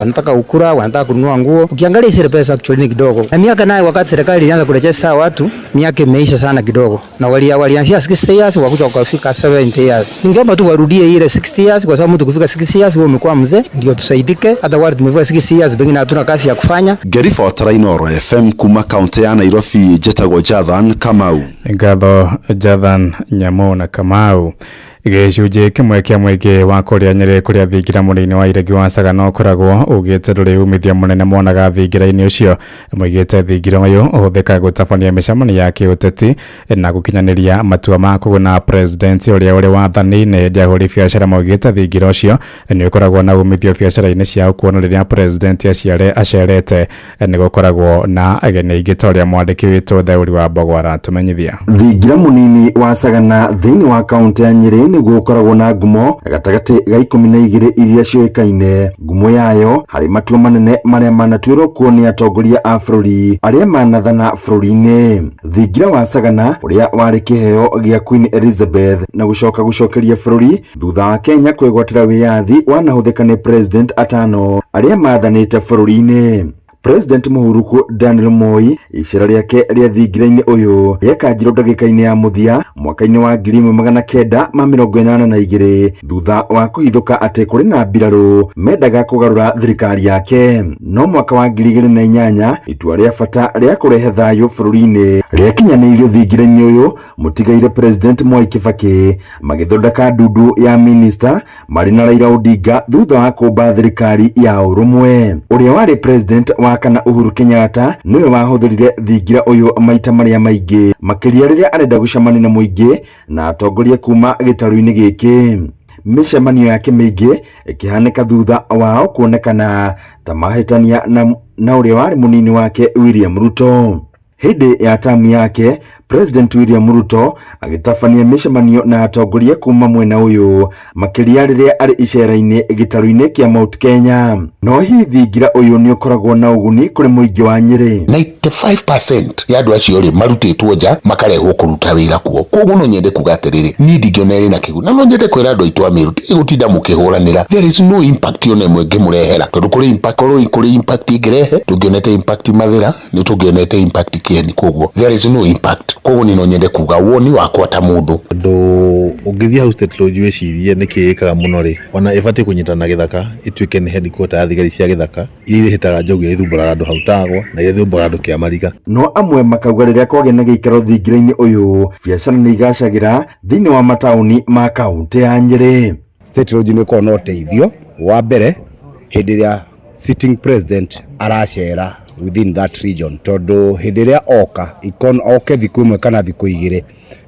Wanataka ukura, wanataka kununua nguo. Ukiangalia zile pesa actually ni kidogo. Na miaka nayo wakati serikali ilianza kurejesha watu, miaka imeisha sana kidogo. Na walianzia 60 years wakuja wakafika 70 years. Ningeomba tu warudie ile 60 years kwa sababu mtu kufika 60 years wewe umekuwa mzee, ndio tusaidike. Hata wale tumefika 60 years pengine hatuna kazi ya kufanya. Ngĩribotera Inooro FM kuma kaunti ya Nairobi njĩtagwo Jathan Kamau. Ngatho Jathan Nyamu na Kamau. Gĩcunjĩ kĩmwe kĩa mũingĩ wa kũrĩa Nyĩrĩ kũrĩa thingira mũnini wa iregi wa Sagana ũkoragwo ugĩte ndũrĩ umithio mũnene monaga thingira-inĩ ũcio. Moigĩte thingira ũyũ ũhũthĩkaga gũtabania mĩcemanio ya kĩũteti na gũkinyanĩria matua ma kũguna president ũrĩa ũrĩ wathani-inĩ. Hĩndĩ ahũri biacara maugĩte thingira ũcio nĩ ũkoragwo na umithio biacara-inĩ ciao kuona rĩrĩa president acerete nĩ gũkoragwo na ageni aingĩ ta ũrĩa mwandĩki witũ Theuri wa Mbogo aratũmenyithia. Thingira mũnini wa Sagana thĩinĩ wa kaunti ya Nyĩrĩ nĩguo ũkoragwo na ngumo gatagatĩ ga 12 iria ciũĩkaine. Ngumo yayo harĩ matua manene marĩa manatuĩrwo kuo nĩ atongoria a bũrũri arĩa manathana bũrũri-inĩ. Thingira wa Sagana ũrĩa warĩ kĩheo gĩa Queen Elizabeth na gũcoka gũcokeria bũrũri thutha wa Kenya kwĩgwatĩra wĩyathi wanahũthĩka nĩ president atano arĩa mathanĩte bũrũri-inĩ. President Mũhuruku Daniel Moi icera rĩake rĩa thingira-inĩ ũyũ rĩekanjirwo ndagĩka-inĩ ya mũthia mwaka-inĩ wa 1982 thutha wa kũhithũka atĩ kũrĩ na mbirarũ mendaga kũgarũra thirikari yake. No mwaka wa 2008 itua rĩa bata rĩa kũrehe thayũ bũrũri-inĩ rĩakinyanĩirio thingira-inĩ ũyũ mũtigaire President Mwai Kibaki magĩthondeka ndundu ya minista marĩ na Raila Odinga thutha wa kũmba thirikari ya ũrũmwe. Ũrĩa warĩ president wa kana Uhuru Kenyatta nĩwe wahũthĩrire thingira ũyũ maita marĩa maingĩ makĩria rĩrĩa arenda gũcemania na mũingĩ na atongoria kuma gĩtarũ-inĩ gĩkĩ. Mĩcemanio yake mĩingĩ ĩkĩhanĩka thutha wao kuonekana ta mahĩtania na ũrĩa warĩ mũnini wake William Ruto. Hĩndĩ ya tamu yake President William Ruto agĩtabania mĩcemanio na atongoria kuma mwena ũyũ makĩria rĩrĩa arĩ icera-inĩ gĩtarũ-inĩ kĩa Mount Kenya. No hihi thingira ũyũ nĩ ũkoragwo na ũguni kũrĩ mũingĩ wa Nyĩrĩ? 95% ya andũ acio rĩ marutĩtwo nja makarehwo kũruta wĩra kuo. Koguo no nyende kuga atĩrĩrĩ, niĩ ndingĩona ĩrĩ na kĩguni, na no nyende kwĩra andũ aitũ a Meru tigũtinda mũkĩhũranĩra. There is no impact ona ĩmwe ĩngĩmũrehera, tondũ kũrĩ impact, korwo kũrĩ impact ĩngĩrehe tũngĩonete impact Mathĩra, nĩ tũngĩonete impact Kĩeni. Koguo there is no impact. Koguo niĩ no nyende kuga woni wakwa ta mũndũ, Tondũ ũngĩthiĩ hau State Lodge wĩcirie nĩkĩ ĩkaga mũno rĩ, ona ĩbatiĩ kũnyitana na gĩthaka ĩtuĩke nĩ headquarter ya thigari cia gĩthaka iria ihĩtaga njogu iria ithumbũraga andũ hau Tagwa na iria ithumbũraga andũ Kĩamariga. No amwe makauga rĩrĩa kwagĩa na gĩikaro thingira-inĩ ũyũ biacara nĩ igacagĩra thĩinĩ wa mataũni ma kaunti ya Nyĩrĩ. State Lodge nĩ ĩkoragwo na ũteithio wa mbere hĩndĩ ĩrĩa sitting president aracera within that region, tondũ hĩndĩ ĩrĩa oka oke thikũ ĩmwe kana thikũ igĩrĩ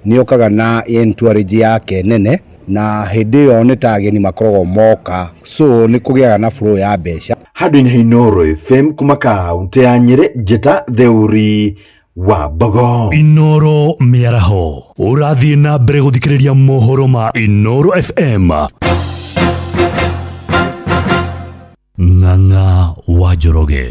nĩ okaga na entourage yake nene, na hĩndĩ ĩyo nĩ ta ageni makoragwo moka, so nĩ kũgĩaga na flow ya mbeca. Handũ-inĩ ha Inooro FM kuma kaunti ya Nyĩrĩ, njĩta Theuri wa Mbogo. Inooro mĩaraho ũrathiĩ na mbere gũthikĩrĩria mohoro ma Inooro FM. Ng'ang'a wa Njoroge.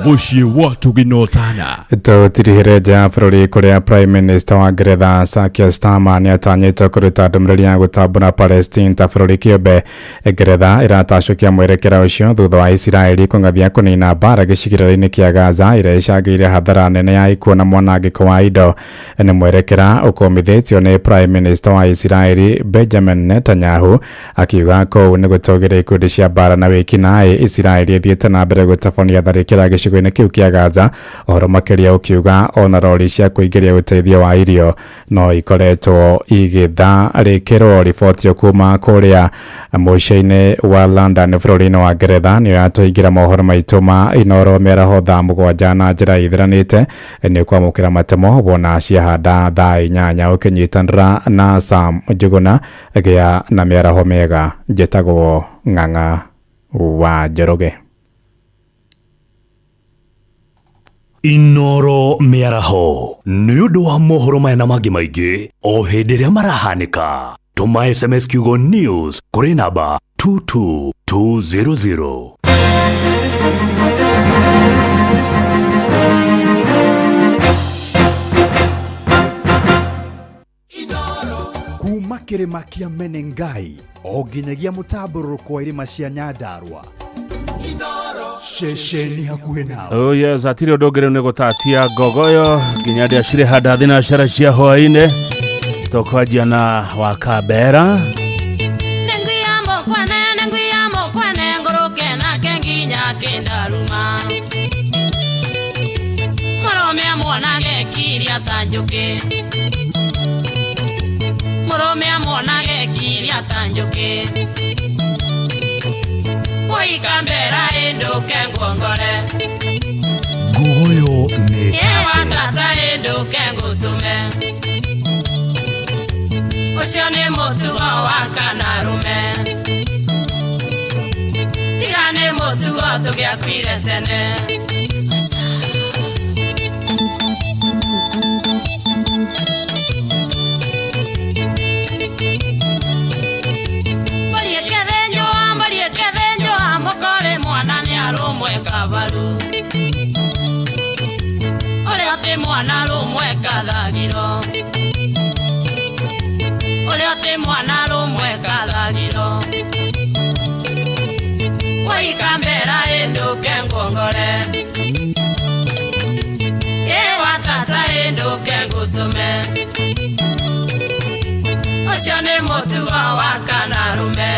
Mũciĩ wa Tuginotana. Tũtirihĩre nja ya bũrũri kũrĩa Prime Minister wa Ngeretha Sir Keir Starmer nĩ atanyĩtwo kũruta ndũmĩrĩri ya gũtambũra Palestine ta bũrũri kĩũmbe. Ngeretha ĩratacũkia mwerekera ũcio thutha wa Isiraeli kũng'athia kũnina mbara gĩcigĩrĩra-inĩ kĩa Gaza ĩrĩa ĩcangĩire hathara nene ya ikuũ na mwanangĩko wa indo. Nĩ mwerekera ũkũmithĩtio nĩ Prime Minister wa Isiraeli Benjamin Netanyahu akiuga kũu nĩ gũtũgĩra ikundi cia mbara na wĩkinaĩ. Isiraeli ĩthiĩte na mbere gũtabania tharĩkĩra gĩcigo-inĩ kĩu kĩa Gaza, ũhoro makĩria ũkiuga ona rori cia kũingĩria ũteithio wa irio no ikoretwo igĩtharĩkĩrwo. Riboti kuma kũrĩa mũciĩ-inĩ wa London bũrũri-inĩ wa Ngeretha nĩyo yatũingĩra mohoro maitũ ma Inooro mĩaraho thaa 7 na njĩra ĩtheranĩte. Nĩ kwamũkĩra matemo wona ciahanda thaa 8 ũkĩnyitanĩra na Sam Njuguna. Gĩa na mĩaraho mĩega. Njĩtagwo Ng'ang'a wa Njoroge. Inooro mĩaraho nĩ ũndũ wa mohoro maya na mangĩ maingĩ o hĩndĩ ĩrĩa marahanĩka. Tũma SMS kiugo news kũrĩ namba 22200. Kuma kĩrĩma kĩa Menengai o nginyagia mũtambũrũrũko wa irĩma cia Nyandarua. Ceceni hakuhĩ nawe. Oh yes, atirĩ ũndũ ũngĩ rĩu nĩ gũtatia ngogoyo nginya ndĩa cirĩ handa thinacara cia hwaĩ-inĩ tũkwanjia na wakambera. Mũrũme amuonage kiria ta njũkĩ Woikambera ĩndũke nguongore. Ngogoyo nĩ Yewa tata ĩndũke ngũtũme. Ũcio nĩ mũtugo wa kanarume. Tiga nĩ mũtugo tũgĩakuire tene. Mwana rumwe kathagiro uria ti mwana rumwe kathagiro waikambera induke nguongore ewa tata induke ngutume ucio ni mutugo wa kanarume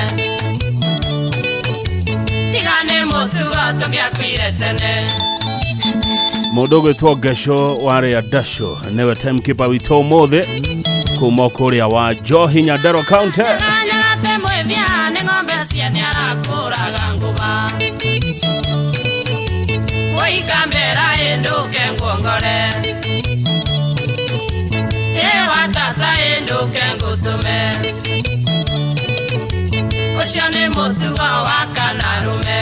tiga ni mutugo tugiakuire tene. Mundu gwitwo Ngesho waria Dasho niwe timekeeper witũ ũmũthĩ kuma kũrĩa wa Njohi Nyandarua County. Ũcio nĩ mũtugo wa kanarume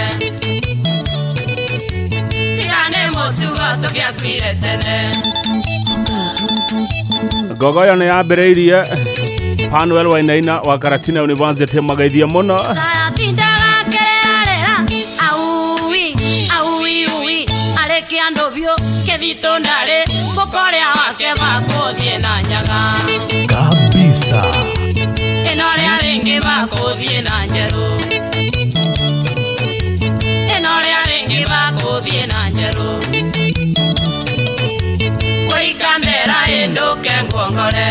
Ngogoyo nĩ yambĩrĩirie Panuel Wainaina wa Karatina University magaithie mũno. Kabisa. Waikambera ĩndũke nguongore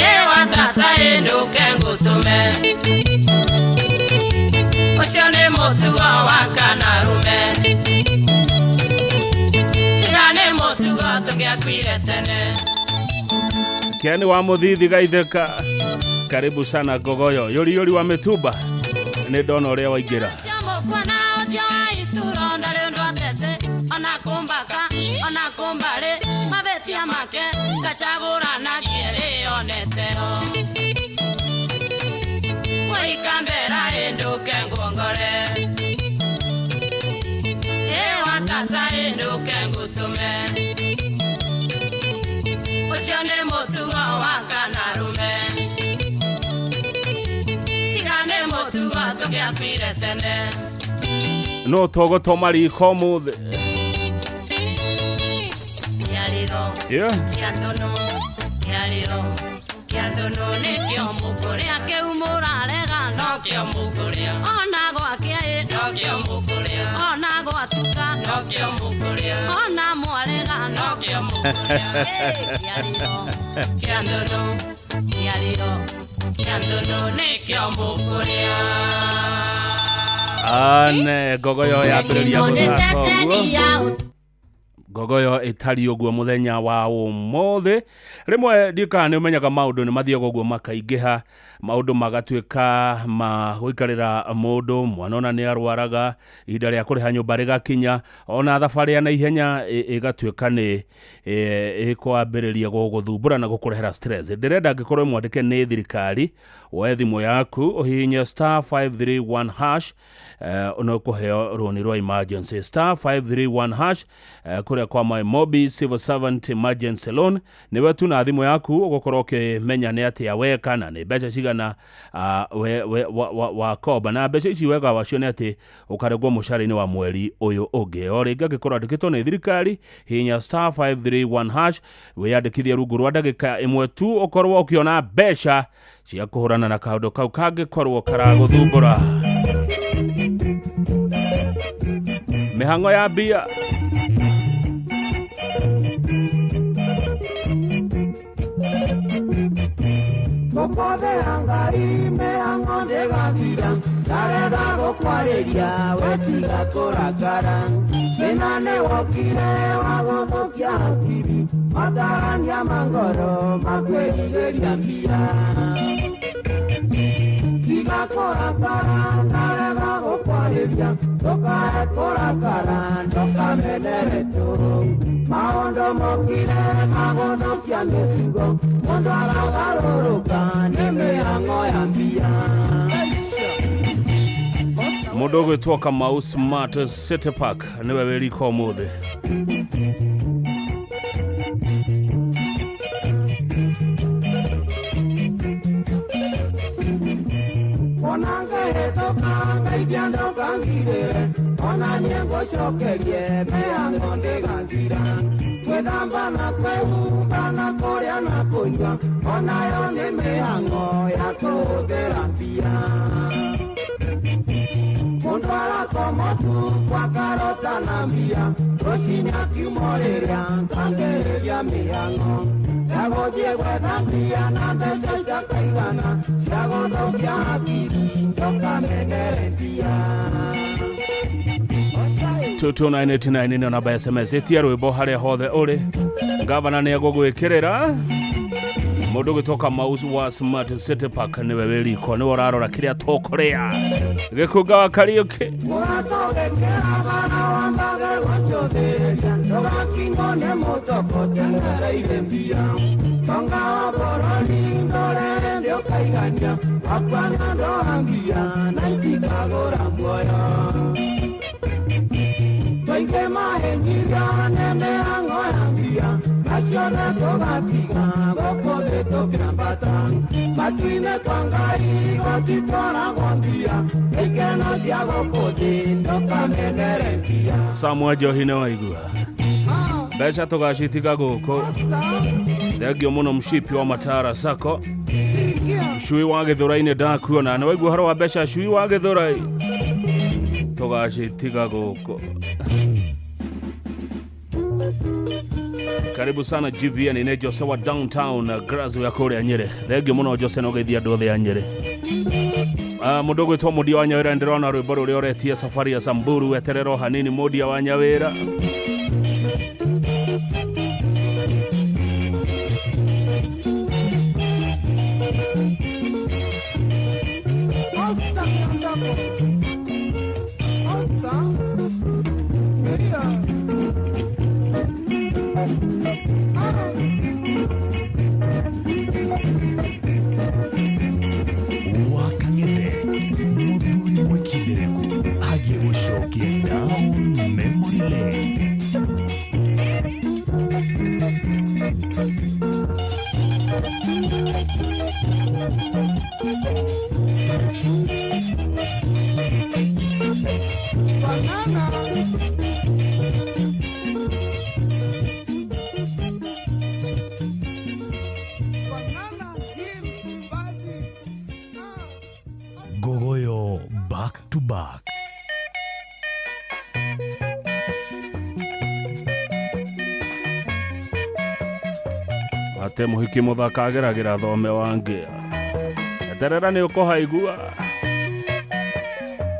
ewa tata ĩndũke ngũtũme ũcio nĩ mũtugo wa kanarume tiga nĩ mũtugo tũgĩakuire tene. Ken wa Mũthithi Gaitheka, karibu sana Ngogoyo. Yori yori wa mĩtumba nĩ ndona ũrĩa waingĩra. Waikambera ĩndũke nguongore ewa tata ĩndũke ngũtũme ũcio nĩ mũtugo wa kanarume tiga nĩ mũtugo tũgĩakuire tene. No tũgũtũma riko ũmũthĩ. Yeah. Ane ngogoyo yambĩrĩria gũthaka ũguo. Ngogoyo ĩtariĩ ũguo mũthenya wa ũmũthĩ. Rĩmwe ndikaga nĩ ũmenyaga maũndũ nĩ mathiaga ũguo makaingĩha, maũndũ magatuĩka ma gũikarĩra mũndũ, mwana ona nĩ arwaraga, ihinda rĩa kũrĩha nyũmba rĩgakinya, ona thabarĩ ya naihenya ĩgatuĩka nĩ ĩkwambĩrĩria gũgũthumbũra na gũkũrehera stress. Ndĩrenda angĩkorwo mwandĩke nĩ thirikari, woe thimũ yaku ũhihinye star 531 hash, no kũheo rũni rwa emergency star 531 hash, kũrĩa Kwa MyMobi Civil Servant Emergency Loan, nĩwe tu na thimũ yaku ũgũkorwo ũkĩmenya nĩ atĩa weka na nĩ mbeca cigana we, we, wa, wa, wakomba. Na mbeca ici wega wacio nĩ atĩ ũkarengwo mũcara-inĩ wa mweri ũyũ ũngĩ. O rĩngĩ angĩkorwo andĩkĩtwo nĩ thirikari, hihinya star 531 hash wĩyandĩkithie rungu rwa ndagĩka ĩmwe tu ũkorwo ũkĩona mbeca cia kũhũrana na kaũndũ kau kangĩkorwo karagũthumbũra. Mĩhang'o ya mbia. Mũkothe Ngai mĩhang'o ndĩgathira, ndarega gũkwarĩria wetiga kũrakara. Thĩna nĩwokire wa gũthũkia hakiri, matarania ma ngoro makwĩrirĩria mbia. Tiga kũrakara, ndarega gũkwarĩria, ndũkae kũrakara, ndũkamenere tũhũ. Maũndũ mokire magũthũkia mĩtugo, mũndũ aragarũrũka nĩ mĩhang'o ya mbia. Mũndũ ũgwĩtwo Kamau Smart City Park nĩwe wĩ riko ũmũthĩ. Ona ngĩhĩtũka ngaikia ndũkangirĩre, ona niĩ ngũcokerie mĩhang'o ndĩgathira. Gwĩthamba na kwĩhumba na kũrĩa na kũnyua, onayo nĩ mĩhang'o ya kũhũthĩra mbia. Mũndũ arakoma ũtukũ akarota na mbia, rũcinĩ akiuma rĩrĩa ngambĩrĩria mĩhang'o. Ya gũthiĩ gwetha mbia na mbeca itakaigana, cia gũthũkia hakiri ndũkamenere mbia. 22989 nĩyo namba ya SMS. Ĩtia rwĩmbo harĩa hothe ũrĩ, gavana nĩ egũgwĩkĩrĩra. Mũndũ ũgwĩtwo Kamau wa Smart City Park nĩwe wĩ riko, nĩwe ũrarora kĩrĩa tũkũrĩa. Gĩkunga wa Kariũki. Mũrata ũgĩkĩra bara wambage gũcũthĩrĩria, ndũgakinywo nĩ mũtoko ũteng'ereire mbia. Tonga wa bũrũri ndũrĩ hĩndĩ ũkaigania, wakua nĩ ũndũ wa mbia na itikagũra muoyo. Tũingĩ mahĩnjirio nĩ mĩhang'o ya mbia, na ciothe tũgatiga gũkũ thĩ tũkĩambata. Matu-inĩ kwa Ngai gũtitwaragwo mbia, ikeno cia gũkũ thĩ ndũkamenere mbia. Samuel Njohi nĩ waigua mbeca tũgacitiga gũkũ. Thengio mũno mshipi wa Matara Sacco, cui wa Gĩthũrai-inĩ ndakuona. Nĩ waigua ũhoro wa mbeca cui wa Gĩthũrai, tũgacitiga gũkũ. Karibu sana GVN, nĩ Jose wa downtown Glasgow ya kũrĩa Nyĩrĩ. Thengio mũno Jose, na ũgeithia andũ othe a Nyĩrĩ. Mũndũ ũgwĩtwo Mũndia wa Nyawĩra, ndĩrona rwĩmbo rũrĩa ũretia safari ya Samburu, weterera o hanini Mũndia wa Nyawĩra. Wakang'ethe mũthuri mwĩkindĩrĩku agiĩ gũcokia down memory lane. Gogoyo back to back. Ate mũhiki mũthaka ageragĩra thome wa ngĩa. Eterera nĩ ũkũhaigua.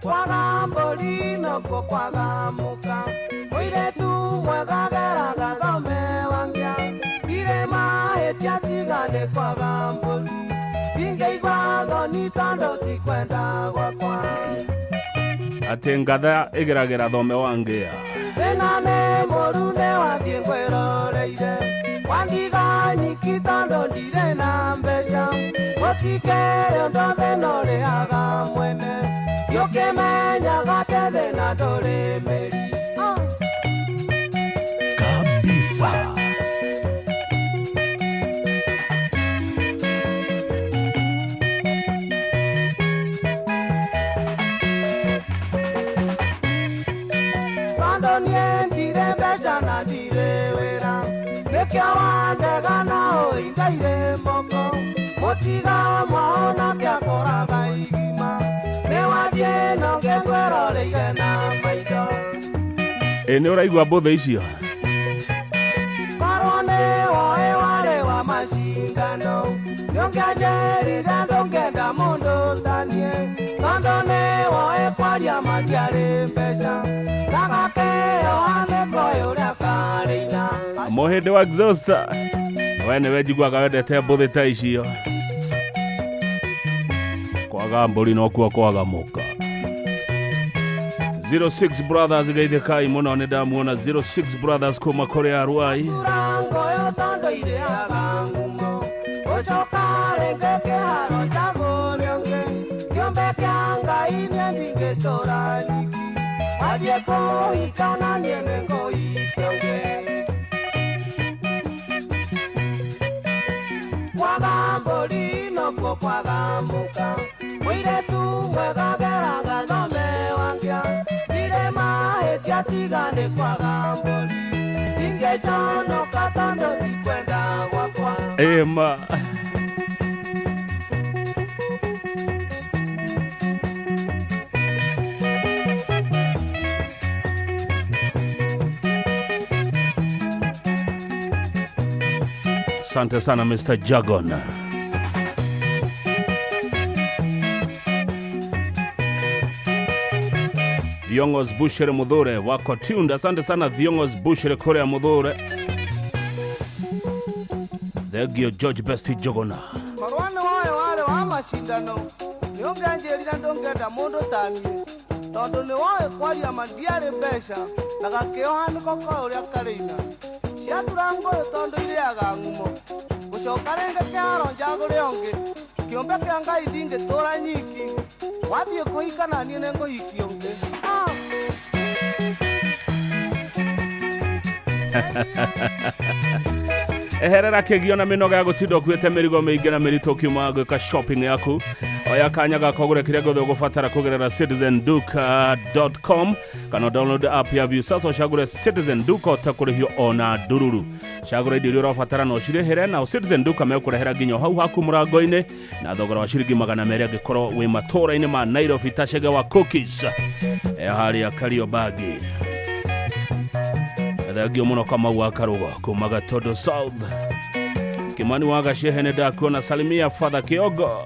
Kwaga mbũri nokuo kwaga mũka, mũirĩtu mwega ageraga thome wa ngĩa. Ndirĩ mahĩtia tiga nĩ kwaga mbũri, ndingĩigua thoni tondũ ti kwenda gwakwa. Atĩ ngatha ĩgeragĩra thome wa ngĩa. Thĩna nĩ mũru nĩ wathiĩ ngwĩroreire, wandiga nyiki tondũ ndirĩ na mbeca. Gũtikĩrĩ ũndũ thĩna ũrĩhaga mwene, ũkĩmenyaga atĩ thĩna ndũrĩ mĩri. kabisa. Tondũ niĩ ndirĩ mbeca na ndirĩ wĩra, nĩkĩo wandega na ũingaire moko. Mũtiga mwaona kĩakoraga igima, nĩwathiĩ na ũngĩngwĩroreire na maitho. Ĩ nĩ ũraigua mbũthĩ icio? Korwo nĩ woĩ warĩ wa macindano, nĩũngĩanjĩrire ndũngĩenda mũndũ ta niĩ. Tondũ nĩ woĩ kwaria matiarĩ mbeca, na gakĩoha nĩkoĩ ũrĩa karĩina. Mũhĩndĩ wa exhauster, we nĩwe njiguaga wendete mbũthĩ ta icio. Kwaga mbũri nokuo kwaga mũka. 06 Brothers geithĩkai mũno, nĩ ndamuona 06 Brothers kuma kũrĩa Ruai. Ngoyo tondũ irĩaga ngumo, gũcoka rĩngĩ kĩharo njagũre ũngĩ. Kĩũmbe kĩa Ngai niĩ ndingĩtũra nyiki, wathiĩ kũhika na niĩ nĩngũhikia ũngĩ. Kwaga mbũri nokuo kwaga mũka, mũirĩtu mwega geraga thome wangĩa. Ndirĩ mahĩtia tiga nĩ kwaga mbũri, ndingĩconoka tondũ ti kwenda gwakwa. Ĩma. Asante sana Mr. Jagon. Thiong'os Bushere Muthure wako tuned. Asante sana Thiong'os Bushere kuria Muthure. Thengio George Best Jogona. Korwo nĩ woĩ warĩ wa macindano, nĩũngĩanjĩrire ndũngĩenda mũndũ ta niĩ. Tondũ nĩ woĩ kwaria ma ndiarĩ mbeca, na gakĩoha nĩko koĩ ũrĩa karĩina. Ciatura ngũyũ tondũ irĩaga ngumo, gũcoka rĩngĩ kĩharo njagũre ũngĩ. Kĩũmbe kĩa Ngai ndingĩtũra nyiki, wathiĩ kũhika na niĩ nĩngũhikia ũngĩ. Eherera kĩgio na mĩnoga ya gũtinda ũkuĩte mĩrigo mĩingĩ na mĩritũ ũkiuma gwĩka shopping yaku. Oya kanya gaka ũgũre kĩrĩa gĩothe ũgũbatara kũgerera citizenduka.com kana download app ya Viusasa ũcagũre Citizen Duka ũtekũrĩhio ona ndururu. Cagũra indo iria ũrabatara na ũcirĩhĩre, na Citizen Duka mekũrehera nginya hau haku mũrango-inĩ na thogora wa ciringi 200 angĩkorwo wĩ matũũra-inĩ ma Nairobi ta Chege wa Cookies harĩa Kariobangi. Thengio mũno Kamau wa Karugo kuma Gatondo South. Kimani wa Gacehe nĩ ndakuona. Salimia Father Kiogo,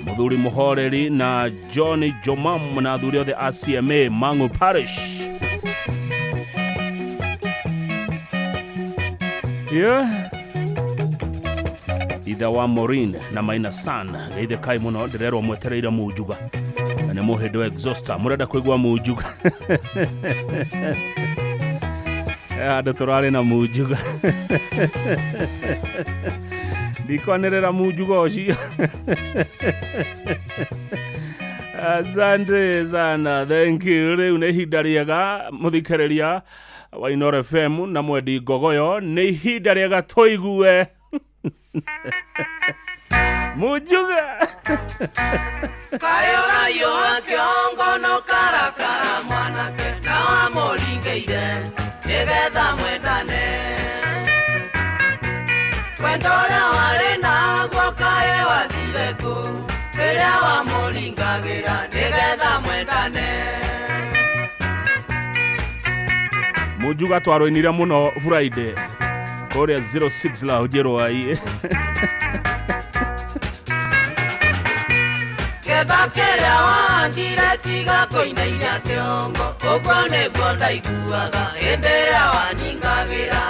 Muthuri Muhoreri na John Jomam na athuri othe a CMA Mangu Parish. Yeah. Ithe wa Maureen na Maina San geithĩkai mũno, ndĩrerwo mwetereire munjuga na nĩ mũhĩndĩ wa exhauster, mũrenda kũigua munjuga. Andũ tũrarĩ na munjuga. Ndikwanĩrĩra munjuga ũcio. Asante sana, thank you. Rĩu nĩ ihinda rĩega mũthikĩrĩria wa Inooro FM na mwendi ngogoyo, nĩ ihinda rĩega tũigue munjuga. Kayũrayũ wa kĩongo no karakara mwanake na wamũringĩire nĩgetha mwendane. Wendo ũrĩa warĩ naguo kaĩ wathire kũ, rĩrĩa wamũringagĩra nĩgetha mwendane. Munjuga twarũinire mũno Friday kũrĩa 06 la Ũnjĩrwai. Ketha kĩrĩa wahandire tiga kũinainia kĩongo, ũguo nĩguo ndaiguaga hĩndĩ ĩrĩa waningagĩra.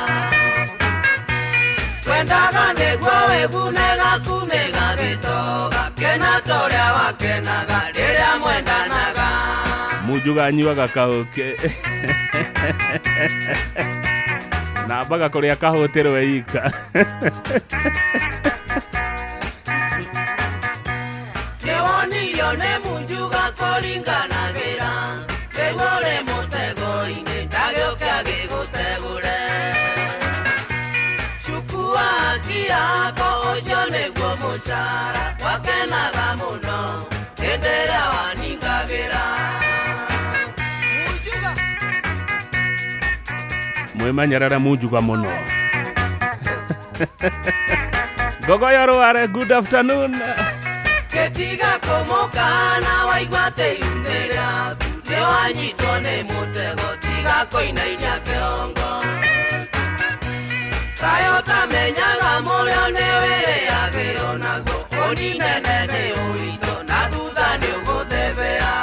Twendaga nĩguo wĩgune gaku nĩgagĩtoga, kena ta ũrĩa wakenaga rĩrĩa mwendanaga. Munjuga anyuaga kahũkĩ na ambaga kũrĩa kahũtĩrwo ika. Nĩwonirio nĩ munjuga kũringanagĩra, rĩu ũrĩ mũtego-inĩ ndagĩũke agĩgũtegũre. mũcara wakenaga mũno hĩndĩ ĩrĩa waningagĩra. Mwimenyerere munjuga muno. Ngogoyo Rware, good afternoon. Ketiga kũmũkana waigua atĩ ihu nĩ rĩaku nĩwanyitwo nĩ mũtego tiga kũinainia kĩongo. Kaĩ ũtamenyaga mũrĩo nĩwĩrĩagĩrwo naguo ũninene nĩ ũritũ na thutha nĩũgũthebea.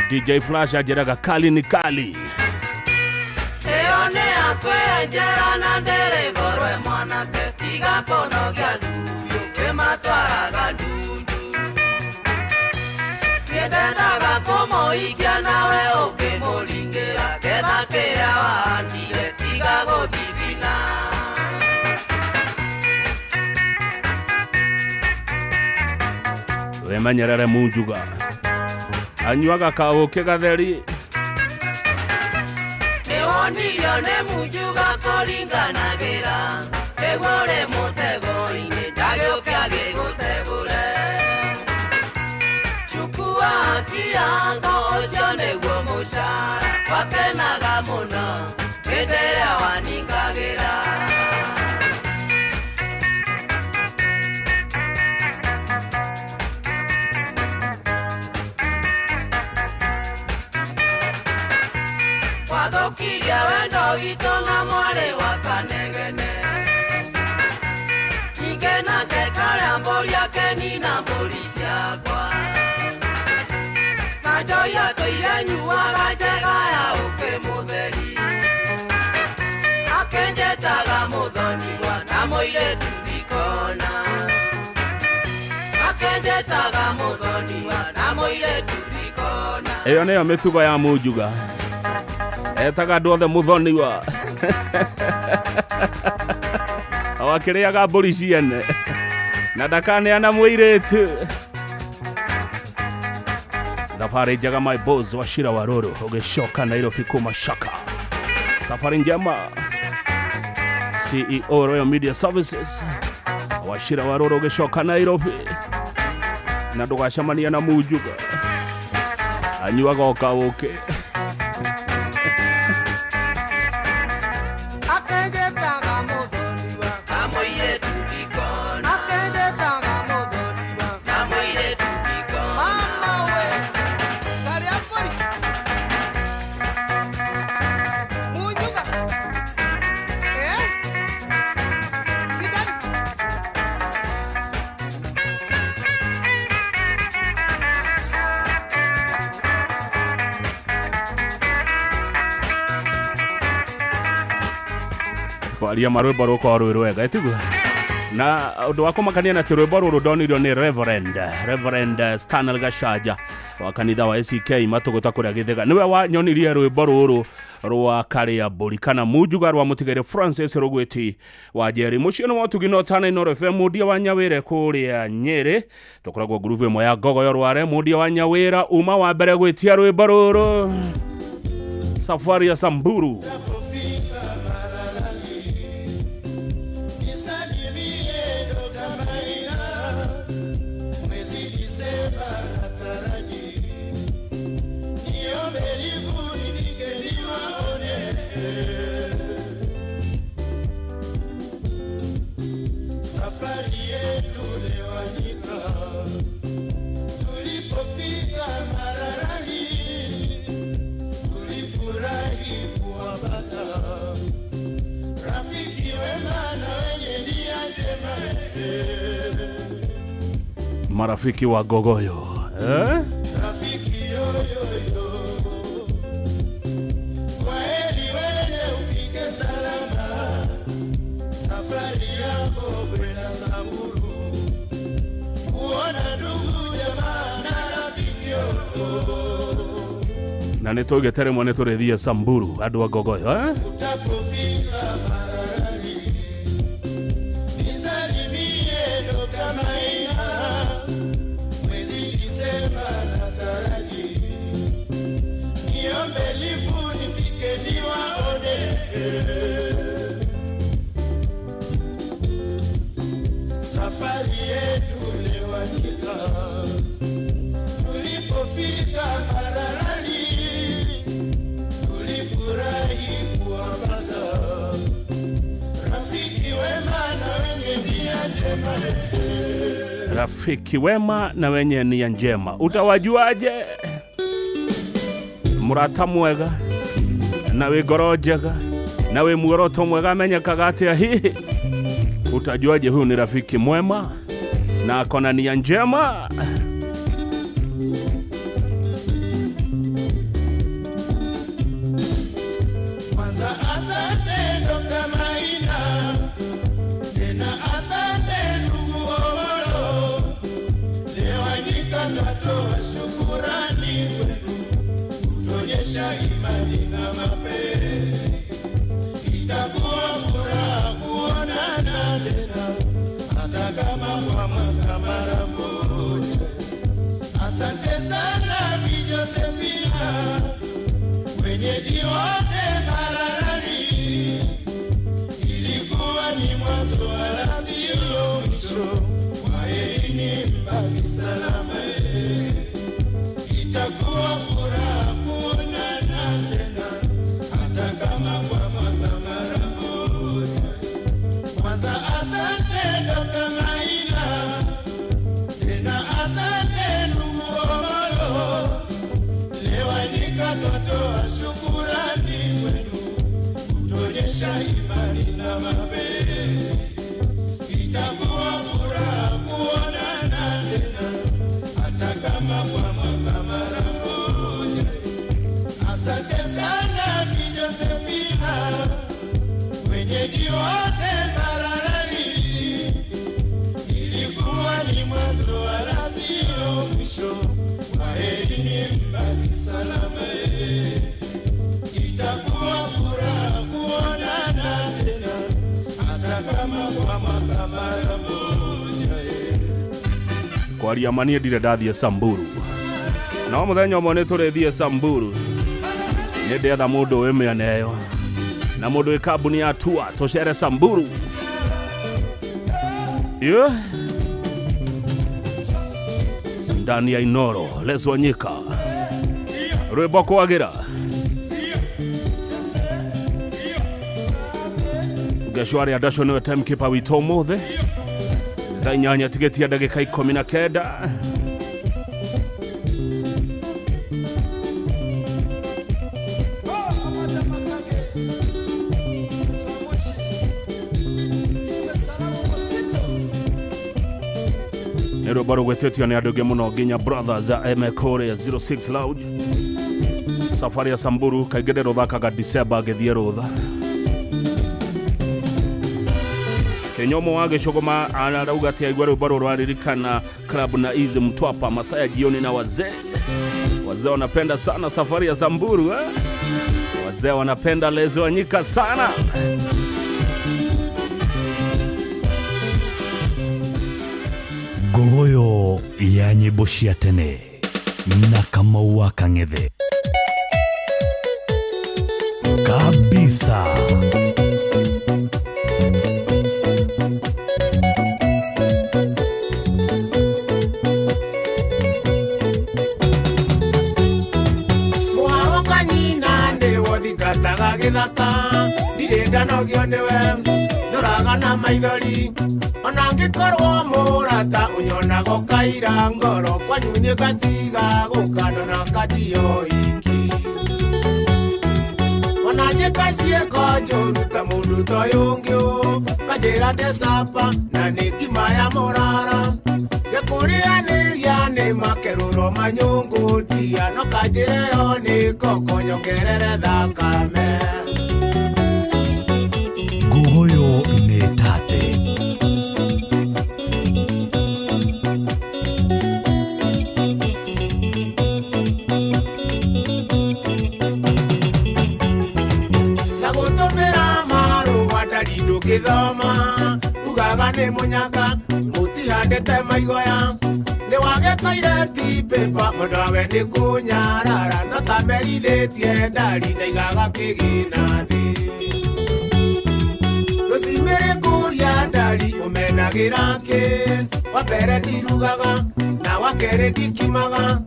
DJ Flash ajeraga kali ni kali. Ĩyo nĩ yakwenjera na ndĩrĩ goro mwanake tiga kũnogia thuyu kĩmatwaraga ndundu. Nĩndendaga kũmũikia nawe ũkĩmũringĩra ketha kĩrĩa wahandire tiga gũthithina. Wĩmenyerere munjuga. Anyuaga kaũkĩ gatheri. Nĩwonirio nĩ munjuga kũringanagĩra nĩguo ũrĩ mũtego-inĩ ndagĩũke agĩgũtegũre. Chukua haki yango ũcio nĩguo mũcara wakenaga mũno hĩndĩ ĩrĩa waningagĩra. Wathũkirie wendo witũ na mwarĩ wa Kanegene. Ningĩ nake karĩa mbũri akenina mbũri ciakwa. Na njohi atũire nyuaga njega ya ũkĩ mũtheri. Akĩnjĩtaga mũthoniwa na mũirĩtu ndikona. Akĩnjĩtaga mũthoniwa na mũirĩtu ndikona. Ĩyo nĩyo mĩtugo ya munjuga. Etaga andũ othe mũthoniwa. O akĩrĩaga mbũri ciene na ndakaneana mũirĩtu. Thabarĩ njega my boss wa Shira Waruru ũgĩcoka Nairobi kuma Shaka. Safari njema CEO Royal Media Services wa Shira Waruru ũgĩcoka Nairobi na ndũgacemania na munjuga anyuaga o kaũkĩ. Kwaria marwĩmbo rũkorwo rwĩ rwega ĩtiguo na ũndũ wa kũmakania na atĩ rwĩmbo rũrũ ndonirio nĩ Reverend Stanley Gashaja wa kanitha wa ACK Matũgũta kũrĩa Gĩthĩga nĩwe wanyonirie rwĩmbo rũrũ rwa Karĩa Mbũri kana munjuga rwa mũtigairĩ Francis Rũgwĩti wa Njeri. Mũciĩ nĩ wa Ũtugi na Ũtana Inooro FM mũndia wa Nyawĩra kũrĩa Nyĩrĩ tũkoragwo ngurubu ĩmwe ya Ngogoyo Rware. Mũndia wa Nyawĩra uma wa mbere gwĩtia rwĩmbo rũrũ Safari ya Samburu. Marafiki wa Gogoyo eh? Rafiki yoyoyo, kwaheri wene ufike salama, safari yako kwenda Samburu, kuona ndugu jamaa na rafiki yoyo. Na nĩtũgĩte rĩmwe nĩtũrĩthiĩ Samburu andũ a Gogoyo eh? Utapofika Mararani, nisalimie Dr. Maina, mwezi Disemba nataraji, niombe lifu nifike Rafiki wema na wenye nia njema utawajuaje? Mũrata mwega na wĩ ngoro njega na wĩ muoroto mwega amenyekaga atĩa hihi? Utajuaje huyu ni rafiki mwema na akona nia njema? Kwanza asante Dr. Maina, tena asante ndugu Omolo, Lewanyika twatoa shukurani kwenu, kutuonyesha imani na mapenzi. Itakuwa furaha kuonana tena, hata kama kwa mwaka mara moja. Asante sana Bi Josephina, wenyeji wote Maralani, ilikuwa ni mwanzo wala sio mwisho. Kwaherini, mbaki salama. Itakuwa furaha kuonana tena, hata kama kwa mwaka mara moja. Kwanza asante Dr. Maina, tena asante ndugu Omolo, Lewanyika twatoa shukurani kwenu, kutuonyesha imani na mapenzi. Itakuwa furaha kuonana tena, hata kama kwa mwaka mara moja. Asante sana Bi Josephina, wenyeji wote Maralani, ilikuwa ni mwanzo wala sio mwisho. Kwaherini, mbaki salama. Itakuwa furaha kuonana tena, hata kama kwa mwaka mara moja. Kwaria ma niĩ ndirĩ ndathiĩ Samburu, no mũthenya ũmwe nĩ tũrĩthiĩ Samburu. Nĩ ndetha mũndũ wĩ mĩena ĩyo na mũndũ wĩ kambuni ya tua tũcere Samburu. Yeah. Ndani ya Inoro Les Wanyika, rwĩmbo kwagira Geshwari Adasho niwe timekeeper witũ ũmũthĩ. Thaa 8 tigĩtia ndagĩka 19. Nĩ rwĩmbo rũgwĩtĩtio nĩ andũ aingĩ mũno nginya brothers a MK 06 Lounge. Safari ya Samburu kaingĩ ndĩrũthakaga December ngĩthiĩ rũtha. Kenyomo wa Gĩcũgũma arauga atĩ aigua rwĩmbo rũrũ aririkana club na Easy Mtwapa, masaa ya jioni na wazee. Wazee wanapenda sana safari ya Samburu, eh? Wazee wanapenda Les Wanyika sana. Ngogoyo ya nyĩmbo cia tene na Kamau wa Kang'ethe kabisa. Mũharo nyina nĩwo thingataga gĩthaka, ndirĩ ndanogio nĩwe, ndũraga na maithori. Ona ngĩkorwo mũrata ũnyonaga ũkaira ngoro, kwanyu nĩ ngatiga gũka ndona kandio iki. Ona njĩka ciĩko njũru ta mũndũ ta ũyũ ũngĩ ũ, kanjĩra ndĩcapa na nĩ ngima ya mũrara. Ngĩkũrĩanĩria nĩ makerũro manyũngũ ndia, no kanjĩre ĩyo nĩ ngoko nyongerere thakame. Ngogoyo nĩ tate. Ndũngĩthoma ugaga nĩ mũnyaka mũtihandĩte maigoya, nĩ wage toireti paper mũndũ wawe nĩ kũnyarara, no ta merithĩtie ndari ndaigaga kĩgĩna thĩ. Rũcimĩrĩ ngũria ndari ũmenagĩra kĩ, wa mbere ndirugaga na wa Wa kerĩ ndikimaga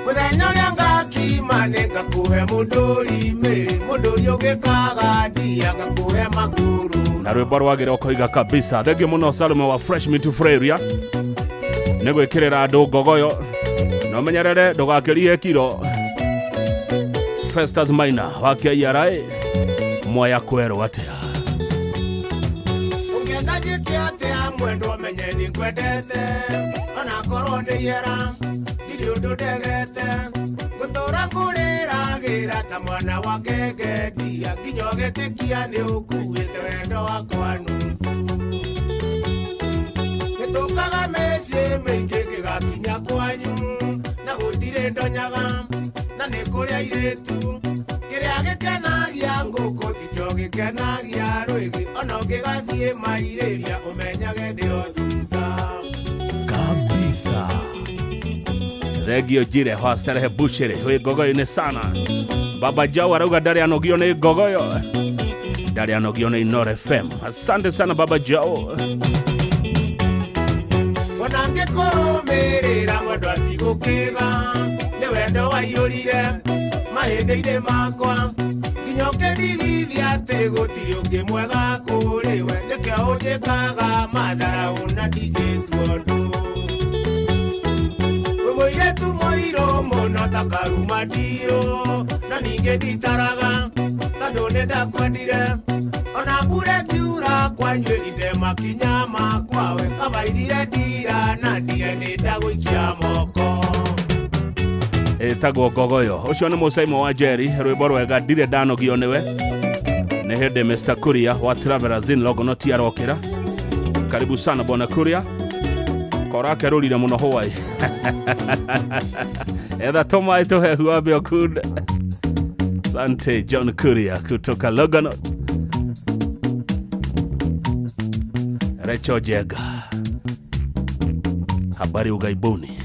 mũthenya ũrĩa ngakima nĩngakũhe mũndũri mĩrĩ mũndũri ũgĩkaga ndia ngakũhe magũrũ. Na rwĩmbo rwagĩra ũkoiga kabisa. Thengio mũno Salome wa Fresh Meat Freria nĩ gwĩkĩrĩra andũ ngogoyo na ũmenyerere ndũgakĩrie kiro. Festus Maina wa KRA mwaya kwerwo atĩa. Ũngĩenda njĩke atĩa mwendwa menye nĩ ngwendete onakorwo nĩ ihera ndirĩ ũndũ ndegete ngũtũra ngũrĩragĩra ta mwana wa ngenge ndia nginya ũgĩtĩkia nĩ ũkuĩte wendo wakwa nuthu. Nĩtũkaga mĩciĩ mĩingĩ ngĩgakinya kwanyu na gũtirĩ ndonyaga na nĩ kũrĩ airĩtu kĩrĩa gĩkenagia ngũkũ tikĩo gĩkenagia rwĩgĩ ona ũngĩgathiĩ mairĩria ũmenyage ndĩ o thutha kabisa. Thengio Njire wa Starehe Buchere wĩ ngogoyo-inĩ sana. Baba Jau arauga ndarĩ anogio nĩ ngogoyo, ndarĩ anogio nĩ Inooro FM. Asante sana Baba Jau. Ona ngĩkũrũmĩrĩra mwendwa tigũkĩga nĩ wendo waiyũrire mahĩndĩ-inĩ makwa nginya ũkĩndigithia atĩ gũtirĩ ũngĩ mwega kũrĩ we nĩkĩo ũnjĩkaga matharaũ na ndingĩtua ũndũ. Mũirĩtu mũirũ mũno ta karuma ndirũ na ningĩ nditaraga tondũ nĩ ndakwendire ona mbura ĩkiura kwanyu ĩrinde makinya makwa we kabairire ndira na ndige nĩ ndagũikia moko. Ĩtagwo ngogoyo. Ũcio nĩ Mũcaimo wa Jerry rwĩmbo rwega ndirĩ ndanogio nĩwe. Nĩ hĩndĩ Mr. Kuria wa Travelers in Longonot arokĩra. Karibu sana bwana Kuria. Korake rũrire mũno Hawaii. Etha tũmaĩ tũhehu wambe ũkunde. Asante John Kuria kutoka Longonot. Recho Jega, habari ugaibuni.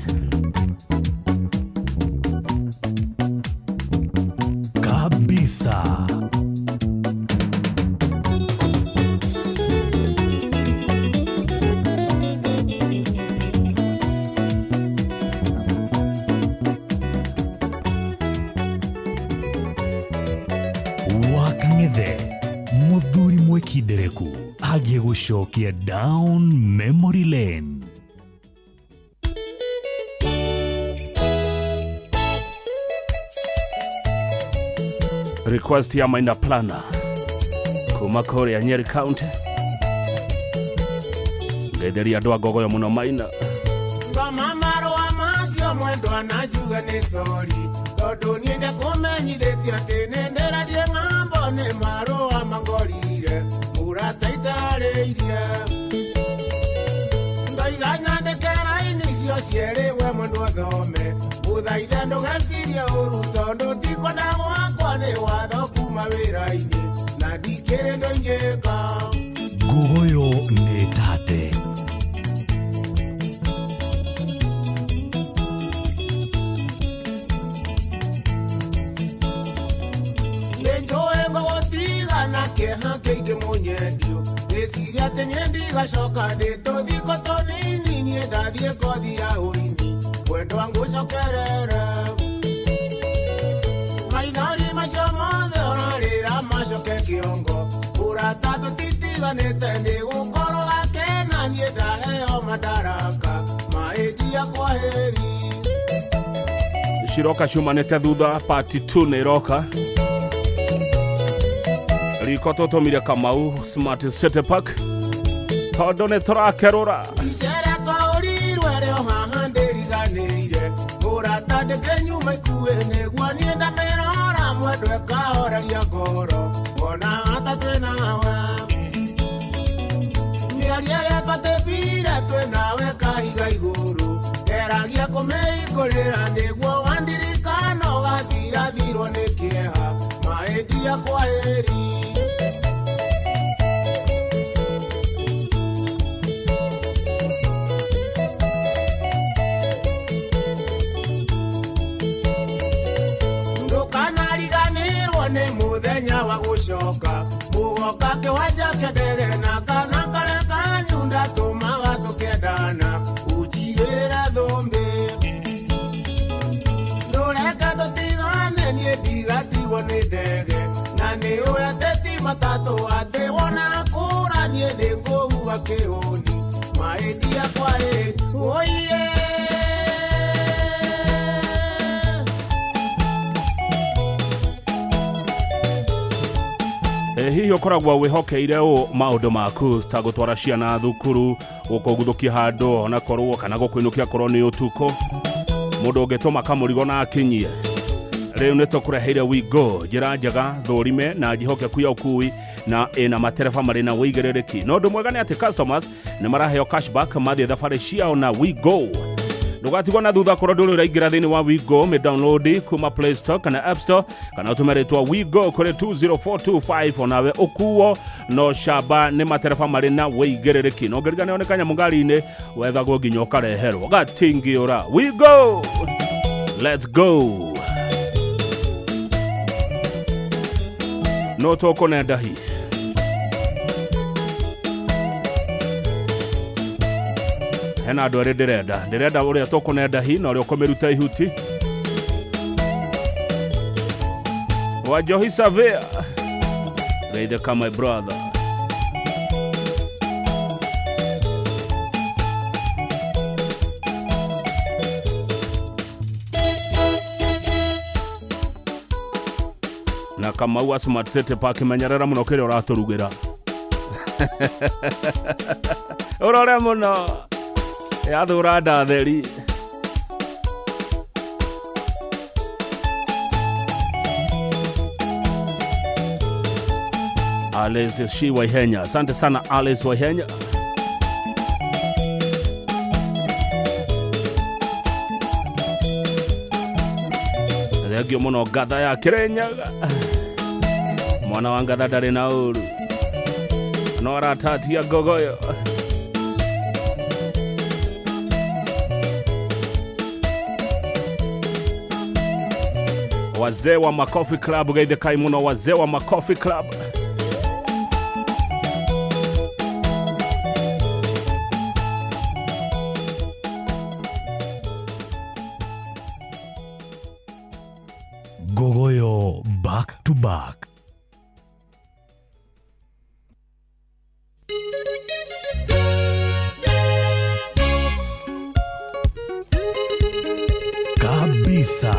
Kabisa. Wakang'ethe muthuri mwekindereku agĩgũcokia down memory lane. Request ya Maina Plana kuma kũrĩa Nyeri County. Ngetheria andũ a ngogoyo mũno Maina. Thoma marũa macio mwendwa na njuge nĩ sori tondũ niĩ ndĩkũmenyithĩtie atĩ nĩ ndĩrathiĩ ng'ambo nĩ marũa mangorire mũrata itarĩirie ndoiga nyandĩke raini icio cierĩ we mwendwa thome ũthaithe ndũgecirie ũru tondũ ndikwenda gwakwa nĩ watho kuma wĩra-inĩ na ndikĩrĩ ũndũ ingĩka. Ngogoyo nĩ tate. Nĩnjũĩ ngũgũtiga na kĩeha kĩingĩ mũnyendio ngĩciria atĩ niĩ ndigacoka ndĩ tũthiko tũnini niĩ ndathiĩ kothi ya ũini mwendwa ngũcokerere maithori macio mothe ũrarĩra macoke kĩongo ũrata tũtitiganĩte nĩ gũkorwo gakena niĩ ndaheo madaraka maĩnjia kwaheri. Ciroka ciumanĩte thutha part 2 nĩ iroka. Riko tũtũmire Kamau Smart City Park tondũ nĩ tũrakerũra. Icera twahũrirwe rĩo haha ndĩriganĩire mũrata ndĩkĩnyuma ikuĩ nĩguo niĩ ndamĩrora mwendwa ĩkahoreria ngoro wona hata twĩnawe mĩario ĩrĩa twatĩbire twĩnawe kahiga igũrũ ngeragia kũmĩhingũrĩra nĩguo wandirikana ũgathirathirwo nĩ kĩeha maĩnjia kwaheri. Ndũkanariganĩrwo nĩ mũthenya wa gũcoka mũgoka kĩwanja kĩa ndege na kana karĩa kanyu ndatũmaga tũkĩendana ũnjigĩrĩre thũmbĩ. matatũ atĩ wona kũra niĩ nĩ ngũhua kĩhũni mahĩtia kwaĩ oiye. Hihi ũkoragwo wĩhokeire ũ maũndũ maku ta gũtwara ciana thukuru, gũkũguthũkia handũ ona korwo kana gũkũinũkia korwo nĩ ũtukũ, mũndũ ũngĩtũma kamũrigo na akinyie. Rĩu nĩ tũkũreheire Wigo, njĩra njega thũrime na njĩhokeku ya ũkui na ĩna matereba marĩ na wĩigĩrĩrĩki. Na ũndũ mwega nĩ atĩ customers nĩ maraheo cashback mathiĩ thabarĩ ciao na Wigo. Ndũgatigwo na thutha korwo ndũrĩ ũraingĩra thĩinĩ wa Wigo, mĩ download kuma Play Store kana App Store kana ũtũme rĩtwa Wigo kũrĩ 20425 onawe ũkuo no camba nĩ matereba marĩ na wĩigĩrĩrĩki. Na ũngĩriganĩrwo nĩ kanyamũ ngari-inĩ wethagwo nginya ũkareherwo gatingĩũra. Wigo, let's go. No tũkũnenda hi hena andũ erĩ ndĩrenda ũrĩa tũkũnenda hi na ũrĩa ũkũmĩruta ihuti. Wanjohi Savea, geithĩka my brother. Na Kamau wa Smart City Park menyerera mũno kĩrĩa ũratũrugĩra. Ũrore mũno yathũra ndatheri. Alice Shi Waihenya, asante sana Alice Waihenya. Thengio mũno ngatha ya Kĩrĩnyaga, mwana wa ngatha ndarĩ na ũru no aratatia ngogoyo. Wazee wa Makofi Club, geithĩkai mũno wazee wa Makofi Club. Gogoyo back to back. Kabisa.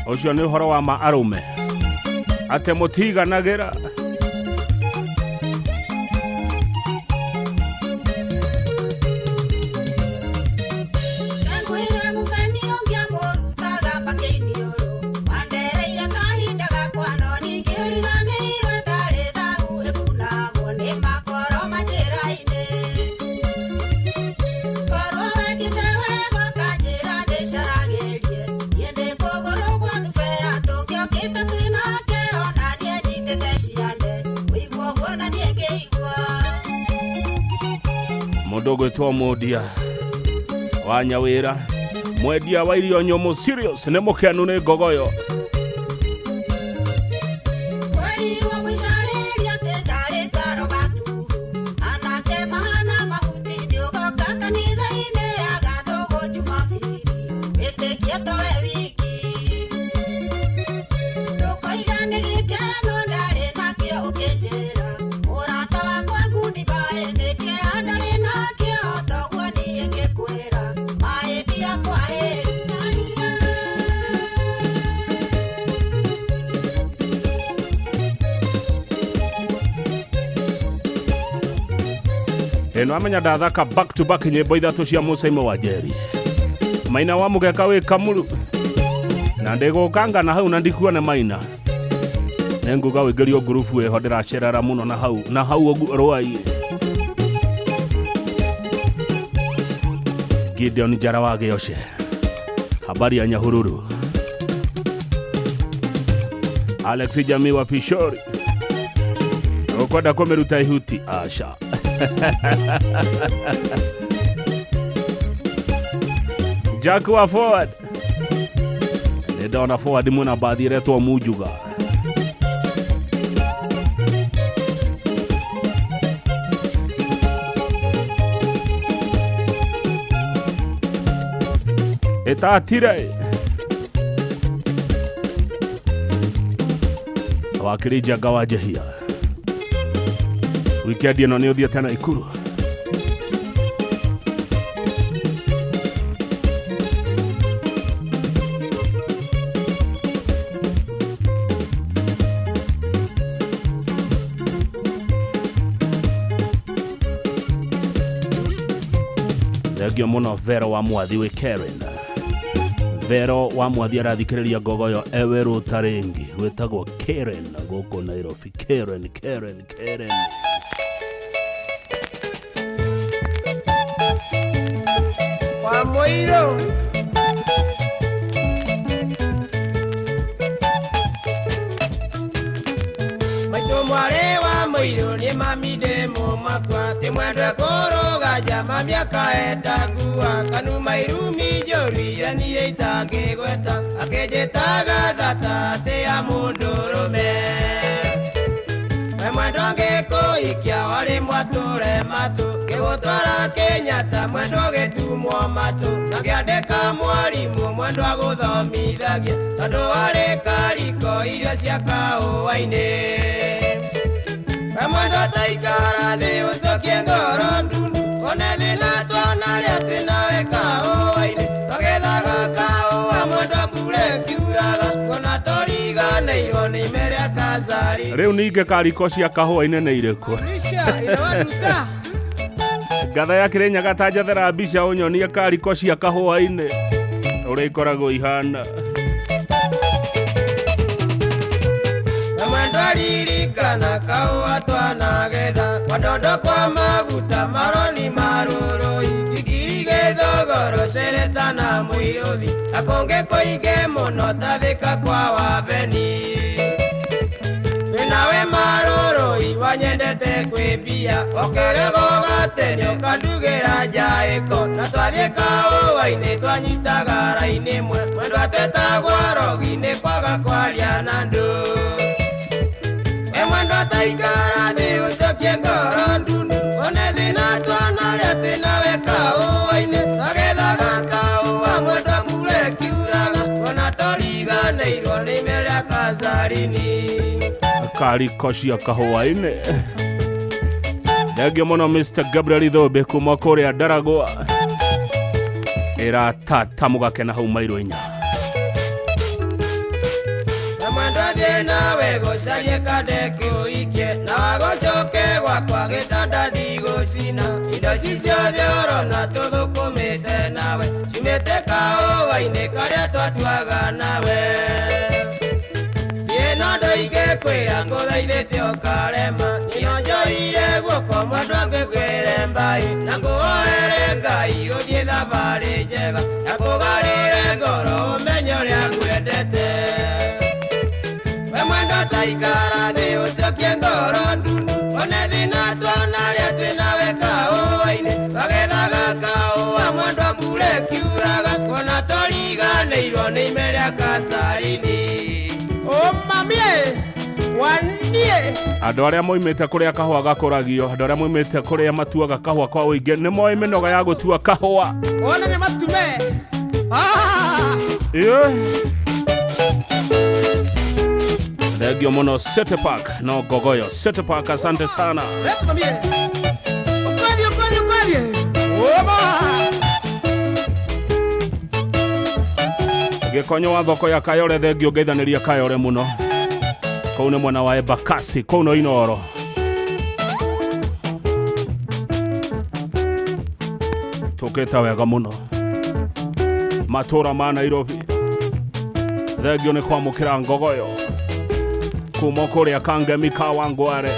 Ũcio nĩ ũhoro wa ma arũme atĩ mũtiganagĩra. Mũndũ ũgwĩtwo Mũndia wa Nyawĩra, mwendia wa irio nyũmũ serious, nĩ mũkenu nĩ ngogoyo. Werirwo mũicarĩria atĩ ndarĩ karogatu, anake mahana mahuti nĩũgoka kanitha-inĩ ya Gathũgũ Jumabiri, wĩtĩkie towe wiki. Ndũkoiga nĩ gĩkeno ndarĩ nakĩo ũkĩnjĩra, mũrata wakwa ngundi mbaĩ nĩ kĩeha ndarĩ nakĩo, toguo niĩ ngĩkwĩra mahĩtia kwa heri. Ĩno amenya ndathaka back to back nyĩmbo ithatũ cia Mũcaimo wa Njeri, maina wa mũgeka wĩ Kamuru, na ndĩgũkanga na hau na ndikuone maina, nĩnguga wĩingĩrio ngurubu ĩho ndĩracerera mũno na hau na hau ũguo rwai. Gideon Njara wa Gĩoce, habari ya Nyahururu. Alex Jami wa Pishori, ũkwenda kũmĩruta ihuti aca. Jack wa forward, nĩ ndona forward mwena bathi ĩretwo Munjuga. Ĩtatire wakiri Njanga wa Njehia, wikendi ĩno nĩ ũthiĩte Naikuru. Thengio mũno Vero wa Mwathi wĩ Karen. Vero wa Mwathi arathikĩrĩria ngogoyo ewe rũta rĩngĩ gwĩtagwo Karen gũkũ Nairobi. Karen, Karen, Karen. Wa mũirũ maitũ mwarĩ wa mũirũ nĩ mami ndĩ mũmakwa tĩ mwendwe kũrũga njama mĩaka etangua kanuma irumi njũru iria niĩ itangĩgweta akĩnjĩtaga thata atĩ ya mũndũrũme. We mwendwa ngĩkũhikia warĩ mwatũre matũ ngĩgũtwara Kenyatta mwendwa ũgĩtumwo matũ na ngĩandĩka mwarimũ mwendwa agũthomithagia tondũ warĩ kariko irio cia kahũa-inĩ. We mwendwa taikara thĩ ũcokie ngoro ndundu one thĩna twanarĩa twĩ nawe kahũa-inĩ twagethaga kahũa mwendwa mbura ĩkiuraga kuona tũriganĩirwo nĩ ime rĩa kacari. Rĩu ningĩ kariko cia kahũa-inĩ nĩ irĩkũ? Ngatha ya Kĩrĩnyaga ta njethera mbica ũnyonie kariko cia kahũa-inĩ ũrĩa ikoragwo ihana. Na mwendwa ririkana kahũa twanagetha kwa ndondo kwa maguta maroni marũrũi ngigiri gĩthogoro cereta na mũirũthi na kũngĩ kũingĩ mũno tathĩka kwa wabeni. Twĩnawe marũrũi wanyendete kwĩ mbia ũkĩrĩgwo gatene ũkandugĩra njaĩko na twathiĩ kahũa-inĩ twanyitaga raini ĩmwe mwendwa twetagwo rogi nĩ kwaga kwaria na andũ. We mwendwa taikara thĩ ũcokie ngoro ndundu one thĩna twanarĩa twĩ nawe kahũa-inĩ twagethaga kahũa mwendwa mbura ĩkiuraga kuona tũriganĩirwo nĩ ime rĩa kacarini. Kariko cia kahũa-inĩ. Thengio mũno Mr. Gabriel Ithũmbĩ kuma kũrĩa Ndaragwa, ĩratata mũgakena hau mairũ inya. Na mwendwa thiĩ nawe gũcarie kande kũikie na wagũcoke gwakwa gĩtanda ndigũcina indo ici ciothe ũrona tũthũkũmĩte nawe ciumĩte kahũa-inĩ karĩa twatuaga nawe. Niĩ no ndoige kwĩra ngũthaithĩte ũkarema niĩ njoire guoko mwendwa ngĩkwĩre mbai na ngũhoere Ngai ũthiĩ thabarĩ njega na kũgarũre ngoro ũmenye ũrĩa ngwendete. We mwendwa taikara thĩ ũcokie ngoro ndundu one thĩna twanarĩa twĩ nawe kahũa-inĩ. nĩ ime rĩa kacarini o mamie wanie Andũ arĩa moimĩte kũrĩa kahũa gakũragio, andũ arĩa moimĩte kũrĩa matuaga kahũa kwa ũingĩ nĩ moĩ mĩnoga ya gũtua kahũa. Ona nĩ matume. Yeah. Thengio mũno City Park no Ngogoyo City Park, asante sana. Ukweli ukweli ukweli. Oma. Gĩkonyo wa thoko ya Kayore, thengio ngeithanĩria Kayore mũno. Kũu nĩ mwena wa Embakasi, kũu no Inooro. Tũkĩte wega mũno matũra ma Nairobi. Thengio nĩ kwamũkĩra Ngogoyo kuma kũrĩa Kangemi Kawangware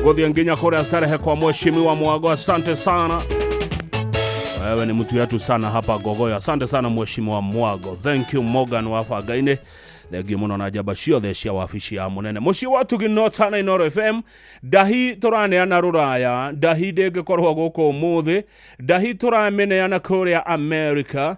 gũthiĩ nginya kũrĩa starehe kwa mheshimiwa Mwago, asante sana. Wewe ni mtu yetu sana hapa Ngogoyo, asante sana mheshimiwa Mwago. Thank you Morgan wa Fagaine. Thengio mũno na njamba ciothe cia wabici ya mũnene mũciĩ wa Tuginota na Inooro FM. Ndahi tũraneana rũraya, ndahi ndĩngĩkorwo gũkũ ũmũthĩ, ndahi tũramĩneana kũrĩa America.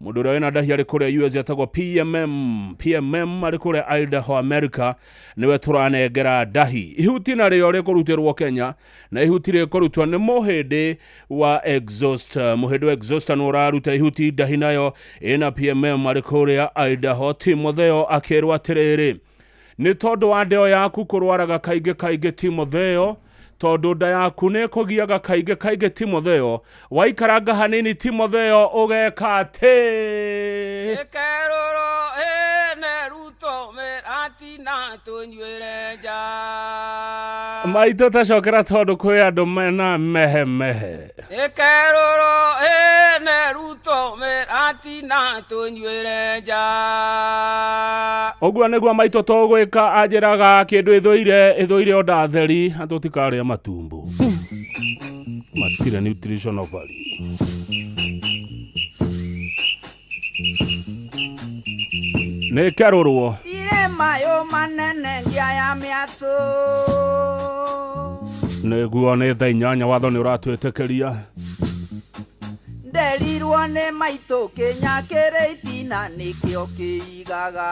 Mũndũ ũrĩa wĩna ndahi arĩ kũrĩa US etagwo PMM, PMM arĩ kũrĩa Idaho America, nĩwe tũranengera ndahi. Ihuti narĩo rĩkũrutĩrwo Kenya, na ihuti rĩkũrutwo nĩ mũhĩndĩ wa Exhauster. Mũhĩndĩ wa Exhauster nĩ ũraruta ihuti, ndahi nayo ĩna PMM arĩ kũrĩa Idaho. Timotheo akĩrwo atĩrĩrĩ, nĩ tondũ wa ndeo yaku kũrwaraga kaingĩ kaingĩ Timotheo, tondũ nda yaku nĩ ĩkũgiaga kaingĩ kaingĩ Timotheo, waikaranga hanini Timotheo ũgeka atĩ Ĩkerũrwo ĩne Ruto mĩratina tũnyuĩre nja. Maitũ tacokera tondũ kwĩ andũ mena mehe mehe. Ĩkerũrwo ĩne Ruto mĩratina tũnyuĩre nja. Ũguo nĩguo maitũ tũgwĩka, anjĩraga kĩndũ ĩthũire ĩthũire onda theri, tũtikarĩa matumbo matirĩ nutritional value. Nĩ kerũrwo Ire mayo manene ngia ya mĩatũ. Nĩguo nĩ thaa 8 watho nĩ ũratwĩtĩkĩria. Nderirwo nĩ maitũ kĩnya kĩrĩ itina nĩkĩo kĩigaga.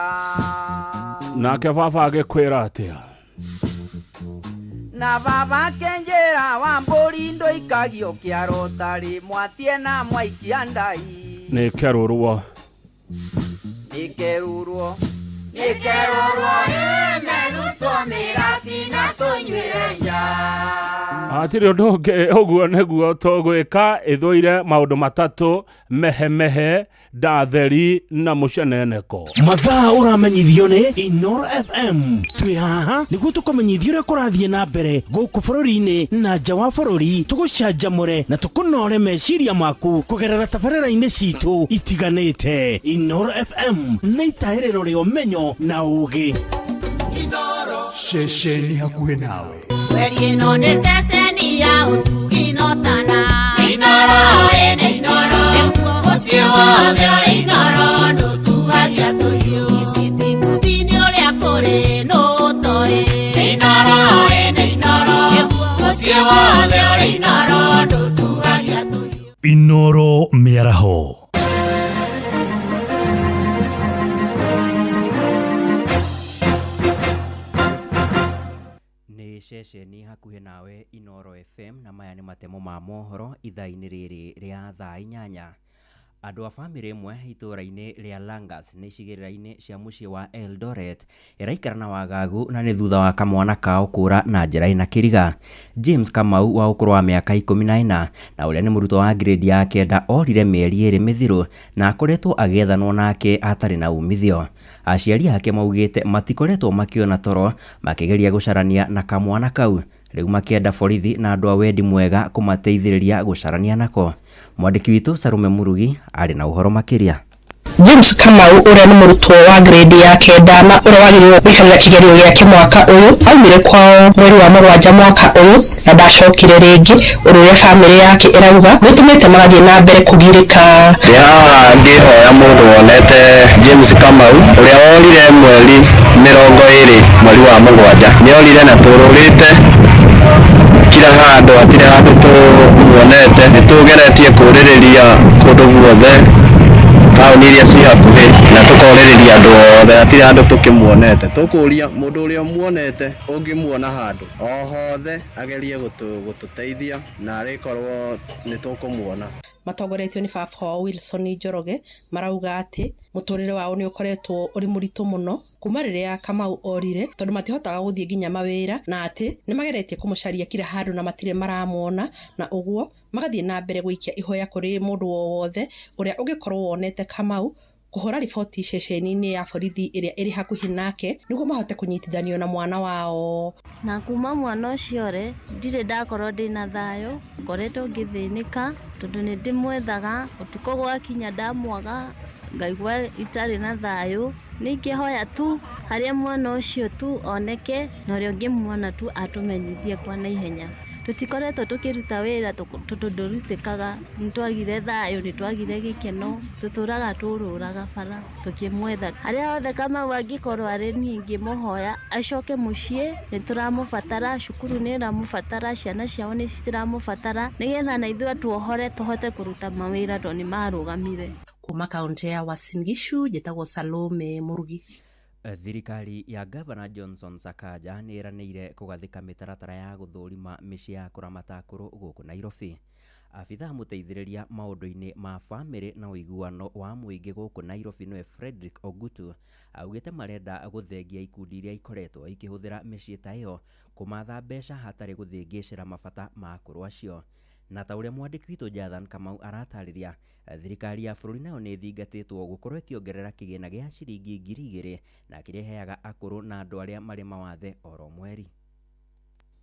Nake baba agĩkwĩra atĩa? Na baba akĩnjĩra wa mbũri ndũikagio kĩaro tarĩ mwatie na mwaikia ndai. Nĩ kerũrwo. Nĩ kerũrwo. Nĩ kerũrwo ĩne Ruto mĩratina tũnyuĩre nja. Hatirĩ ũndũ ũngĩ, ũguo nĩguo tũgwĩka. Ĩthũire maũndũ matatũ: mehemehe, ndatheri na mũceneneko. Mathaa ũramenyithio nĩ Inooro FM. Twĩ haha nĩguo tũkũmenyithie ũrĩa kũrathiĩ na mbere gũkũ bũrũri-inĩ na nja wa bũrũri, tũgũcanjamũre na tũkũnore meciria maku kũgerera tabarĩra-inĩ citũ itiganĩte. Inooro FM nĩ itahĩrĩro rĩa ũmenyo na ũũgĩ. Ceceni hakuhĩ nawe. Kweri ĩno nĩ ceceni ya ũtugi notana. Inooro ĩne Inooro, mũciĩ wothe ũrĩ Inooro ndũtuagia tũhiũ. Ici ti mbuthi-inĩ ũrĩa kũrĩ nũtoĩ. Inooro ĩne Inooro, mũciĩ wothe ũrĩ Inooro ndũtuagia tũhiũ. Inooro mĩaraho. Ceceni hakuhĩ nawe Inooro FM, na maya nĩ matemo ma mohoro ithaa-inĩ rĩrĩ rĩa thaa 8. Andũ a bamĩrĩ ĩmwe itũũra-inĩ rĩa Langas nĩ icigĩrĩra-inĩ cia mũciĩ wa Eldoret ĩraikara na wagagu, na nĩ thutha wa kamwana kao kũra na njĩra ĩna kĩriga. James Kamau wa ũkũrũ wa mĩaka 14 na ũrĩa nĩ mũrutwo wa grade ya 9 orire mĩeri 2 mĩthiru na akoretwo agĩethanwo nake atarĩ na umithio. Aciari ake maugĩte matikoretwo makĩona toro makĩgeria gũcarania na kamwana kau, rĩu makĩenda borithi na andũ a wendi mwega kũmateithĩrĩria gũcarania nako. Mwandĩki witũ Sarume Murugi arĩ na ũhoro makĩria. James Kamau ũrĩa nĩ mũrutwo wa grade ya 9 na ũrĩa wagĩrĩirwo gũikarĩra kĩgerio gĩake mwaka ũyũ aumire kwao mweri wa 7 mwaka ũyũ na ndacokire rĩngĩ, ũndũ ũrĩa bamĩrĩ yake ĩrauga nĩũtũmĩte magathiĩ na mbere kũgirĩka. Ndĩ haha ngĩhoya mũndũ wonete James Kamau ũrĩa worire mweri 20 mweri wa 7. Nĩorire na tũrũrĩte kila handũ, hatirĩ handũ tũmuonete. Nĩtũgeretie kũrĩrĩria kũndũ guothe Taũni iria ci hakuhĩ na tũkorĩrĩria andũ othe, hatirĩ handũ tũkĩmuonete. Tũkũria mũndũ ũrĩa ũmuonete, ũngĩmuona handũ o hothe, agerie gũtũteithia na arĩkorwo nĩ tũkũmuona. Matongoretio nĩ baba wao Wilson Njoroge marauga atĩ mũtũrĩre wao nĩ ũkoretwo ũrĩ mũritũ mũno kuma rĩrĩa Kamau orire, tondũ matihotaga gũthiĩ nginya mawĩra, na atĩ nĩ mageretie kũmũcaria kila handũ na matirĩ maramuona, na ũguo magathiĩ na mbere gũikia ihoya kũrĩ mũndũ o wothe ũrĩa ũngĩkorwo wonete Kamau kũhũra riboti ceceni-inĩ ya borithi ĩrĩa ĩrĩ hakuhĩ nake nĩguo mahote kũnyitithanio na mwana wao. Na kuma mwana ũcio rĩ, ndirĩ ndakorwo ndĩna thayũ, ngoretwo ngĩthĩnĩka tondũ nĩ ndĩmwethaga ũtukũ gwakinya ndamwaga ngaigua itarĩ na thayũ. Ningĩhoya tu harĩa mwana ũcio tu oneke, na ũrĩa ũngĩmuona tu atũmenyithie kwa naihenya. Tũtikoretwo tũkĩruta wĩra tondũ ndũrutĩkaga, nĩ twagire thayũ, nĩ twagire gĩkeno, tũtũraga tũrũraga bara tũkĩmwetha. Harĩa hothe Kamau angĩkorwo arĩ, niĩ ingĩmũhoya acoke mũciĩ, nĩ tũramũbatara, cukuru nĩ ĩramũbatara, ciana ciao nĩ ciramũbatara, nĩgetha na ithuĩ tuohore tũhote kũruta mawĩra tondũ nĩ marũgamire. Kuma kaunti ya Uasin Gishu njĩtagwo Salome Murugi. Thirikari ya Gavana Johnson Sakaja nĩ ĩranĩire kũgathĩka mĩtaratara ya gũthũrima mĩciĩ ya kũramata akũrũ gũkũ Nairobi. Abithaa mũteithĩrĩria maũndũ-inĩ ma bamĩrĩ na ũiguano wa mũingĩ gũkũ Nairobi nĩwe Frederick Ogutu augĩte marenda gũthengia ikundi iria ikoretwo ikĩhũthĩra mĩciĩ ta ĩyo kũmatha mbeca hatarĩ gũthĩngĩcĩra mabata ma akũrũ acio. Na ta ũrĩa mwandĩki witũ Jathan Kamau aratarĩria, thirikari ya bũrũri nayo nĩ ĩthingatĩtwo gũkorwo ĩkĩongerera kĩgĩna gĩa ciringi 2,000 na kĩrĩa ĩheaga akũrũ na andũ arĩa marĩ mawathe oro mweri.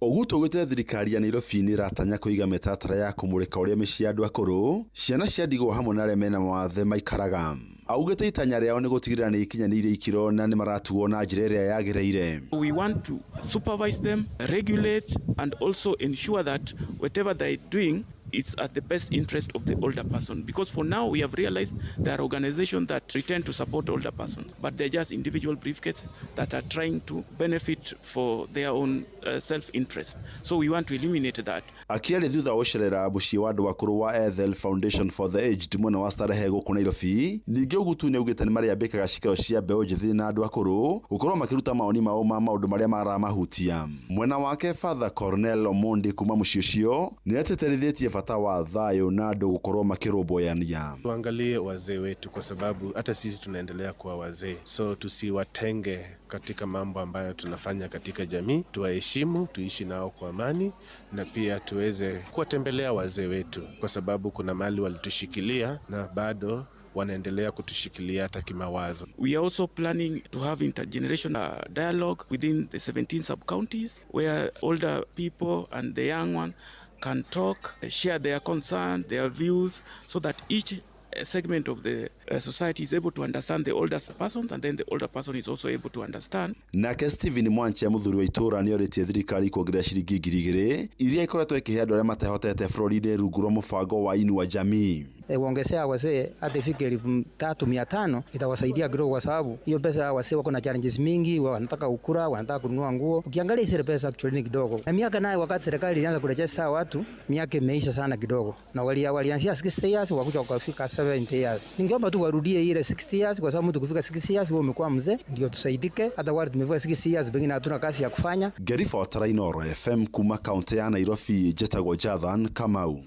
Ogutu augĩte thirikari ya Nairobi nĩ ĩratanya kũiga mĩtaratara ya kũmũrĩka ũrĩa mĩciĩ ya andũ akũrũ, ciana cia ndigwa hamwe na arĩa mena mawathe maikaraga. Augĩte itanya rĩao nĩ gũtigĩrĩra nĩ ikinyanĩirie ikĩro na nĩ maratuo na njĩra ĩrĩa yagĩrĩire. We want to supervise them, regulate and also ensure that whatever they're doing it's at the best interest of the older person, because for now we have realized there are organizations that pretend to support older persons, but they're just individual briefcases that are trying to benefit for their own self-interest. So we want to eliminate that. Akiaria thutha wa gũcerera mũciĩ wa andũ akũrũ wa Ethel Foundation for the Aged mwena wa Starehe gũkũ Nairobi, ningĩ Ogutu nĩaugĩte nĩ marĩambĩkaga cikaro cia mbeũ njĩthĩ na andũ akũrũ gũkorwo makĩruta maoni mao ma maũndũ marĩa maramahutia. Mwena wake Father Cornel Omondi kuma mũciĩ ũcio nĩatĩtĩrithĩtie bata wa thayũ na andũ gũkorwo makĩrũmbũyania. Tuangalie wazee wetu kwa sababu hata sisi tunaendelea kuwa wazee, so tusiwatenge katika mambo ambayo tunafanya katika jamii. Tuwaheshimu, tuishi nao kwa amani, na pia tuweze kuwatembelea wazee wetu kwa sababu kuna mali walitushikilia na bado wanaendelea kutushikilia hata kimawazo. We are also planning to have intergenerational dialogue within the 17 sub-counties where older people and the young one can talk, share their concern, their views, so that each segment of the society is able to understand the older person, and then the older person is also able to understand. Nake Stephen Mwanche muthuri wa itura nĩorĩtie thirikari kuongerera ciringi 2,000 iria ikoretwo ĩkĩhe andũ arĩa matehotete bũrũri-inĩ rungu rwa mũbango wa Inua Jamii. Kuongezea wazee hata ifike 3,500 itawasaidia kidogo, kwa sababu hiyo pesa wazee wako na challenges mingi, wanataka kukula, wanataka kununua nguo. Ukiangalia ile pesa actually ni kidogo. Na miaka nayo wakati serikali ilianza kurejesha watu, miaka imeisha sana kidogo. Na walianzia 60 years wakuja wakafika 70 years. Ningeomba tu warudie ile 60 years, kwa sababu mtu kufika 60 years wewe umekuwa mzee, ndio tusaidike. Hata wale tumefika 60 years pengine hatuna kazi ya kufanya. Ngĩribotera Inooro FM kuma kaunti ya Nairobi, njĩtagwo Jathan Kamau.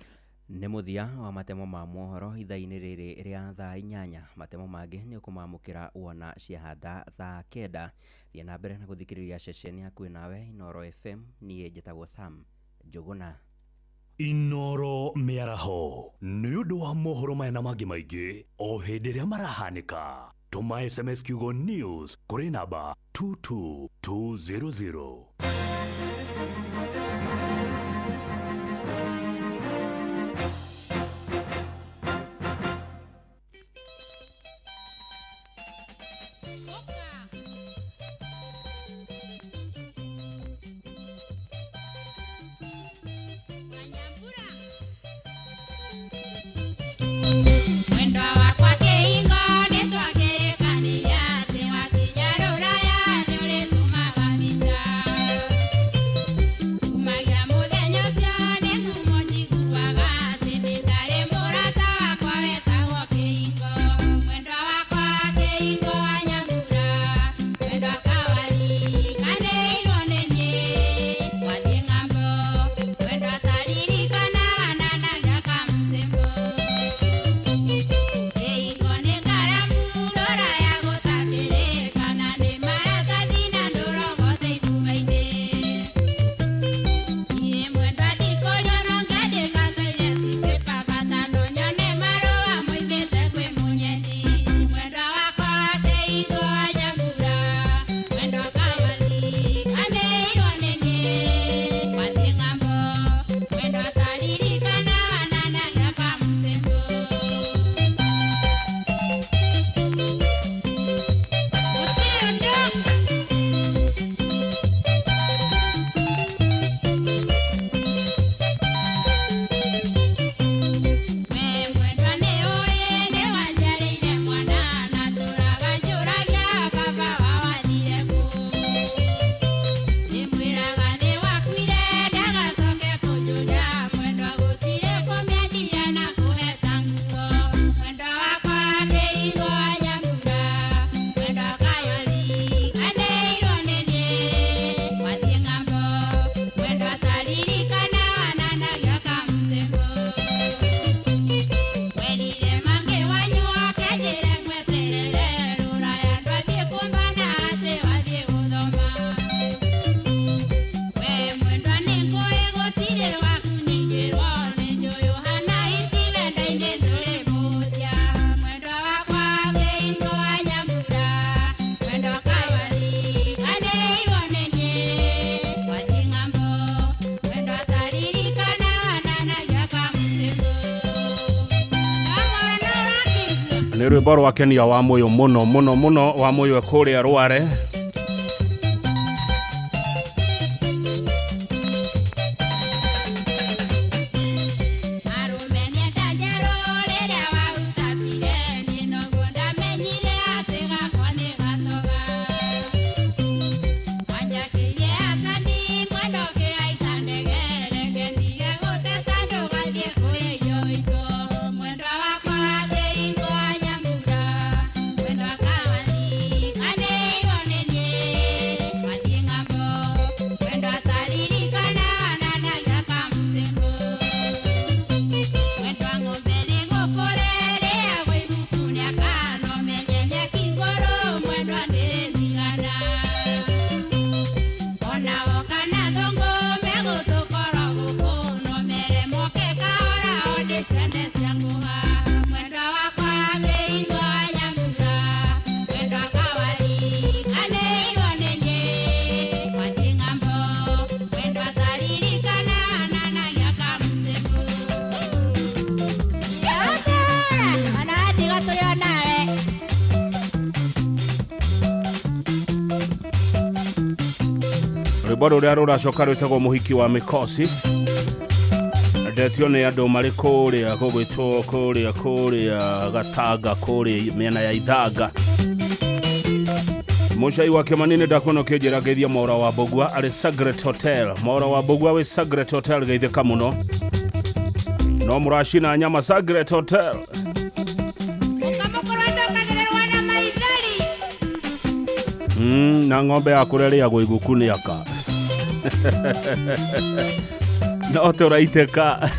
Nĩ mũthia wa matemo ma mohoro ithaa-inĩ rĩrĩ rĩa thaa 8. Matemo mangĩ nĩ ũkũmamũkĩra wona ciahanda thaa 9. Thiĩ na mbere na gũthikĩrĩria ceceni hakuhĩ nawe Inooro FM. Niĩ njĩtagwo Sam Njũgũna. Inooro mĩaraho nĩ ũndũ wa mohoro maya na mangĩ maingĩ o hĩndĩ ĩrĩa marahanĩka. Tũma SMS kiugo news kũrĩ namba 22200. Mwendo wakwa kĩhingo nĩtwakĩrĩkanĩire atĩ wakinya rũraya nĩũrĩtũmaga mbica. Nĩ rwĩmbo rwa Kenia wa Mũyũ mũno mũno mũno wa Mũyũ kũrĩa Rware. Rwĩmbo rũrĩa rũracoka rwĩtagwo Mũhiki wa Mĩkosi. Ndetio nĩ andũ marĩ kũrĩa gũgwĩtwo kũrĩa kũrĩa Gatanga kũrĩa mĩena ya Ithanga. Mũcai wa Kĩmani nĩ ndakuona ũkĩnjĩra ngeithia Mwaura wa Mbũgua arĩ Sagret Hotel. Mwaura wa Mbũgua wĩ Sagret Hotel geithĩka mũno. No mũracina nyama Sagret Hotel. Na ng'ombe yaku rĩrĩagwo iguku nĩ aka. No tũraitĩka.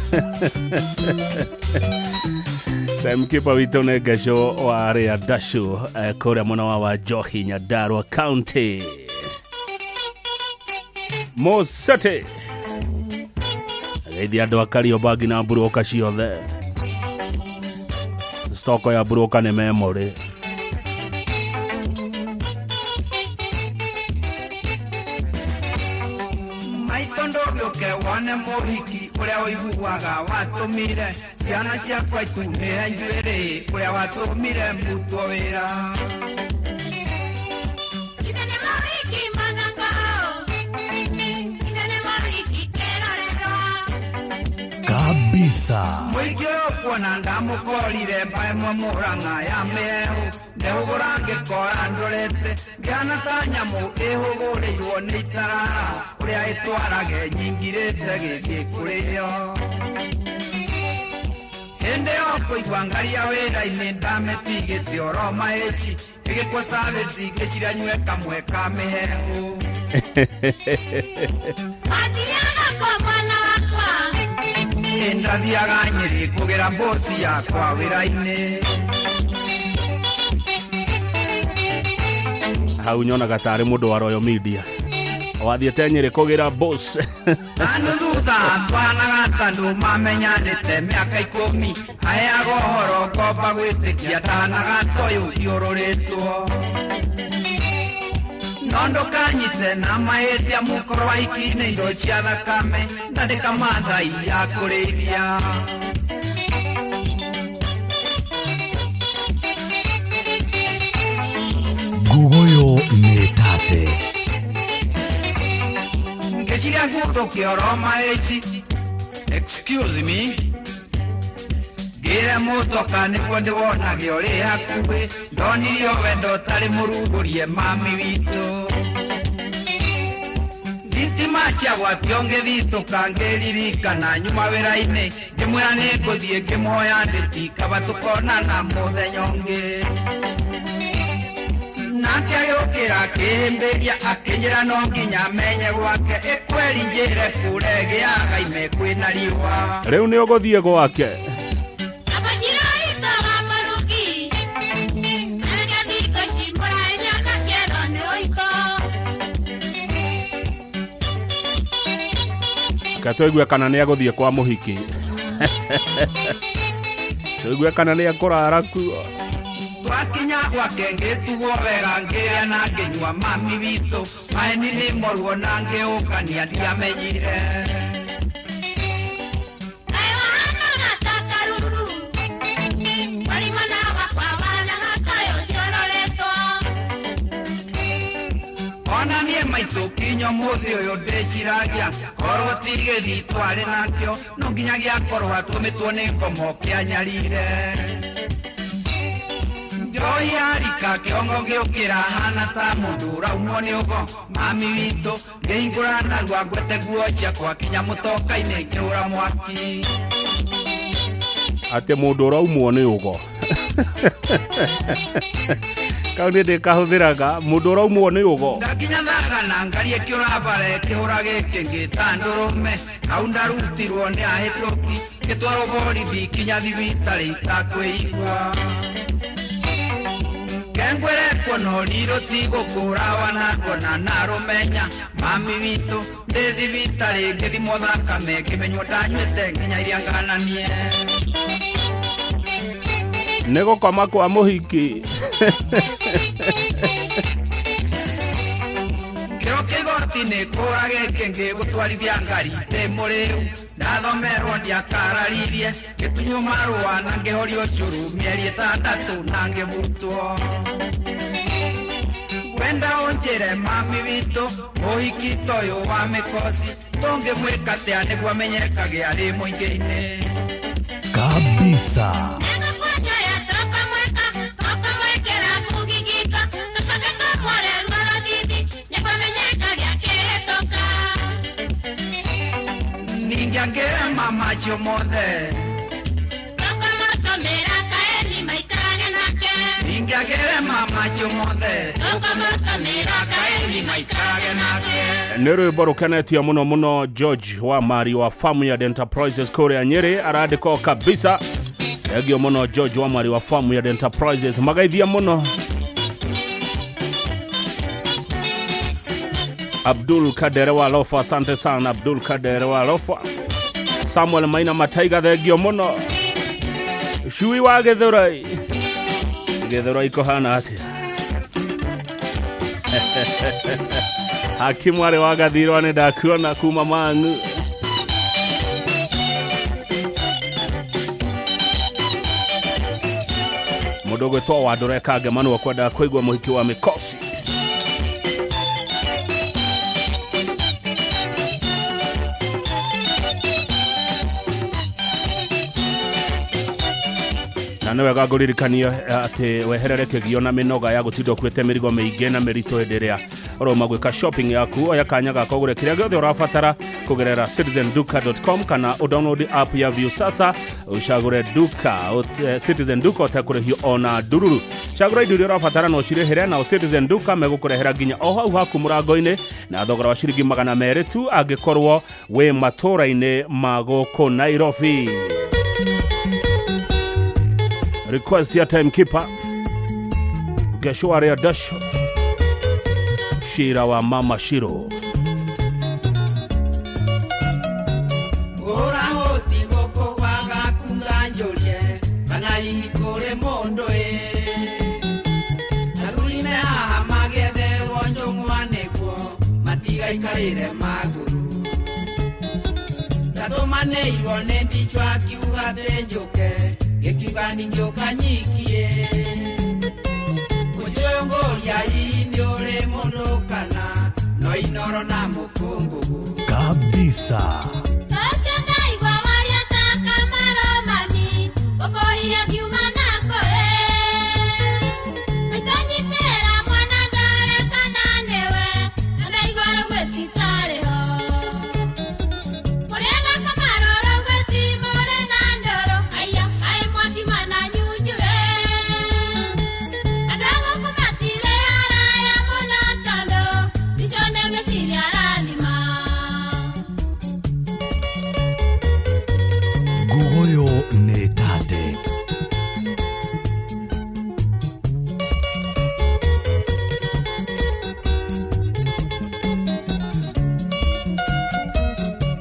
Timekeeper witũ nĩ Ngeco wa Rĩa Ndacũ kũrĩa mwena wa Njohi Nyandarua County. Mũcete geithia andũ a Kariobangi na mburoka ciothe. Stoko ya mburoka nĩ memory. Mũhiki ũrĩa ũiguaga watũmire ciana ciakwa itumĩre njuĩrĩ ũrĩa watũmire mbutwo wĩra. Kabisa. Mũingĩ ũyũ kuona ndamũkorire mbae Mũrang'a ya mĩhehu ndehũgũra ngĩkora ndorete ngĩhana ta nyamũ ĩhũgũrĩirwo nĩ itarara ũrĩa ĩtwarage nyingirĩte gĩthiĩ kũrĩo. Hĩndĩ ĩyo kũigua ngaria wĩra-inĩ ndamĩtigĩte oro maĩci ĩgĩkwo service ngĩciria nyue kamwe ka mĩhehu. Ndathiaga Nyĩrĩ kũgĩra mboci yakwa wĩra-inĩ. Hau nyonaga tarĩ mũndũ wa Royal Media wathiĩte Nyĩrĩ kũgĩra boss. Andũ thutha twanaga tandũ mamenyanĩte mĩaka 10 aheaga ũhoro ngomba gwĩtĩkia ndanaga toyũ thiũrũrĩtwo. No ndũkanyite na mahĩtia mũkoro wa ikinĩ indo cia thakame ndandĩka mathai ya kũrĩithia. Nguguyo nĩ tate. Ngĩciria ngũthũke oro maĩci. Excuse me. Ngĩre mũtoka nĩguo ndĩwonage ũrĩ hakuhĩ ndonirio wendo ũtarĩ mũrugũrie mami witũ. Thitima ciagwatio ngĩthitũka ngĩririkana nyuma wĩra-inĩ ngĩmwĩra nĩngũthiĩ ngĩmũhoya ndĩti kaba tũkonana mũthenya ũngĩ. Nake agĩũkĩra akĩhĩmbĩria akĩnjĩra no nginya menye gwake ĩkweri njĩre kũrĩa ĩgĩaga ime kwĩna riũa. Rĩu nĩ ũgũthiĩ gwake. Tũigue kana nĩ agũthiĩ kwa mũhiki. Tũigue kana nĩ ekũrara kuo. Twakinya gwake ngĩtugwo wega ngĩrĩa na ngĩnyua mami witũ maeni nĩ moruo na ngĩũkania ndiamenyire. Ona niĩ maitũ kinya ũmũthĩ ũyũ ndĩciragia korwo ti gĩthii twarĩ nakĩo no nginya gĩakorwo atũmĩtwo nĩ ngomo kĩanyarire. Njohi yarika kĩongo gĩũkĩra hana ta mũndũ ũraumwo nĩ ũgo. Mami witũ ngĩhingũra narua ngwete nguo ciakwa kinya mũtoka-inĩ ngĩhũra mwaki. Atĩ mũndũ ũraumwo nĩ ũgo. Kau nĩ ndĩkahũthĩraga mũndũ ũraumwo nĩ ũgo. Ndakinya thagana ngarie kĩũra bare kĩhũra gĩkĩ ngĩta ndũrũme hau ndarutirwo nĩ ahĩtũki ngĩtwarwo borithi kinya thibitarĩ itakwĩigua. Kengwere kuona ũrirũ ti gũkũra wanakuona narũmenya. Mami witũ ndĩ thibitarĩ ngĩthimwo thakame ngĩmenywo ndanyuĩte nginya iria ngananie. Nĩ gũkoma kwa mũhiki. Kĩro kĩgoti-inĩ kũra gĩkĩ ngĩgũtwarithia ngari ndĩ mũrĩu ndathomerwo ndiakararirie ngĩtunywo marũa na ngĩhorio cũrũ mĩeri 6 na ngĩbutwo. Wenda ũnjĩre mami witũ mũhiki ta ũyũ wa mĩkoci tũngĩmwĩka atĩa nĩguo amenyekage arĩ mũingĩ-inĩ. Kabisa. Ningĩangĩre mama acio mothe ningĩangĩre mama acio mothe kaeni maikarage nake. Nĩ rwĩmbo rũkenetie mũno mũno George wa Mari wa Farmyard Enterprises kũrĩa Nyĩrĩ arandĩka kabisa. Thengio mũno George wa Mari wa Farmyard Enterprises magaithia mũno. Abdul Kadere wa Lofa, asante sana Abdul Kadere wa Lofa. Samuel Maina Mataiga thengio mũno. Cui wa Gĩthũrai. Gĩthũrai kũhana atĩa? Hakimu arĩ wa Gathirwa nĩ ndakuona kuma Mang'u. Mũndũ ũgwĩtwo Wandũre Kangemanu akwendaga kũigua mũhiki wa mĩkosi. Na nĩ wega ngũririkanie atĩ weherere kĩgio na mĩnoga ya gũtinda ũkuĩte mĩrigo mĩingĩ na mĩritũ hĩndĩ ĩrĩa ũrauma gwĩka shopping yaku. Oya kanya gaka ũgũre kĩrĩa gĩothe ũrabatara kũgerera citizenduka.com kana ũdownload app ya Viusasa ũcagũre duka Citizen Duka ũtekũrĩhio ona ndururu. Cagũra indo iria ũrabatara na ũcirĩhĩre na Citizen Duka megũkũrehera nginya o hau haku mũrango-inĩ na thogora wa ciringi 200 tu angĩkorwo wĩ matũũra-inĩ ma gũkũ Nairobi. Request ya timekeeper Geshwari Dash Shira wa Mama Shiro. Ora hoti goko waga kunganjorie kana hihi kũrĩ mũndũ ĩ athuri me haha magetherwo njũng'wa nĩguo matigaikarĩre magũrũ. Ndatũmanĩirwo nĩ ndichwa akiuga atĩ njũke ngĩkiuga ningĩũka nyikie. Ũcio ngũria hihi nĩ ũrĩ mũndũ kana no inoro na mũkũngũgũ. Kabisa. Ũcio ndaigua waria ta Kamaro mami ũkũiya ngiuma nako ĩ maitanyitĩra mwana ndore kana nĩwe na ndaigua rũgwĩti tarĩ ho kũrĩaga Kamaro rũgwĩti mũrĩ na ndũrũ aya aĩ mwaki mana nyunjure andũ a gũkũ matirĩ haraya mũno tondũ icio nĩ mĩciria arathima. Ngugoyo nĩ tate.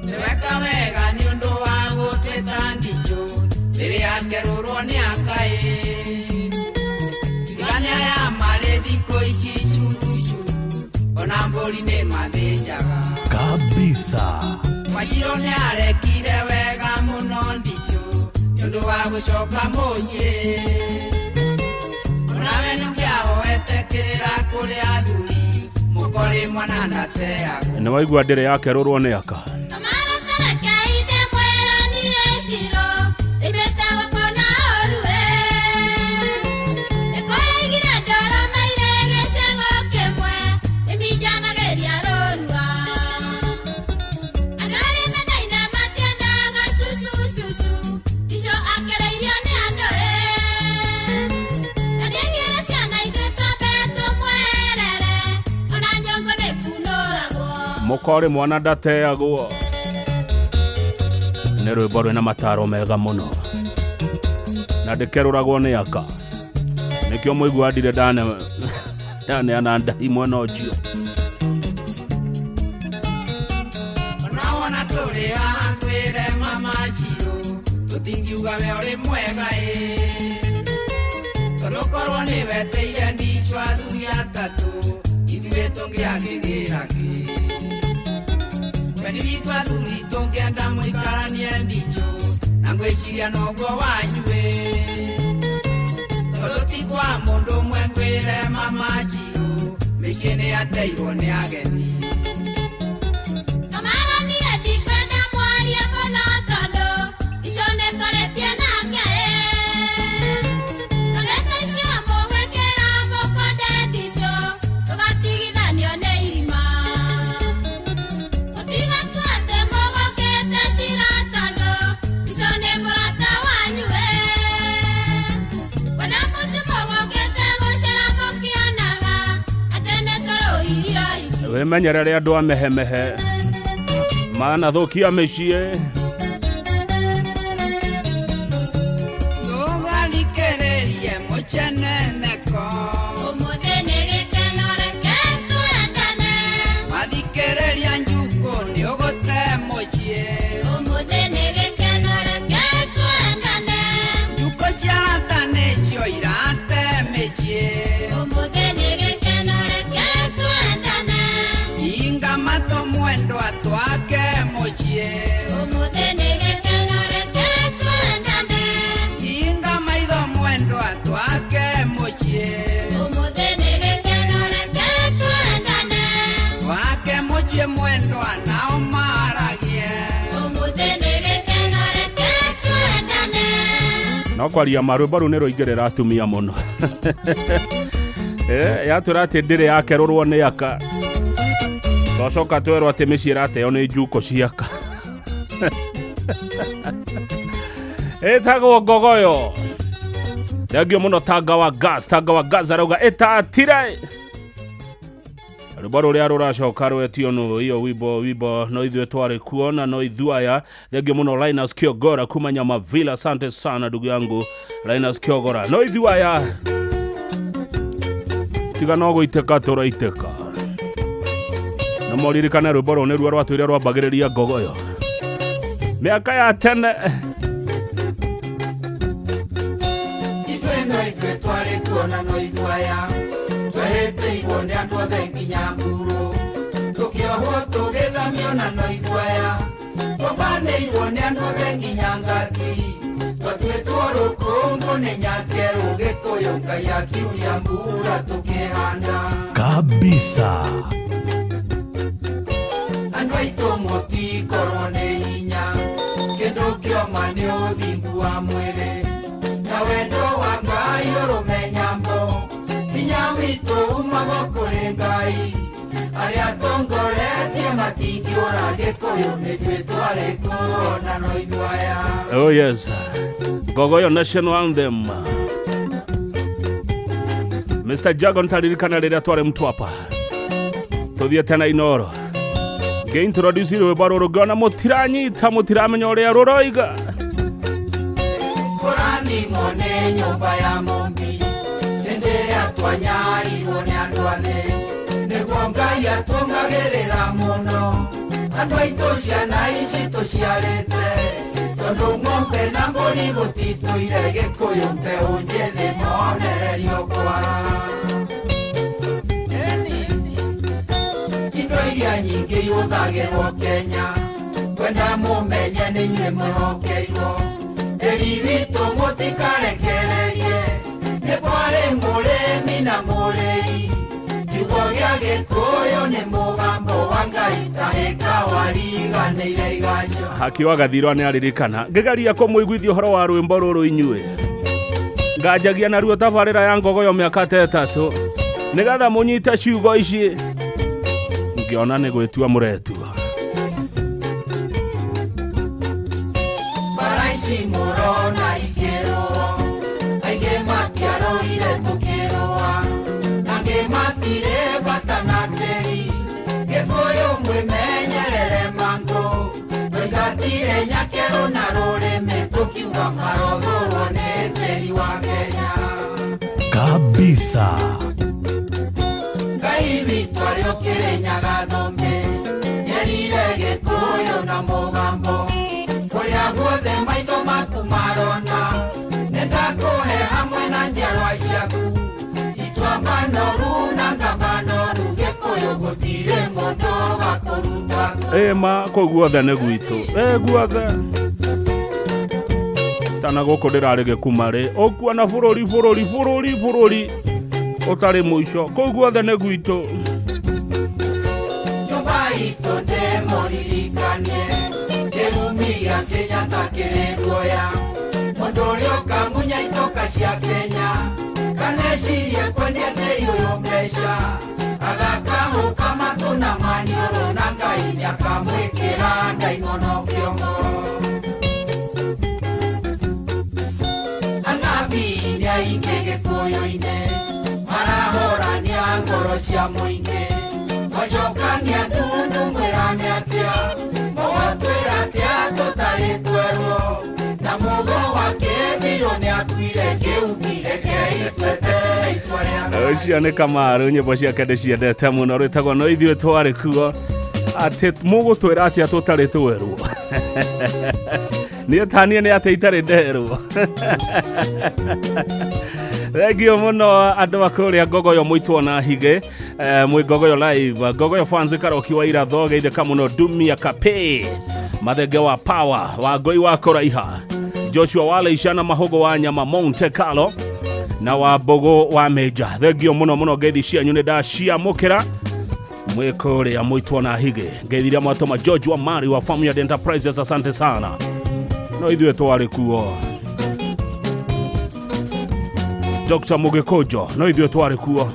Nĩweka wega nĩ ũndũ wa gũtwĩta ndichũ rĩrĩa akerũrwo nĩ akaĩ. Tiga nĩ aya marĩ thikũ ici curucuru ona mbũri nĩ mathĩnjaga. Kabisa. Wanjirũ nĩ arekire wega mũno ndichũ nĩ ũndũ wa gũcoka mũciĩ. Onawe nĩũngĩahoete kĩrĩra kũrĩ athuri mũkore Mũkorĩ mwana ndateagwo. Nĩ waigua ndĩrĩ yakerũrwo nĩ aka. Mũkorĩ mwana ndateagwo. Nĩ rwĩmbo rwĩna mataro mega mũno na ndĩkerũragwo nĩ aka. Nĩkĩo mũigua ndire ndaneana ndahi mwena ũcio. Onawona tũrĩ haha twĩre mama Ciro, tũtingiuga we ũrĩ mwega ĩ. Tondũ korwo nĩ weteire ndicho athuri atatũ, ithuĩ tũngĩakĩgĩra kĩ? Wendi witũ athuri tũngĩenda mũikaranie ndicho, na ngwĩciria noguo wanyu ĩ. Tondũ ti kwa mũndũ ũmwe ngwĩre mama Ciro, mĩciĩ nĩ yateirwo nĩ ageni. Wĩmenyerere andũ a mehemehe manathũkia mĩciĩ. Ndũgathikĩrĩrie mũceneneko. Ũmũthĩ nĩ gĩkeno reke twendane. Wathikĩrĩria njukũ nĩ ũgũte mũciĩ. Ũmũthĩ nĩ gĩkeno reke twendane. Njukũ cia arata nĩcio irate mĩciĩ. Ũmũthĩ nĩ gĩkeno reke twendane. Hinga matũ mwendwa twake mũciĩ. Ũmũthĩ nĩ gĩkeno reke twendane. Hinga maitho mwendwa twake mũciĩ. Ũmũthĩ nĩ gĩkeno reke twendane. Twake mũciĩ mwendwa nao maragie. Ũmũthĩ nĩ gĩkeno reke twendane. No kwaria ma rwĩmbo rũu nĩ rũingĩrĩra atumia mũno. Yatwĩra atĩ ndĩrĩ yakerũrwo nĩ aka. Twacoka twerwo atĩ mĩciĩ ĩrateo nĩ njuko cia aka. Ĩtagwo ngogoyo. Thengio mũno Tanga wa Gas. Tanga wa Gas arauga ĩtatire. Rwĩmbo rũrĩa rũracoka rwetio nũ iyo wimbo no ithuĩ twarĩ kuo na no ithuĩ aya. Thengio mũno Linus Kiogora kuma Nyamavila. Asante sana ndugu yangu Linus Kiogora. No ithuĩ aya tiga no gũitĩka tũraitĩka. Na moririkane rwĩmbo rũu nĩruo rwatũire rwambagĩrĩria ngogoyo mĩaka ya tene. Ithuĩ no ithuĩ twarĩ kuo na no ithuĩ aya. Twehĩtĩirwo nĩ andũ othe nginya mburu. Tũkĩohwo tũgĩthamio na no ithuĩ aya. Twambanĩirwo nĩ andũ othe nginya ngati. Twatuĩtwo rũkũngũ nĩ nyakerũ Gĩkũyũ Ngai akiuria mbura tũkĩhanda. Kabisa. Andũ aitũ mũtikorwo nĩ hinya. Kĩndũ kĩoma nĩ ũthingu wa mwĩrĩ. Na wendo wa Ngai ũrũme nyambo. Hinya witũ umaga kũrĩ Ngai. Arĩa atongoretie matingĩũra Gĩkũyũ nĩthuĩ twarĩ kuo na no ithuĩ aya. Oh yes. Ngogoyo National Anthem. Mr. Jagon taririkana rĩrĩa twarĩ Mtwapa. Tũthiĩte na Inoro. Ngĩintroduce rwĩmbo rũrũ ngĩona mũtiranyita mũtiramenya ũrĩa rũroiga. Kũrathimwo nĩ nyũmba ya Mũmbi. Hĩndĩ ĩrĩa twanyarirwo nĩ andũ a thĩ. Nĩguo Ngai atũngagĩrĩra mũno. Andũ aitũ ciana ici tũciarĩte. Tondũ ng'ombe na mbũri gũtitũire Gĩkũyũ mbeũ njĩthĩ monererio kwa. Indo iria nyingĩ ihũthagĩrwo Kenya. Kwenda mũmenye nĩ inyuĩ mwĩhokeirwo. Tĩri witũ mũtikarekererie. Nĩ kwarĩ mũrĩmi na mũrĩi. Kiugo Gĩa Gĩkũyũ nĩ mũgambo wa Ngai tahĩka wariganĩire iganjo. Haki wa Gathirwa nĩ aririkana ngĩgeria kũmũiguithia ũhoro wa rwĩmbo rũrũ inyuĩ nganjagia naruo tabarĩra ya Ngogoyo mĩaka ta 3 nĩgetha mũnyite ciugo ici ngĩona nĩ gwĩtua mũretua. Mbara ici mũrona ikĩrũa, aingĩ matiarũire tũkĩrũa, na angĩ matirĩ bata na tĩri. Gĩkũyũ mwĩmenyerere mangũ, tũingatire nyakerũ na rũrĩmĩ tũkiuga marothũrwo nĩ tĩri wa Kenya. Kabisa. Ngai witũ arĩ ũkĩrĩnyaga thũmbĩ, nĩerire Gĩkũyũ na mũgambo, kũrĩa guothe maitho maku marona, nĩndakũhe hamwe na njiarwa ciaku. Ituamba noru na ngamba noru, Gĩkũyũ gũtirĩ mũndũ wa kũruta. Ĩma kũu guothe nĩ gwitũ, ĩ guothe tana gũkũ ndĩrarĩ gĩkumarĩ ũkuona bũrũri bũrũri bũrũri bũrũri ũtarĩ mũico kũu guothe nĩ gwitũ. Nyũmba itũ ndĩmũririkanie, kĩrumi gĩa Kenyatta kĩrĩ guoya. Mũndũ ũrĩa ũkamunya itoka cia Kenya, kana ecirie kwendia tĩri ũyũ mbeca, agakahũka matũ na maniũrũ na Ngai nĩakamwĩkĩra ndaimono kĩongo. Anabii nĩ aingĩ Gĩkũyũ-inĩ, marahorania ngoro cia mũingĩ, mwacokania ndundu mwĩrane atĩa, mũgũtwĩra atĩa tũtarĩ twerwo, na mũgo wa kĩmbirũ nĩakuire kĩu kĩrekei tweterere itua rĩa Ngai. Ũcio nĩ Kamaru, nyĩmbo ciake ndĩciendete mũno, rwĩtagwo no ithuĩ twarĩ kuo. Atĩ mũgũtwĩra atĩa tũtarĩ twerwo? Niĩ taniĩ nĩ atĩ itarĩ nderwo. Thengio mũno andũ a kũrĩa Ngogoyo mũitwo na hige, mwĩ Ngogoyo live, Ngogoyo fans Karoki wa Iratho geithĩka mũno, Dumia Kape Mathenge wa Power wa Ngoi wa Kũraiha, Joshua Waleisha na Mahogo wa Nyama Monte Carlo na wa Mbogo wa Meja. Thengio mũno mũno, ngeithi cianyu nĩ ndaciamũkĩra mwĩ kũrĩa mũitwo na hige. Ngeithi iria mwatũma George wa Mari wa Farmyard Enterprises, asante sana. No ithuĩ twarĩ kuo. Dr. Mũgĩkũnjo, no ithuĩ twarĩ kuo.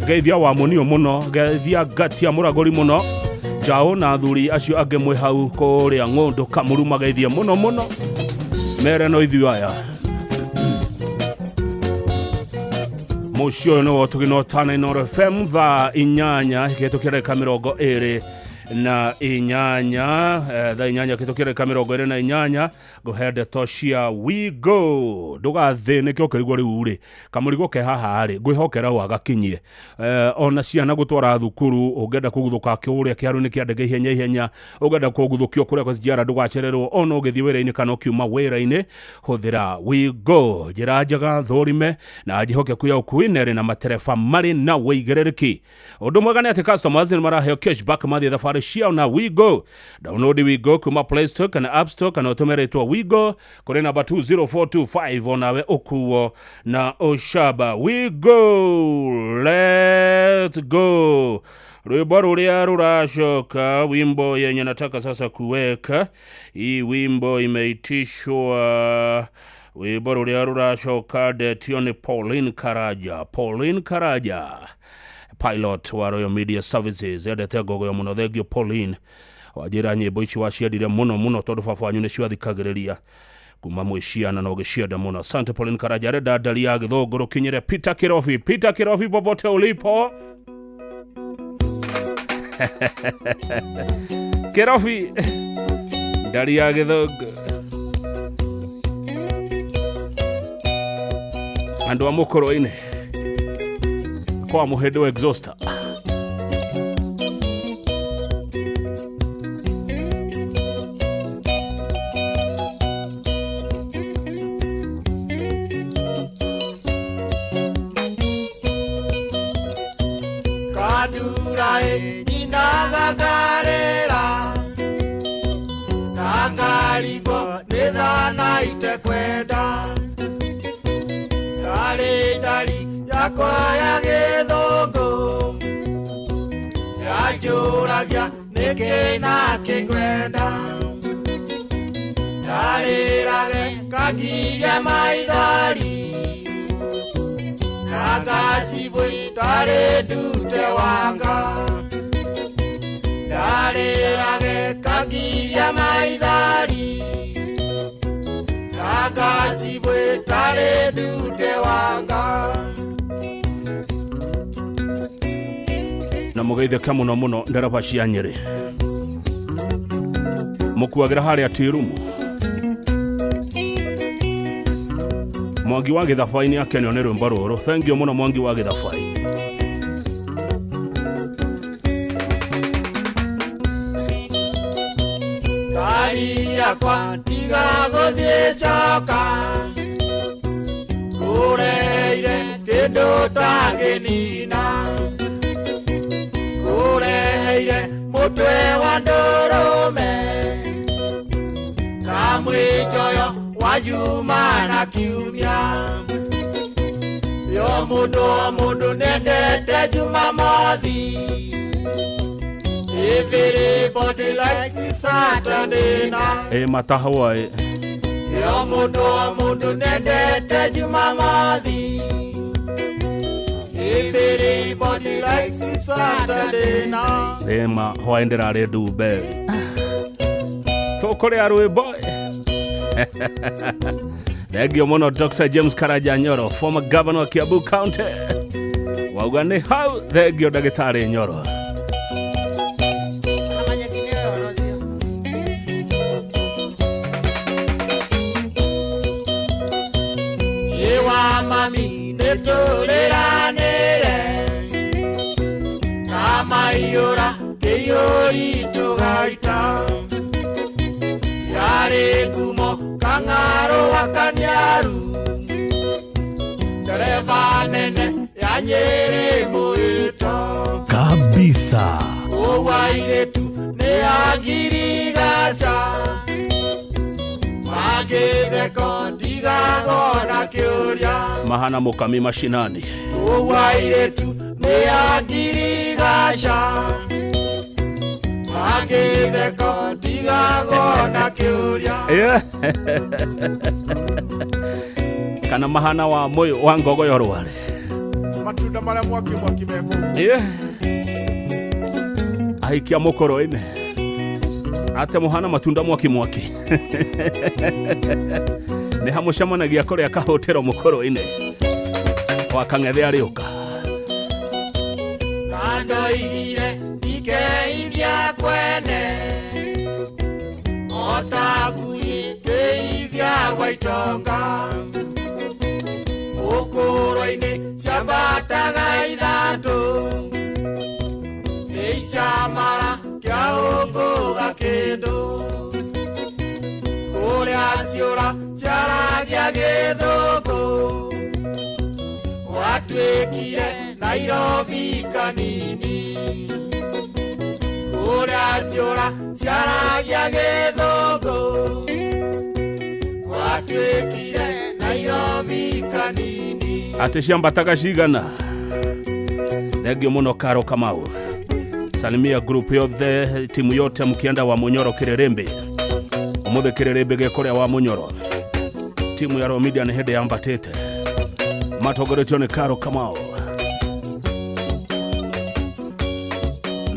Geithia wa mũnio mũno, geithia ngatia mũragũri mũno, njaũ na athuri acio angĩ mwĩ hau kũrĩa ng'ũndũ Kamuru mageithie mũno mũno, mere no ithuĩ aya. Mũciĩ ũyũ nĩwo tũgĩnotana Inooro FM thaa 8 kĩhĩtũkĩra ndagĩka 28, thaa 8 kĩhĩtũkĩra ndagĩka 28, ngũhe ndeto cia We Go. Ndũgathĩnĩke ũkĩrigwo rĩu rĩ kamũrigo ke haha rĩ ngwĩhokera wagakinyie, ona ciana gũtwara thukuru, ũngĩenda kũguthũka kũrĩa kĩharo-inĩ kĩa ndege ihenya ihenya, ũngĩenda kũguthũkio kũrĩa kwa SGR ndũgacererwo ona ũgĩthiĩ wĩra-inĩ kana ũkiuma wĩra-inĩ, hũthĩra We Go, njĩra njega thũrime na njĩhokeku ya ũkui na ĩrĩ na matereba marĩ na wĩigĩrĩrĩki. Ũndũ mwega nĩ atĩ customers nĩ maraheo cashback mathiĩ thabarĩ ciao na We Go. Download We Go kuma Play Store kana App Store kana ũtũme rĩtwa We Go kũrĩ namba 20425 onawe ũkuo na ũcamba. We Go, let's go. Rwĩmbo rũrĩa rũracoka, wimbo yenye nataka sasa kuweka hii wimbo imeitishwa, wimbo rũrĩa rũracoka ndetio nĩ Pauline Karaja. Pauline Karaja, pilot wa Royal Media Services, endete Ngogoyo mũno. Thengio Pauline, wanjĩra nyĩmbo ici waciendire mũno mũno tondũ baba wanyu nĩcio athikagĩrĩria kuma mwĩ ciana na ũgĩcienda mũno. Asante Pauline Karaja. Arenda ndari ya gĩthũngũrũ kinyĩre Peter Kirobi. Peter Kirobi, popote ulipo. Kirobi, ndari ya gĩthũngũ. Andũ a mũkũrũ-inĩ kwa mũhĩndũ exhauster. Kadura nyina gakarĩra ndakarigwo nĩ thana itekwenda ndarĩ ndari yakwa ya gĩthũngũ. Ndanjũragia nĩkĩ na kĩngwenda Ndarĩrage kangiria maithori Na ngacibwe tarĩ ndute wanga Ndarĩrage kangiria maithori Na ngacibwe tarĩ ndute wanga. Na mũgeithĩke mũno mũno ndereba cia Nyĩrĩ mũkuagĩra harĩa tirumu Mwangi wa Gĩthabai nĩ akenio nĩ rwĩmbo rũrũ. Thank you mũno Mwangi wa Gĩthabai. Ngari yakwa tiga gũthiĩ coka Kũreire kĩndũ tangĩnina Kũreheire mũtwe wa ndũrũme Na mwĩnjoyo wa Juma na Kiumia Yo mũndũ o mũndũ nĩendete Jumamothi Everybody likes Saturday night. Ĩ matahwa ĩ. Yo mũndũ o mũndũ nĩendete Jumamothi Everybody likes Saturday night. Ĩ ma hwaĩ ndĩrarĩ ndumberi. Tũkũrĩa rwĩmbo. Thengio mũno Dr. James Karanja Nyoro, former governor wa Kiambu County. Wauga nĩ hau. Thengio ndagĩtarĩ Nyoro. Iwa mami nĩtũrĩranĩre Na maiyũra kĩiyũri tũgaita Yarĩ ngumo kang'arũ wa Kanyaru Ndereba nene ya Nyĩrĩ mũĩto Kabisa. Kũu airĩtu nĩ a ngirigaca Magĩtheko ndigagwo na kĩũria Mahana mũkami mashinani. Kũu airĩtu nĩ a ngirigaca Magĩtheko ndigagwo na kĩũria. Kana mahana wa moyo wa ngogoyo rware. Matunda marĩa mwaki mwaki mekũu. Ahikia mũkoro-inĩ. Ate mũhana matunda mwaki mwaki. Nĩ hamũcemanagia kũrĩa kahũtĩro mũkoro-inĩ. Wa kang'ethe arĩũka. Na ndoigire ndikeithia kwene Ota ngui ngeithia gwa itonga Mũkũrwe-inĩ ciambataga ithatũ Nĩ icamara kĩa ũngũga kĩndũ Kũrĩa ciũra ciaragia gĩthũngũ Gwatuĩkire Nairobi kanini Kũrĩa ciũra ciaragia gĩthũngũ Gwatuĩkire Nairobi kanini. Atĩ ciambataga cigana. Thengio mũno Karo Kamau. Salimia group yothe, timu yote mkienda wa Munyoro Kĩrĩrĩmbĩ. Ũmũthĩ Kĩrĩrĩmbĩ gĩkũrĩa wa Munyoro. Timu ya Royal Media nĩ hĩndĩ yambatĩte. Matongoretio nĩ Karo Kamau.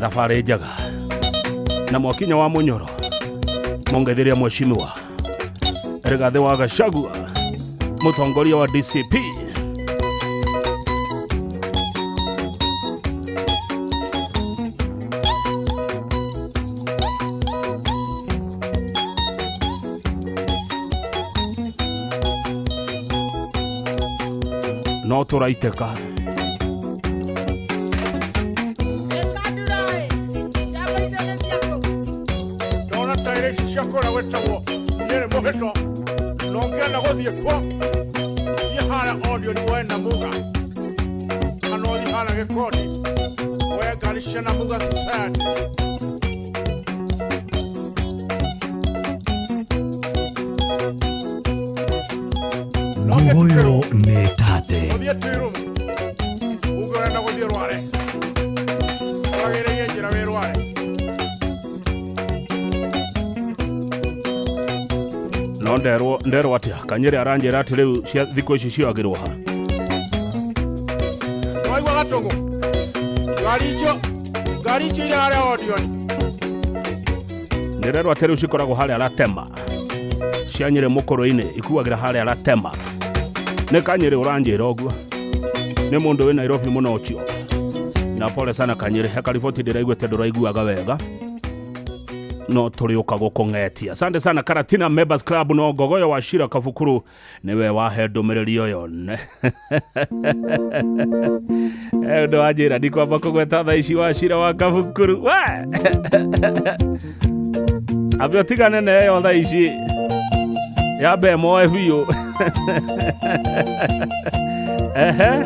Thabarĩ njega. Na mwakinya wa Munyoro mongetheria mheshimiwa Rigathi wa Gachagua, mũtongoria wa DCP. No tũraitĩka. Ndona tairĩ ici cia kũrĩa gwĩtagwo Nyĩrĩ mũhĩto na ũngĩenda gũthiĩ kuo thiĩ harĩa Odeon woe Namuga kana ũthiĩ harĩa Gĩkondi woe ngari cia Namuga Society. Ngogoyo nĩ tate. Ũthiĩ Tuirumu uge ũrenda gũthiĩ Rware ũragĩrĩrie njĩra wĩ Rware. No nderwo nderwo atia Kanyĩrĩ aranjĩra atĩ rĩu cia thikũ ici cioyagĩrwo ha? Waigua gatũgũ ngari icio, ngari icio irĩ harĩa Odioni. Ndĩrerwo atĩ rĩu cikoragwo harĩa Latema, cia Nyĩrĩ mũkũrũ-inĩ ikuagĩra harĩa Latema. Nĩ Kanyĩrĩ ũranjĩra ũguo, nĩ mũndũ wĩ Nairobi mũno ũcio. Na pole sana Kanyĩrĩ, he kariboti ndĩraiguĩte ndũraiguaga wega, no tũrĩũka gũkũng'etia. Asante sana Karatina Members Club. No Ngogoyo wa Shira Kabukuru nĩwe wahe ndũmĩrĩri ĩyo. Ũndũ wa njĩra ndikwamba kũgweta thaa ici wa Shira wa Kabukuru we ambe ũtigane na ĩyo thaa ici yambe moe biũ. Ehe,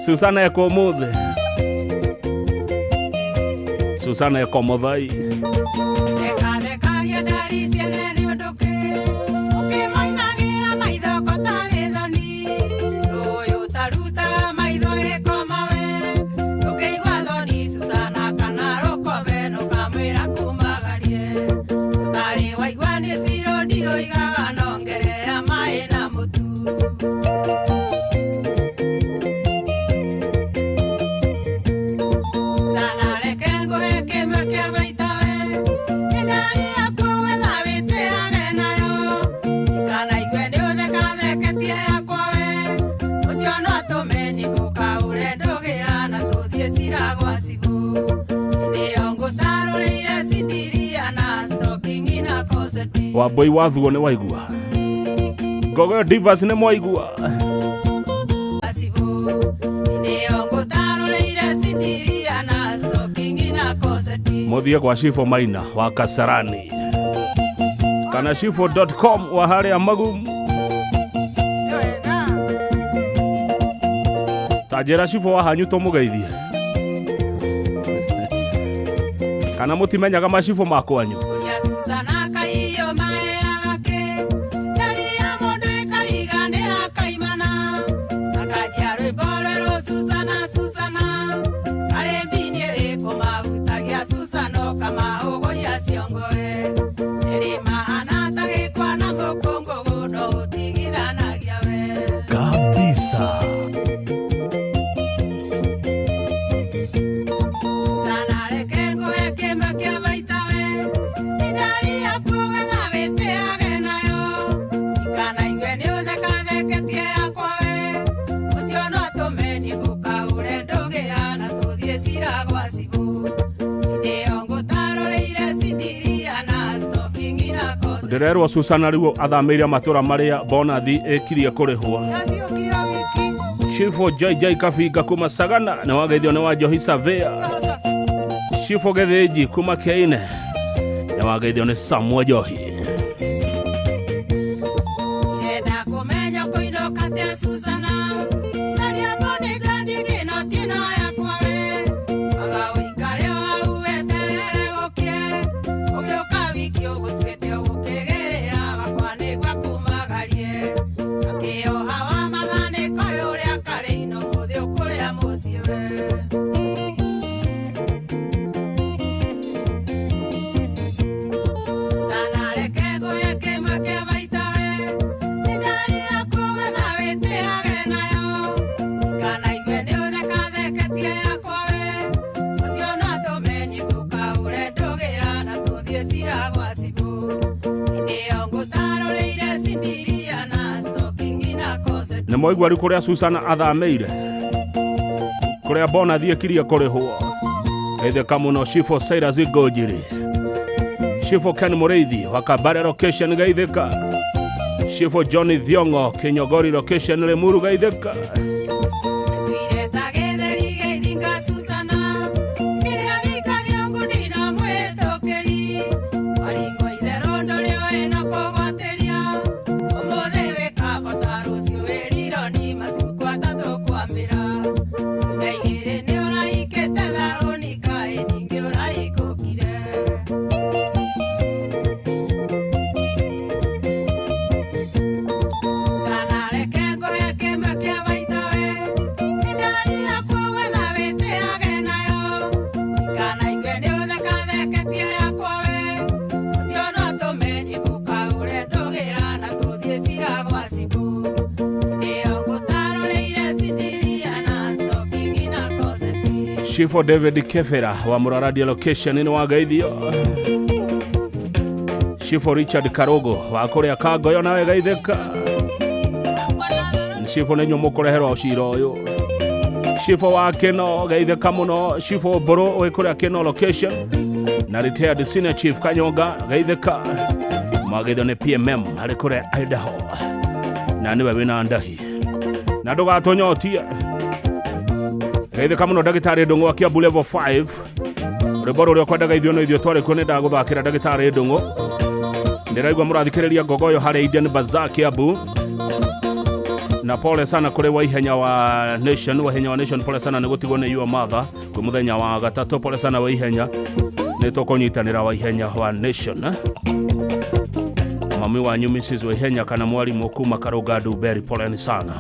Susana eko ũmũthĩ, Susana eko mũthai. Thekathekagia ndari ciene nĩ ũndũ kĩ ũkĩmainagĩra maitho ko tarĩ thoni ndũyũ ũtarutaga maitho gĩkoma we ndũkĩigua thoni Susana kana rũkobe nũkamwĩra kumagarie ũtarĩ waigua nĩ ciro ndiroigaga nongerea maĩ na mũtu. Susana reke ngũhe kĩmwe kĩa baita we ĩndari yaku wetha wĩtĩage nayo ikanaigue nĩ ũthekatheketie yakwa we ũcio no atũme nyingũkaũre ndũgĩra na tũthiĩ cira gwa cibũ hĩndĩ ĩyo ngũtarũrĩire cindiria na stocking na koseti. Wambui wathuo nĩ waigua, Ngogoyo Divas nĩ mwaigua. Cibũ hĩndĩ ĩyo ngũtarũrĩire cindiria na stocking na koseti. Mũthiĩ kwa Shifo Maina wa Kasarani kana shifo.com wa harĩa Magumu. Ta njĩra Shifo wa hanyu tũmũgeithie, kana mũtimenyaga macibũ ma kwanyu? Ũrĩa Susana kaiyo maheaga kĩ ndari ya mũndũ ĩkariganĩra kaimana akanjia rwĩmbo rwerũ Susana Susana karĩ mbini ĩrĩkũ mahutagia Susana ũkamahũgũia ciongoe ĩrĩ mahana ta gĩkwa na mũkũngũgũ no ũtigithanagia we Kabisa. Susana reke ngũhe kĩmwe kĩa baita we ĩndari yaku getha wĩtĩage nayo ikanaigue nĩ ũthekatheketie yakwa we ũcio no atũme nyingũkaũre ndũgĩra na tũthiĩ cira gwa cibũ hĩndĩ ĩyo ngũtarũrĩire cindiria na stocking na koseti. Ndĩrerwo Susana rĩu athamĩire matũra marĩa bonathi ĩkirie kũrĩhwo. Shifo JJ Kabinga kuma Sagana nĩ wageithio nĩ wa Njohi Savea. Shifo Gĩthĩnji kuma Kĩaine nĩ wageithio nĩ Samuel Njohi. Irenda kũmenya kũinũka tia Susana caria bodyguard ngĩnoti ĩno yakwa we waga ũikare o hau weterere gũkĩe ũgĩũka wiki ũgũtuĩte ũgũkĩgĩrĩra wakwa nĩguo kumagarie akĩoha wa mathanĩko ũrĩa karĩ ino mũthĩ ũkũrĩa mũciĩ we. Susana reke ngũhe kĩmwe kĩa baita we ĩndari yaku getha wĩtĩage nayo ikanaigue nĩ ũthekatheketie yakwa we ũcio no atũme nyingũkaũre ndũgĩra na tũthiĩ cira gwa cibũ hĩndĩ ĩyo ngũtarũrĩire cindiria na stocking na koseti. Nĩ mwaigua rĩu kũrĩa Susana athamĩire, kũrĩa bonathi ĩkirie kũrĩhwo. Geithĩka mũno Shifo Cyrus Ngũnjiri, Shifo Ken Mũrĩithi wa Kabare location geithĩka, Shifo John Thiong'o Kĩnyogori location Limuru geithĩka. Twire ta gĩtheri gĩthinga Susana kĩrĩa gĩikagio ngundi no mwĩtũkĩri waringwo itherũ ndũrĩ ũĩ no kũgwatĩria ũmũthĩ wĩ kaboca rũciũ wĩ rironi matukũ atatũ kwambĩra ciumia igĩrĩ nĩ ũrahikĩte tharũni kaĩ ningĩ ũrahikũkire. Susana reke ngũhe kĩmwe kĩa baita we Chief David Kefera wa Muraradia location nĩ wageithio. Chief Richard Karogo wa kũrĩa Kangoyo nawe geithĩka. Chief nĩ inyuĩ mũkũreherwo cira ũyũ. Chief wa Keno geithĩka mũno. Chief Mbũrũ wĩ kũrĩa Keno location na retired senior chief Kanyonga geithĩka. Mageithio nĩ PMM harĩ kũrĩa Idaho na nĩwe wĩna ndahi na ndũgatũnyotie. Geithĩka mũno ndagĩtarĩ Ndũng'ũ wa Kiambu level 5. Rwĩmbo rũrĩa ũkwendaga ithuĩ no ithuĩ twarĩ kuo nĩ ndagũthakĩra ndagĩtarĩ Ndũng'ũ. Ndĩraigua mũrathikĩrĩria Ngogoyo harĩa Indian Bazaar Kiambu. Na pole sana kũrĩ Waihenya wa Nation, Waihenya wa Nation, pole sana nĩ gũtigwo nĩ your mother kwĩ mũthenya wa gatatũ. Pole sana Waihenya, nĩ tũkũnyitanĩra Waihenya wa Nation, eh? Mami wanyu Mrs Waihenya kana mwarimũ kuma Karũnga Ndumberi, poleni sana,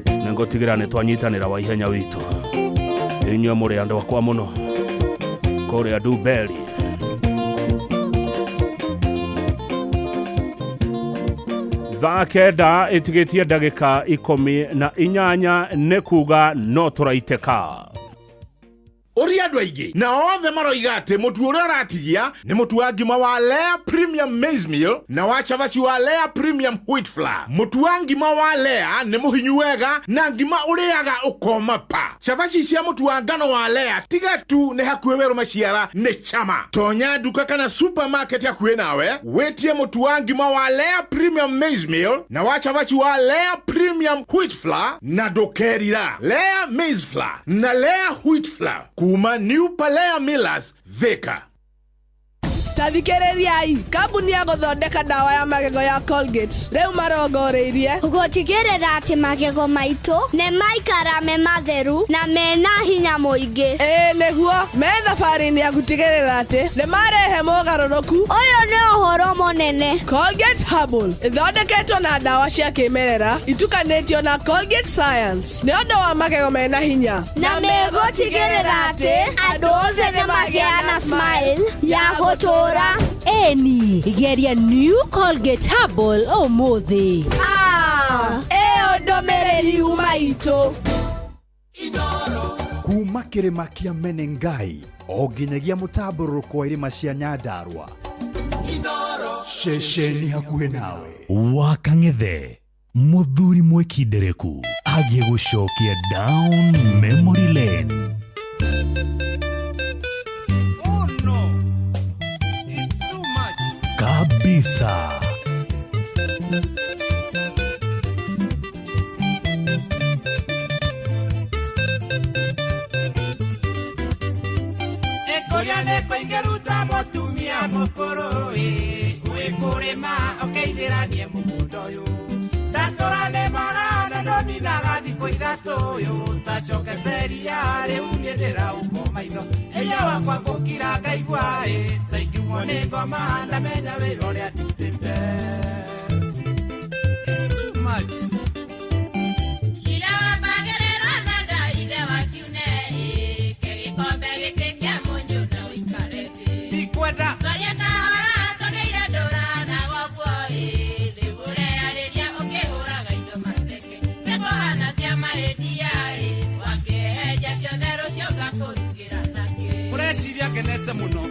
nĩngũtigĩra nĩ twanyitanĩra Waihenya witũ. Inyuĩ mũrĩ andũ akwa mũno kũrĩa Ndumberi. Thaa 9 ĩtigĩtie ndagĩka 18 nĩ kuga no tũraitĩka. Ũria andũ aingĩ na othe maroiga atĩ mũtu ũrĩa ũratigia nĩ mũtu wa ngima wa Lea Premium Maize Meal na wa cabaci wa Lea Premium Wheat Flour. Mũtu wa ngima wa Lea nĩ mũhinyu wega na ngima ũrĩaga ũkoma pa. Cabaci cia mũtu wa ngano wa Lea tiga tu nĩ hakuhĩ werũ maciara nĩ cama. Tonya nduka kana supermarket hakuhĩ nawe wĩtie mũtu wa ngima wa Lea Premium Maize Meal na wa cabaci wa Lea Premium Wheat Flour na ndũkerira. Lea Maize Flour na Lea Wheat Flour kuma New Palea Millers, Thika. Ta thikĩrĩriai, kambuni ya gũthondeka ndawa ya magego ya Colgate rĩu marongoreirie gũtigĩrĩra atĩ magego maitũ nĩ maikara me matheru na mena hinya mũingĩ. Ĩĩ nĩguo, me thabarĩ-inĩ ya gũtigĩrĩra atĩ nĩ marehe mogarũrũku. Ũyũ nĩ ũhoro mũnene. Colgate Herbal ĩthondeketwo na ndawa cia kĩmerera itukanĩtio na Colgate Science nĩ ũndũ wa magego mena hinya na megũtigĩrĩra atĩ andũ othe nĩ magĩa na smile ya gũtũũra. Eni, geria New Colgate Herbal ũmũthĩ. Ĩyo ndũmĩrĩri yuma itũ. Kuma kĩrĩma kĩa Menengai o nginyagia mũtambũrũko wa irĩma cia Nyandarua, ceceni hakuhĩ nawe. Wa Kang'ethe mũthuri mwĩkindereku agĩgũcokia down memory lane. Oh no, it's too much. Kabisa. Ĩkũria nĩ kũingĩruta mũtumia mũkũrũ ĩ, wĩkũrĩma ũkeithĩranie mũgũnda ũyũ. Ndatũra nĩ magana ndũninaga thikũ ithatũ ũyũ, tacokete ria rĩu niĩ ndĩraumwo maitho. Hinya wakwa gũkira ngaigua ĩ, ta ingiumwo nĩ ngoma ndamenya wĩra ũrĩa ndutĩte. It's too much. Cira wambagĩrĩrwo na nda ithe wa kiune ĩ, ke gĩkombe gĩkĩ kĩa mũnyũ na ũikare thĩ. Ndikwenda. Twaria kahora tũnĩire ndũranaga ũguo ĩ, rĩu ũreyarĩria ũkĩhũraga indo mateke. Nĩkũhana tia mahĩndia ĩ, wakĩhehenja ciothe rũciũ ngakũrugĩra nakĩ. Ũreciria ngenete mũno.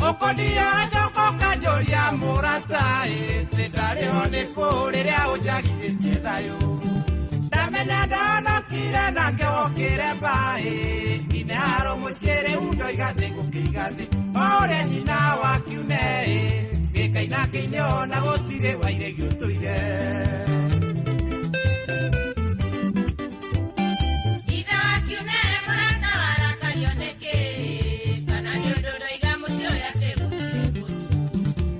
Ũkũndia gacoka ũkanjũria mũrata ĩ, tĩ ndarĩho nĩ kũ rĩrĩa ũnjagithĩtie thayũ. Ndamenya ndahonokire nake wokĩre mbaĩ, ine haro mũciĩ rĩu ndoiga thĩ ngũkĩiga thĩ. O ũrĩa nyina wa kiune ĩ, gĩkaina kĩine ona gũtirĩ wairegi ũtũire. Ithe wa kiune mũrata warakario nĩkĩ? Kana nĩ ũndũ ndoiga mũciĩ ũyũ atĩ gũtirĩ mũtu.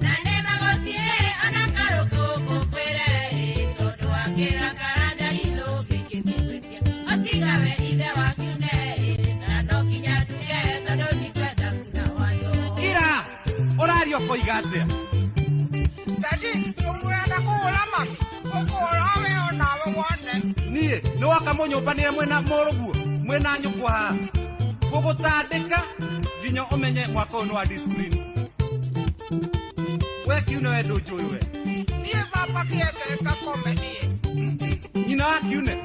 Na nĩ magũtirĩ ona karũkũ ngũkwĩre ĩ, tondũ wakĩrakara ndari ndũngĩkĩtigwĩtia. O tiga we ithe wa kiune ĩ, na no nginya nduge tondũ ndikwenda kuna watho. Ira, ũraria ũkoiga atĩa? Dadi, ũrenda kũgũra mami? Ũkũgũra we onawe wone. Niĩ nĩ woka mũnyũmbanĩre mwĩna mũrũguo mwĩna nyũkwa haha gũgũtandĩka nginya ũmenye mwaka ũyũ nĩ wa discipline. We kiune we ndũnjũĩ we. Niĩ baba kĩenge gakome niĩ. Nyina wa kiune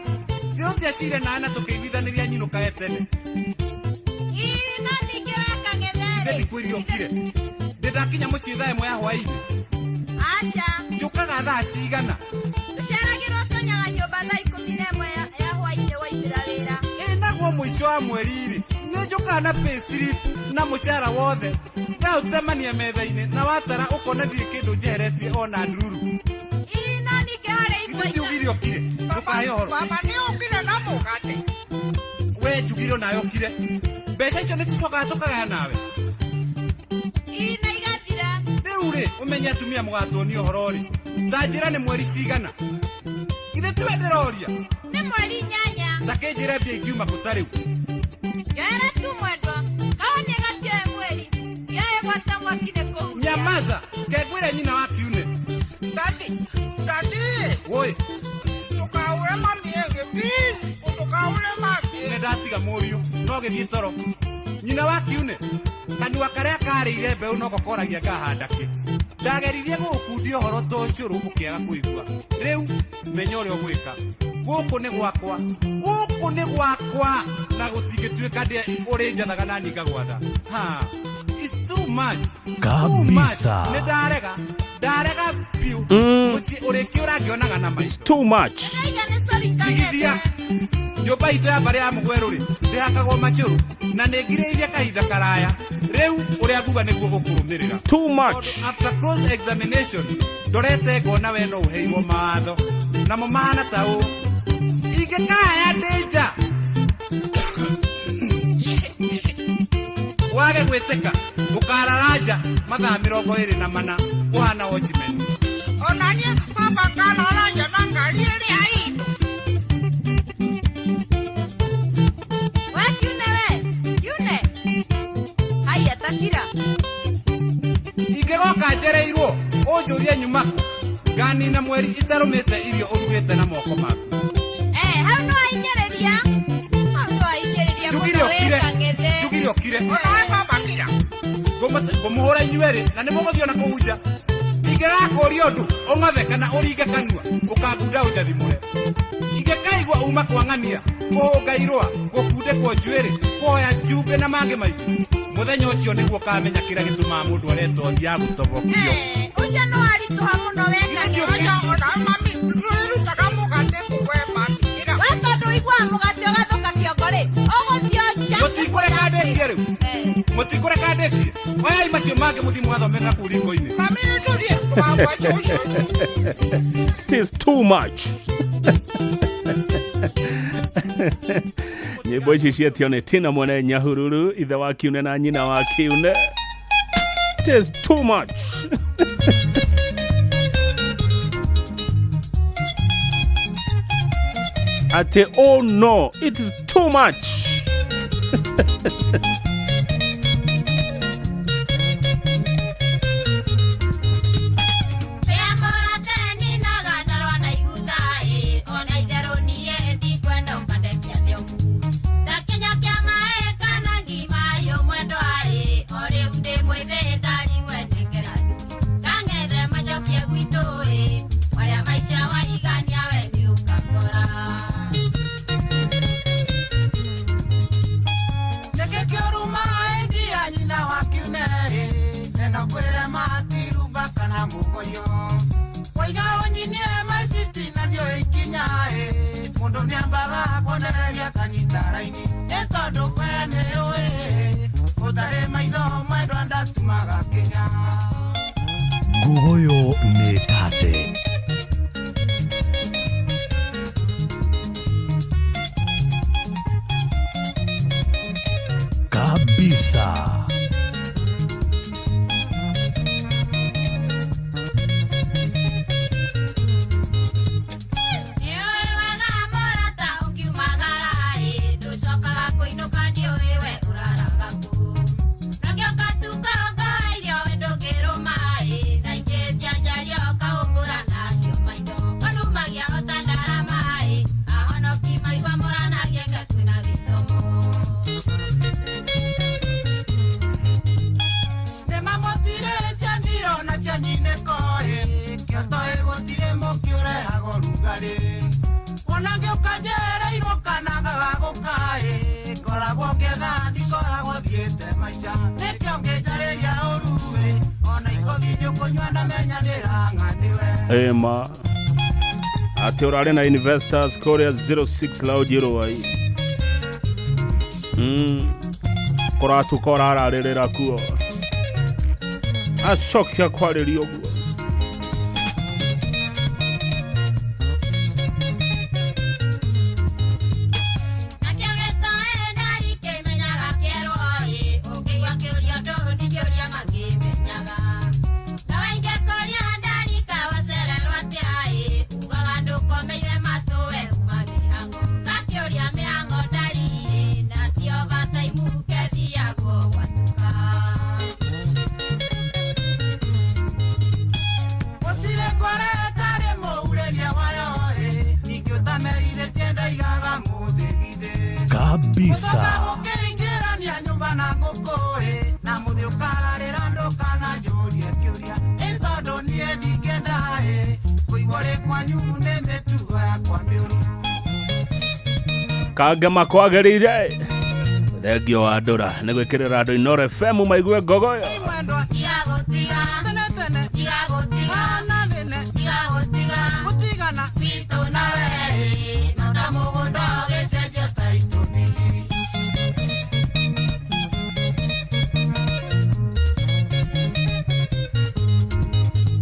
Gĩũtiacire nawe na tũkĩiguithanĩria nyinũkage tene. Ii no ningĩ wekang'ethe Ithe rĩ. ndikwĩrire ũkire. Ndĩ ndakinya mũciĩ thaa 1 ya hwaĩ-inĩ. Aca. Njũkaga thaa cigana? Ũceragĩrwo ũtonyaga nyũmba thaa 11 ya hwaĩ-inĩ waumĩra wĩra. Ĩ naguo mũico wa mweri-rĩ, nĩ njũkaga na payslip na mũcara wothe. Ngaũtemania metha-inĩ na watara ũkona ndirĩ kĩndũ njeheretie ona ndururu. Ii no ningĩ harĩ Ithe igwa ndiugire ũkire. Ndũkahe ũhoro. Baba nĩ ũkire na mũgate. We njugire onawe ũkire. Mbeca icio nĩ tũcokaga tũkagaya nawe. Ii na igathira. Rĩu rĩ, ũmenye atumia mũgatuonia ũhoro rĩ. Ta njĩra nĩ mweri cigana? Ithe tiwe ndĩroria. Nĩ mweri 8. Ta kĩnjĩre mbia ingiuma kũ ta rĩu. Njoera tu mwendwa. Hau nĩ gatioe mweri. Ndioĩ gwata mwaki nĩ kũhuhia. Nyamaza, kengwĩre nyina wa kiune. Daddy, daddy. Woi. Ndũkaũre mami ĩngĩ, please. Ndũkaũre mami. Nĩ ndatiga mũriũ, no gĩthiĩ toro. Nyina wa kiune, kanua karĩa karĩire mbeũ noko koragia ngahanda kĩ. Ndageririe gũgũkundia ũhoro ta ũcũrũ ũkĩaga kũigua. Rĩu menya ũrĩa ũgwĩka. Gũkũ nĩ gwakwa. Gũkũ nĩ gwakwa na gũtingĩtuĩka ndĩ ũrĩ njathaga na niĩ ngagwatha. Ha. It's too much. Too much. Kabisa. Nĩ ndarega. Ndarega biũ. Mũciĩ ũrĩkĩũra ngĩonaga na maitho. It's too much. Ndaiga nĩ sorry Tigithia. kang'ethe. Nyũmba itũ ya mbarĩ ya mũgwerũ rĩ, ndĩhakagwo macũrũ na nĩ ngirĩrĩirie kahinda karaya. Rĩu ũrĩa nguga nĩguo gũkũrũmĩrĩra. Too much. Tondũ after close examination ndorete ngona we no ũheirwo mawatho namo mahana ta ũũ. Ingĩkaya ndĩ nja wage gwĩtĩka ũkarara nja mathaa 24 ũhana watchman. Ona niĩ baba ngarara nja na ngari ĩrĩa itũ. We kiune we, kiune. Haiya takira. Ingĩgoka njereirwo ũnjũrie nyuma kũ, nganina mweri itarũmĩte irio ũrugĩte na moko maku. Eh, hau no ahinyĩrĩria. Hau no ahinyĩrĩria Njugire mũno ũkire. wĩ kang'ethe. Njugire ũkire. Onawe baba kira. Ngũmũhũra inyuerĩ na nĩ mũgũthiĩ ona kũu nja. Ingĩgakũria ũndũ ũng'othe kana ũringe kanua ũkangunda ũnjathimũre. Ingĩkaigua uma kwang'ania kũhũnga irũa gũkundĩkwo njuĩrĩ kũhoya cumbĩ na mangĩ maingĩ. Mũthenya ũcio nĩguo ũkamenya kĩrĩa gĩtũmaga mũndũ aretwo athiaga gũtobokio. Eh, ũcio no aritũha mũno wĩ kang'ethe. Oya onawe mami ndwĩrutaga mũgate kũwe mami kira. We tondũ ũiguaga mũgate ũgathũka kĩongo rĩ, ũgũthiĩ nja. Mũtikũreka ndĩkie rĩu. Mũtikũreka ndĩkie. Oyai macio mangĩ mũthiĩ mũgathomera kũu riko-inĩ. Mami nĩ tũthiĩ tũkagwa cũcũ. It is too much. Nyĩmbo ici cietio nĩ Tina Mwene Nyahururu, ithe wa kiune na nyina wa kiune. It is too much. Ate oh no, it is too much. Ngugoyo nĩ tate. Kabisa. Kĩoto ĩgũtirĩ mũkĩ ũrehaga ũrugarĩ. Ona ngĩũka njereirwo maica nĩkĩo ngĩnjarĩria ũru-ĩ ona ikobi nĩũkũnyua na menya ndĩrang'aniwe Ema atĩ ũrarĩ na investors kũrĩa 06 Lounge Rwai. Kũratuka ũrararĩrĩra kuo acokia kwarĩria ũguo. Nakĩo gĩtoĩ ndari kĩmenyaga kĩerwo-ĩ, ũngĩigua kĩũria ndũ ndingĩũria makĩmenyaga. Na waingĩkũria ndari kawacererwo atĩa-ĩ, ugaga ndũkomeire matũ we uma mĩhang'o. Gakĩũria mĩhang'o ndari-ĩ, na tio bataimu kethiagwo gwatuka. Gũtirĩ kware ĩtarĩ mũurĩria wayo-ĩ ningĩ ũtamerithĩtie ndaigaga mũthĩgithĩ Kabisa. Gũkĩingĩrania nyũmba na ngũkũ-ĩ na mũthĩ ũkararĩra ndũkana njũrie kĩũria ĩ tondũ niĩ ndingĩenda-ĩ kũigua rĩ kwanyu nĩ mĩtugo yakwa mĩũru. Kangema kwagĩrĩire thengio wa ndũra nĩ gwĩkĩrĩra andũ Inooro FM maigue ngogoyo. Tiga gũtiga, Tene tene tiga gũtiga, na thĩne tiga gũtiga, gũtigana witũ nawe-ĩ, no ta mũgũnda ũgĩcenjia ta itũmi.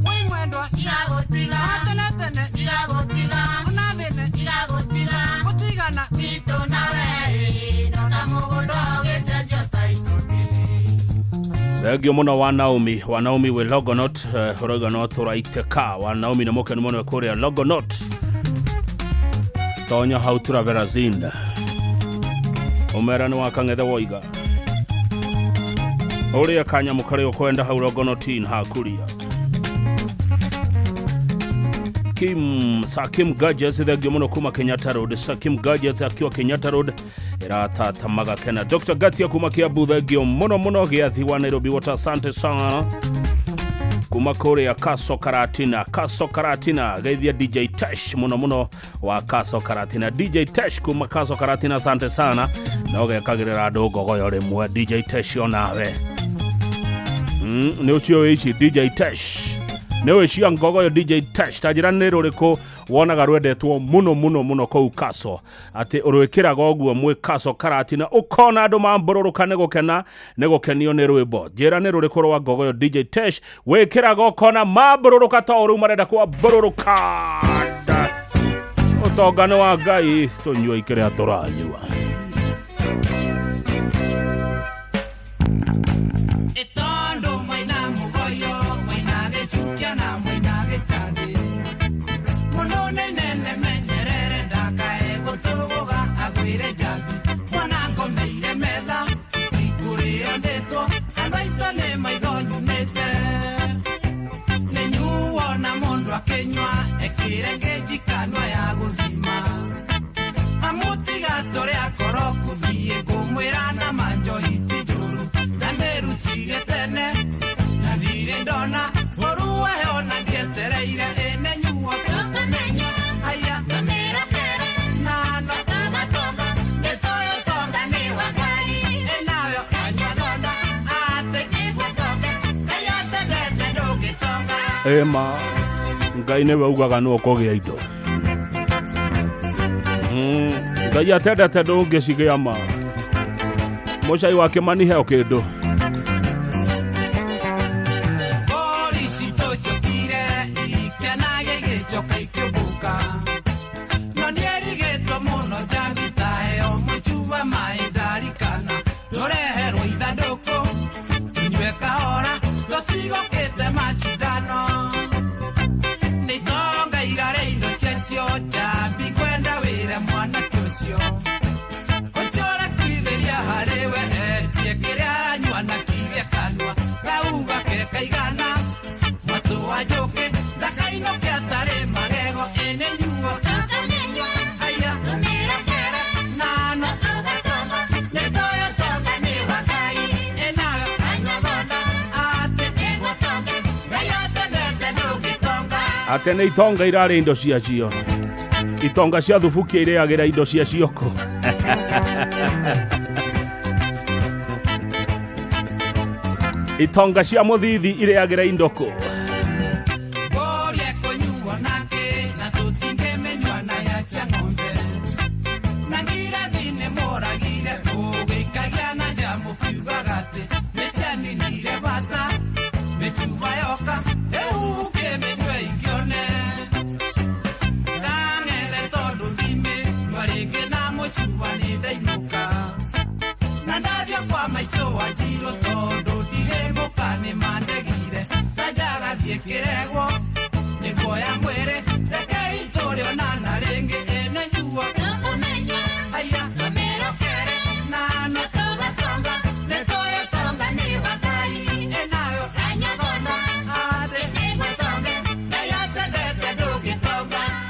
Wĩ mwendwa Tiga gũtiga, tene tene tiga gũtiga, na thĩne tiga gũtiga, gũtigana witũ nawe-ĩ, no ta mũgũnda ũgĩcenjia ta itũmi. Thengio mũno wa Naomi, wa Naomi wĩ Longonot, ũrauga no tũraitĩka. Wa Naomi nĩ mũkenu mũno kũrĩa Longonot. Tonya hau Traverazin ũmera nĩ wa kang'ethe woiga ũrĩa kanyamũ karĩa ũkwenda hau Longonotin hakuria. Kim Sakim Gadgets thengio mũno kuma Kenyatta Road. Sakim Gadgets akiwa Kenyatta Road ĩratatamaga kena. Dr. Gatia kuma Kiambu thengio mũno mũno. Gĩathi wa Nairobi Water asante sana kuma kũrĩa Kaso Karatina. Kaso Karatina geithia DJ Tesh mũno mũno wa Kaso Karatina. DJ Tesh kuma Kaso Karatina asante sana na ũgekagĩrĩra andũ ngogoyo rĩmwe. DJ Tesh onawe nĩ ũcio wĩ ici DJ Tesh nĩ ũĩ cia ngogoyo. DJ Tesh ta njĩra nĩ rũrĩkũ wonaga rwendetwo mũno mũno mũno kũu Kaso atĩ ũrwĩkĩraga ũguo mwĩ Kaso Karatina ũkona andũ mambũrũrũka nĩ gũkena nĩ gũkenio nĩ rwĩmbo. Njĩra nĩ rũrĩkũ rwa ngogoyo DJ Tesh wĩkĩraga ũkona mambũrũrũka to rĩu marenda kwambũrũrũka. Ũtonga nĩ wa Ngai tũnyue kĩrĩa tũranyua. Ĩtondũ mwĩna mũgoyo mwĩna gĩcukia na mwĩna gĩcandĩ mũno nĩ nene menyerere ndakae gũtũgũga agwĩre njambi mwana ngomeire metha ikũrĩo ndĩtwo andũ aitũ nĩ maitho nyunĩte nĩ nyuo na mũndũ akĩnyua ekĩre ngĩnji kanua ya gũthima amũtiga tũrĩa akoroku thiĩ ngũmwĩra na manjohi ti njũru ndamĩrutire tene na ndirĩ ndona ũru wayo na ndietereire ĩne nyuo Tũkamenywo, aya tũmĩrokere, na no tũgatũga, nĩ toyo tonga nĩ wa Ngai, ĩnayo kanyua thonda, atĩ nĩguo tonge, Ngai atendete ndũngĩtonga. Ema Ngai nĩwe ugaga nũ ũkũgĩa indo. Ngai atendete ndũngĩcigĩa ma. Mũcai wa Kĩmani heo kĩndũ. Mbũri citũciũkire ikena gĩgĩcoka ikĩũmbũka no nĩerigĩtwo mũno njambi taheo mũcuba maĩ ndarikana tũreherwo ithandũkũ tũnyue kahora tũtigũkĩte macindano nĩ itonga irarĩ indo ciacio njambi kwenda wĩre mwanake ũcio ũcio ũrakuithĩria harĩ we etie kĩrĩa aranyua na kirie kanua gauga ke kaigana mwatũ wa njũkĩ ndakainũke atarĩ magego ĩnĩ nyuo tũkamenywo, aya tũmĩrokere, na no tũgatũga, nĩ toyo tonga nĩ wa Ngai ĩnayo kanyua thonda, atĩ nĩguo tonge, Ngai atendete ndũngĩtonga. Atĩ nĩ itonga irarĩ indo ciacio. Itonga cia thubukia irĩagĩra indo ciacio kũ. Itonga cia muthithi ireagĩra indo kũ?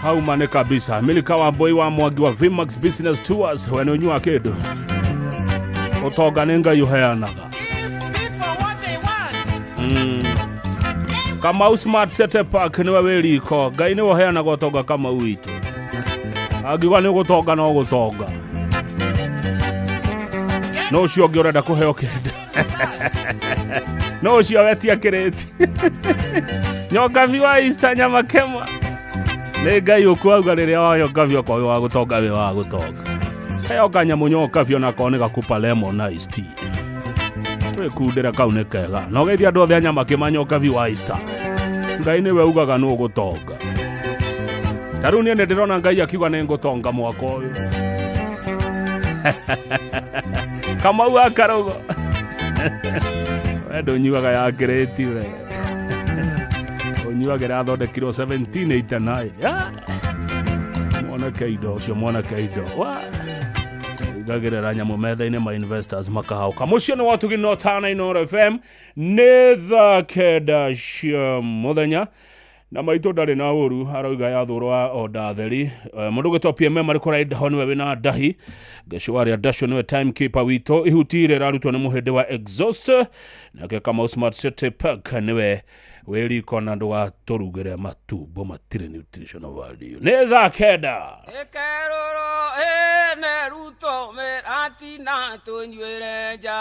Haumane kabisa. Milika wa boy wa Mwangi wa Vmax Business Tours wenonyua kindu. Utonga nĩ Ngai uheanaga. Kamau Smart City Park niwe wĩ riko. Ngai nĩwe ũheanaga ũtonga Kamau witũ. Angiuga nĩ ũgũtonga no gũtonga. No ũcio ũngĩ ũrenda kũheo kĩndũ. No ũcio wetia kĩrĩti. Nyokabi wa Easter Nyamakema. Nĩ Ngai ũkuauga rĩrĩa wayonga kwa wa gũtonga wĩ wa gũtonga. Heo kanyamũ nyokabi onako nĩ gakupa lemon iced tea. Twĩkundĩra kau nĩ kega. Na ũgeithie andũ othe a Nyamakema nyokabi wa Easter. Ngai nĩwe ugaga nũ ũgũtonga. Ta rĩu niĩ nĩ ndĩrona Ngai akiuga nĩ ngũtonga mwaka ũyũ. Kamau akarũgo. We ndũnyuaga ya kĩrĩti we. Ũnyuagĩra athondekirwo 1789. Mwanake indo ũcio mwanake indo. Igagĩrĩra nyamũ metha-inĩ ma investors makahauka. Mũciĩ nĩ watugi no tana Inooro FM nĩ thaa kenda cia mũthenya. Na maitũ ndarĩ na ũru arauga yathũrwa o ndatheri. Mũndũ ũgwĩtwo PMM arĩ kũrĩa Idaho nĩwe wĩna ndahi. Gĩcũa rĩa Dasho nĩwe timekeeper witũ. Ihuti rĩrarutwo nĩ mũhĩndĩ wa exhaust. Nake Kamau Smart City Park nĩwe wĩ riko na ndũgatũrugĩre matumbo matirĩ nutritional value. Nĩ thaa kenda. Ĩkerũrwo ĩne Ruto mĩratina tũnyuĩre nja.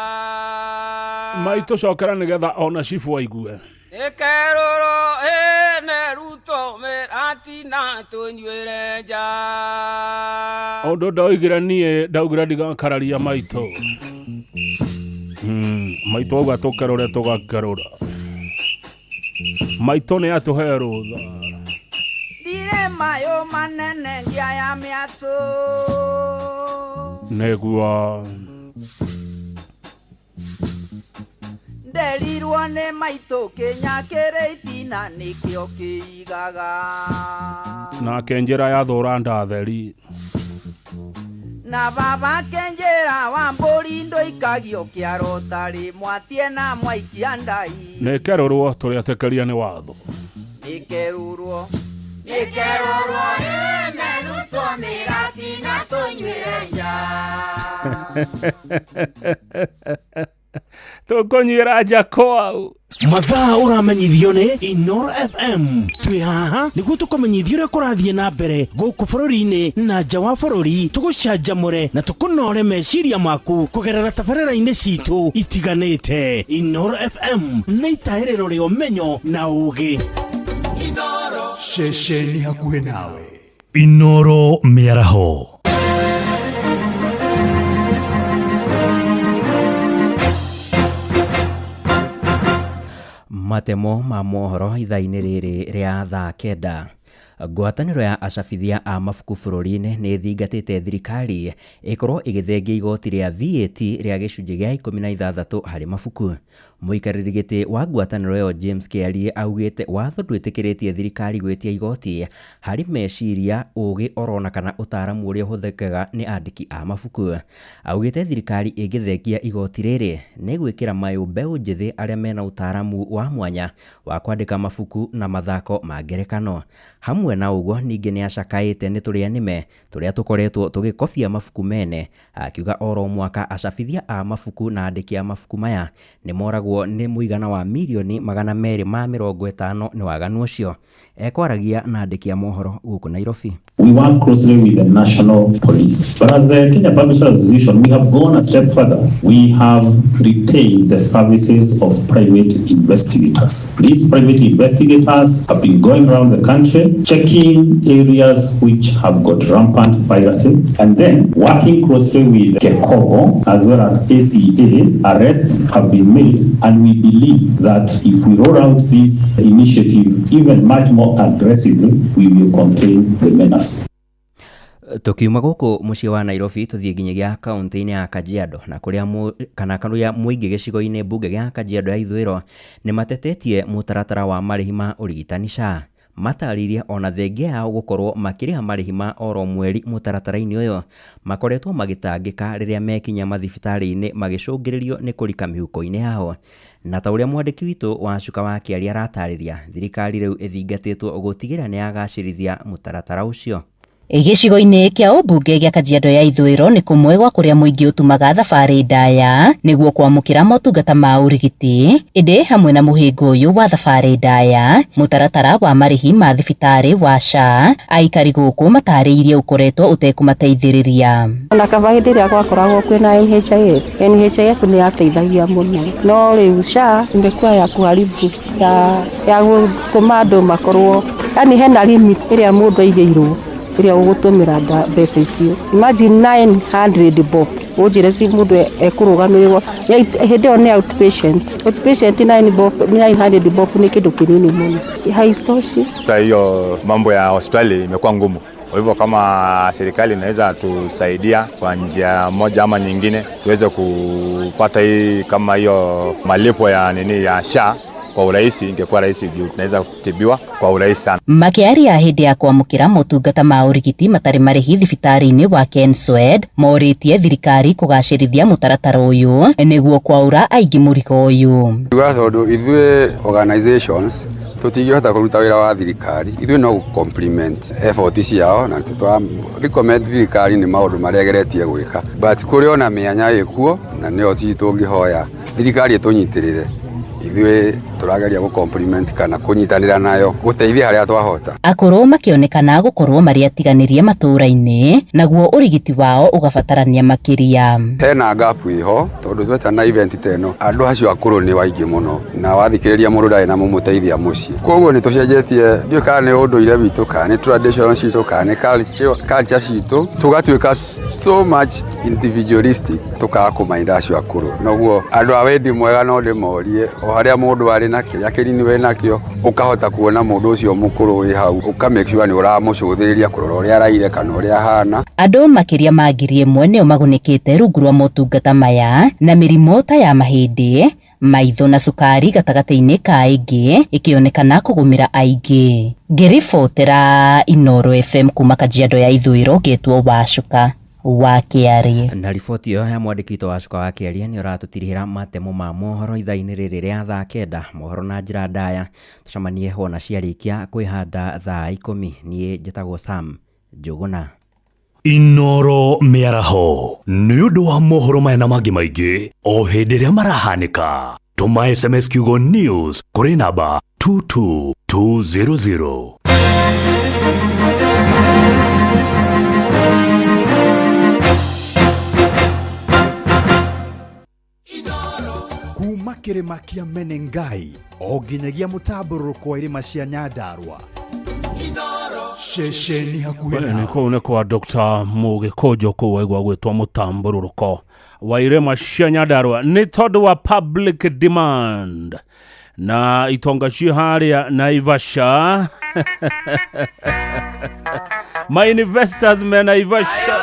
Maitũ cokera nĩgetha ona cibu aigue. Ĩkerũrwo ĩne Ruto mĩratina tũnyuĩre nja. Ũndũ ndoigire niĩ ndaugire ndigakararia maitũ. Maitũ auga tũkerũre tũgakerũra. Maitũ nĩ atũhe rũtha. Ndirĩ mayũ manene ngĩa mĩatũ. Nĩguo. Nderirwo nĩ maitũ kĩnya kĩrĩ itina nĩkĩo kĩigaga. Nake njĩra yathũra ndatheri. Na baba kenjera wa mbũri ndũikagio kĩaro tarĩ mwatie na mwaikia ndai. Nĩkerũrwo tũrĩatĩkĩria nĩ watho. Nĩkerũrwo. Nĩkerũrwo ĩne Ruto mĩratina tũnyuĩre nja. Tũkũnyuĩra nja kwau. Mathaa ũramenyithio nĩ Inooro FM. Twĩ haha nĩguo tũkũmenyithie ũrĩa kũrathiĩ na mbere gũkũ bũrũri-inĩ na nja wa bũrũri, tũgũcanjamũre na tũkũnore meciria maku kũgerera tabarĩra-inĩ citũ itiganĩte. Inooro FM nĩ itahĩrĩro rĩa ũmenyo na ũũgĩ. Ceceni hakuhĩ nawe. Inooro mĩaraho. Matemo ma mohoro ithaa-inĩ rĩrĩ rĩa thaa kenda. Ngwatanĩro ya acabithia a mabuku bũrũri-inĩ nĩ ĩthingatĩte thirikari ĩkorwo ĩgĩthengia igoti rĩa VAT rĩa gĩcunjĩ gĩa 16 harĩ mabuku. Mũikarĩri gĩtĩ wa ngwatanĩro ĩyo James Kĩarie augĩte watho ndwĩtĩkĩrĩtie thirikari gwĩtia igoti harĩ meciria, ũũgĩ orona kana ũtaaramu ũrĩa ũhũthĩkaga nĩ andĩki a mabuku. Augĩte thirikari ĩngĩthengia igoti rĩrĩ nĩ gwĩkĩra mayũ mbeũ njĩthĩ arĩa mena ũtaaramu wa mwanya wa kwandĩka mabuku na mathako ma ngerekano. Hamwe Hamwe na ũguo ningĩ nĩ acakaĩte nĩ tũrĩa nĩme tũrĩa tũkoretwo tũgĩkobia mabuku mene, akiuga oro mwaka acabithia a mabuku na andĩki a mabuku maya nĩ moragwo nĩ mũigana wa mirioni 250 nĩ waganu ũcio. Ekwaragia na andĩki a mohoro gũkũ Nairobi. We work closely with the national police. But as the Kenya Publishers Association, we have gone a step further. We have retained the services of private investigators. These private investigators have been going around the country, checking areas which have got rampant piracy, and then working closely with KECOBO as well as ACA, arrests have been made, and we believe that if we roll out this initiative even much more aggressively, we will contain the menace. Tukiuma gũkũ mũciĩ wa Nairobi tũthiĩ nginyagia kaũntĩ-inĩ ya Kajiado na kũrĩa kana kũrĩa mũingĩ gĩcigo-inĩ mbunge gĩa Kajiado ya ithũĩro nĩ matetetie mũtaratara wa marĩhi ma ũrigitani SHA. Matarĩirie ona thengia yao gũkorwo makĩrĩha marĩhi ma oro mweri mũtaratara-inĩ ũyũ makoretwo magĩtangĩka rĩrĩa mekinya mathibitarĩ-inĩ magĩcũngĩrĩrio nĩ kũrika mĩhuko-inĩ yao. Na ta ũrĩa mwandĩki witũ wa Cuka wa Kĩaria aratarĩria, thirikari rĩu ĩthingatĩtwo gũtigĩrĩra nĩ yagacĩrithia mũtaratara ũcio. Gĩcigo-inĩ kĩa ũmbunge gĩa Kajiado ya ithũĩro nĩ kũmwe gwa kũrĩa mũingĩ ũtumaga thabarĩ ndaya nĩguo kwamũkĩra motungata ma ũrigiti, ĩndĩ hamwe na mũhĩnga ũyũ wa thabarĩ ndaya, mũtaratara wa marĩhi ma thibitarĩ wa SHA, aikari gũkũ matarĩirie ũkoretwo ũtekũmateithĩrĩria. Ona kaba hĩndĩ ĩrĩa gwakoragwo kwĩna NHIF, NHIF nĩ yateithagia mũno, no rĩu SHA imekuwa ya kuharibu ya gũtũma andũ makorwo, yani hena limit ĩrĩa mũndũ aigĩirwo ĩrĩa ũgũtũmĩra mbeca icio. Imagine 900 bob ũnjĩre ci mũndũ ekũrũgamĩrĩrwo hĩndĩ ĩyo nĩ outpatient. Outpatient 9 bob, 900 bob nĩ kĩndũ kĩnini mũno, haitoshi. Hiyo mambo ya hospitali imekuwa ngumu. Kwa hivyo kama serikali inaweza tusaidia kwa njia moja ama nyingine tuweze kupata hii kama hiyo malipo ya nini ya SHA kwa urahisi, ingekuwa rahisi juu tunaweza kutibiwa kwa urahisi sana. Makiaria hĩndĩ ya kwamũkĩra motungata ma ũrigiti matarĩ marĩhi thibitarĩ-inĩ wa Kenswed morĩtie thirikari kũgacĩrithia mũtaratara ũyũ nĩguo kwaũra aingĩ mũrigo ũyũ. Tuga tondũ ithuĩ organizations tũtingĩhota kũruta wĩra wa thirikari, ithuĩ no compliment effort ciao na tũra recommend thirikari nĩ maũndũ marĩa ĩgeretie gwĩka, but kũrĩ ona mĩanya ĩkuo na nĩyo tũngĩhoya thirikari ĩtũnyitĩrĩre. Ithuĩ tũrageria gũ compliment kana kũnyitanĩra nayo gũteithia harĩa twahota. Akũrũ makĩonekana gũkorwo marĩ atiganĩrie matũũra-inĩ naguo ũrigiti wao ũgabatarania makĩria. Hena gap ĩho tondũ twetana event ta ĩno andũ acio akũrũ nĩ waingĩ mũno na wathikĩrĩria mũndũ ndarĩ na mũmũteithia mũciĩ, koguo nĩ tũcenjetie, ndiũĩ kana nĩ ũndũire witũ kana nĩ tradition citũ kana nĩ culture citũ, tũgatuĩka so much individualistic tũkaga kũmainda acio akũrũ. Noguo andũ a wendi mwega no ndĩmorie o harĩa mũndũ arĩ na kĩrĩa kĩnini wĩ nakĩo ũkahota kuona mũndũ ũcio mũkũrũ wĩ hau ũka make sure nĩ ũramũcũthĩrĩria kũrora ũrĩa araire kana ũrĩa ahana. Andũ makĩria ma 1,000 nĩo magunĩkĩte rungu rwa motungata maya na mĩrimũ ta ya mahĩndĩ, maitho na cukari gatagatĩ-inĩ ka ĩngĩ ĩkĩonekana kũgũmĩra aingĩ. Ngĩribotera Inooro FM kuma Kajiado ya ithũĩro ngetwo Wacuka wa Kĩarie. Na riboti ĩyo ya mwandĩki witũ Wacuka wa Kĩarie nĩ ũratũtirihĩra matemo ma mohoro ithaa-inĩ rĩrĩ rĩa thaa 9 mohoro na njĩra ndaya. Tũcemanie wona ciarĩkia kwĩhanda thaa 10. Niĩ njĩtagwo Sam Njũgũna. Inooro mĩaraho nĩ ũndũ wa mohoro maya na mangĩ maingĩ o hĩndĩ ĩrĩa marahanĩka. Tũma SMS kiugo news kũrĩ namba 22200. Kuma kĩrĩma kĩa Menengai o nginyagia mũtambũrũko wa irĩma cia Nyandarua, ceceni hakuhĩ Nĩ nawe. kũu nĩ kwa Dr. Mũgĩkũnjũ kũu waigua gwĩtwo mũtambũrũrũko wa irĩma cia Nyandarua nĩ tondũ wa public demand na itonga ciĩ harĩa Naivasha. My investors me Naivasha.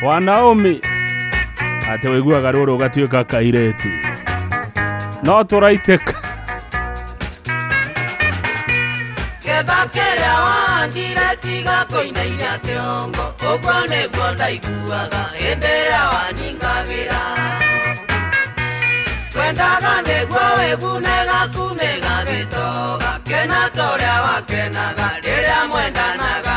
Wa Naomi atĩ wĩiguaga rũrũ ũgatuĩka kairĩtu no tũraitĩka. wahandire tiga kũinainia kĩongo ũguo nĩguo ndaiguaga hĩndĩ ĩrĩa waningagĩra twendaga nĩguo wĩgune gaku nĩ gagĩtoga kena torĩa wakenaga rĩrĩa mwendanaga.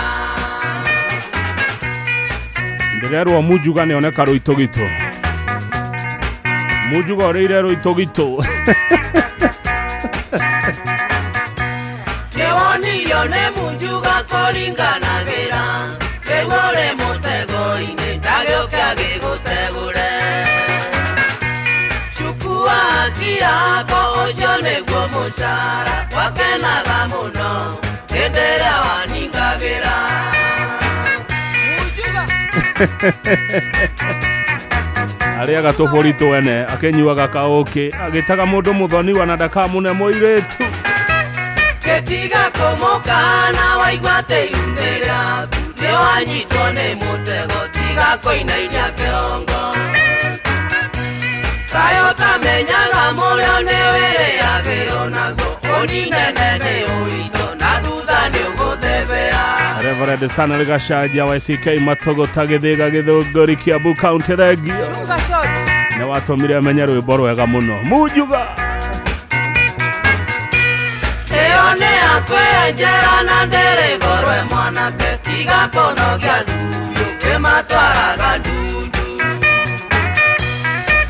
Ndĩrerwo Munjuga nĩoneka rũitũgitũ. Munjuga ũrĩire rũitũgitũ. Nĩwonirio nĩ Munjuga kũringanagĩra rĩu ũrĩ mũtego-inĩ ndagĩũke agĩgũtegũre. Chukua haki yako ũcio nĩguo mũcara wakenaga mũno hĩndĩ ĩrĩa waningagĩra. Arĩaga tũbũri twene akĩnyuaga kaũkĩ agĩtaga mũndũ mũthoniwa na ndakamũne mũirĩtu. Gĩtiga kũmũkana waigua atĩ ihu-inĩ rĩaku nĩwanyitwo nĩ mũtego tiga kũinainia kĩongo. Kaĩ ũtamenyaga mũrĩo nĩwĩrĩagĩrwo naguo ũninene nĩ ũito na thutha nĩũgũthebea. Reverend Stanley Gachanja wa SK Matogota Gĩthĩga Gĩthũngũri Kiambu County thengio. Nĩwatũmire menye rwĩmbo rwega mũno Munjuga. Ĩyo nĩ yakwenjera na ndĩrĩ goro mwanake tiga kũnogia thuyũ kĩmatwaraga ndundu.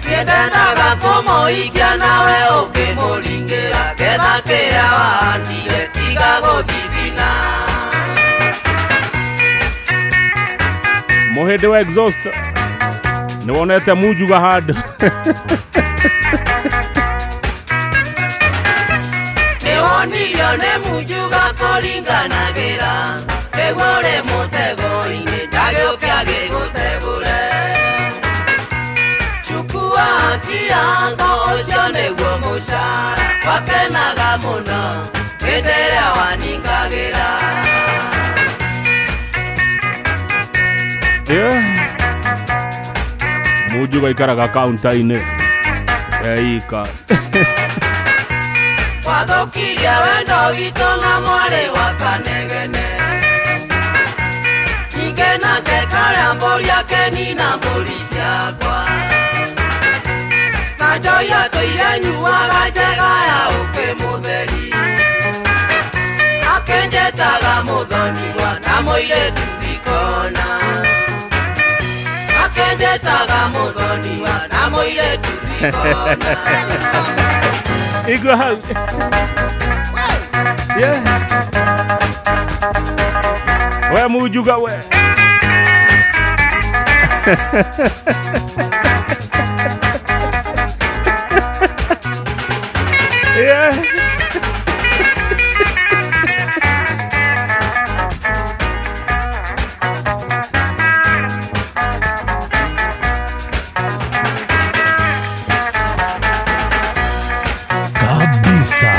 Nĩndendaga kũmũikia nawe ũkĩmũringĩra ketha kĩrĩa wahandire tiga gũthithina. Mũhĩndĩ wa exhaust nĩwonete Munjuga handũ. Nĩwonirio nĩ Munjuga kũringanagĩra rĩu ũrĩ mũtego-inĩ ndagĩũke agĩgũtegũre. Chukua haki yako ũcio nĩguo mũcara wakenaga mũno hĩndĩ ĩrĩa waningagĩra. Yeah. Munjuga ikaraga kaunta-inĩ eika. Wathũkirie wendo witũ na mwarĩ wa Kanegene ningĩ nake karĩa mbũri akenina mbũri ciakwa na njohi atũire nyuaga njega ya ũkĩ mũtheri akĩnjĩtaga mũthoniwa na mũirĩtu ndikona akĩnjĩtaga mũthoniwa na mũirĩtu ndikona. Igua hau. Yeah. We Munjuga we. Yeah. Kabisa.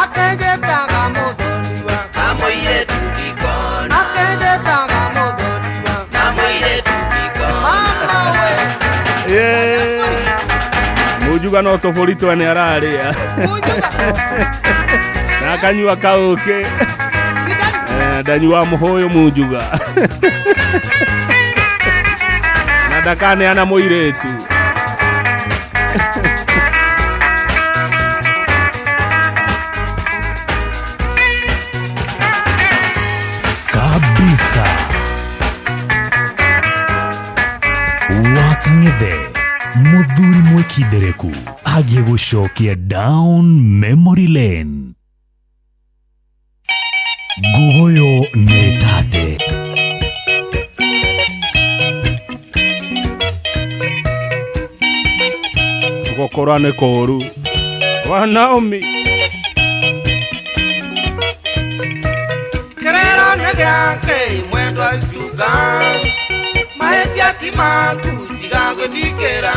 Akĩnjĩtaga mũthoniwa na mũirĩtu ndikona akĩnjĩtaga mũthoniwa na mũirĩtu ndikona. Mama we. Yeah. Munjuga no tũbũri twene ararĩa na akanyua kaũkĩ ndanyua mũhũyũ Munjuga na ndakaneana mũirĩtu. Kabisa. Wakang'ethe muthuri mwĩkindereku agĩgũcokia down memory lane. Ngugoyo nĩ tate. Gũkũra nĩ kũũru wa Naomi. Kĩrĩro nĩ gĩake mwendwa cituka mahĩtia ti maku tiga gwĩthikĩra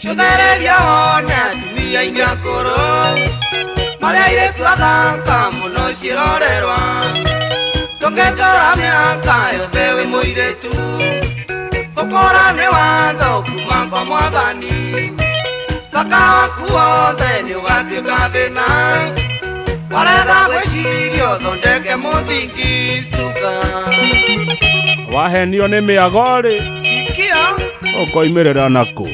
cũthereria wone atumia aingĩ akũrũ marĩa airĩtu athaka mũno ciĩrorerwa ndũngĩtũra mĩaka yothe wĩ mũirĩtu gũkũra nĩ watho kuma kwa mwathani thaka waku wothe nĩ ũgatuĩka thĩna Warega gwĩciria ũthondeke mũthingi stuka. Wahenio nĩ mĩago rĩ, Sikia ũkoimĩrĩra nakũ?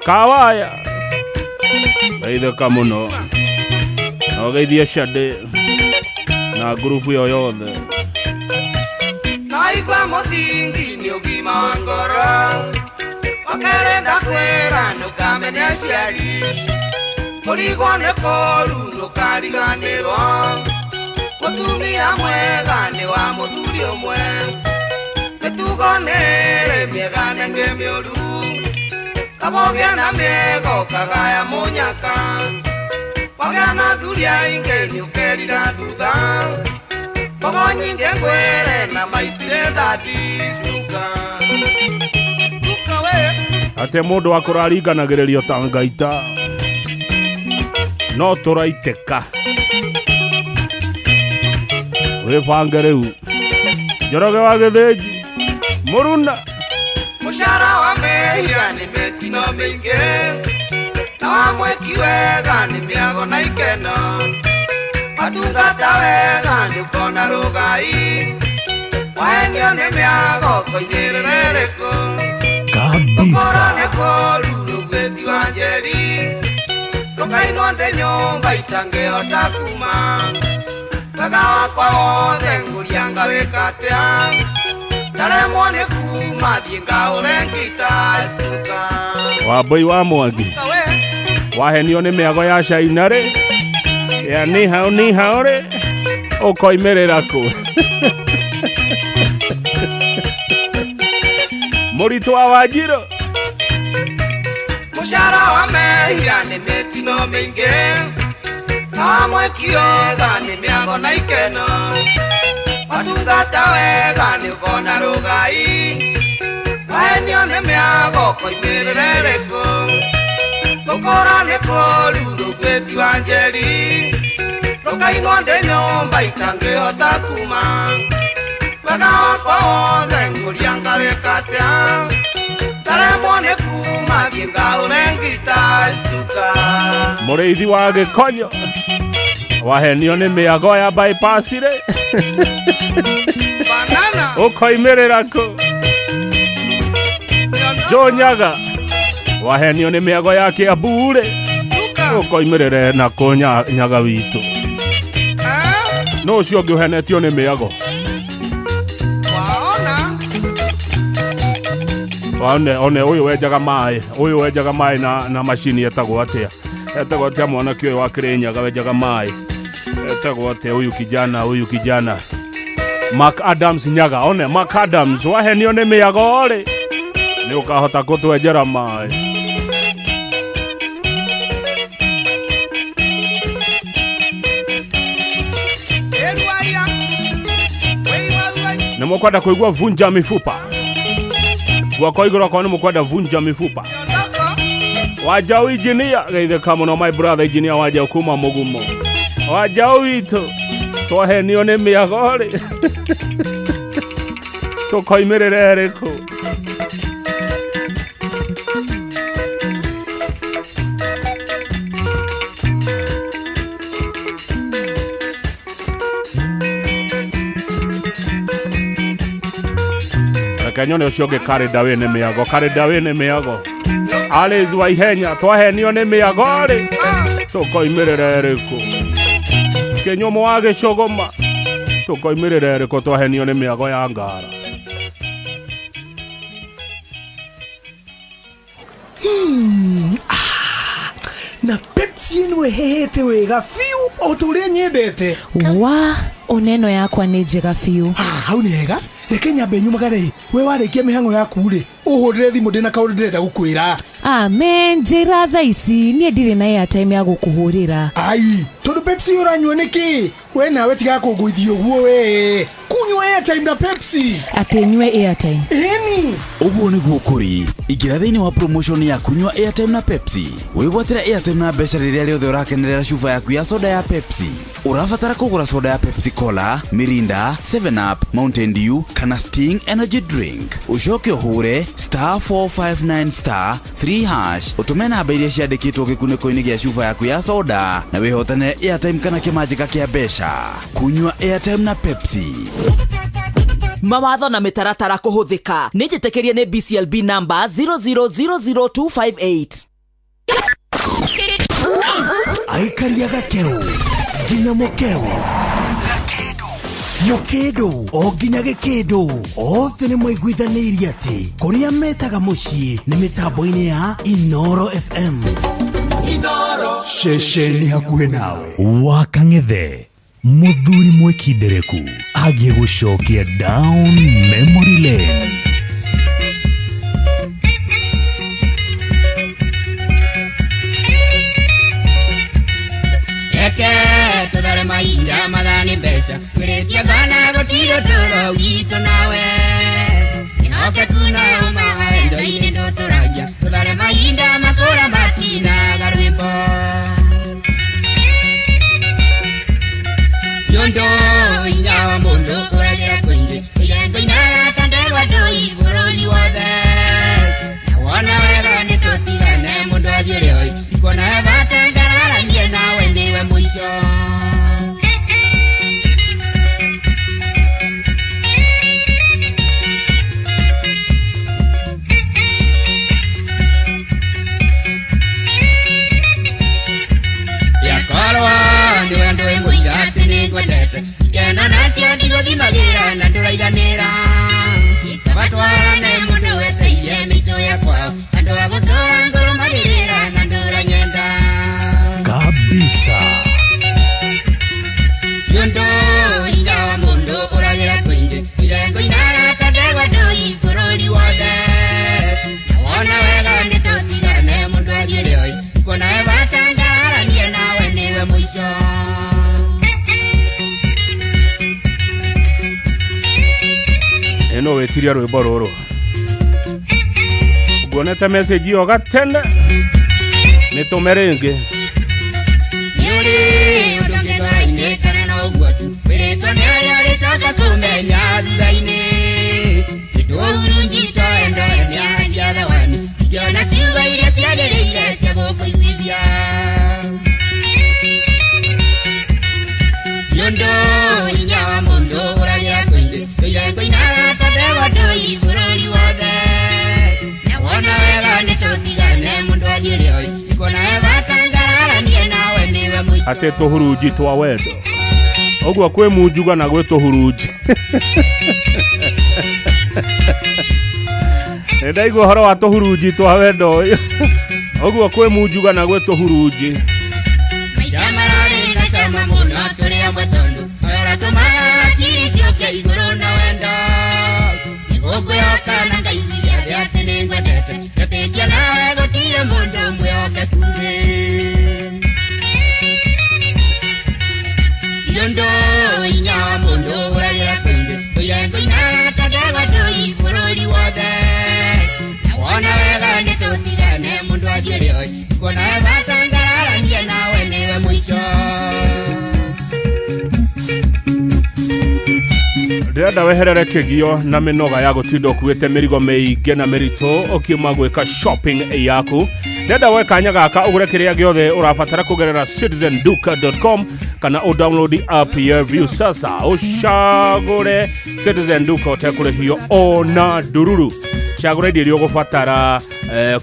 Kawaya geithĩka mũno na ũgeithie Shade na ngurubu ĩyo yothe. Naigua mũthingi nĩ ũgima wa ngoro. Wakerĩ ndakwĩra ndũkamene aciari. Kũrigwo nĩ kũũru ndũkariganĩrwo. Mũtumia mwega nĩ wa mũthuri ũmwe. Mĩtugo nĩrĩ mĩega na ĩngĩ mĩũru. Kaba ũgĩe na mĩega ũkagaya mũnyaka. Wagĩa na athuri aingĩ nĩũkerira thutha. Mbogo nyingĩ ngwĩre na maitire thathi stuka. Stuka we. Atĩ mũndũ akũra aringanagĩrĩrio ta ngaita no tũraitĩka. Wĩbange rĩu. Njoroge wa Gĩthĩnji mũruna. Mũcara wa mehia nĩ mĩtino mĩingĩ. Na wa mwĩki wega nĩ mĩago na ikeno. Watungata wega nĩũkona rũgai. Wahenio nĩ mĩago ũkoigĩrĩra ĩrĩkũ. Kabisa. Gũkũra nĩ kũũru rũgwĩti wa njeri. Rũkainwo ndĩ nyũmba itangĩhota kuma. Wega wakwa wothe ngũria ngawĩka atĩa. Ndaremwo nĩ kuma thiĩ ngaũre ngita stuka. Wambũi wa Mwangi wahenio nĩ mĩago ya China rĩ, ya ni hao ni hao rĩ, ũkoimĩrĩra kũ? Mũritũ wa Wanjirũ. Mũcara wa mehia nĩ mĩtino mĩingĩ. Na wa mwĩki wega nĩ mĩago na ikeno. Watungata wega nĩũkona rũgai. Wahenio nĩ mĩago ũkoimĩrĩra ĩrĩkũ. Gũkũra nĩ kũũru rũgwĩti wa njeri. Rũkainwo ndĩ nyũmba itangĩhota kuma. Wega wakwa wothe ngũria ngawĩka atĩa. Ndaremwo nĩ kuma thiĩ ngaũre ngita stuka. Mũrĩithi wa Gĩkonyo wahenio nĩ mĩago ya bypass rĩ, ũkoimĩrĩra kũ? Jonyaga wahenio nĩ mĩago ya Kĩambu rĩ, ũkoimĩrĩre nakũ nyaga witũ? Nũ ũcio ũngĩ ũhenetio nĩ mĩago? One one ũyũ wenjaga maĩ, ũyũ wenjaga maĩ na macini etagwo atĩa? Etagwo atĩa mwanake ũyũ wa Kĩrĩnyaga wenjaga maĩ? Etagwo atĩa ũyũ kijana, ũyũ kijana? Mark Adams Nyaga, one Mark Adams wahenio nĩ mĩago rĩ, nĩ ũkahota kũtwenjera maĩ. Nĩ mũkwenda kũigua vunja mifupa? Guoko igũrũ akorwo nĩ mũkwenda vunja mifupa. Wanjau engineer geithĩka mũno my brother engineer Wanjau kuma Mũgumo. Wanjau witũ twahenio nĩ mĩago rĩ, tũkoimĩrĩra ĩrĩkũ? Reke nyone ũcio ũngĩ karĩnda wĩ nĩ mĩago, karĩnda wĩ nĩ mĩago. Alice wa Ihenya twahenio nĩ mĩago rĩ, tũkoimĩrĩra ĩrĩkũ? Kĩnyũmũ wa Gĩcũgũma tũkoimĩrĩra ĩrĩkũ twahenio nĩ mĩago ya ngara? Na Pepsi ĩno ĩhehete wega biũ o ta ũrĩa nyendete. Wa ona ĩno yakwa nĩ njega biũ. Hau nĩ hega. Reke nyambe nyumagare. We warĩkia mĩhang'o yaku rĩ, ũhũrĩre thimũ ndĩna kaũndũ ndĩrenda gũkwĩra. Amen, njĩra thaa ici niĩ ndirĩ na airtime ya gũkũhũrĩra. Ai, tondũ Pepsi ũranyua nĩkĩ? We nawe tiga kũngũithia ũguo we. Kunyua airtime na Pepsi. Atĩ nyue airtime. Ĩni. Ũguo nĩguo kũrĩ. Ingĩra thĩinĩ wa promotion ya kunyua airtime na Pepsi. Wĩgwatĩre airtime na mbeca rĩrĩa rĩothe ũrakenerera cuba yaku ya soda ya Pepsi. Ũrabatara kũgũra soda ya Pepsi Cola, Mirinda, 7 Up, Mountain Dew kana Sting Energy Drink. Ũcoke ũhũre star 459 star 3 hash, ũtũme namba iria ciandĩkĩtwo gĩkunĩko-inĩ gĩa cuba yaku ya soda na wĩhotanĩre airtime kana kĩmanjĩka kĩa mbeca. Kunyua airtime na Pepsi. Mawatho na mĩtaratara kũhũthĩka. Nĩ njĩtĩkĩrie nĩ BCLB number 0000258. Aikaria gakeu nginya mukeu, gakindu mukindu o nginya gikindu, othe nĩ maiguithanĩirie atĩ kũrĩa metaga mũciĩ nĩ mĩtambo-inĩ ya Inoro FM. Inoro ceceni hakuhĩ nawe. Wakang'ethe muthuri mwĩkindereku agiĩ gũcokia down memory lane. Reke tũthare mahinda mathani mbeca twĩrĩtie bana gũtirĩ ũtũũro witũ nawe ĩhokeku na ũma wendo-inĩ ndũtũragia tũthare mahinda makũra matinaga rwĩmbo Yondo hinya wa mũndũ ũragĩra kũingĩ ĩgengo inara ta ndegwa ndũi bũrũri wothe na wona wega nĩ tũtigane mũndũ athiĩ rĩoi ikuona bata ngararanie nawe nĩwe mũico. Yakorwo nĩwe ndũĩ mũiga atĩ nĩngwendete ikeno nacio ndigũthimagĩra na ndũraiganĩra ikabatwarane mũndũ weteire mĩitũ ya kwao andũ a gũtũra ngũrũmagĩrĩra na ndũranyenda kabisa. Yondo hinya wa mũndũ ũragĩra kũingĩ irengo inara ta ndegwa ndũi bũrũri wothe na wona wega nĩ tũtigane mũndũ athiĩ rĩoi kuona bata ngararanie nawe nĩwe mũico. Ĩno wĩtiria rwĩmbo rũrũ nguonete message ĩyo gatene nĩ tũme rĩngĩ. Nĩũrĩ ũndũ ngĩngora-inĩ kana no ũguo tu wĩrĩtwo nĩ arĩa ũrĩcoka kũmenya thutha-inĩ nĩtũhurunjito endo nĩahandia thawani ingĩona ciugo iria ciagĩrĩire cia gũkũiguithia Yondo hinya wa mũndũ ũragĩra kũingĩ tũire ngũinara ta ndegwa ndũi bũrũri wothe na wona wega nĩ tũtigane mũndũ athiĩ rĩoi ikuona bata ngararanie nawe nĩwe mũico. Atĩ tũhurunji twa wendo ũguo kwĩ munjuga na gwĩ tũhurunji. Nĩ ndaigua ũhoro wa tũhurunji twa wendo ũyũ ũguo kwĩ munjuga na gwĩ tũhurunji. Maica mararĩ na cama mũno tũrĩ amwe tondũ ũratũmaga hakiri ciũke igũrũ na wendo nĩgũkwĩhoka na ngaiguithia thĩ atĩ nĩngwendete ngetĩkia nawe gũtirĩ mũndũ mwĩhokeku thĩ Yondo hinya wa mũndũ ũragĩra kũingĩ tũire ngũinara ta ndegwa ndũi bũrũri wothe na wona wega nĩ tũtigane mũndũ athiĩ rĩoi kuona bata ngararanie nawe nĩwe mũico. Ndĩrenda weherere kĩgio na mĩnoga ya gũtinda ũkuĩte mĩrigo mĩingĩ na mĩritũ ũkiuma gwĩka shopping yaku. Ndĩrenda woe kanya gaka ũgũre kĩrĩa gĩothe ũrabatara kũgerera citizenduka.com kana ũdownload app ya Viusasa ũcagũre Citizen Duka ũtekũrĩhio ona ndururu. Cagũra indo iria ũgũbatara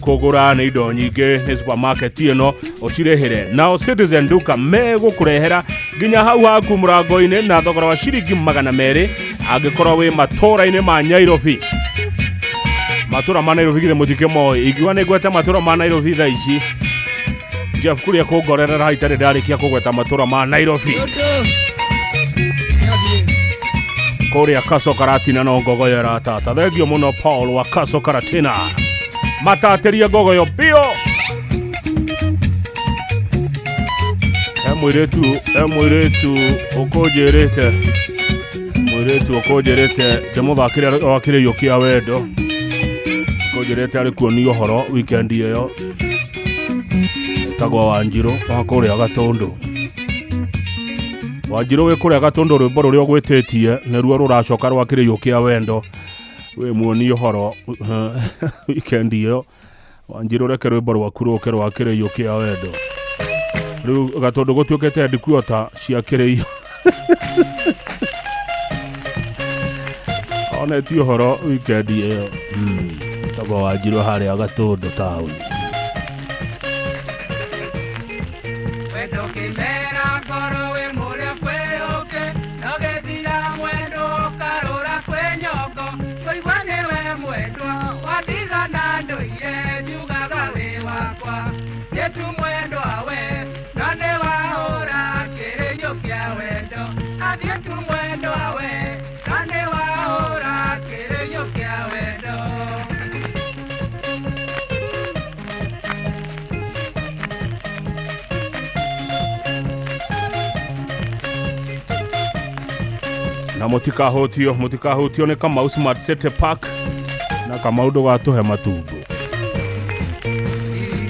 kũgũra nĩ indo nyingĩ nĩ supermarket ĩno ũcirĩhĩre. Nao Citizen Duka megũkũrehera nginya hau haku mũrango-inĩ na thogora wa ciringi 200 angĩkorwo wĩ matũra-inĩ ma Nairobi. Matũra ma Nairobi githĩ mũtikĩmoĩ ingiuga nĩ ngwete matũra ma Nairobi thaa ici Jeff kuria kũngorerera itarĩ ndarĩkia kũgweta matũra ma Nairobi kũrĩa Kaso Karatina no ngogoyo ĩratata. Thengio mũno Paul wa Kaso Karatina matatĩrie ngogoyo biũ. He mũirĩtu ũkũnjĩrĩte mũirĩtu ũkũnjĩrĩte ndĩmũthakĩre wa kĩrĩio kĩa wendo ũkũnjĩrĩte arĩ kuonio ũhoro weekend ĩyo ĩtagwo Wanjirũ wa kũrĩa Gatũndũ. Wanjirũ wĩ kũrĩa Gatũndũ rwĩmbo rũrĩa ũgwĩtĩtie nĩruo rũracoka rwa kĩrĩiũ kĩa wendo wĩ muoni ũhoro weekend ĩyo. Wanjirũ reke rwĩmbo rwaku rũke rwa kĩrĩiũ kĩa wendo. Rĩu Gatũndũ gũtuĩkĩte headquarter cia kĩrĩiũ. Onetie ũhoro weekend ĩyo. Tagwo Wanjirũ harĩa Gatũndũ taũni. Wendo kĩmera ngoro wĩ mũrĩa kwĩ ũkĩ, no gĩthira mwendwo ũkarũra kwĩ nyongo. Kũigua nĩwe mwendwa, wandigana ndũire njugaga wĩ wakwa. Gĩtu mwendwa we, no nĩwahũra kĩrĩiũ kĩa wendo. Athiĩ tu mwendwa we, no nĩwahũra kĩrĩiũ kĩa wendo. Na mũtikahũtio nĩ Kamau Smart City Park na Kamau ndũgatũhe matumbo.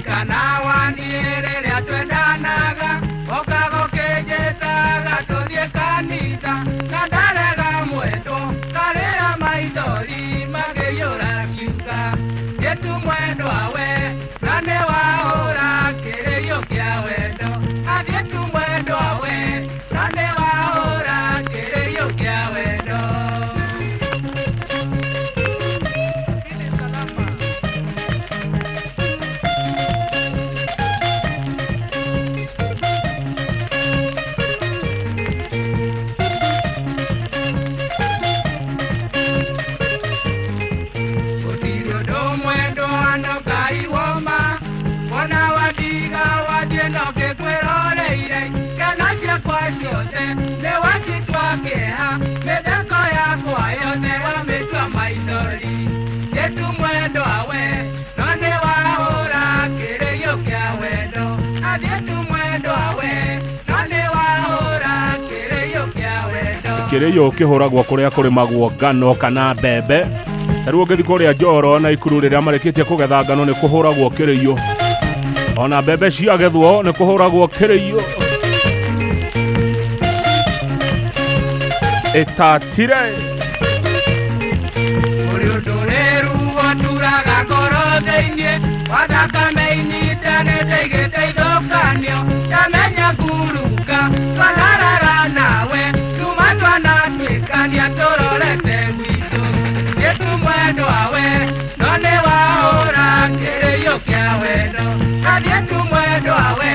Kana waniĩ rĩrĩa twendanaga, ũkaga ũkĩnjĩtaga tũthiĩ kanitha, na ndarega mwendwo, ngarĩra maithori makĩiyũra ngiuga, gĩtu mwendwa we, na nĩwahũra kĩrĩiũ kĩa wendo. Athiĩ tu mwendwa we, na nĩwahũra kĩrĩiũ kĩa wendo. Gũtirĩ ũndũ mwendwa no Ngai woma, wona wandiga wathiĩ no ngĩkwĩroreire. Ciana ciakwa ciothe nĩ wacitua kĩeha, mĩtheko yakwa yothe wamĩtua maithori. Gĩtu mwendwa we, no nĩwahũra kĩrĩiũ kĩa wendo. Athiĩ tu mwendwa we, no nĩwahũra kĩrĩiũ kĩa wendo. Kĩrĩiũ kĩhũragwo kũrĩa kũrĩmagwo ngano kana mbembe. Ta rĩu ũngĩthiĩ kũrĩa Njoro na Ikuru rĩrĩa marĩkĩtie kũgetha ngano nĩ kũhũragwo kĩrĩiũ. Ona mbembe ciagethwo nĩ kũhũragwo kĩrĩiũ. Ĩtatire. Kũrĩ ũndũ rĩru waturaga ngoro thĩinĩ, wa thakame inyitanĩte igĩteithũkanio, ndamenya ngurunga, twanarara nawe, tuma twanatuĩkania tũrorete gwitũ. Gĩtu mwendwa we, no nĩwahũra kĩrĩiũ kĩa wendo. Athiĩ tu mwendwa we,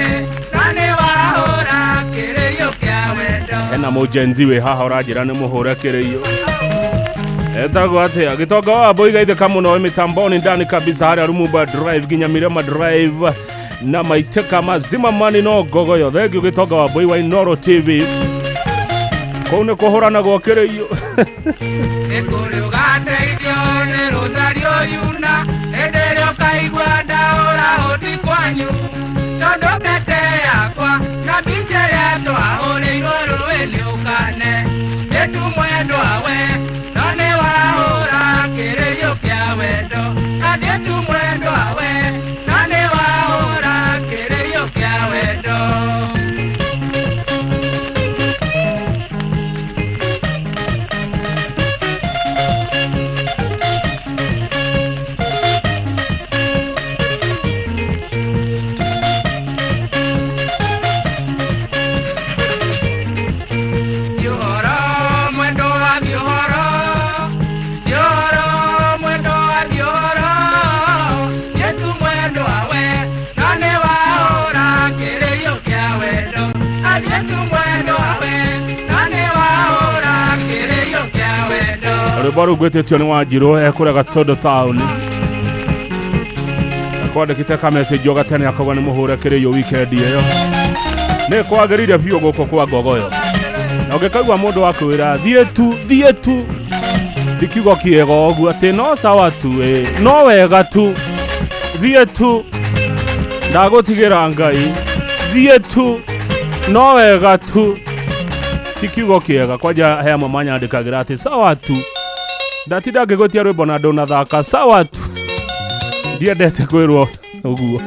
no nĩwahũra kĩrĩiũ kĩa wendo. Hena mũjenzi wĩ haha ũranjĩra nĩ mũhũre kĩrĩiũ. Etagwo atĩa? Gĩtonga wa Mbui gaithĩka mũno mĩtamboni ndani kabisa harĩa Lumumba Drive nginya Mirema Drive na maitĩka mazima mani no ngogoyo. Thengiũ Gĩtonga wa Mbui wa Inooro TV. Kũu nĩ kũhũranagwo kĩrĩiũ. Nĩ kũrĩ ũgateithio nĩ rũthario yuna, hĩndĩ ĩrĩa ũkaigua ndaũra ũti kwanyu. Tondũ mbete yakwa na mbica ĩrĩa twahũrĩirwo rũĩ nĩ ũkane. Gĩtu mwendwa we, no nĩwahũra kĩrĩiũ kĩa wendo. Athiĩ tu mwendwa we, no nĩwahũra kĩrĩiũ kĩa wendo. Thiũhoro mwendwa thiũhoro, thiũhoro mwendwa thiũhoro, gĩtu mwendwa we, no nĩwahũra kĩrĩiũ kĩa wendo. Athiĩ tu mwendwa we, no nĩwahũra kĩrĩiũ kĩa wendo. Rwĩmbo rũu ngwĩtĩtio nĩ Wanjirũ ekũrĩa Gatũndũ taũni. Akwandĩkĩte ka message o gatene akauga nĩ mũhũre kĩrĩiũ weekend ĩyo. Nĩ kwagĩrĩire biũ gũkũ kwa Ngogoyo. Na ũngĩkaigua mũndũ akwĩra thiĩ tu, thiĩ tu, ti kiugo kĩega ũguo atĩ no sawa tu, ĩ, no wega tu, thiĩ tu, ndagũtigĩra Ngai, thiĩ tu, no wega tu, ti kiugo kĩega. Kwanja he amwe manyandĩkagĩra atĩ sawa tu, ndatinda ngĩgũtia rwĩmbo na ndũnathaka sawa tu. Ndiendete kwĩrwo ũguo.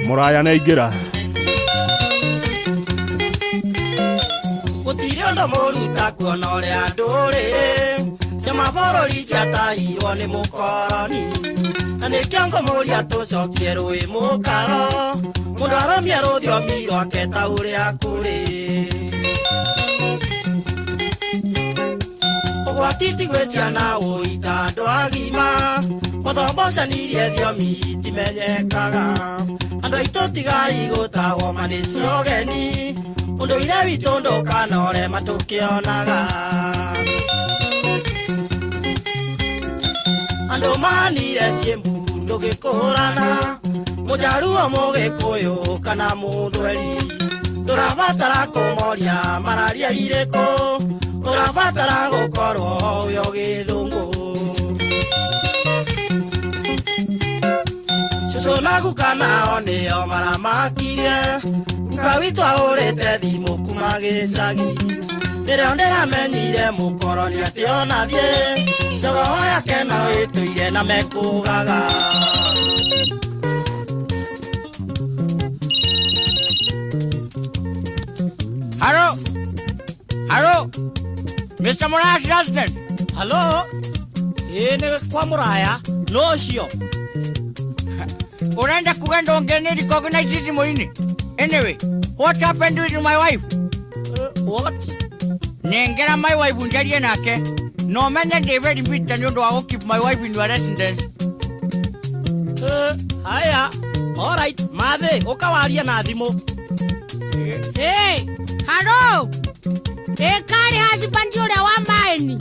Mũraya nĩ aingĩra. Ũndũ mũru ta kuona ũrĩa ndũrĩrĩ cia mabũrũri ciatahirwo nĩ mũkoroni. Na nĩkĩo ngũmũria tũcokie rũĩ mũkaro, mũndũ arũmie rũthiomi rwake ta ũrĩa kũrĩ. Ũgwati ti gwĩ ciana ũita andũ agima, mũthombocanirie thiomi itimenyekaga. Andũ aitũ tigai gũtagwo ma nĩ ciogeni, ũndũire witũ ndũkanore matũkĩonaga. Andũ mahanire ciĩmbu ndũgĩkũrana, mũjaruo mũgĩkũyũ kana mũthweri. Ndũrabatara kũmoria mararia irĩkũ, ũrabatara gũkorwo ũyũ gĩthũngũ. Cũcũ na guka nao nĩo maramakirie, guka witũ ahũrĩte thimũ kuma gĩcagi. Nĩrĩo ndĩramenyire mũkoroni atĩ ona thiĩ, njogoo yake no ĩtũire na mekũgaga. Hello? Hello? Mr. Muraya's resident. Hello? Ĩĩ nĩ kwa Muraya, no ũcio. Ũrenda kuga ndũngĩni recognize thimũ-inĩ? Anyway, what happened with my wife? What? Nengera my wife njarie nake. No menye ndĩ very bitter nĩ ũndũ wa gũ keep my wife in your residence. Haya, all right, mathĩ, ũka warie na thimũ. Hey, hello. Ĩ karĩ husband ũrĩa wa maeni.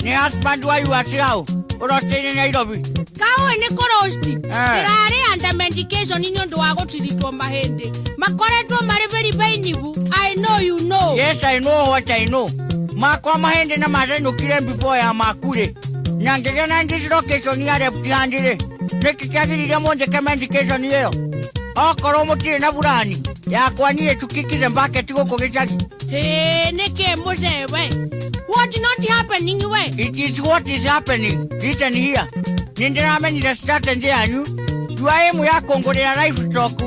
Nĩ husband wa you atĩ hau ũroteire Nairobi. Kaũĩ nĩ kũrosti. Ndĩrarĩ under medication nĩ ũndũ wa gũtiritwo mahĩndĩ. Makoretwo marĩ very painful. I know you know. Yes, I know what I know. Makwa mahĩndĩ na marenũkire before ya maku rĩ. Na ngĩgĩa na dislocation ya left hand rĩ. Nĩkĩ kĩagĩrĩire mũnjĩke medication ĩyo? Okorwo mũtirĩ na burani yakwa niĩ tukikire bucket gũkũ gĩcagi. Hĩ, nĩkĩ mũzee we? What not happening we? It is what is happening. Listen here. Nĩ ndĩramenyire strategy yanyu. Tua ĩmwe ya kũngũrĩra livestock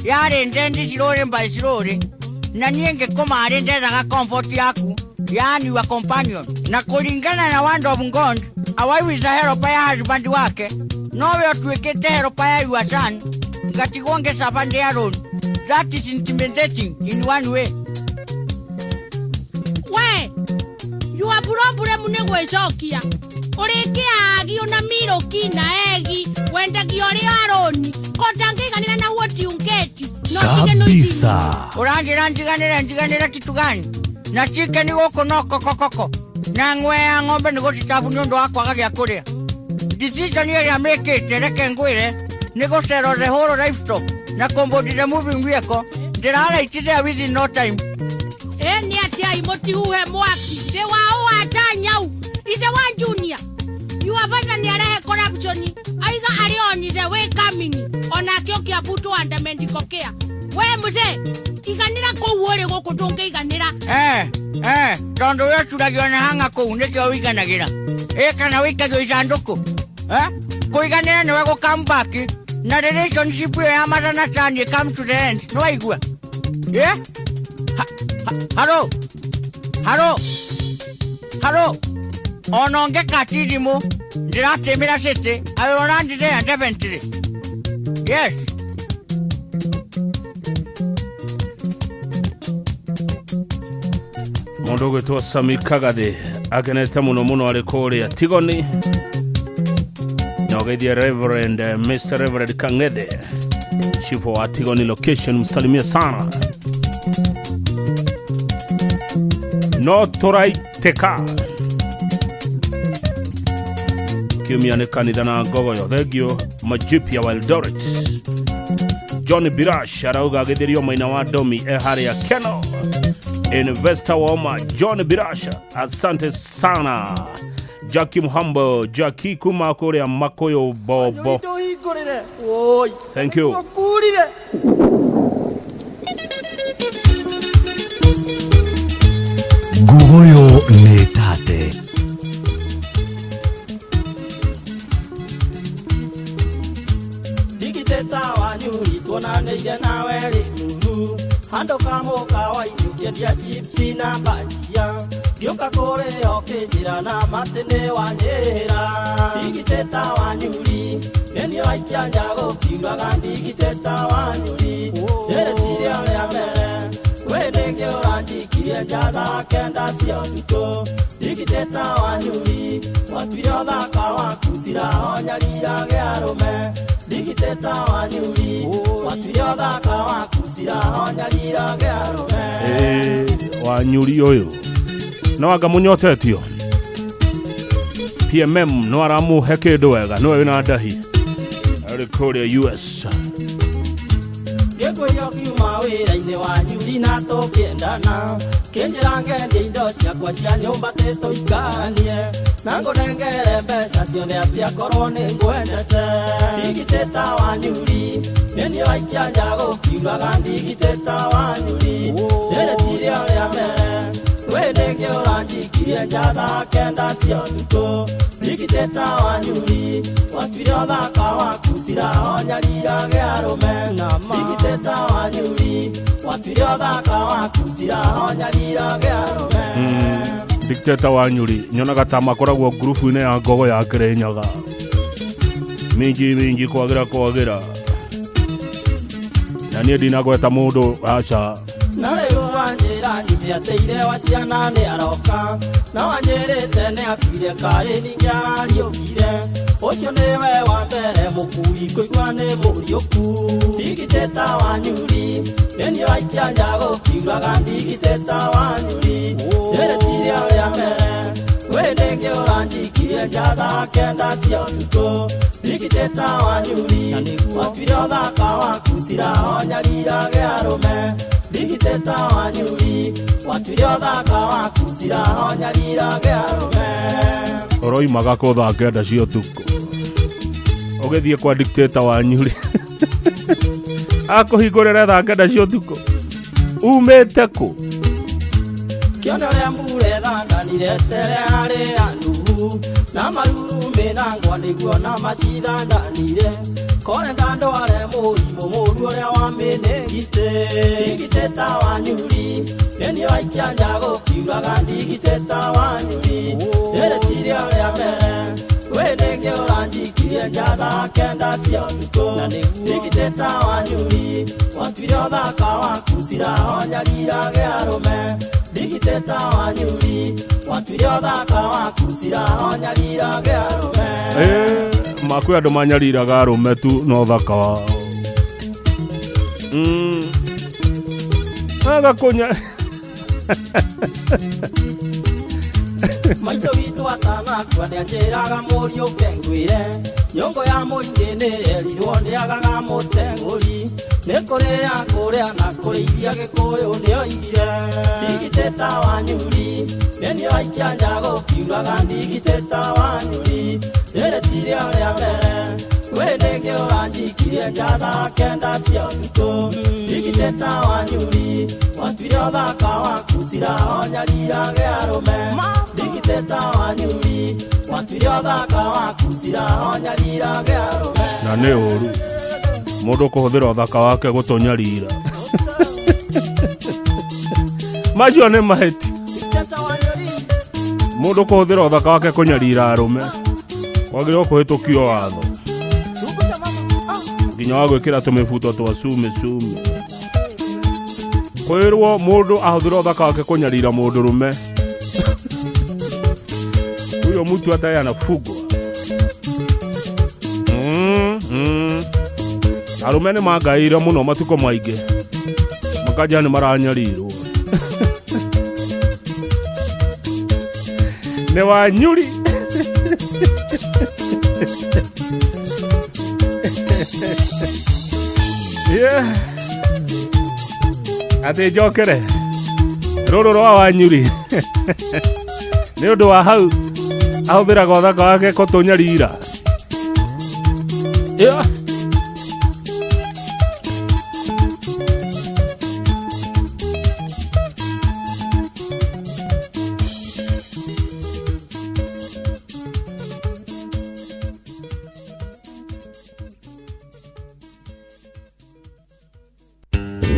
yarĩ ndendi slowly by slowly. Na niĩ ngĩkoma harĩ ndethaga comfort yaku, yaani your companion. Na kũringana na word of God, a wife is a helper ya husband wake. Nowe ũtuĩkĩte helper ya your son. Ngatigwo ngĩcaba ndĩ alone. That is intimidating in one way. We, your problem nĩ gwĩcokia. Ũrĩkĩagio na milk na egg, wendagio ũrĩ alone. Ko ndangĩiganĩra na what you get. No tige no Kabisa. Ũranjĩra njiganĩre njiganĩre kitu gani? Na chicken gũkũ no kokokoko. Na ng'we ya ng'ombe nĩ gũcitabu nĩ ũndũ wa kwaga gĩa kũrĩa. Decision ĩrĩa mĩkĩte reke ngwĩre nĩ gũcero the whole livestock na kũmbũndi the moving vehicle. Ndĩraraitithia within no time. Ĩ nĩ atĩa mũtihuhe mwaki. Ndĩ wa ũwata nyau. Ithe wa Junior. Your father nĩ arehe corruption. Aiga arĩ on the way coming. Onake ũkĩambutwo under medical care. We mũzee, iganĩra kũu ũrĩ gũkũ ndũngĩiganĩra. Tondũ we ũcuragio na hanga kũu nĩkĩo ũiganagĩra. Ĩ kana wĩikagio ithandũkũ. Kũiganĩra nĩwe gũ come back na relationship ĩyo ya mother na son ĩ come to the end. Nĩwaigua? Haro? Haro? Haro? Ona ũngĩkati thimũ ndĩratĩmĩra city. I will land there definitely. Yes. Mũndũ ũgwĩtwo Sami Kagathi akenete mũno mũno arĩ kũrĩa Tigoni. Na ũgeithie Reverend Mr. Reverend Kang'ethe, chifu wa Tigoni location, msalimie sana. No tũraitĩka kiumia nĩ kanitha na ngogoyo. Thengio Majipia wa Eldoret. John Birash arauga agĩthĩrio maina wa Domi e harĩa Keno. Investor wa John Birasha, asante sana. Jackie Muhambo, Jackie kuma kũrĩa Makoyo Bobo. Thank you. Ngugoyo nĩ tate. Digiteta wa nyuri tuonanĩire nawe rĩ handũ kamũkawa-inĩ. Ngĩendia chipsi na bajia Ngĩũka kũrĩ ũkĩnjĩra na matĩ nĩ wanyĩra Ndigitĩta wanyuri Nĩ waikia nja gũkiuraga ndigitĩta wanyuri Rĩrĩ ti rĩo rĩa mbere Kwĩ rĩngĩ ũranjikirie nja thaa kenda cia ũtukũ Ndigitĩta wanyuri Watuire ũthaka waku cirahonyarirage arũme Ndigitĩta wanyuri Watuire ũthaka waku cirahonyarirage arũme Wanyuri ũyũ no anga mũnyotetio PMM no aramũhe kĩndũ wega nĩwe wĩna ndahi arĩ kũrĩa US Ngĩkwĩra ũkiuma wĩra-inĩ wanyuri na tũkĩendana Kĩnjĩra ngendie indo ciakwa cia nyũmba tĩtũikaranie Na ngũnengere mbeca ciothe atĩ akorwo nĩ ngwendete Ndigitĩta wanyuri Nĩ niĩ waikia nja gũkiuraga ndigitĩta wanyuri Rĩrĩ ti rĩo rĩa mbere Kwĩ rĩngĩ ũranjikirie nja thaa kenda cia ũtukũ Ndigitĩta wanyuri Watuire ũthaka waku cirahonyarirage arũme Ndigitĩta wanyuri Watuire ũthaka waku cirahonyarirage arũme Dictator wanyuri nyonaga ta makoragwo ngurubu-inĩ ya ngogo ya Kĩrĩnyaga mingi mingi kwagira kwagira na niĩ ndinagweta mũndũ aca Na rĩu wanjĩra nyithe atĩ wa ciana nĩ aroka Na wanjĩrĩte nĩ akuire kaĩ ningĩ arariũkire Ũcio nĩwe wa mbere mũkui kũigua nĩ mũriũku Ndigitĩta wanyuri Nĩ niĩ waikia nja gũkiuraga ndigitĩta wanyuri Rĩrĩ ti rĩo rĩa mbere Kwĩ rĩngĩ ũranjikirie nja thaa kenda cia ũtukũ Ndigitĩta wanyuri Watuire ũthaka waku cirahonyarirage arũme Ndigitĩta wanyuri Watuire ũthaka waku cirahonyarirage arũme Ũroimaga kũ thaa kenda cia ũtukũ ũgĩthiĩ kwa dictator wanyuri akũhingũrĩre thaa kenda cia ũtukũ umĩte kũ Kĩona ũrĩa mbura ĩthandanire tere harĩ Anuhu Na marurumĩ na ngwa nĩguo na macithandanire Kore ndandware mũrimũ mũru ũrĩa wa mĩnĩngitĩ Ndigitĩta wanyuri Nĩ niĩ waikia nja gũkiuraga ndigitĩta wanyuri Rĩrĩ ti rĩo rĩa mbere Kwĩ rĩngĩ ũranjikirie nja thaa kenda cia ũtukũ Ndigitĩta wanyuri Watuire ũthaka waku cirahonyarirage arũme Ndigitĩta wanyuri Watuire ũthaka waku cirahonyarirage arũme Makwĩ andũ manyariraga arũme tu na ũthaka wao Agakũnya Maitũ witũ atanakua nĩanjĩraga mũriũ ngwĩre Nyũngũ ya mũingĩ nĩyerirwo nĩagaga mũteng'ũri Nĩ kũrĩa kũrĩa na kũrĩithia Gĩkũyũ nĩoigire Ndigitĩta wanyuri Nĩ niĩ waikia nja gũkiuraga ndigitĩta wanyuri Rĩrĩ ti rĩo rĩa mbere Kwĩ rĩngĩ ũranjikirie nja thaa kenda cia ũtukũ Ndigitĩta wanyuri Watuire ũthaka waku cirahonyarirage arũme Ndigitĩta wanyuri Watuire ũthaka waku cirahonyarirage arũme Na nĩ ũru mũndũ kũhũthĩra ũthaka wake gũtũnyarira Macio nĩ mahĩtia Mũndũ kũhũthĩra ũthaka wake kũnyarira arũme kwagĩrĩirwo kũhĩtũkio watho nginya wa gwĩkĩra tũmĩbuto twa cumi cumi kwĩrwo mũndũ ahũthĩra ũthaka wake kũnyarira mũndũrũme huyo mtu hata yeye anafugwa Arũme nĩ mangaĩire mũno matukũ maingĩ makanja nĩ maranyarirwo Nĩ wanyuri Yeah. Atĩ njokere rũrũ rwa wanyuri nĩ ũndũ wa hau ahũthĩraga ũthaka wake kũtũnyarira Yeah.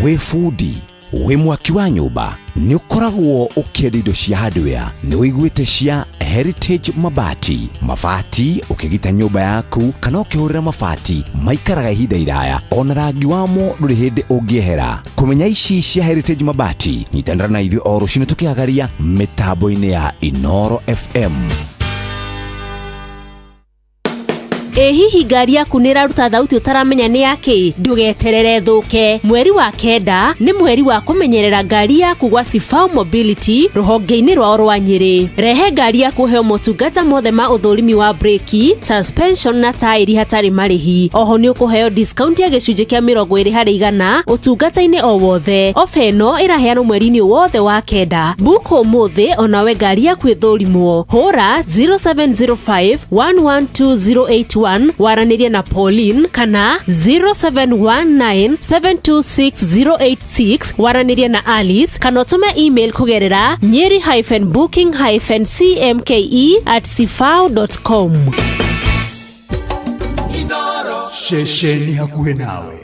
Wĩ bundi Wĩ mwaki wa nyũmba nĩ ũkoragwo ũkĩenda indo cia hardware, nĩ ũiguĩte cia Heritage Mabati. Mabati ũkĩgita nyũmba yaku kana ũkĩhũrĩra mabati maikaraga ihinda iraya, ona rangi wamo ndũrĩ hĩndĩ ũngĩehera. Kũmenya ici cia Heritage Mabati, nyitanĩra na ithuĩ o rũcinĩ tũkĩhagaria mĩtambo-inĩ ya Inoro FM. Ĩ hihi ngari yaku nĩ ĩraruta thauti ũtaramenya nĩ yakĩ? Ndũgeterere thũke. Mweri wa 9 nĩ mweri wa kũmenyerera ngari yaku gwa Sifau Mobility rũhonge-inĩ rwao rwa Nyĩrĩ. Rehe ngari yaku ũheo motungata mothe ma ũthũrimi wa breki, suspension na taĩri hatarĩ marĩhi. Oho nĩ ũkũheo discount ya gĩcunjĩ kĩa 20% ũtungata-inĩ o wothe. Ofa ĩno ĩraheanwo mweri-inĩ wothe wa 9. Book ũmũthĩ onawe ngari yaku ĩthũrimwo. Hũra 0705 112 081 waranĩrie na Pauline kana 0719726086 waranĩrie na Alice kana ũtũme email kũgerera nyeri-booking-cmke@sifao.com. Ceceni hakuhĩ nawe.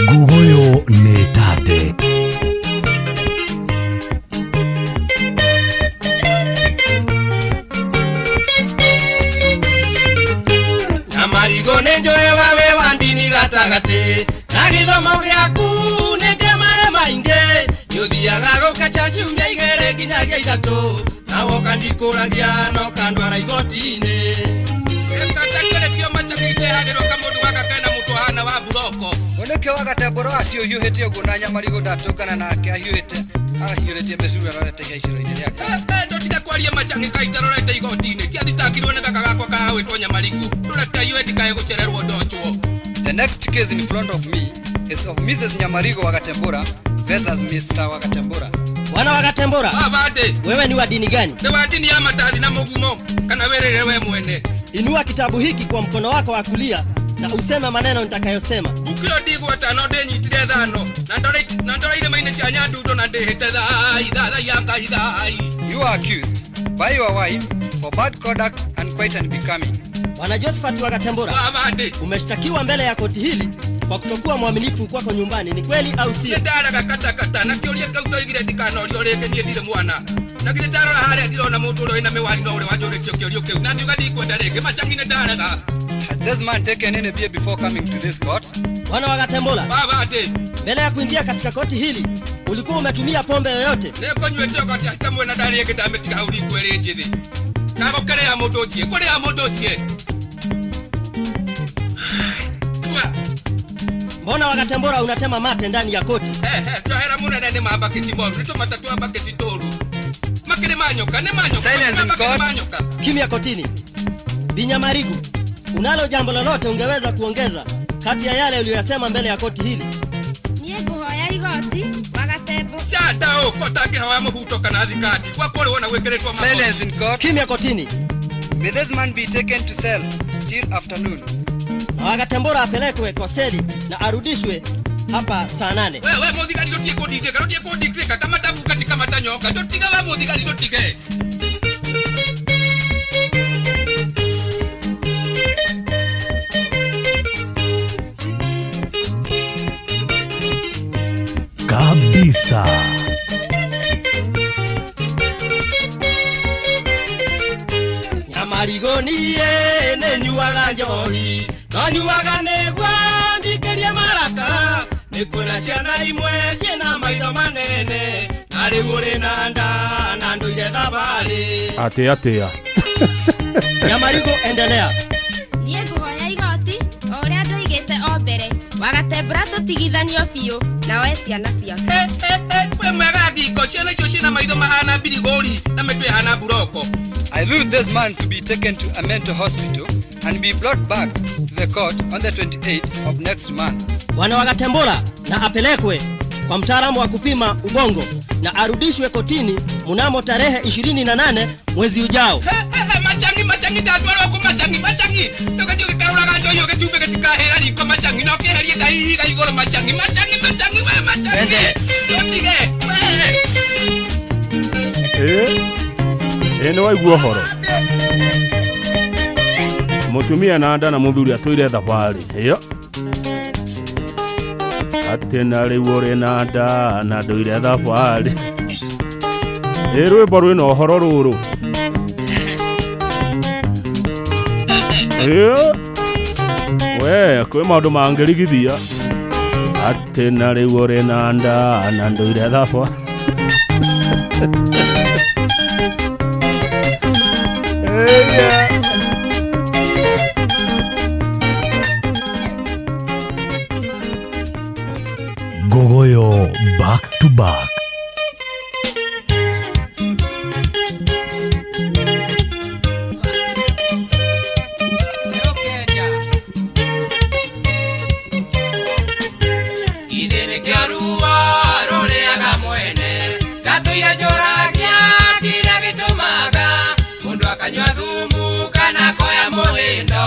Nguguyo nĩ tate. Nyamarigo nĩ njũĩ wawe wa ndini gatagatĩ na gĩthomo gĩaku nĩ kĩa maĩ maingĩ nĩũthiaga gũkacha ciumia igĩrĩ nginyagia ithatũ na woka ndikũragia no kandwara igoti-inĩ. Gĩkatakĩrĩkio macang'i ndehagĩrwo kamũndũ gaka kena mũtwe hana wa buroko. Nĩkĩo wagatembũra acio ũhiũhĩte ũguo na Nyamarigo ndatũngana nake ahiũhĩte arahiũrĩtie mĩcuru arorete ihaicĩro-inĩ rĩake. Ndũtige kwaria macang'i kaĩ itarorete igoti-inĩ tiathitakirwo nĩ gaka gakwa kahawĩtwo Nyamarigo ndũreke iwe ndikae gũcererwo ndochwo. The next case in front of me is of Mrs. Nyamarigo Wagatembura versus Mr. Wagatembura. Bwana Wagatembura. Abate. Wewe ni wa dini gani? Ni wa dini ya matathi na mugumo kana werere we mwene. Inua kitabu hiki kwa mkono wako wa kulia na useme maneno nitakayosema. Ukio ndigwa tano ndenyitire thano na ndore irima-inĩ cia Nyandundo na ndĩhĩte thai thai ya Ngai thai. You are accused by your wife for bad conduct and quite unbecoming. Bwana Josephat Wagatembura, umeshtakiwa mbele ya koti hili kwa kutokuwa mwaminifu kwako nyumbani, ni kweli au sio? Ndaraga katakata na kĩũria kĩu toigire ndikanorio rĩngĩ niĩ ndirĩ mwana. Na githĩ ndarora harĩa ndirona mũndũ ũrĩa wĩna mĩwani no ũrĩa wanjũrĩtio kĩũrio kĩu na ngiuga ndikwenda rĩngĩ macang'i nĩ ndaraga. Had this man taken any beer before coming to this court? Bwana Wagatembura, Babate, mbele ya kuingia katika koti hili ulikuwa umetumia pombe yoyote? Nĩngũnyuĩte ũgati kamwe na ndarĩ ĩngĩ ndamĩtiga hau riko ĩrĩ njĩthĩ. Kagũkĩrĩa mũndũ njie, kũrĩa mũndũ njie. Mbona Wagatembura unatema mate ndani ya koti? Twahera mũnene nĩ ma baketi moru, nĩ tũmata twa baketi tũru. Makĩrĩ manyoka, nĩ manyoka. Silence in court. Kimya kotini. Binyamarigu, unalo jambo lolote ungeweza kuongeza kati ya yale uliyoyasema mbele ya koti hili? Niĩ ngũhoya igoti Wagatembo. Shata ũko tangĩhoya mũbuto kana thikati gwakwa ũrĩ wona gwĩkĩrĩtwo magoti. Silence in court. Kimya kotini. May this man be taken to cell till afternoon. Na Wagatembura apelekwe kwa seli na arudishwe hapa saa 8. Wewe mũthigari ndũtige kũndindĩka, ndũtige kũndindĩka kama tabu kati kama tanyoka. Ndũtige we mũthigari ndũtige. Kabisa. Nyamarigo niĩ nĩnyuaga njohi no nyuaga nĩguo ndikĩrie maraka nĩ kwĩna ciana imwe ciĩna maitho manene na rĩu ũrĩ na nda na ndũire thabarĩ. Atĩa atĩa. Nyamarigo endelea. Niĩ ngũhoya igoti o ũrĩa ndoigĩte o mbere Wagatembura tũtigithanio biũ na oe ciana ciake. We mwega ngingo ciana icio ciĩna maitho mahana mbirigũri na mĩtwe ĩhana mburoko. I rule this man to be taken to a mental hospital and be brought back to the court on the 28th of next month. Bwana Wagatembura na apelekwe kwa mtaalamu wa kupima ubongo na arudishwe kotini mnamo tarehe 28 mwezi ujao. Machangi machangi ndatwarwo ku machangi machangi tũgathiĩ ũgĩkarũraga njohi ũgĩcumbĩ gĩtikahĩra riko machangi na ũkĩherie ndahihiga igũrũ machangi machangi machangi we machangi tũtige we. Ĩ nĩ waigua ũhoro mũtumia na nda na mũthuri atũire thabarĩ ĩyo Atĩ na rĩu ũrĩ na nda na ndũire thabarĩ. Ĩ rwĩmbo rwĩna ũhoro rũrũ. Ĩ, we kwĩ maũndũ mangĩrigithia. Atĩ na rĩu ũrĩ na nda na ndũire thabarĩ. Gogoyo back to back. Ithe nĩkĩo ruo rũrĩaga mwene ndatũire njũragia kĩrĩa gĩtũmaga mũndũ akanyua thumu kana akoya mũhĩndo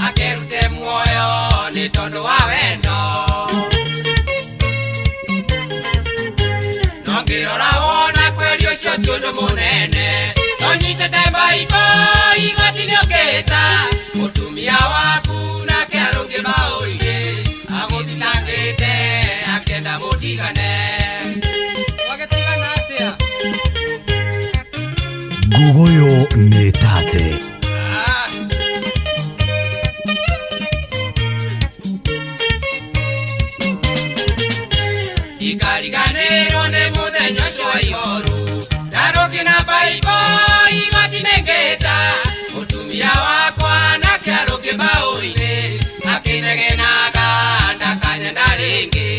akerute muoyo nĩ tondũ wa wendo no ngĩrora wona kweri ũcio ti ũndũ mũnene no nyitĩte mbaibũ igoti nĩũkĩta mũtumia waku nake arũngiĩ mbaũ-inĩ agũthitangĩte akĩenda mũtigane. Twagĩtigana atĩa? Gogoyo nĩ tate. Ikariganĩrwo nĩ mũthenya ũcio wa ihoru ndarũngĩ na mbaibũ igoti nĩngĩta mũtumia wakwa nake arũngĩ mbaũ-inĩ akĩnegenaga ndakanyenda rĩngĩ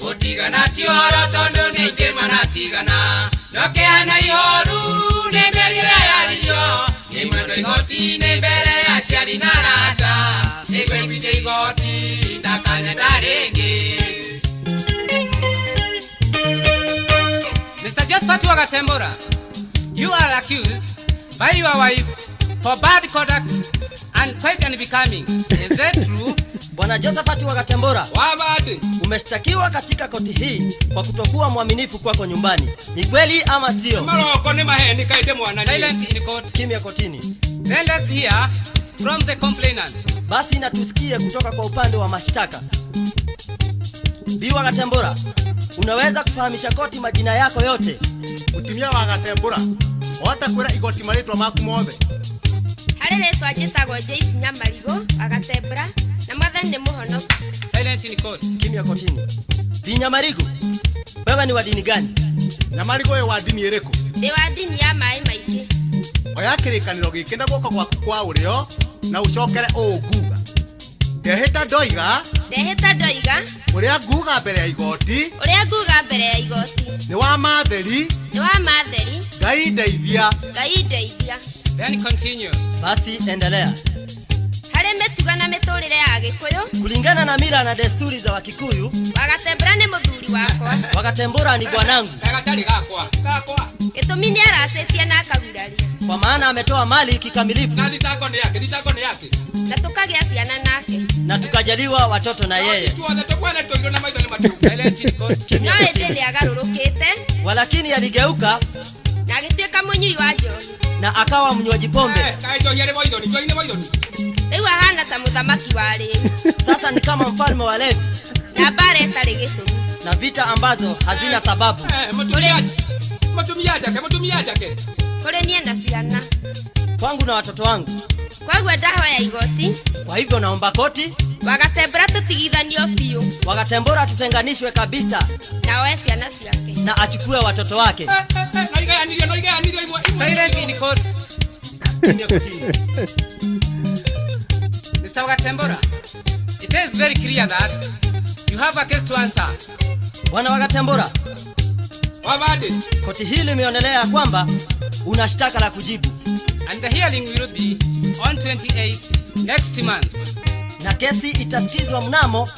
gũtigana ti ũhoro tondũ nĩ aingĩ manatigana no kĩhana ihoru nĩ mĩario ĩrĩa yaririo nĩ mwendwa igoti-inĩ mbere ya aciari na arata nĩngũiguithia igoti ndakanyenda rĩngĩ. Mr. Josephat Wagatembora, you are accused by your wife for bad conduct and quite unbecoming. Is that true? Bwana Josephat Wagatembora, Wabadi. Umeshtakiwa katika koti hii kwa kutokuwa mwaminifu kwako nyumbani. Ni kweli ama sio? Maroko ni maheni kaide mwana. Silent in court. Kimya kotini. Then let's hear from the complainant. Basi na tusikie kutoka kwa upande wa mashtaka. Bi Wagatembora, unaweza kufahamisha koti majina yako yote? Mutumia Wagatembora, wahota kwĩra igoti marĩtwa maku mothe? Harĩ rĩtwa njĩtagwo Joyce Nyamarigũ Wagatembora na mwathani nĩ mũhonoku. Silent in court. Kimya kotini. Bi Nyamarigũ, wewe ni wa dini gani? Nyamarigũ wĩ wa dini ĩrĩkũ? Ndĩ wa dini ya maĩ maingĩ. Oya kĩrĩkanĩro gĩkĩ na guoko gwaku kwa ũrĩo na ũcokere ũũ nguga. Ndehĩta ndoiga. Ndehĩta ndoiga. Ũrĩa nguga mbere ya igoti. Ũrĩa nguga mbere ya igoti. Nĩ wa matheri. Nĩ wa matheri. Ngai ndeithia. Ngai ndeithia. Then continue. Basi endelea. Harĩ mĩtugo na mĩtũrĩre ya Agĩkũyũ. Kulingana na mila na desturi za Wakikuyu, Wagatembora nĩ mũthuri wakwa. Wagatembora ni bwanangu. Gagatari gakwa. Gakwa. Gĩtũmi nĩ aracĩtie na akaguraria. Kwa maana ametoa mali kikamilifu. Na thitango nĩ yake, thitango nĩ yake. Na tukagĩa ciana nake. Na tukajaliwa watoto na yeye. Tuothe tũkwana tũirwo na maitho nĩ matu. Silent in court. No ĩndĩ nĩ agarũrũkĩte. Walakini aligeuka na agĩtuĩka mũnyui wa njohi. Na akawa mnywaji pombe. Kaĩ njohi arĩ boithoni, njohi nĩ boithoni. Rĩu ahana ta mũthamaki wa rĩu. Sasa ni kama mfalme wa Levi. Na mbara ĩtarĩ gĩtũmi. Na vita ambazo hazina sababu. Mũtumia njake, mũtumia njake. Kũrĩ niĩ na ciana. Kwangu na watoto wangu. Kwoguo ndahoya igoti. Kwa hivyo naomba koti. Wagatembora tũtigithanio biũ. Wagatembora tutenganishwe kabisa. Na oe ciana ciake. Na achukue watoto wake. No igayanĩrio, no igayanĩrio imwe. Silent in court. Mr. Wagatembora, it is very clear that you have a case to answer. Bwana Wagatembora, Wabadi. Koti hili limeonelea kwamba una shtaka la kujibu. And the hearing will be on 28 next month. Na kesi itasikizwa mnamo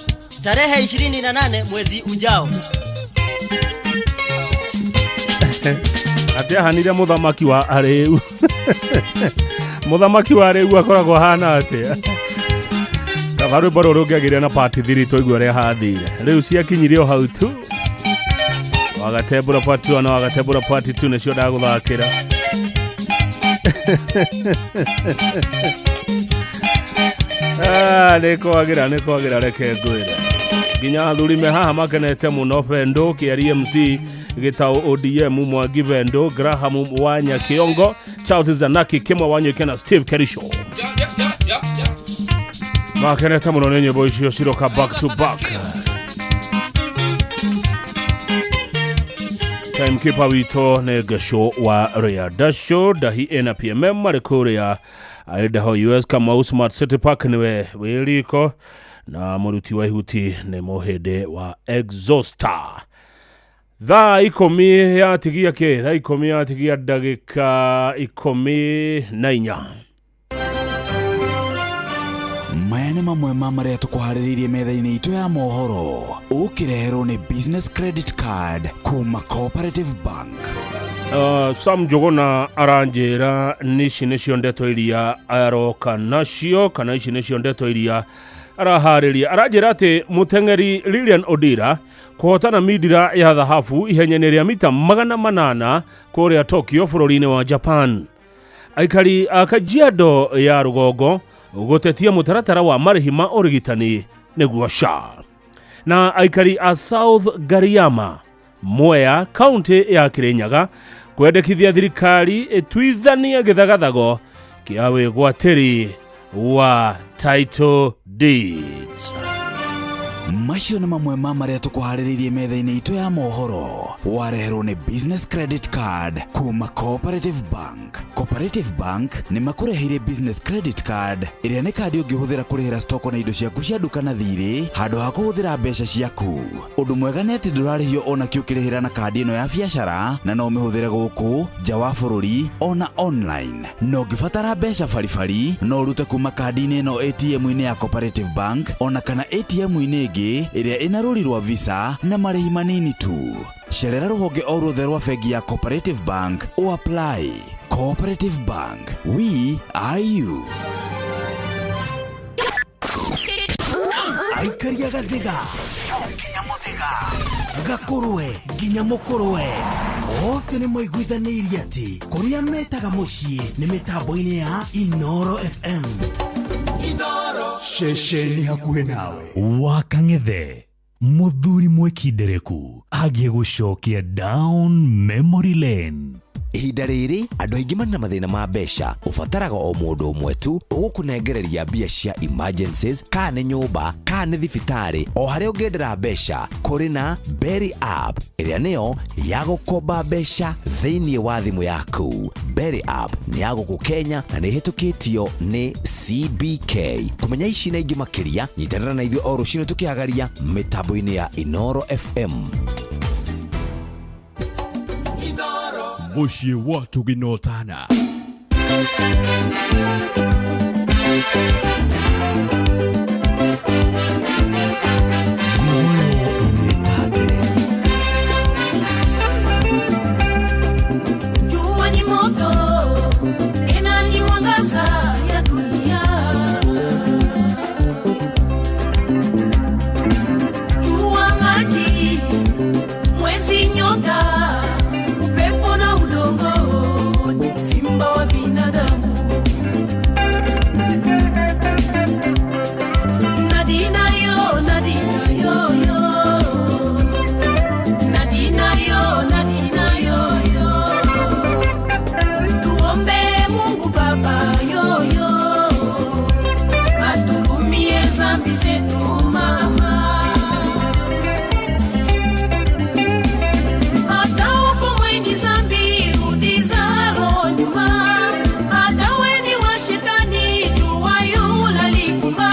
tarehe 28 mwezi ujao. Atĩ ahanire mũthamaki wa arĩu. Mũthamaki wa arĩu akoragwo ahana atĩa? Kaba rwĩmbo rũrũ rũngĩagĩire na part 3 tũigue ũrĩa hathire. Rĩu ciakinyire o hau tu. Wagatembora part 1 na Wagatembora part 2 nĩcio ndagũthakĩra. Ah, nĩ kwagĩra nĩ kwagĩra reke ngwĩre nginya athuri me haha makenete mũno Bendo Kĩari MC Gĩtaũ ODM Mwangi Bendo Graham Wanya Kĩongo Charles Zanaki Kĩmwe Wanyoike na Steve Kerisho makenete mũno nĩ nyĩmbo icio ciroka back to back. Timekeeper witũ nĩ Gesho wa Ria Dasho Dahi ena PMM marĩ kũrĩa Idaho US Kamau Smart City Park nĩwe wĩ riko na mũruti wa ihuti nĩ mũhĩndĩ wa Exhauster. Thaa 10 yatigia kĩ? Thaa 10 yatigia ndagĩka 14. Maya nĩ mamwe ma marĩa tũkũharĩrĩirie metha-inĩ itũ ya mohoro ũkĩreherwo nĩ business credit card kuma Cooperative Bank. Sam Njũgũna aranjĩra ici nĩcio ndeto iria aroka nacio kana ici nĩcio ndeto iria araharĩria. Aranjĩra atĩ mũteng'eri Lilian Odira kũhotana mindira ya thahabu ihenya-inĩ rĩa mita 800 kũrĩa Tokyo bũrũri-inĩ wa Japan. Aikari a Kajiado ya rũgongo gũtetia mũtaratara wa marĩhi ma ũrigitani nĩguo SHA. Na aikari a South Gariama Mwea kaunti ya Kirinyaga kwendekithia thirikari ĩtuithanie gĩthagathago kĩa wĩgwatĩri wa title deeds. Macio nĩ mamwe ma marĩa tũkũharĩrĩirie metha-inĩ itũ ya mohoro wareherwo nĩ business credit card kuma Cooperative Bank. Cooperative Bank nĩ makũreheire business credit card ĩrĩa nĩ kandi ũngĩhũthĩra kũrĩhĩra stoko na indo ciaku cia nduka na thirĩ handũ ha kũhũthĩra mbeca ciaku. Ũndũ mwega nĩ atĩ ndũrarĩhio ona kĩ ũkĩrĩhĩra na kandi ĩno ya biacara na no ũmĩhũthĩre gũkũ nja wa bũrũri ona online. Na ũngĩbatara mbeca baribari no ũrute kuma kandi-inĩ ĩno ATM-inĩ ya Cooperative Bank ona kana ATM-inĩ ĩngĩ ĩrĩa ĩna rũri rwa Visa na marĩhi manini tu. Cerera rũhonge o ruothe rwa bengi ya Cooperative Bank o apply. Cooperative Bank, we are you. Aikaria gathiga o nginya mũthĩga gakũrwe nginya mũkũrwe othe nĩ maiguithanĩirie atĩ kũrĩa metaga mũciĩ nĩ mĩtambo-inĩ ya Inoro FM. Ceceni hakuhĩ nawe. Wakang'ethe mũthuri mwĩkindereku agĩgũcokia down memory lane. Ihinda rĩrĩ andũ aingĩ marĩ na mathĩna ma mbeca ũbataraga o mũndũ ũmwe tu ũgũkũnengereria mbia cia emergencies kana nĩ nyũmba kana nĩ thibitarĩ o harĩa ũngĩendera mbeca kũrĩ na Berry app ĩrĩa nĩyo ya gũkomba mbeca thĩinĩ wa thimũ yaku. Berry app nĩ ya gũkũ Kenya na nĩ ĩhĩtũkĩtio nĩ CBK. Kũmenya ici na ingĩ makĩria nyitanĩra na ithuĩ o rũcinĩ tũkĩhagaria mĩtambo-inĩ ya Inoro FM. Mũciĩ wa Tuginotana. Jua ni moto, tena ni mwangaza ya dunia. Jua maji, mwezi nyota, upepo na udongo, ni simba wa binadamu. Nadina yo, nadina yo yo. Nadina yo, nadina yo yo. Tuombe Mungu Baba yoyo aturumie zambi zetu mama. Hata uko mweni zambi rudi zaro nyuma, hata weni wa shetani jua yula likumba.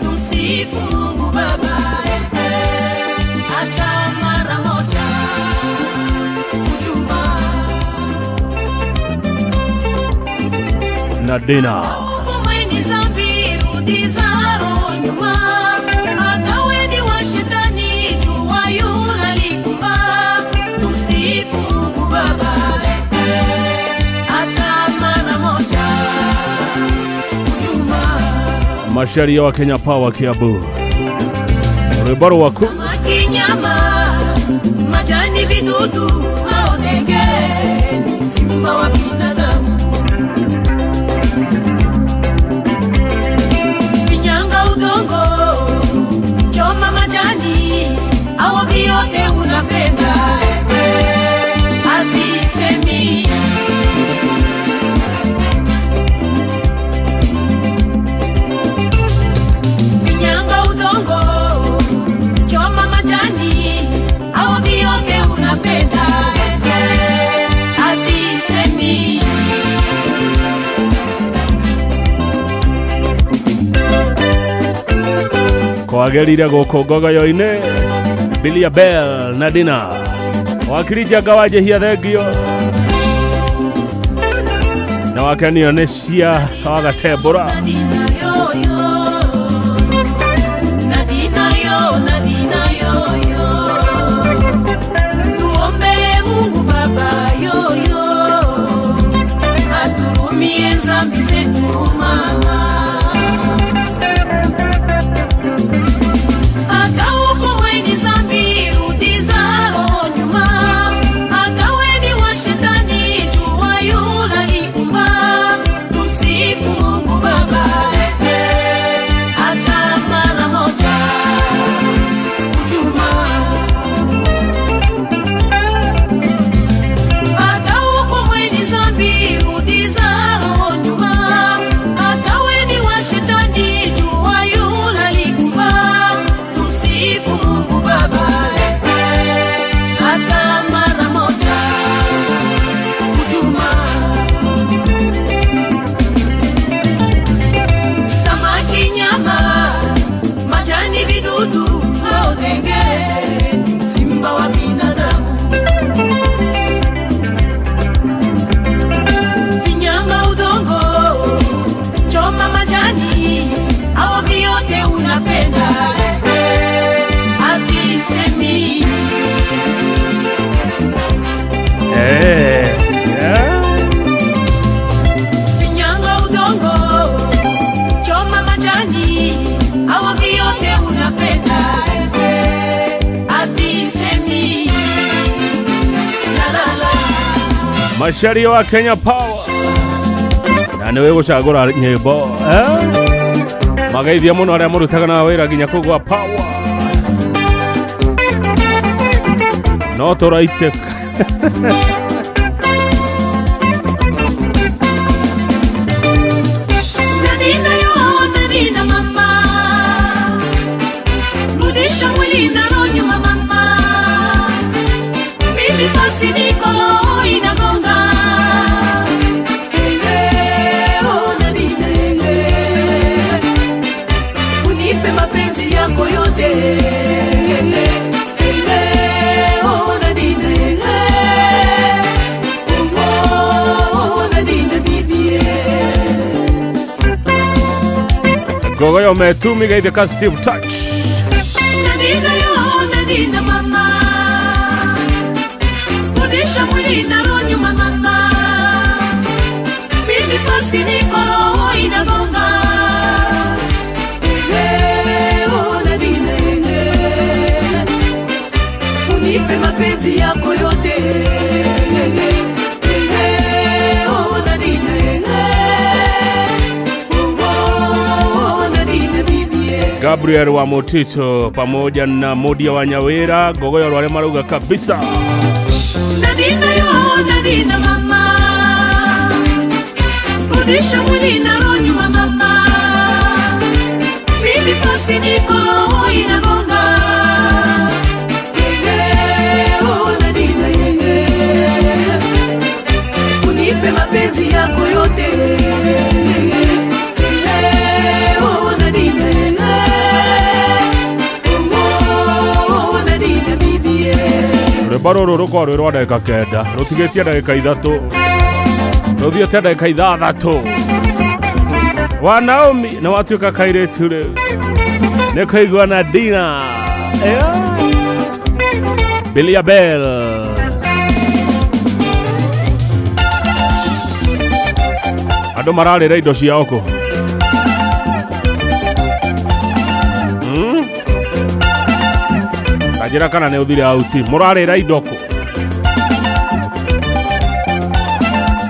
Tumsifu Mungu Baba hata mara moja ujuma. Nadina Mweni zambi rudi zaro nyuma, hata weni wa shetani jua yula likumba. Tumsifu Mungu Baba hata mara moja ujuma. Masharia wa Kenya Power Kiambu rwĩmbo rwaku Samaki nyama, majani vidudu au ndege, simba wa binadamu. Kwagĩrire gũkũ ngogoyo-inĩ. Bilia Bell na Dina. Wakiri Njenga wa Njĩhia thengio. Na wakenio nĩ cia wagatembũra. Nadina yo, Nadina yo yo. Tuombe Mungu Baba yo yo. Aturumie zambi zetu mama. Akaukoweni zambi rudi zaro nyuma. Akaweni wa shetani jua yula likumba. Tusifu Mungu Baba. Hata mara moja kujuma. Akaukomweni zambi rudi zaro nyuma. Akaweni wa shetani jua yula likumba. Tusifu Mungu Baba. Hata mara moja kujuma. Samaki nyama, majani vidudu, odenge, simba wa binadamu. Vinyama udongo, choma majani, au vyote unapenda. Havisemi. Eh, yeah. Vinyanga udongo, choma majani, au vyote unapenda. Havisemi. La la la. Macharia wa Kenya Power na nä wä gå cagå ra nyä mbo mageithia må no arä a må rutaga na wä ra nginya kå gwa power no tå raitä Nadina yo, Nadina mama. Rudisha mwili na roho nyuma mama. Mimi basi niko roho inagonga. Eh, oh, Nadina, eh. Unipe mapenzi yako yote. Eh, oh, Nadina, eh. Oh, oh, Nadina, bibi, eh. ngogoyo metumi geithä ka Steve Touch. Nadina yo, Nadina mama. Rudisha mwili na roho nyuma mama. Mimi fasi niko roho inagonga. Eh, oh, Nadina, eh. Unipe mapenzi yako yote. Eh, oh, Nadina, eh. Oh, oh, Nadina, bibi, eh. Gabriel wa Mutito pamoja na Modia wa Nyawira ngogoyo rware marauga kabisa. Nadina yo, Nadina mama. Rudisha mwili na roho nyuma mama. Mimi fasi niko roho inagonga. Eh, oh, Nadina, eh. Unipe mapenzi yako yote. Eh, oh, Nadina, eh. Oh, oh, Nadina, bibi, eh. Rwĩmbo rũrũ rũkorwo rwĩ rwa ndagĩka 9 rũtigĩtie ndagĩka 3 rũthiĩte ndagĩka 6 wa Naomi nĩ watuĩka kairĩtu rĩu nĩ kũigua na Dina. Yeah. Bilia Bell. Andũ mararĩra indo ciao kũ? Kanjĩra kana nĩ ũthire auti mũrarĩra indo kũ?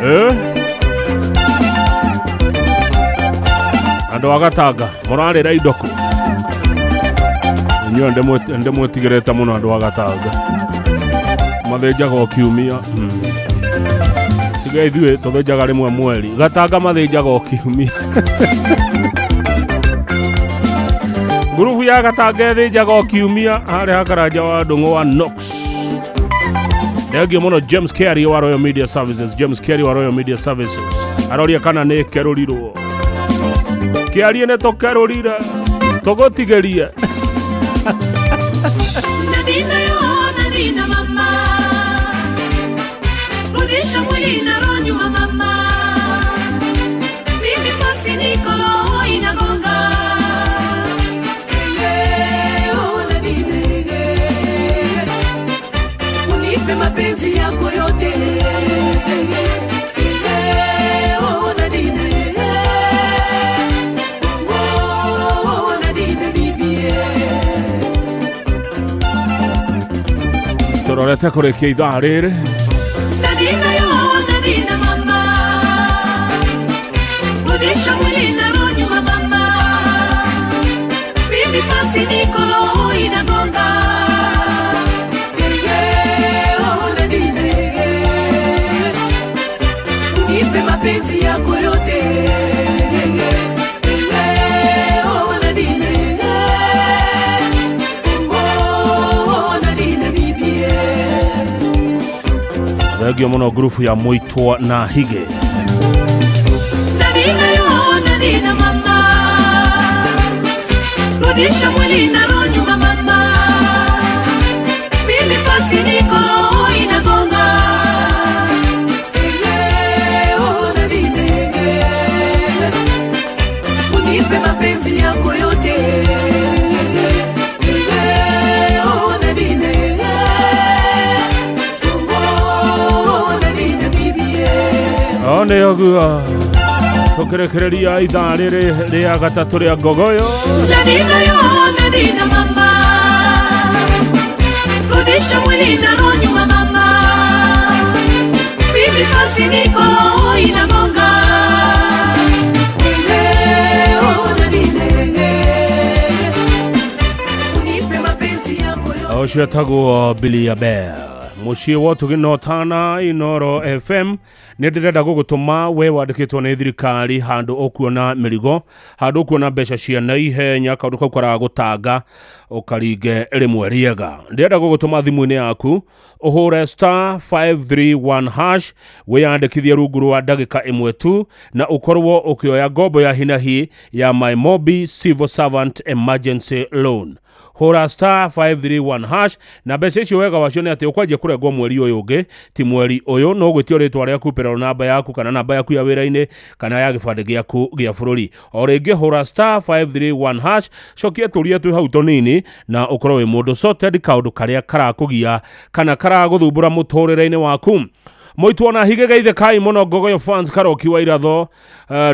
Eh? Andũ a Gatanga mũrarĩra indo kũ? Inyuĩ ndĩmwĩtigĩrĩte mũno andũ a Gatanga mathĩnjaga o kiumia. Tiga ithuĩ tũthĩnjaga rĩmwe mweri. Gatanga mathĩnjaga o kiumia. Ngurubu ya Gatanga ĩthĩnjaga o kiumia harĩa hakaranja wa Ndũng'ũ wa Knox. Thengio mũno James Carey wa Royal Media Services. James Carey wa Royal Media Services aroria kana nĩ kerũrirwo. Kĩarie nĩ tũkerũrire tũgũtigĩrie. Nadina yo, Nadina mama, rudisha mwili na roho nyuma mama, mimi fasi niko roho inagonga. Ehe, oh, Nadine, ehe. Unipe mapenzi yako yote. Ehe, oh, Nadine, ehe. Oh, Nadine, bibi, eh. Tũrorete kũrĩkia ithaa rĩrĩ. Nadina yo, Nadina mama, rudisha mwili na roho nyuma mama, mimi fasi niko roho inagonga. Ehe, oh, Nadine, ehe. Unipe mapenzi yako yote. Ehe, oh, Nadine, ehe. Oh, Nadine, bibi, eh. Thengio mũno ngurubu ya Mũitwo na Higĩ. Nadina yo, Nadina mama, rudisha mwili na roho nyuma mama, mimi fasi niko roho inagonga. Ehe, oh, Nadine, ehe. Unipe mapenzi yako yote. Ehe, oh, Nadine, ehe. Oh, Nadine, bibi, eh. O nĩ ũguo tũkĩrĩkĩrĩria ithaa rĩrĩ rĩa gatatũ rĩa ngogoyo. Nadina yo, Nadina mama, rudisha mwili na roho nyuma mama, mimi fasi niko roho inagonga. Ehe, oh, Nadine, ehe. Unipe mapenzi yako yote. Ũcio etagwo Billy Bell mũciĩ wa ũtugi no tana Inoro FM. Nĩ ndĩrenda gũgũtũma we wandĩkĩtwo nĩ thirikari handũ ũkuona mĩrigo, handũ ũkuona mbeca cia naihenya, kaũndũ kau karagũtanga ũkaringe rĩmwe rĩega. Ndĩrenda gũgũtũma thimũ-inĩ yaku ũhũre star 531 hash, wĩyandĩkithie rungu rwa ndagĩka ĩmwe tu na ũkorwo ũkĩoya ngombo ya hinahi ya MyMobi Civil Servant Emergency Loan. Hũra star 531 hash na mbeca icio wega wacio nĩ atĩ ũkwanjia kũrengwo mweri ũyũ ũngĩ, ti mweri ũyũ. No gwĩtio rĩtwa rĩaku, payroll namba yaku kana namba yaku ya wĩra-inĩ kana ya gĩbandĩ gĩaku gĩa bũrũri. O rĩngĩ hũra star 531 hash, cokia tũria twĩ hau tũnini na ũkorwo wĩ mũndũ sorted kaũndũ karĩa karakũgia kana karagũthumbũra mũtũrĩre-inĩ waku. Mũitwo na Higĩ geithĩkai mũno Ngogoyo fans, Karoki wa Iratho,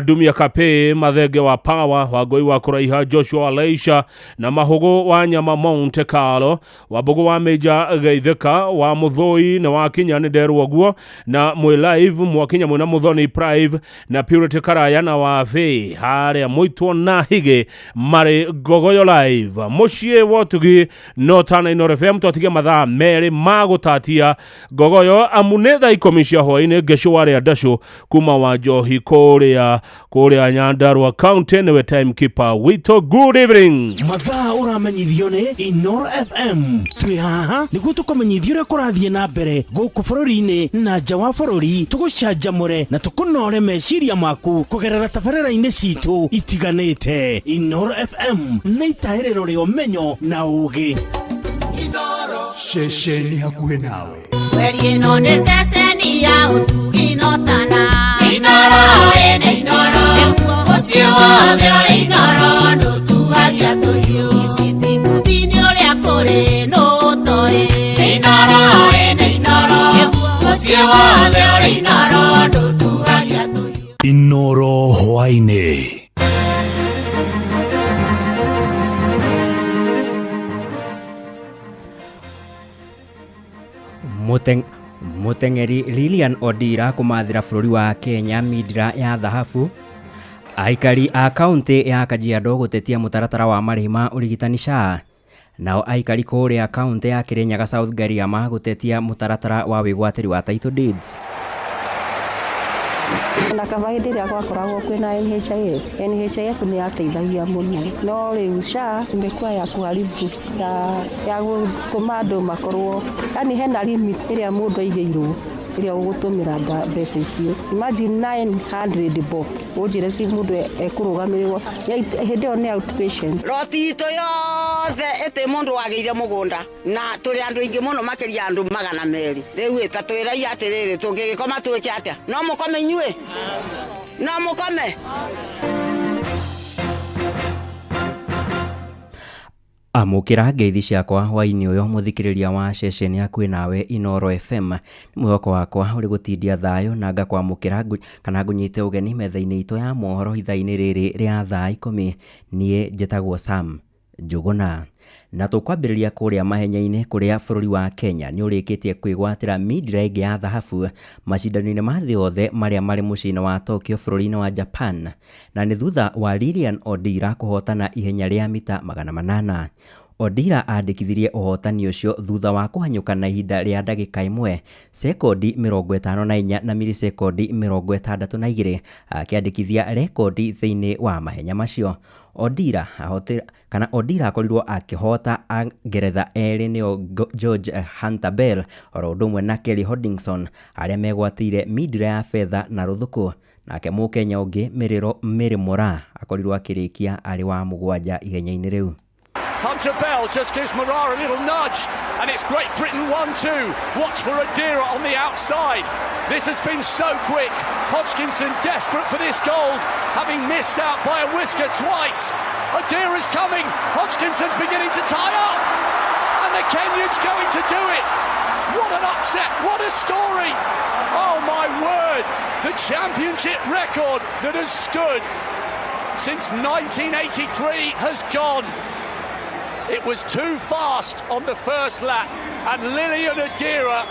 Dumia Kape, Mathenge wa Power, Wangũi wa Kũraiha, Joshua Leisha na Mahũgũ wa Nyama Monte Carlo, Wambũgũ wa Major geithĩka, wa Mũthũi na wa Kinya nĩ nderwo guo, na mwĩ live mwakinya mwĩna Mũthoni Prive na Purity Karaya na wa Vĩ harĩa Mũitwo na Higĩ marĩ Ngogoyo live mũciĩ wa ũtugi no tana Inoro FM. Twatigia mathaa merĩ ma gũtatia Ngogoyo amu nĩ thaa 10 cia hwaĩ-inĩ. Ngecũ warĩa ndacũ kuma wa Njohi kũrĩa Nyandarua County nĩwe timekeeper witũ. Good evening. Mathaa ũramenyithio nĩ Inoro FM. Twĩ haha nĩguo tũkũmenyithia ũrĩa kũrathiĩ na mbere gũkũ bũrũri-inĩ na nja wa bũrũri, tũgũcanjamũre na tũkũnore meciria maku kũgerera tabarĩra-inĩ citũ itiganĩte. Inoro FM nĩ itahĩrĩro rĩa ũmenyo na ũũgĩ. Ceceni hakuhĩ nawe. Mweri ĩno nĩ ceceni ya ũtugi no tana. Inoro ĩnĩ Inoro, mũciĩ wothe ũrĩ Inoro, ndũtuagia tũhiũ. Ici ti ũrĩa kũrĩ nũtoĩ. Inoro ĩnĩ Inoro, mũciĩ wothe ũrĩ Inoro, ndũtuagia tũhiũ. Inoro hwaĩ-inĩ. Mũteng'eri Lilian Odira kũmathĩra bũrũri wa Kenya mindira ya thahabu. Aikari a kaunti ya Kajiado gũtetia mũtaratara wa marĩhi ma ũrigitani SHA. Nao aikari kũrĩa kaunti ya Kirinyaga South Gariama gũtetia mũtaratara wa wĩgwatĩri wa title deeds. Na kaba hĩndĩ ĩrĩa gwakoragwo kwĩna NHIF, NHIF nĩ yateithagia mũno, no rĩu SHA imekuwa ya kuharibu ya gũtũma andũ makorwo, yani hena limit ĩrĩa mũndũ aigĩirwo. Ĩrĩa ũgũtũmĩra mbeca icio. Imagine 900 bob. Ũnjĩre ci mũndũ ekũrũgamĩrĩrwo. Hĩndĩ ĩyo nĩ outpatient. Roti itũ yothe ĩtĩ mũndũ wagĩire mũgũnda na tũrĩ andũ aingĩ mũno makĩria andũ 200. Rĩu ĩ ta twĩrai atĩrĩrĩ, tũngĩgĩkoma twĩke atĩa? No mũkome inyuĩ? No mũkome? Amũkĩra ngeithi ciakwa hwaĩ-inĩ ũyũ mũthikĩrĩria wa ceceni hakuhĩ nawe Inooro FM. Nĩ mwĩhoko wakwa ũrĩ gũtindia thayũ na ngakwamũkĩra kana ngũnyite ũgeni metha-inĩ itũ ya mohoro ithaa-inĩ rĩrĩ rĩa thaa 10. Niĩ njĩtagwo Sam Njũgũna. Na tũkwambĩrĩria kũrĩa mahenya-inĩ kũrĩa bũrũri wa Kenya nĩ ũrĩkĩtie kwĩgwatĩra mindira ĩngĩ ya thahabu macindano-inĩ ma thĩ yothe marĩa marĩ mũciĩ-inĩ wa Tokyo bũrũri-inĩ wa Japan, na nĩ thutha wa Lilian Odira kũhotana ihenya rĩa mita 800. Odira andĩkithirie ũhotani ũcio thutha wa kũhanyũka na ihinda rĩa ndagĩka 1 sekondi 54 na milisekondi 62, akĩandĩkithia rekondi thĩinĩ wa mahenya macio. Odira akorirwo akĩhota Angeretha erĩ nĩo George Hunter Bell oro ũndũ ũmwe na Kelly Hodgkinson arĩa megwatĩire mindira ya betha na rũthuku. Nake mũkenya ũngĩ Mary Moraa akorirwo akĩrĩkia arĩ wa 7 ihenya-inĩ rĩu. Hunter Bell just gives Moraa a little nudge, and it's Great Britain 1-2. Watch for Odira on the outside. This has been so quick. Hodgkinson desperate for this gold, having missed out by a whisker twice. Odira's coming. Hodgkinson's beginning to tie up, and the Kenyan's going to do it. What an upset! What a story! Oh my word! The championship record that has stood since 1983 has gone. It was too fast on the first lap, and Lilian Odira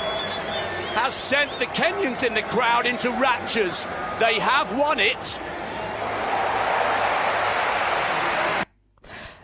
has sent the Kenyans in the crowd into raptures. They have won it.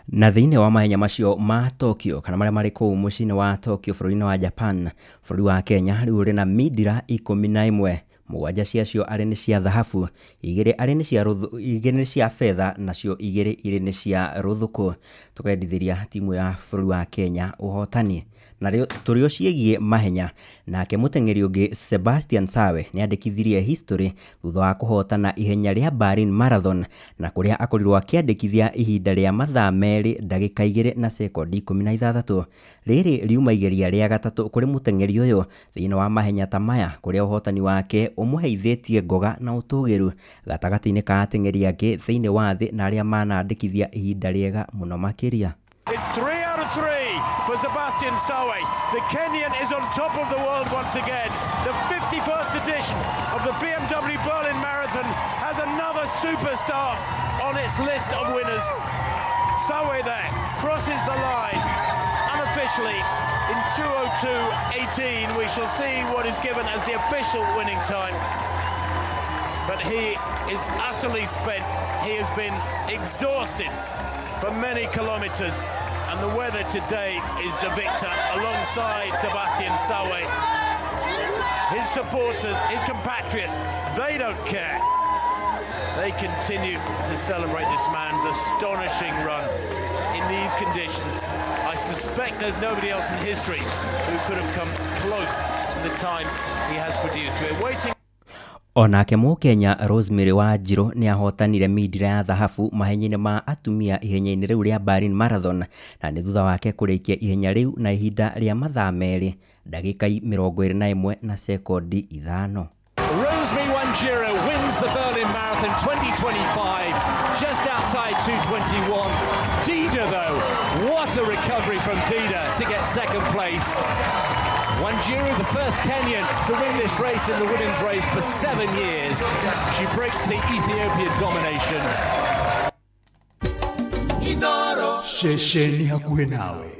Na thĩinĩ wa mahenya macio ma Tokyo kana marĩa marĩ kũu mũciĩ-inĩ wa Tokyo bũrũri-inĩ wa Japan, bũrũri wa Kenya rĩu ũrĩ na mindira 11, 7 ciacio arĩ nĩ cia thahabu, 2 arĩ nĩ cia betha, nacio 2 irĩ nĩ cia rũthuku. Tũkendithĩria timu ya bũrũri wa Kenya ũhotani. Na rĩo tũrĩ o ciĩgiĩ mahenya, nake mũteng'eri ũngĩ Sebastian Sawe nĩandĩkithirie history thutha wa kũhotana ihenya rĩa Berlin Marathon, na kũrĩa akorirwo akĩandĩkithia ihinda rĩa mathaa 2 ndagĩka 2 na sekondi 16. Rĩrĩ riuma igeria rĩa gatatũ kũrĩ mũteng'eri ũyũ thĩinĩ wa mahenya ta maya, kũrĩa ũhotani wake ũmũheithĩtie ngoga na ũtũgĩru gatagatĩ-inĩ ka ateng'eri angĩ thĩinĩ wa thĩ na arĩa manandĩkithia ihinda rĩega mũno makĩria. It's 3 out of 3 for Sebastian Sawe. The Kenyan is on top of the world once again. The 51st edition of the BMW Berlin Marathon has another superstar on its list of winners. Sawe there crosses the line unofficially in 2:02.18. We shall see what is given as the official winning time. But he is utterly spent. He has been exhausted for many kilometers, and the weather today is the victor alongside Sebastian Sawe. His supporters, his compatriots, they don't care. They continue to celebrate this man's astonishing run in these conditions. I suspect there's nobody else in history who could have come close to the time he has produced. We're waiting. Onake mũkenya Rosemary Wanjiru nĩ ahotanire mindira ya thahabu mahenya-inĩ ma atumia ihenya-inĩ rĩu rĩa Berlin Marathon, na nĩ thutha wake kũrĩkia ihenya rĩu na ihinda rĩa mathaa 2 ndagĩka 21 na sekondi 5. Rosemary Wanjiru wins the Berlin Marathon 2025 just outside 2:21. Dida though, what a recovery from Dida to get second place. Wanjiru, the first Kenyan to win this race in the women's race for 7 years. She breaks the Ethiopian domination. Ceceni hakuhĩ nawe.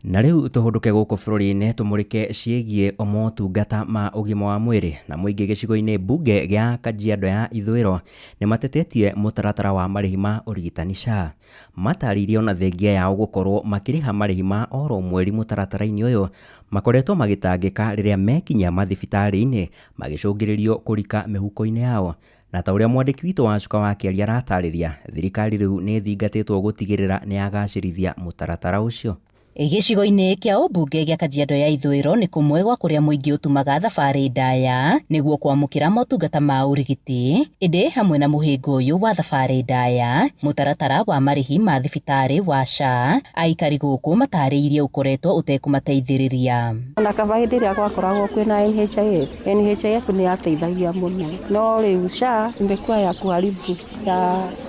Na rĩu tũhũndũke gũkũ bũrũri-inĩ tũmũrĩke ciĩgiĩ motungata ma ũgima wa mwĩrĩ na mũingĩ gĩcigo-inĩ mbunge gĩa Kajiado ya Ithũĩro nĩ matetetie mũtaratara wa marĩhi ma ũrigitani SHA. Matarĩirie ona thengia yao gũkorwo makĩrĩha marĩhi ma oro mweri mũtaratara-inĩ ũyũ makoretwo magĩtangĩka rĩrĩa mekinyia mathibitarĩ-inĩ magĩcũngĩrĩrio kũrika mĩhuko-inĩ yao. Na ta ũrĩa mwandĩki witũ wa Cuka wa Kĩaria aratarĩria, thirikari rĩu nĩ ĩthingatĩtwo gũtigĩrĩra nĩ yagacĩrithia mũtaratara ũcio. Gĩcigo-inĩ kĩa ũmbunge gĩa Kajiado ya Ithũĩro nĩ kũmwe gwa kũrĩa mũingĩ ũtumaga thabarĩ ndaya nĩguo kwamũkĩra motungata ma ũrigiti, ĩndĩ hamwe na mũhĩnga ũyũ wa thabarĩ ndaya, mũtaratara wa marĩhi ma thibitarĩ wa SHA aikari gũkũ matarĩirie ũkoretwo ũtekũmateithĩrĩria. Ona kaba hĩndĩ ĩrĩa gwakoragwo kwĩna NHIF, NHIF nĩ yateithagia mũno, no rĩu SHA imekuwa ya kuharibu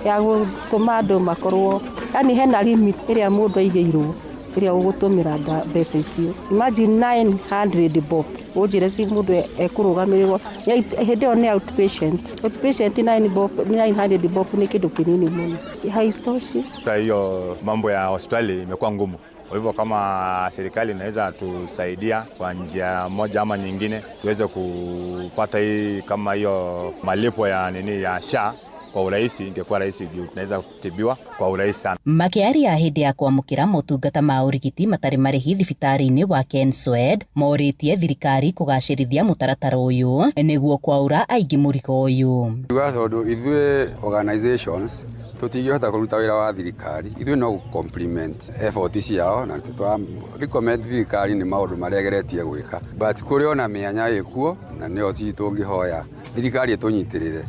ya gũtũma andũ makorwo, yani hena limit ĩrĩa mũndũ aigĩirwo ĩrĩa ũgũtũmĩra mbeca icio. Imagine 900 bob, ũnjĩre ci mũndũ ekũrũgamĩrĩrwo hĩndĩ ĩyo nĩ outpatient. Outpatient 9 bob, 900 bob nĩ kĩndũ kĩnini mũno, haitoshi. Hiyo mambo ya hospitali imekuwa ngumu. Kwa hivyo kama serikali inaweza tusaidia kwa njia moja ama nyingine tuweze kupata hii kama hiyo malipo ya nini ya SHA kwa urahisi, ingekuwa rahisi juu tunaweza kutibiwa kwa urahisi sana. Makĩaria hĩndĩ ya kwamũkĩra motungata ma ũrigiti matarĩ marĩhi thibitarĩ-inĩ wa Kenswed morĩtie thirikari kũgacĩrithia mũtaratara ũyũ nĩguo kwaũra aingĩ mũrigo ũyũ. Tuga tondũ ithuĩ organizations tũtingĩhota kũruta wĩra wa thirikari, ithuĩ no compliment effort ciao na tũra recommend thirikari nĩ maũndũ marĩa ĩgeretie gwĩka, but kũrĩ ona mĩanya ĩkuo na nĩyo tũngĩhoya thirikari ĩtũnyitĩrĩre.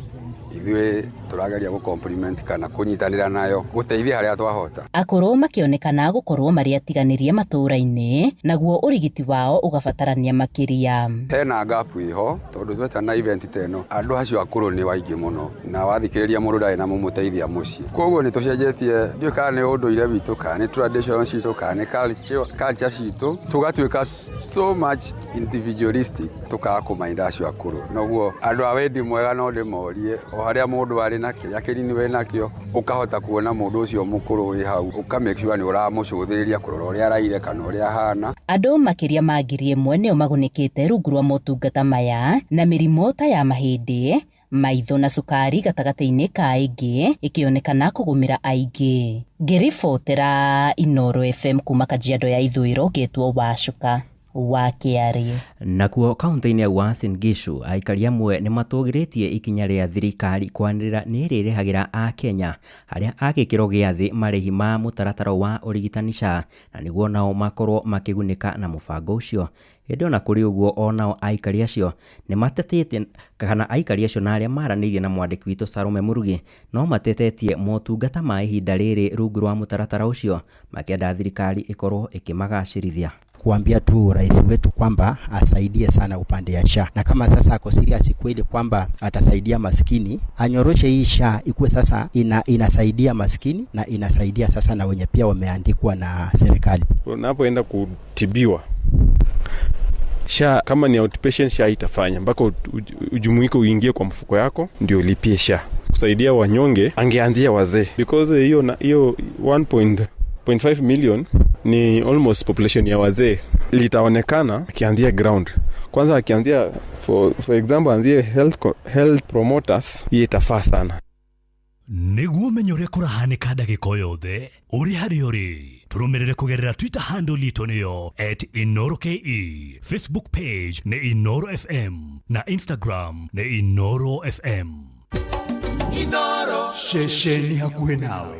Ithuĩ tũrageria gũ compliment kana kũnyitanĩra nayo gũteithia harĩa twahota. Akũrũ makĩonekana gũkorwo marĩ atiganĩrie matũũra-inĩ naguo ũrigiti wao ũgabatarania makĩria. Hena gap ĩho tondũ twetana event ta ĩno andũ acio akũrũ nĩ waingĩ mũno na wathikĩrĩria mũndũ ndarĩ na mũmũteithia mũciĩ, koguo nĩ tũcenjetie, ndiũĩ kana nĩ ũndũire witũ kana nĩ tradition citũ kana nĩ culture citũ, tũgatuĩka so much individualistic tũkaga kũmainda acio akũrũ. Noguo andũ a wendi mwega no ndĩmorie o harĩa mũndũ arĩ na kĩrĩa kĩnini wĩ nakĩo ũkahota kuona mũndũ ũcio mũkũrũ wĩ hau ũka make sure nĩ ũramũcũthĩrĩria kũrora ũrĩa araire kana ũrĩa ahana. Andũ makĩria ma 1,000 nĩo magunĩkĩte rungu rwa motungata maya na mĩrimũ ta ya mahĩndĩ, maitho na cukari gatagatĩ-inĩ ka ĩngĩ ĩkĩonekana kũgũmĩra aingĩ. Ngĩribotera Inooro FM kuma Kajiado ya Ithũĩro ngetwo Wacuka wa Kĩarĩ. Nakuo kaunti-inĩ ya Uasin Gishu aikari amwe nĩ matũgĩrĩtie ikinya rĩa thirikari kwanĩrĩra nĩ ĩrĩrĩhagĩra a Kenya arĩa a gĩkĩro gĩa thĩ marĩhi ma mũtaratara wa ũrigitani SHA na nĩguo nao makorwo makĩgunĩka na mũbango ũcio. Ĩndĩ ona kũrĩ ũguo onao aikari acio nĩ matetete kana aikari acio na arĩa maranĩirie na mwandĩki witũ Salome Murugi no matetetie motungata ma ihinda rĩrĩ rungu rwa mũtaratara ũcio makĩenda thirikari ĩkorwo ĩkĩmagacĩrithia. Kuambia tu rais wetu kwamba asaidie sana upande ya SHA, na kama sasa ako serious kweli kwamba atasaidia maskini, anyoroshe hii SHA ikuwe sasa inasaidia maskini na inasaidia sasa na wenye pia wameandikwa na serikali. Unapoenda kutibiwa SHA kama ni outpatient, SHA itafanya mpaka ujumuike uingie kwa mfuko yako ndio ulipie SHA. Kusaidia wanyonge angeanzia wazee, because hiyo 1.5 million ni almost population ya wazee. Litaonekana akianzia ground kwanza, akianzia for example anzie health promoters, hii itafaa sana. Nĩguo ũmenye ũrĩa kũrahanĩka ndagĩka o yothe ũrĩ harĩa ũrĩ, tũrũmĩrĩre kũgerera Twitter handle itũ nĩyo @InooroKE, Facebook page nĩ Inooro FM na Instagram nĩ Inooro FM. Inooro ceceni hakuhĩ nawe.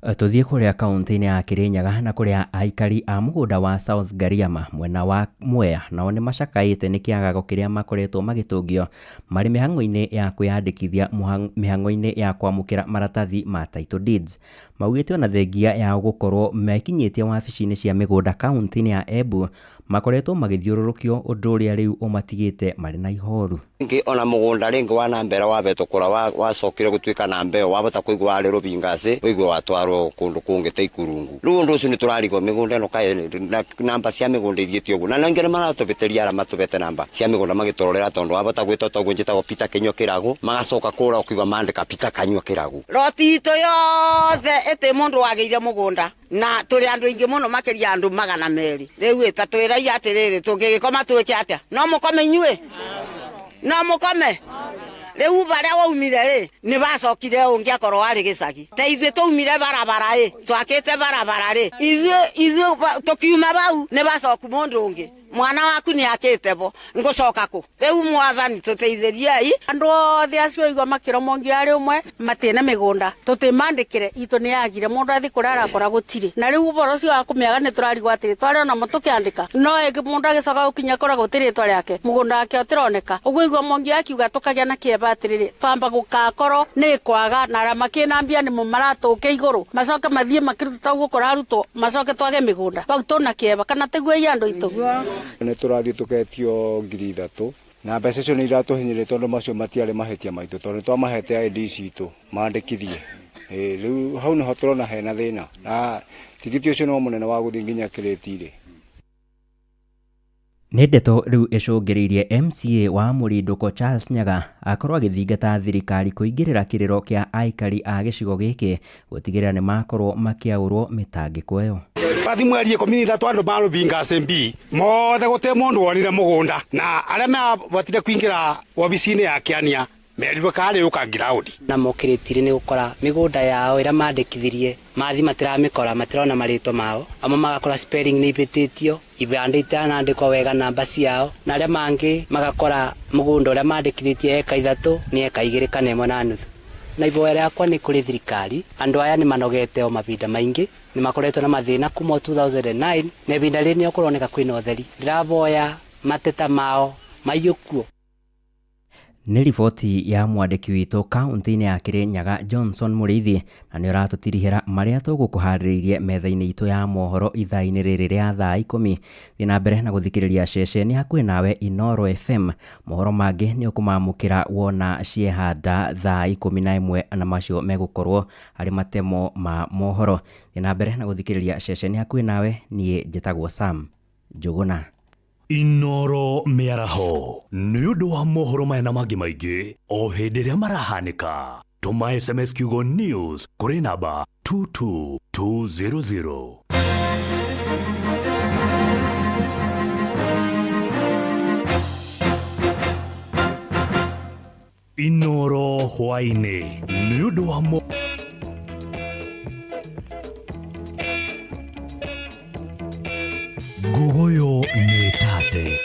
Tũthiĩ kũrĩa kaunti-inĩ ya Kirinyaga na kũrĩa aikari a mũgũnda wa South Gariama mwena wa Mwea nao nĩ macakaĩte nĩ kĩagago kĩrĩa makoretwo magĩtũngio marĩ mĩhang'o-inĩ ya kwĩyandĩkithia mĩhang'o-inĩ ya kwamũkĩra maratathi ma title deeds. Maugĩte ona thengia yao gũkorwo mekinyĩtie wabici-inĩ cia mĩgũnda kaunti-inĩ ya Embu makoretwo magĩthiũrũrũkio ũndũ ũrĩa rĩu ũmatigĩte marĩ na ihoru. Rĩngĩ ona mũgũnda rĩngĩ wa namba ĩrĩa wabetũkũra wacokire gũtuĩka namba ĩyo wabota kũigua warĩ rũbingacĩ ũigue watwarwo kũndũ kũngĩ ta ikurungu. Rĩu ũndũ ũcio nĩ tũrarigwo mĩgũnda ĩno kaĩ na namba cia mĩgũnda ithiĩte ũguo, na ningĩ nĩ maratũbĩtĩria arĩa matũbete namba cia mĩgũnda magĩtũrorera tondũ wabota gwĩtwo toguo njĩtagwo Peter Kĩnyua Kĩragu, magacoka kũra ũkĩigua mandĩka Peter Kanyua Kĩragu. Roti itũ yothe ĩtĩ mũndũ wagĩire mũgũnda na tũrĩ andũ aingĩ mũno makĩria andũ 200. Rĩu ĩ ta twĩrai atĩrĩrĩ, tũngĩgĩkoma twĩke atĩa? No mũkome inyuĩ? No mũkome? Rĩu barĩa waumire rĩ nĩ bacokire ũngĩ akorwo warĩ gĩcagi ta ithuĩ twaumire barabara ĩ twakĩte barabara rĩ ithuĩ tũkiuma bau nĩ bacoku mũndũ ũngĩ. Mwana waku nĩ akĩte bo ngũcoka kũ rĩu mwathani tũteithĩriei andũ othe acio igua makĩro mongi arĩ ũmwe matĩna mĩgũnda tũtĩmandĩkĩre itũ nĩ yagire mũndũ athi kũrĩa arakora gũtirĩ na rĩu ũhoro ũcio wa kũmĩaga nĩ tũrarigwo atĩrĩ twarĩ ona mo tũkĩandĩka no ĩngĩ mũndũ agĩcoka gũkinya kora gũtirĩ rĩtwa rĩake mũgũnda wake ũtĩroneka ũguo igua mongi akiuga tũkagĩa na kĩeba atĩrĩrĩ twamba gũkakorwo nĩ kwaga na arĩa makĩna mbia nĩmo maratũke igũrũ macoke mathiĩ makĩruta ta ũguo kũrarutwo macoke twage mĩgũnda bau tũna kĩeba kana tĩguo andũ aitũ. Nĩ tũrathiĩ tũketio 3,000 na mbeca icio nĩ iratũhinyĩrĩria tondũ macio matiarĩ mahĩtia maitũ tondũ nĩ twamahete ID citũ mandĩkithie. Rĩu hau nĩho tũrona hena thĩna na tigiti ũcio no mũnene wa gũthiĩ nginya kĩrĩti-rĩ. Nĩ ndeto rĩu ĩcũngĩrĩirie MCA wa Mũrindũko Charles Nyaga akorwo agĩthingata thirikari kũingĩrĩra kĩrĩro kĩa aikari a gĩcigo gĩkĩ gũtigĩrĩra nĩ makorwo makĩaũrwo mĩtangĩko ĩyo. Bathi mweri 13 andu ma Rubinga SMB mothe gute mundu wonire mugunda na aria mabotire kuingira wabici-ini ya Kiania merirwe kari uka ground na mokiritire ni gukora migunda yao ira mandikithirie mathi matiramikora matirona maritwa mao amwe magakora spelling ni ibititio ibande itanandikwa wega namba ciao na aria mangi magakora mugunda uria mandikithitie eka 3 ni eka 2 kana 1.5 na iboya rĩakwa nĩ kũrĩ thirikari andũ aya nĩ manogete o mahinda maingĩ nĩ makoretwo na mathĩna kuma 2009 na ihinda rĩrĩ nĩ kũroneka kwĩna ũtheri ndĩraboya mateta mao maiyũkuo. Nĩ riboti ya mwandĩki witũ kaunti-inĩ ya Kirinyaga Johnson Mũrĩithi na nĩ ũratũtirihĩra marĩa tũgũkũharĩrĩirie metha-inĩ itũ ya mohoro ithaa-inĩ rĩrĩ rĩa thaa 10. Thiĩ na mbere na gũthikĩrĩria ceceni hakuhĩ nawe Inooro FM. Mohoro mangĩ nĩ ũkũmamũkĩra wona ciehanda thaa 11 na macio megũkorwo harĩ matemo ma mohoro. Thiĩ na mbere na gũthikĩrĩria ceceni hakuhĩ nawe, niĩ njĩtagwo Sam Njũgũna. Inooro mĩaraho nĩ ũndũ wa mohoro maya na mangĩ maingĩ o hĩndĩ ĩrĩa marahanĩka. Tũma SMS kiugo news kũrĩ namba 22200. Inooro hwaĩ-inĩ nĩ ũndũ wa Nguguyo nĩ tate.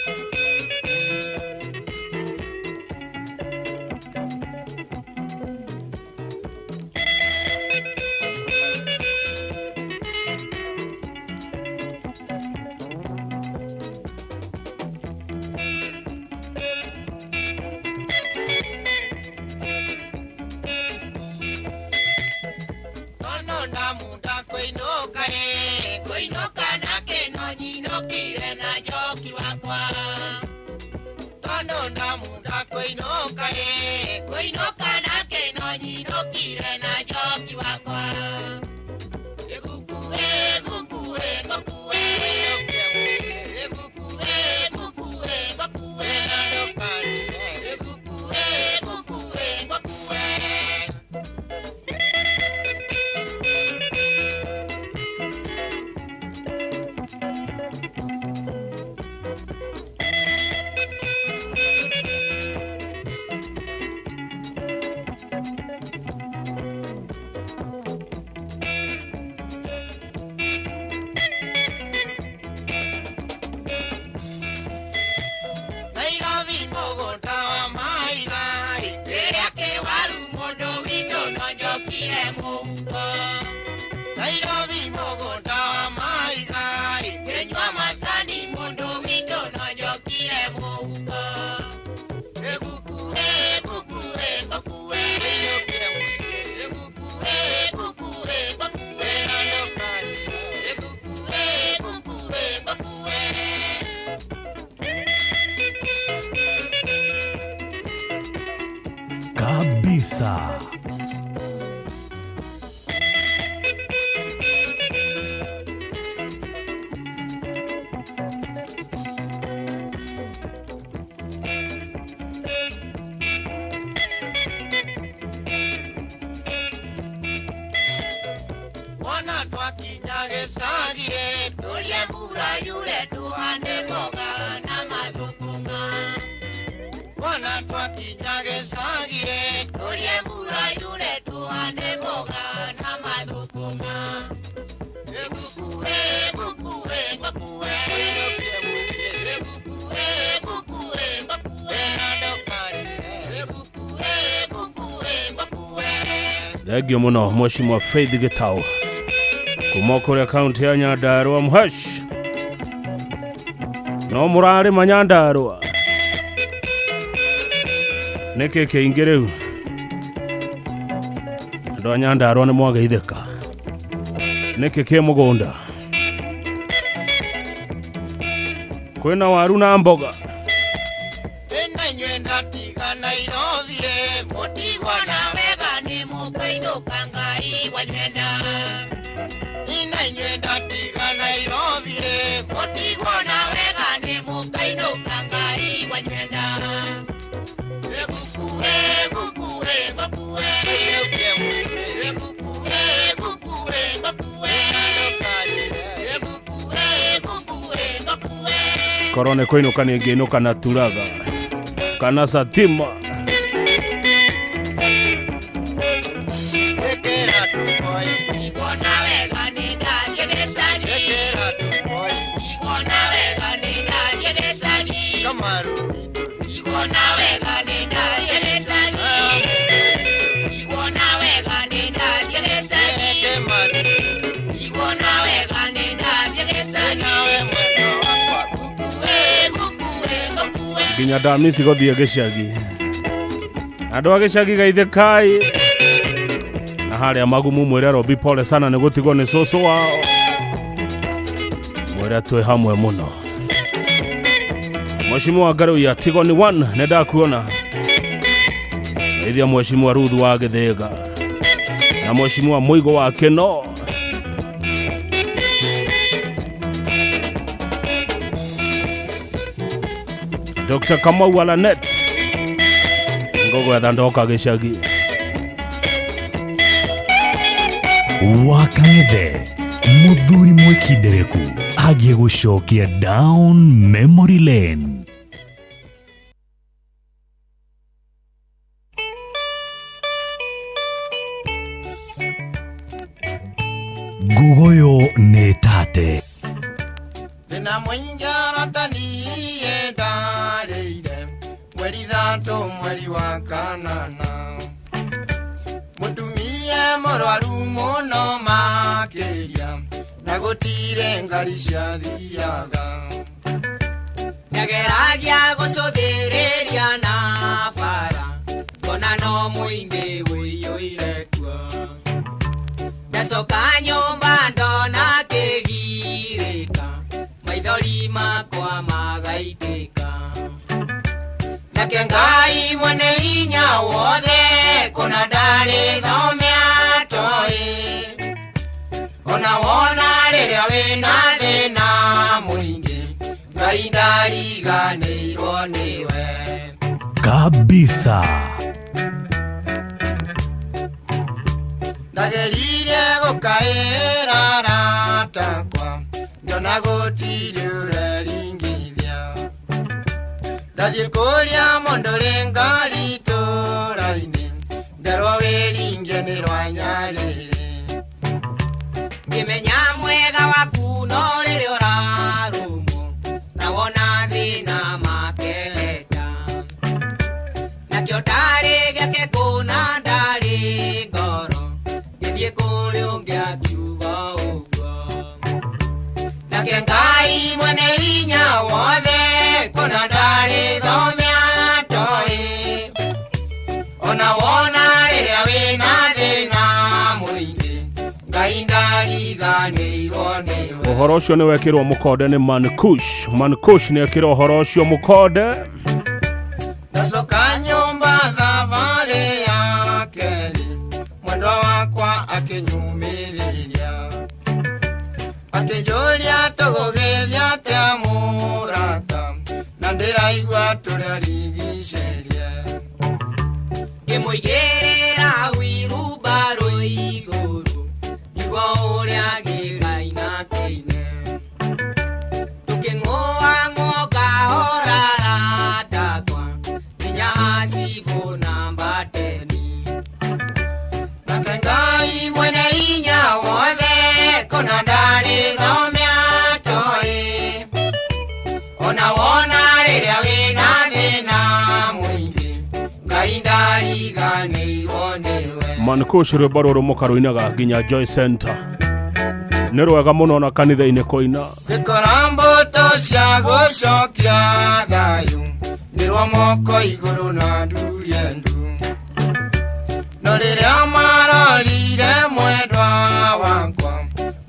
Kabisa. Thengio muno Mheshimiwa Faith Gitau kuma kuria kaunti ya Nyandarua. Mhesh no murarima Nyandarua niki kiingi riu andu a Nyandarua ni mwageithika niki ki mugunda kwina waru na mboga. Korone kwinuka ningĩinũka na turaga kana satima. Nginya ndamisi guthie gicagi andu a gicagi geithikai na haria magumu mwire Robi pole sana ni gutigwo ni cucu wao mwire twi hamwe muno. Mheshimiwa Ngaruiya tigo ni 1 ni ndakuona ithia Mheshimiwa Ruth wa Githiga na Mheshimiwa Muigo wa Kino. Dr. Kamau Alanet ngogwetha ndoka gicagi. Wakang'ethe muthuri mwikindereku agie gucokia down memory lane. Ngugoyo ni tate thina mwingi aratanie ndarĩire mweri 3 mweri wa kanana mutumia mũrwaru mũno makĩria na gũtirĩ ngari ciathiaga ndageragia gũcũthĩrĩria na bara ngona no mũingĩ ũiyũire kuo ndacoka nyũmba ndona kĩgirĩka maithori makwa magaitĩka nake Ngai mwene hinya wothe kũna ndarĩ thome atoĩ ona wona rĩrĩa wĩna thĩna mũingĩ Ngai ndariganĩirwo nĩwe kabisa. Ndagerire gũkaĩra aratakwa ngĩona gũtirĩ ũreringithia ndathiĩ kũrĩa mũndũ rĩ ngari itũũra-inĩ nderwo wĩringie nĩ rwa Nyarĩrĩ ngĩmenya mwega waku no rĩrĩa ũrarũmwo na wona thĩna makeheta nakĩo ndarĩ gĩake kũna ndarĩ ngoro ngĩthiĩ kũrĩ ũngĩ akiuga ũguo nake Ngai mwene hinya wothe kũna ndarĩ thome atoĩ ona wona rĩrĩa wĩna thĩna mũingĩ Ngai ndariganĩirwo nĩwe. Ũhoro ũcio nĩ wekĩrwo mũkonde nĩ Mankush. Mankush nĩ ekĩrwo ũhoro ũcio mũkonde. Ndacoka nyũmba thabarĩ ya kerĩ mwendwa wakwa akĩnyumĩrĩria akĩnjũria tũgũgĩthiĩ atĩa mũrata na ndĩraigua tũrarigicĩrie ngĩmũigĩrĩra wirubaro igũrũ nĩguo ũrĩa gĩkaina kĩine tũkĩng'ũang'ũo kahora ratakwa nginya acibũ namba 10 nake Ngai mwene hinya wothe kũna ndarĩ thome atoĩ ona wona rĩrĩa wĩna thĩna mũingĩ Ngai ndariganĩirwo nĩwe. Mankush rwĩmbo rũrũ mũkarũinaga nginya Joy Center. Nĩ rwega mũno na kanitha-inĩ kũina. Ngĩkora mbũtũ cia gũcokia thayũ ngĩrwo moko igũrũ na ndurie ndu no rĩrĩa marorire mwendwa wakwa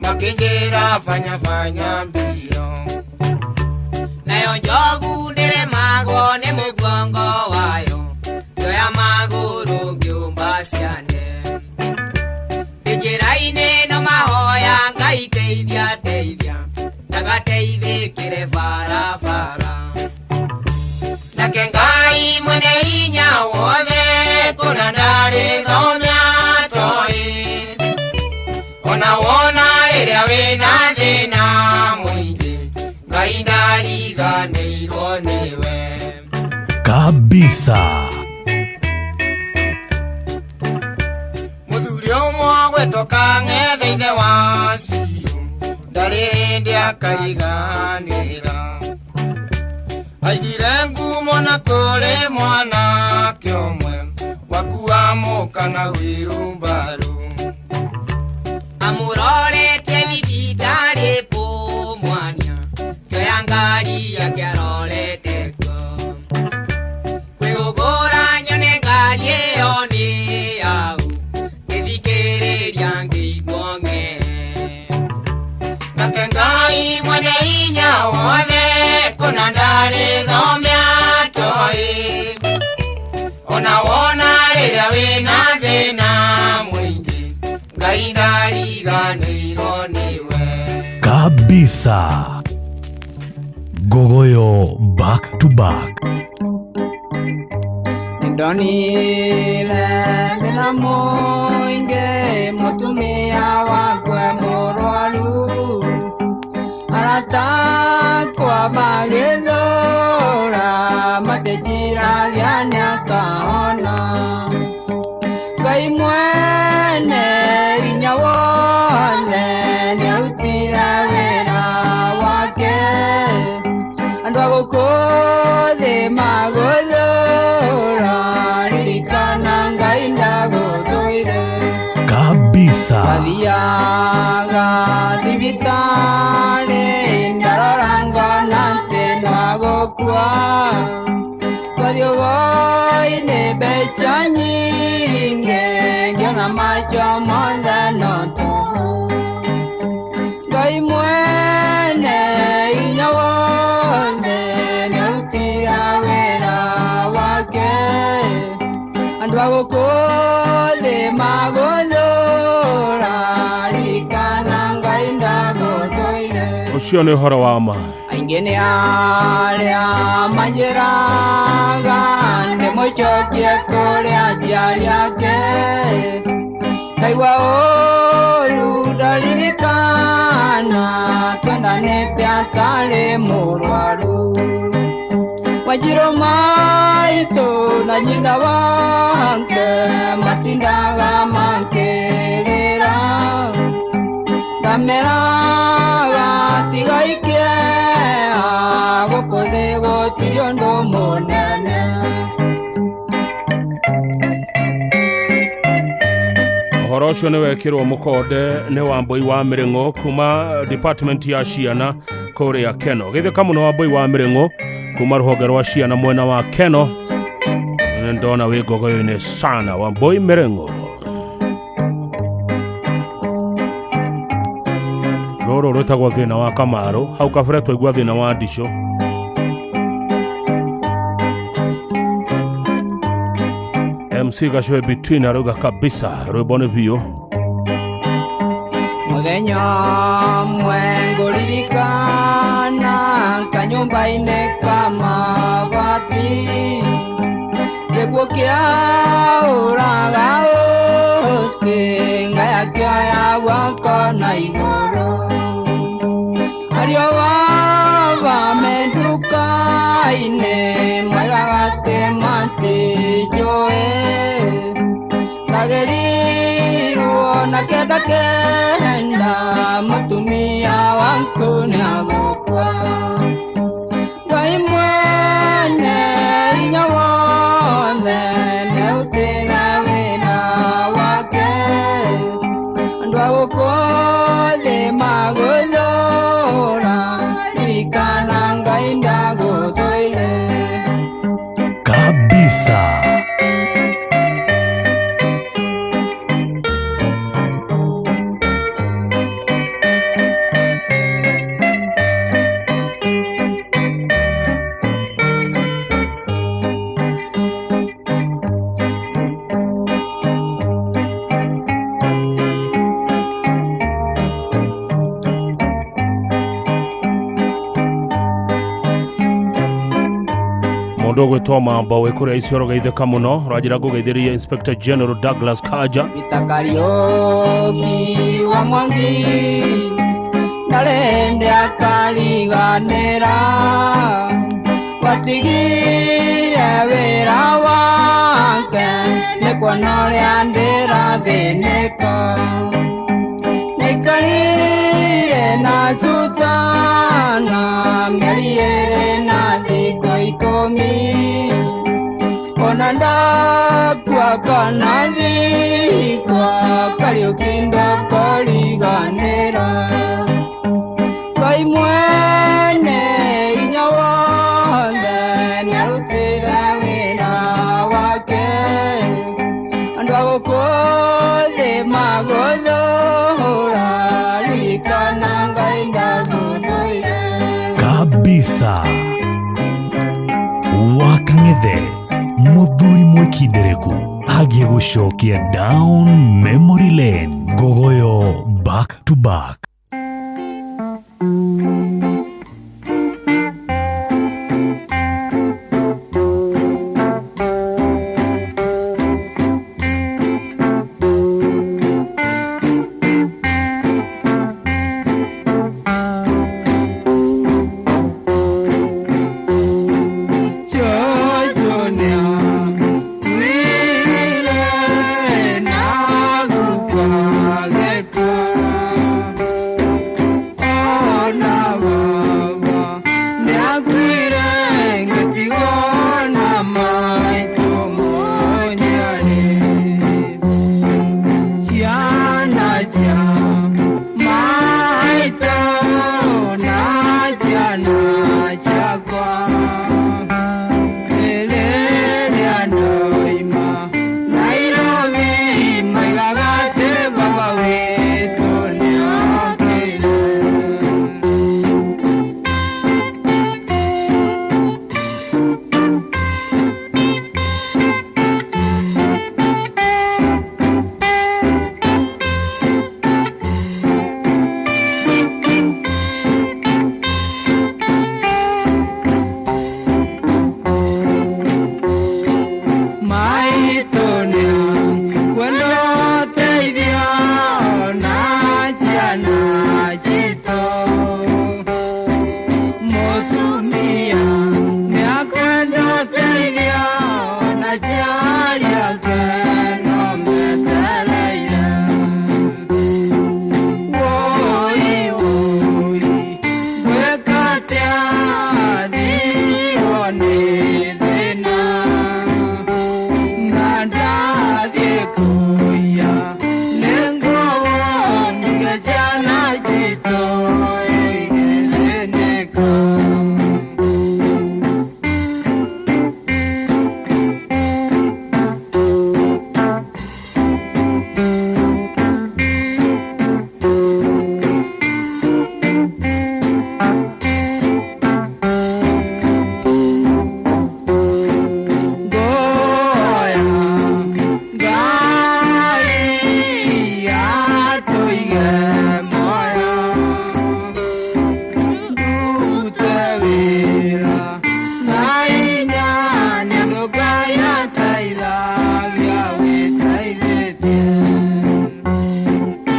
makĩnjĩra fanya fanya mbio nayo njogu ndĩremagwo nĩ mũgongo wayo njoya magũrũ ngĩũmba ciane njĩra-inĩ no mahoya Ngai teithia teithia ndagateithĩkĩre barabara nake Ngai mwene hinya wothe kũna ndarĩ thomia toĩ ona wona rĩrĩa wĩna thĩna mũingĩ Ngai ndariganĩirwo nĩwe kabisa. Mũthuri ũmwe gwetwo Kang'ethe ithe wa Ciũ ndarĩ hĩndĩ akariganĩra aigire ngumo na kũrĩ mwanake ũmwe wakuamũka na wĩrumbaru amũroretie thibitarĩ pũ mwanya kĩoya ngari yake arorete kuo kwĩhũgũra nyone ngari ĩyo nĩ yaũ ngĩthikĩrĩria ngĩigua ng'ee nake Ngai mwene hinya wothe kũna ndarĩ thomia toĩ ona wona rĩrĩa wĩna thĩna mũingĩ Ngai ndariganĩirwo nĩwe kabisa. Gogoyo back to back. Ndonire thĩna mũingĩ mũtumia wakwa mũrwaru arata akwa magĩthũra matĩnjiragia nĩakahona Ngai mwene hinya wothe nĩarutire wĩra wake andũ a gũkũ thĩ magũthũra ririkana Ngai ndagũthũire kabisa. Mathiaga thibitarĩ ndarora ngona atĩ nĩwagũkua twathiĩ ũgoi-inĩ mbeca nyingĩ ngĩona macho mothe no tũhũ Ngai mwene hinya wothe nĩarutire wĩra wake andũ a gũkũ thĩ magũthũra ririkana Ngai ndagũthũire Ũcio nĩ ũhoro wa ma. Aingĩ nĩ arĩa manjĩraga ndĩmũcokie kũrĩ aciari ake ndaigua ũũru ndaririkana twendanĩte atarĩ mũrwaru Wanjirũ maitũ na nyina wake matindaga makĩrĩra ndameraga tiga ikĩeha gũkũ thĩ gũtirĩ ũndũ mũnene. Ũhoro ũcio nĩ wekĩrwo mũkonde nĩ Wambui wa Mĩrĩng'ũ kuma department ya ciana kũrĩa Keno. Gĩthĩka mũno Wambui wa Mĩrĩng'ũ kuma rũhonge rwa ciana mwena wa Keno. Nĩ ndona wĩ ngogoyo-inĩ sana Wambui Mĩrĩng'ũ. Rũrũ rwĩtagwo thĩna wa Kamaru hau kabere twaigua thĩna wa Ndico. MC Gacwe between arauga kabisa rwĩmbo nĩ biũ. Mũthenya ũmwe ngũririkana kanyũmba-inĩ ka mabati gĩkuũ kĩahũraga ũtĩ ngaya kĩoya guoko na igũrũ ariũ baba me nduka-inĩ moigaga atĩ matinjũĩ ndagĩrirwo na kenda kenda mũtumia waku nĩagũkua Ngai mwene hinya wothe nĩarutire wĩra wake Mundu ugwitwo Mamba wi kuria Isiolo geithĩka mũno ũranjĩra ngũgeithĩria Inspector General Douglas Kaja. Kariũki wa Mwangi ndarende akariganĩra watigire wĩra wake nĩ kuona ũrĩa ndĩrathĩnĩka nĩikarire na Susana mĩeri ĩrĩ na thikũ 10 ona ndakua kana thikwa Kariũki ndakariganĩra Ngai mwene inya wothe nĩarutire wĩra wake andũ a gũkũ thĩ magũthũũra ririkana Ngai ndagũthũire kabisa Wakang'ethe muthuri mwikindereku agie gucokia down memory lane Ngogoyo back to back.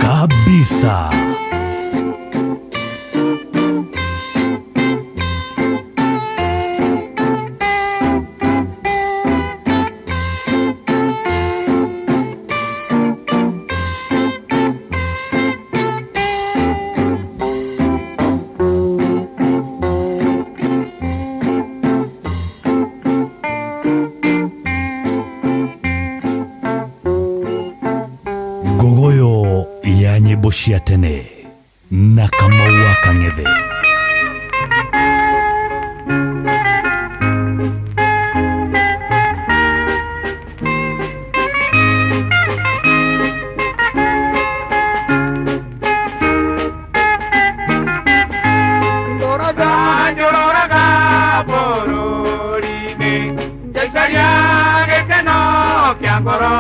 Kabisa. Ngogoyo ya nyĩmbo cia tene na Kamau wa Kang'ethe. Njororaga bũrũri-inĩ njaikaria gĩkeno kĩa ngoro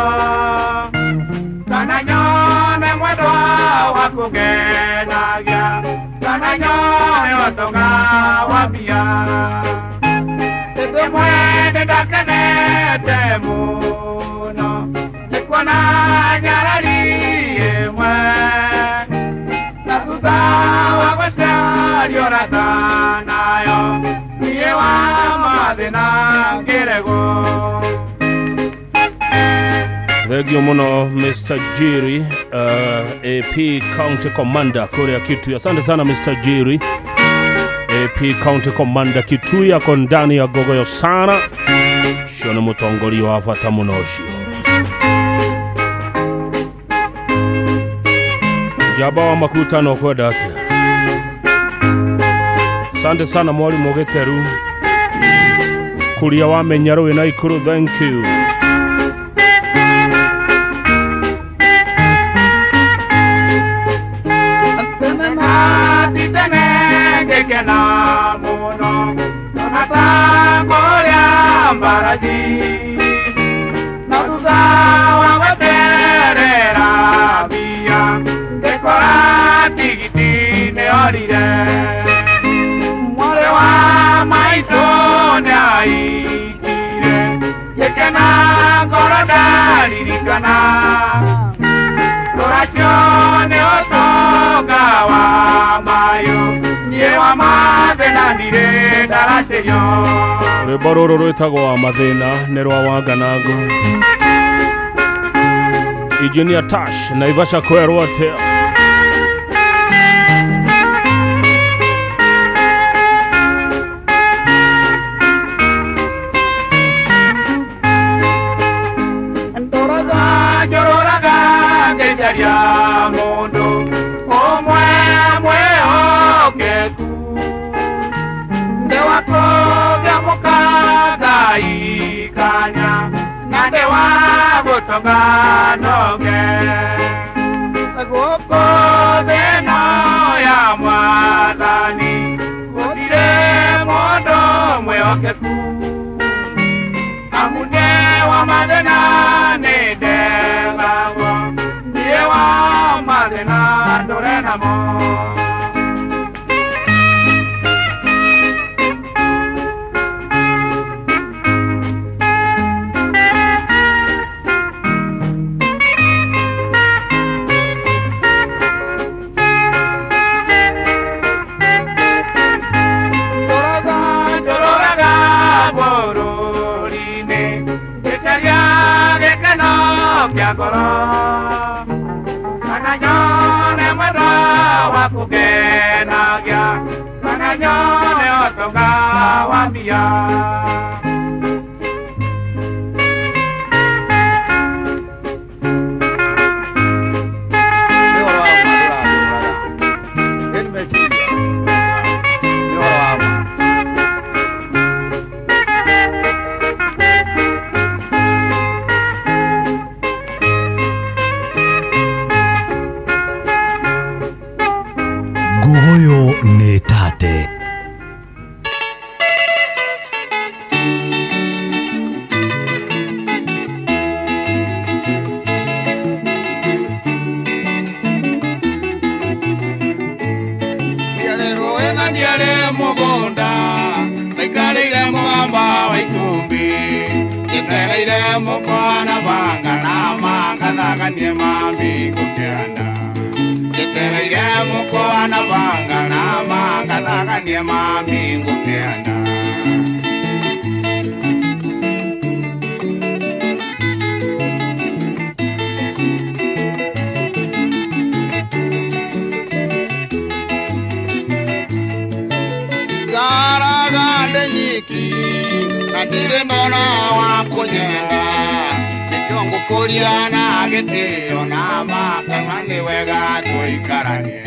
kana nyone mwendwa wa kũngenagia kana nyone ũtonga wa mbia. Ĩndĩ mwendwa mĩtego. Thengio muno Mr. Jerry, AP County Commander kuria Kitui. Asante sana Mr. Jerry, AP County Commander Kitui, ako ndani ya gogoyo sana. Cio nĩ mũtongoria wa bata mũno ũcio. Njamba wa makuta no kwenda atĩa? Asante sana mwalimu Gĩteru kuria wa Menyaru wĩ Naikuru, thank you. Ngĩkena mũno ona ta ngũrĩa mbarathi, na thutha wa gweterera mbia ngĩkora tigiti nĩorire. Mwarĩ wa maitũ nĩaikire, ngĩkena ngoro ndaririkana rũracio nĩ ũtonga wa mayũ, niĩ wa mathĩna ndirĩ ndaracĩrio. Rwĩmbo rũrũ rwĩtagwo wa mathĩna nĩ rwa Wanganango. Engineer Tash Naivasha kwerwo atĩa? Ndoraga njororaga ngĩcaria mũndũ ũmwe mwĩhokeku, ndĩ wa kũgĩa mũkangaikania na ndĩ wa gũtonga noge. Gũkũ thĩ ĩno ya Mwathani gũtirĩ mũndũ mwĩhokeku, amu ndĩ wa mathĩna nĩ ndegagwo, ndiĩ wa mathĩna ndũre namo. Njororaga bũrũri-inĩ ngĩcaria gĩkeno kĩa ngoro, kana nyone mwendwa wa kũngenagia, kana nyone ũtonga wa mbia. Nĩ ũhoro wa ma ndũratũraga. Ĩni meciria. Nĩ ũhoro wa ma. Ngugoyo nĩ tate. Ndiarĩ rũĩ na ndiarĩ mũgũnda, ndaikarĩire mũgamba wa itumbĩ, njetereire mũkwa na banga na mangathaganie mami ngũkĩanda. Njetereire mũkwa na banga na mangathaganie mami ngũkĩanda. Ngaraga ndĩ nyiki na ndirĩ ndona wa kũnyenda, nĩkĩo ngũkũria na gĩtĩo na ma kana nĩ wega tũikaranie.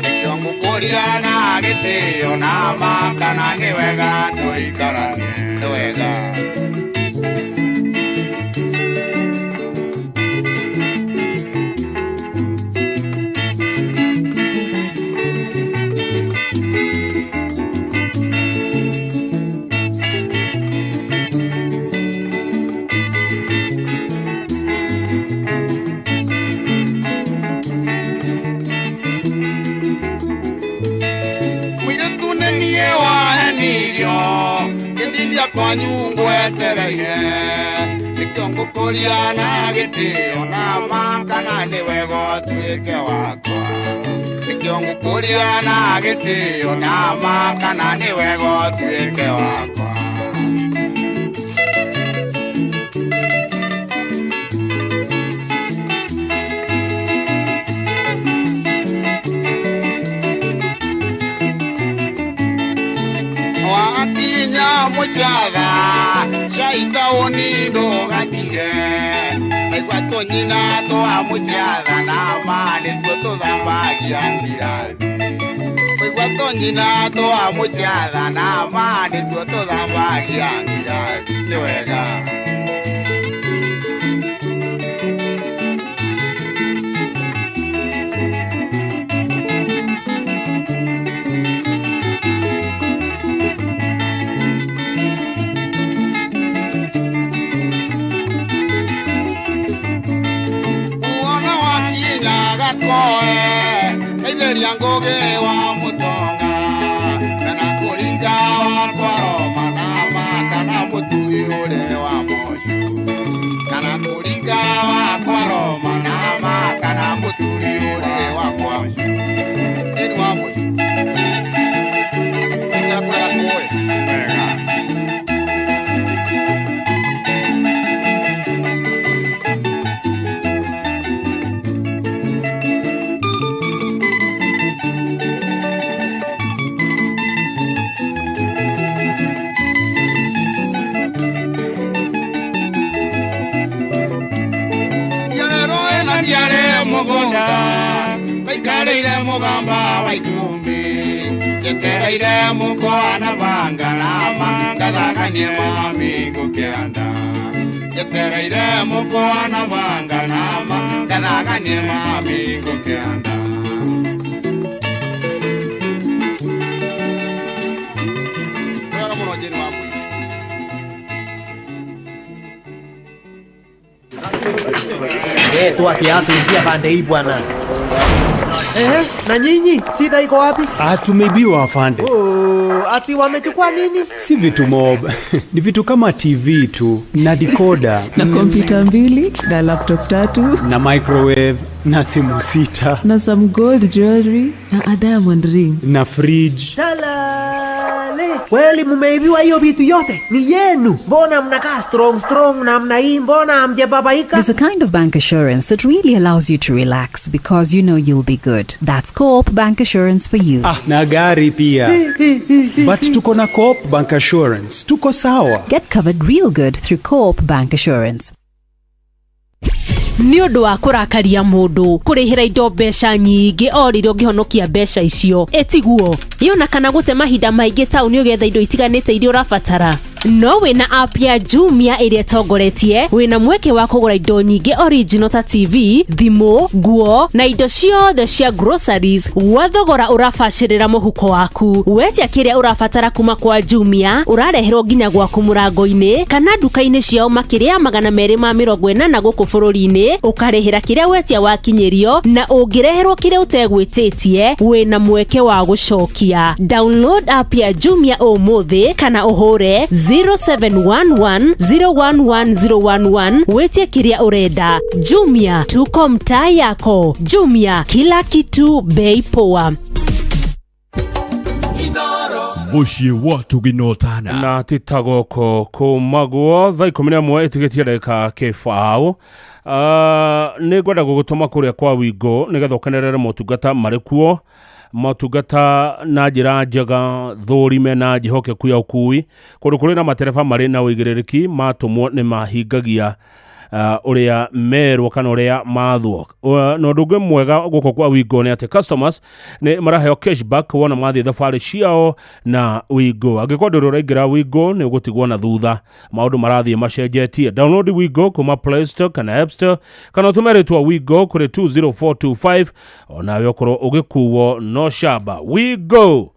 Nĩkĩo ngũkũria na gĩtĩo na ma kana nĩ wega tũikaranie, nĩ wega. Mũirĩtu nĩ niĩ wahenirio, ngĩtithia kwanyu ngwetereire, nĩkĩo ngũkũria na gĩtĩo na ma kana nĩ wega ũtuĩke wakwa. Nĩkĩo ngũkũria na gĩtĩo na ma kana nĩ wega ũtuĩke wakwa. Muchatha Caitaũni ndũgatige Naigua tũnyina twa Muchatha na ma nĩtuo tũthambagia ngirathi Naigua tũnyina twa Muchatha na ma nĩtuo tũthambagia ngirathi Nĩ wega. Itheria Ngugi wa Mutonga kana Kuringa wa Kwaroma na ma kana Mutui ure wa Mocu kana Kuringa wa Kwaroma na ma kana Mutui ure wa Kwacu Eni wa Mocu Kuringa kura kuwe wega. Mugunda maikarĩire mũgamba wa itumbi njetereire mũkwa na bangarama ngathaganie mami ngũkĩanda njetereire mũkwa na bangarama ngathaganie mami ngũkĩanda. Wega mũno Jane wa Mbui. Toa kiatu ingia pande hii bwana. Na nyinyi shida iko wapi? Tumeibiwa afande. Oh, ati wamechukua nini? Si vitu mob. Ni vitu kama TV tu na decoder na kompyuta 2 na laptop 3 na microwave na simu 6 na some gold jewelry na a diamond ring na fridge. Salale. Kweli mumeibiwa hiyo vitu yote? Ni yenu. Mbona mnakaa strong namna hii? Mbona hamjababaika? There's a kind of bank assurance that really allows you to relax because you know you'll be good. That's Co-op Bank Assurance for you. Na gari pia. But tuko na Co-op Bank Assurance. Tuko sawa. Get covered real good through Co-op Bank Assurance. Nĩ ũndũ wa kũrakaria mũndũ kũrĩhĩra indo mbeca nyingĩ o rĩrĩa ũngĩhonokia mbeca icio ĩtiguo yona kana gũte mahinda maingĩ taũni ũgetha indo itiganĩte iria ũrabatara. No wĩna app ya Jumia ĩrĩa ĩtongoretie wĩna mweke wa kũgũra indo nyingĩ original ta TV, thimũ, nguo na indo ciothe cia groceries gwa thogora ũrabacĩrĩra mũhuko waku. Wetia kĩrĩa ũrabatara kuma kwa Jumia ũrareherwo nginya gwaku mũrango-inĩ kana nduka-inĩ ciao makĩria ya 280 gũkũ bũrũri-inĩ ũkarĩhĩra kĩrĩa wetia wakinyĩrio na ũngĩreherwo kĩrĩa ũtegwĩtĩtie wĩna mweke wa gũcokia. Download app ya Jumia ũmũthĩ kana ũhũre 0711 011011 wetie kĩrĩa ũrenda. Jumia, tuko mtaa yako. Jumia, kila kitu bei poa. Muciĩ wa tũginotana na titagoko kũmagwo thaa 11 ĩtigĩtie ndagĩka kĩbaũ. Nĩ ngwenda gũgũtũma kũrĩa kwa Wingo nĩgetha ũkenerere motungata marĩ kuo, motungata na njĩra njega thũrime na njĩhokeku ya ũkui kũndũ kũrĩ na matereba marĩ na ũigĩrĩrĩki matũmwo nĩ mahingagia ũrĩa merwo kana ũrĩa mathwo. Na ũndũ ũngĩ mwega gũkũ kwa Wingo nĩ atĩ customers nĩ maraheo cashback wona mathiĩ thabarĩ ciao na Wingo. Angĩkorwo ndũrĩ ũraingĩra Wingo nĩ ũgũtigwo na thutha, maũndũ marathiĩ macenjetie. Download Wingo kuma Play Store kana App Store kana ũtũme rĩtwa Wingo kũrĩ 20425 onawe ũkorwo ũgĩkuo no shaba. Wingo,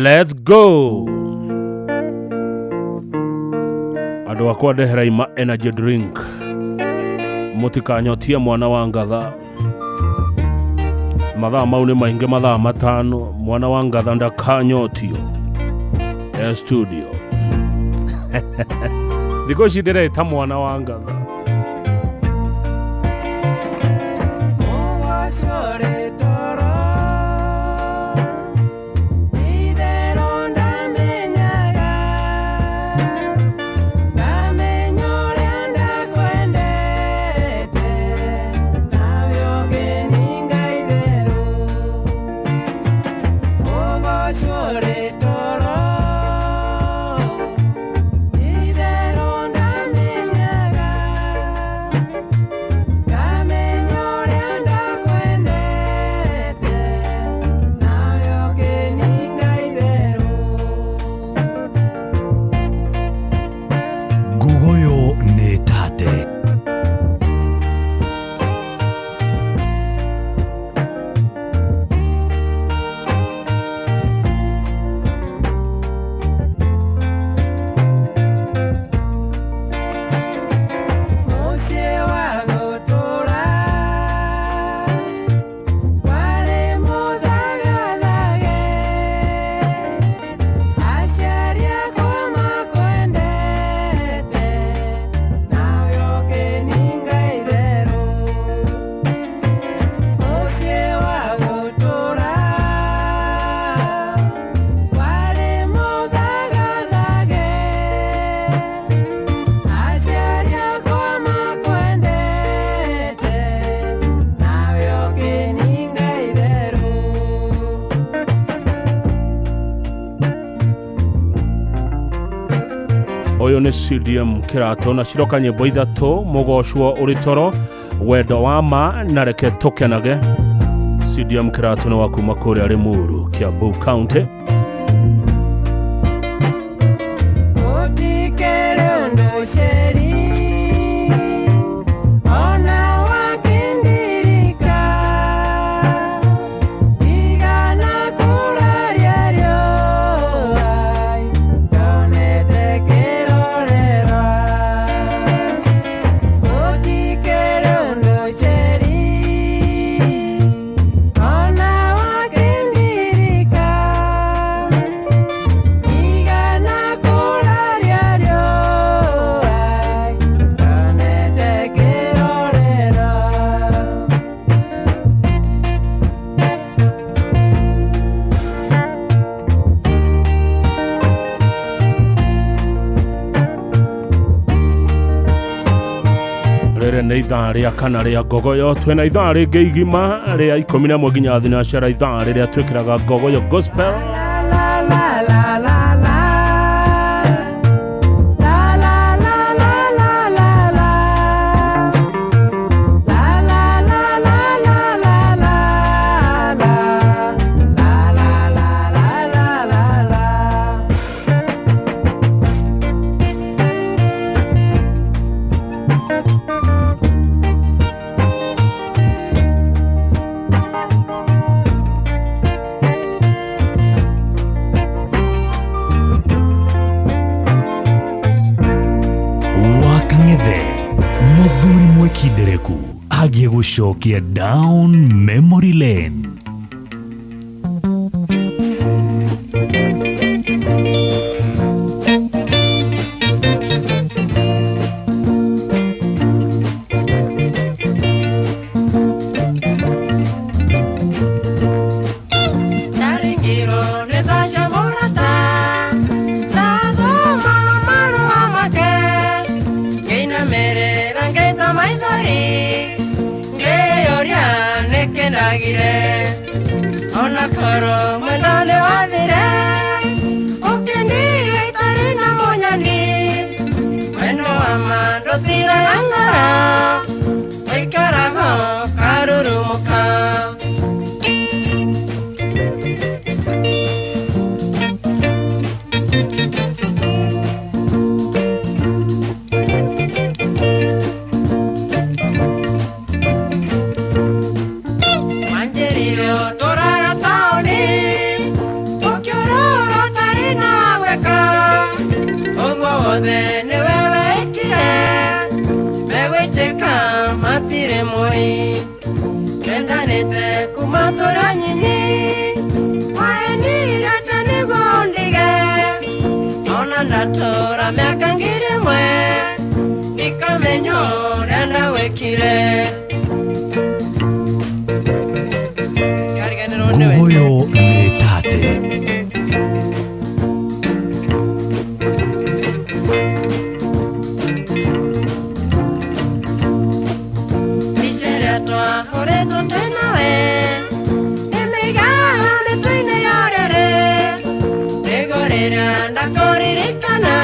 let's go. Andũ akwa ndehera ima energy drink mũtikanyotie mwana wa ngatha. Mathaa mau nĩ maingĩ, mathaa 5 mwana wa ngatha ndakanyotio e studio. Thikũ ici ndĩreta mwana wa ngatha. Toro. Nĩ CDM Kĩratũ na ciroka nyĩmbo ithatũ, mũgocwo ũrĩ toro, wendo wa ma na reke tũkenage. CDM Kĩratũ nĩ wa kuma kũrĩa Limuru, Kiambu County. Utikere undu ceri ona wakindirika igana kuraria riũa ndonete kĩrorerwa. Utikere undu ceri ona wakindirika igana kuraria riũa ndonete kĩrorerwa. Rĩrĩ nĩ ithaa rĩa kana rĩa ngogoyo, twĩna ithaa rĩngĩ igima rĩa 11 nginya thinacara, ithaa rĩrĩa twĩkĩraga ngogoyo gospel. Wakang'ethe mũthuri mwĩkindereku agiĩ gũcokia down memory lane. Ndaringirwo nĩ thaca mũrata, ndathoma marũa make, ngĩinamĩrĩra ngĩita maithori, ngĩyũria nĩkĩ ndagire, ona korwo mwena nĩ wathire, ũkĩndiga itarĩ na mũnyani, wendo wa ma ndũthiraga ngoro, ũikaraga ũkarurumũka. Wanjĩrire ũtũraga taũni, ũkĩũrũra ũtarĩ na wa gwĩka, ũguo wothe nĩwe wekire, megwĩtĩka matirĩ moi, twendanĩte kuma tũrĩ anyinyi, waenire atĩ nĩguo ũndige, ona ndatũra mĩaka 1000, ndikamenya ũrĩa ndagwĩkire. Ngogoyo nĩ tate. Mbica ĩrĩa twahũrĩtwo twĩ nawe nĩmĩigaga mĩtwe-inĩ ya ũrĩrĩ, nĩguo rĩrĩa ndakũririkana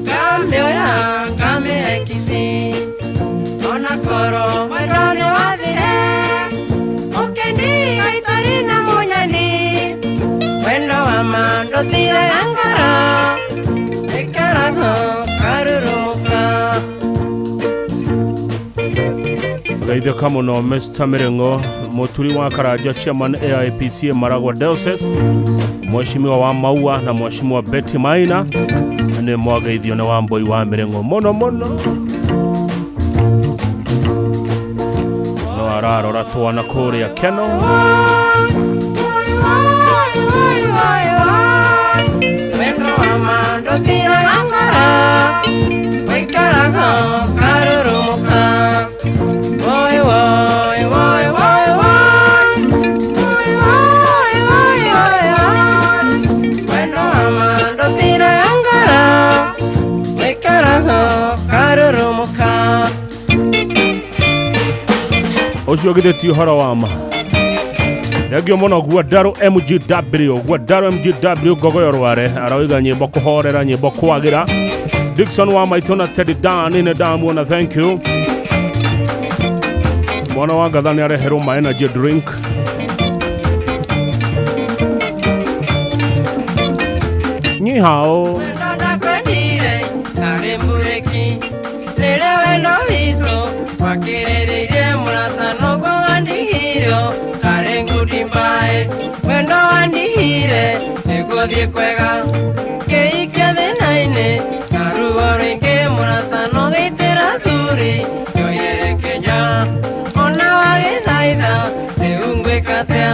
ngamĩoya ngamĩhe kici, ona korwo mwendwa nĩ wathire, ũkĩndiga itarĩ na mũnyani, wendo wa ma ndũthiraga ngoro, ũikaraga ũkarurumũka. Geithĩka mũno Mr. Mĩrĩng'o, mũturi wa Karanja, chairman AIPC Maragua Diocese, mheshimiwa wa Maua na mheshimiwa Betty Maina, nĩ mwageithio nĩ Wambui wa Mĩrĩng'o mũno mũno. No ararora twana kũrĩa Keno. Wendo wa ma ndũthiraga ngoro, ũikaraga ũkarurumũka. Woi, woi, woi, woi, woi. Woi, woi, woi, woi, woi. Wendo wa ma ndũthiraga ngoro, ũikaraga ũkarurumũka. Ũcio githĩ ti ũhoro wa ma. Thengio mũno Guandaro MGW, Guandaro MGW Ngogoyo Rware aroiga nyĩmbo kũhorera, nyĩmbo kwagĩra. Dixon wa maitũ na Teddy Dan nĩ ndamuona, thank you. Mwana wa ngatha nĩ areherwo ma energy drink. Ni hao. Ndakwendire arĩ mũrĩki rĩrĩa wendo witũ wakĩrĩrĩirie mũrata noguo wandigire tarĩ ngundi mbaĩ wendo wandigire nĩguo thiĩ kwega ngĩikia thĩna-inĩ na ruo rũingĩ mũrata no gĩitĩra thuri njoire Kenya ona wagĩthaitha rĩu ngwĩka atĩa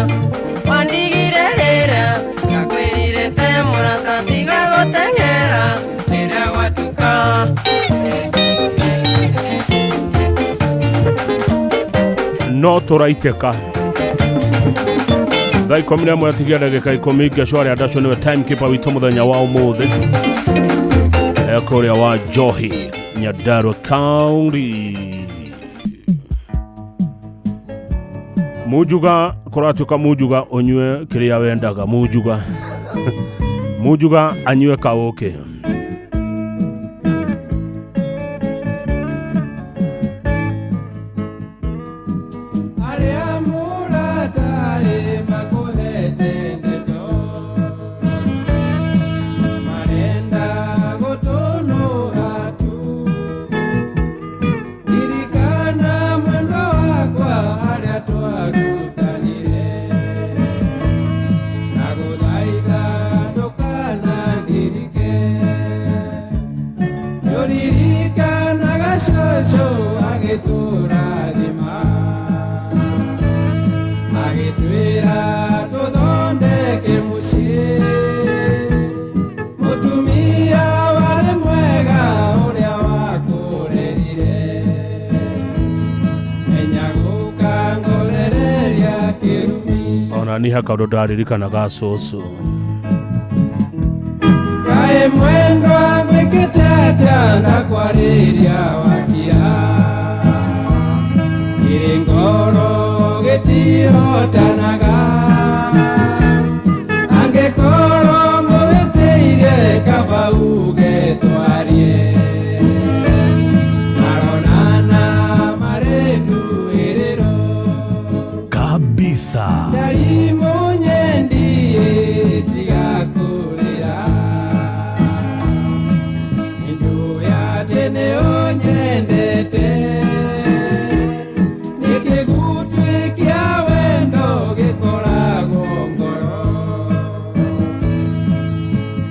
wandigire rĩrĩa ndakwĩrire te mũrata tiga gũteng'era rĩrĩa gwatuka. No tũraitĩka thaa 11 atigia ndagĩka 10 ngeco arĩa ndacio nĩwe timekeeper witũ mũthenya wa ũmũthĩ ekũrĩa wa Njohi, Nyandarua County. Mujuga kũratuĩka mujuga ũnyue kĩrĩa wendaga mujuga mujuga anyue kaũkĩ. Arĩa mũratarĩ makũhete ndeto marenda gũtũnũha tu ririkana mwendwa wakwa harĩa twarutanire na gũthaitha ndũkanandirike nĩũririkanaga cũcũ agĩtũrathima agĩtwĩra tũthondeke mũciĩ mũtumia warĩ mwega ũrĩa wakũrerire menya gũka ngorereria kĩrumi. Ona niĩ he kaũndũ ndaririkanaga cũcũ. Kaĩ mwendwa ngwĩkĩte atĩa ndakwarĩria wakia kĩrĩ ngoro gĩtihotanaga angĩkorwo ngũhĩtĩirie kaba uge twarie maronana marĩ nduĩrĩro Kabisa. Ndarimũ nyendi tiga kũrĩra nĩnjũĩ atĩ nĩũnyendete nĩkĩgutwĩ kĩa wendo gĩkoragwo ngoro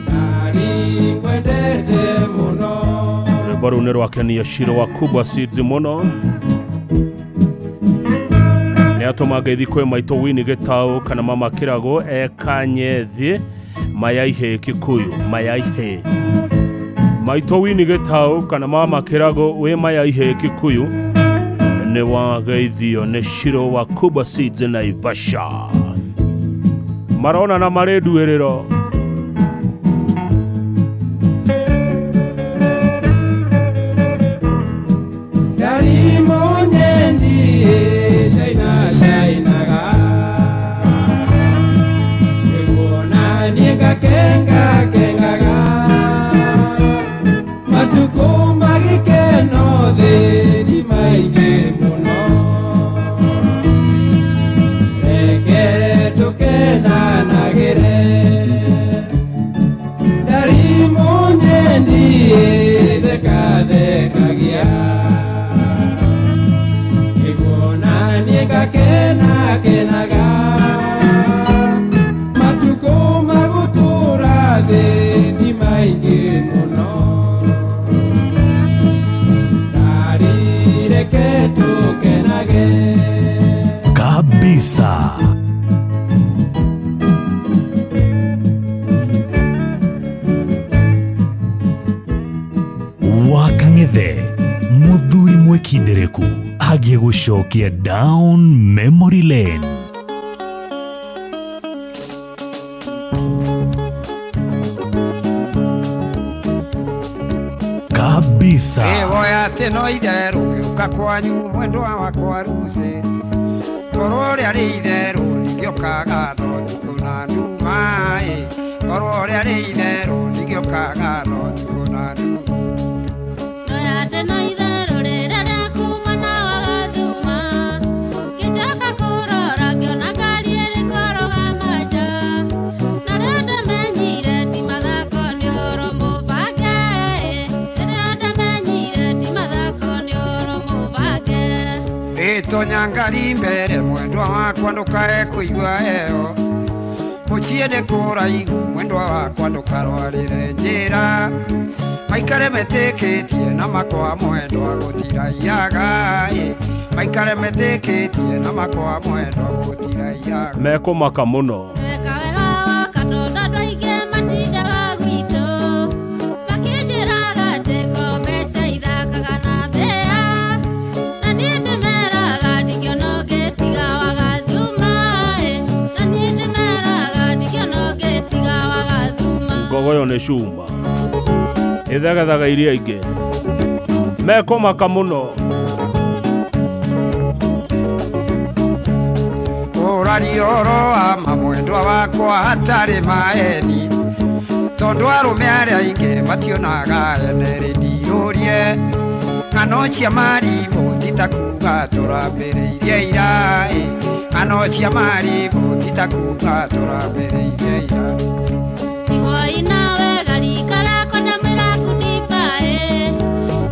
ndari ngwendete mũno. Rwĩmbo rũu nĩ rwakenia Shiro wa Kubwa Seeds mũno. Nĩ atũma ngeithi kwĩ maitũ Winnie Gĩtaũ kana mama Kĩrago ekanyethĩ mayaihe Kikuyu mayaihe maitũ Winnie Gĩtaũ kana mama Kĩrago wĩ mayaihe Kikuyu nĩ wageithio nĩ Shiro wa Kubwa Seeds Naivasha maronana marĩ nduĩrĩro. Ndarimũ nyendi caina cainaga nĩguo naniĩ ngakenga kengaga matukũ ma gĩkeno thĩ ti maingĩ mũno reke tũkenanagĩre ndarimũ nyendi thekathekagia nĩguo naniĩ ngakena kenaga matukũ ma gũtũũra thĩ ti maingĩ mũno ndari reke tũkenage. Kabisa. Wakang'ethe muthuri mwĩkindereku agĩgũcokia down memory lane. Kabisa. Ĩhoya atĩ no itherũ ngĩũka kwanyu mwendwa wakwa Ruthĩ korwo rĩarĩ itherũ ningĩũkaga no tukũ na nduma ĩ korwo rĩarĩ itherũ ningĩũkaga no tukũ na nduma. Ĩtonya ngari mbere mwendwa wakwa ndũkae kũigua heho mũciĩ nĩ kũraihu mwendwa wakwa ndũkarwarĩre njĩra maikare metĩkĩtie na makwa mwendwa gũtiraiyaga maikare metĩkĩtie na makwa mwendwa gũtiraiyaga mekũmaka mũno Weka wega woka tondũ andũ aingĩ matindaga gwitũ makĩnjĩraga atĩ ko mbeca ithakaga na mbĩa na niĩ ndĩmeraga ndingĩona ũngĩ tiga wagathuma ĩ na niĩ ndĩmeraga ndingĩona ũngĩ tiga wagathuma ngogoyo nĩ cuma ĩthegethaga iria ingĩ mekũmaka mũno ũraria ũhoro wa ma mwendwa wakwa hatarĩ maeni tondũ arũme arĩa aingĩ mationaga ene rĩndirũrie ng'ano cia maribũ ti ta kuga tũrambĩrĩirie ira ĩ ng'ano cia maribũ ti ta kuga tũrambĩrĩirie ira Tigoi nawe garika rako ndamwĩra kundiba ĩ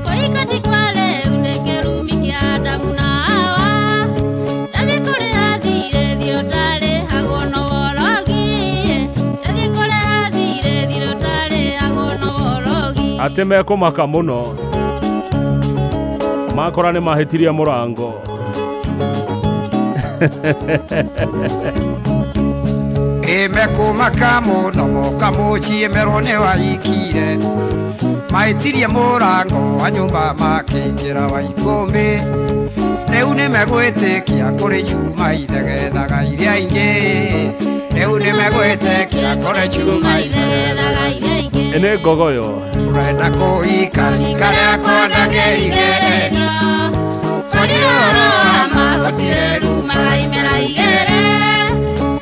kũhika ti kwa rĩu nĩ kĩrumi kĩa Adamu na Hawa ndathiĩ kũrĩha thirĩ thirĩ ũtarĩhagwo no worogi ĩ ndathiĩ kũrĩha thirĩ thirĩ ũtarĩhagwo no worogi atĩ mekũmaka mũno makora nĩ mahĩtirie mũrango Ĩmekũmaka mũno moka mũciĩ merwo nĩ waikire mahĩtirie mũrango wa nyũmba makĩingĩra wa ikũmbĩ rĩu nĩmegwĩtĩkia kũrĩ cuma ithegethaga iria ingĩ rĩu nĩmegwĩtĩkia kũrĩ cuma ithegethaga iria ingĩ nĩ ngogoyo ũrenda kũhika rika rĩakwa ndangĩigererio Twaria ũhoro wa ma gũtirĩ rumaga imera igĩrĩ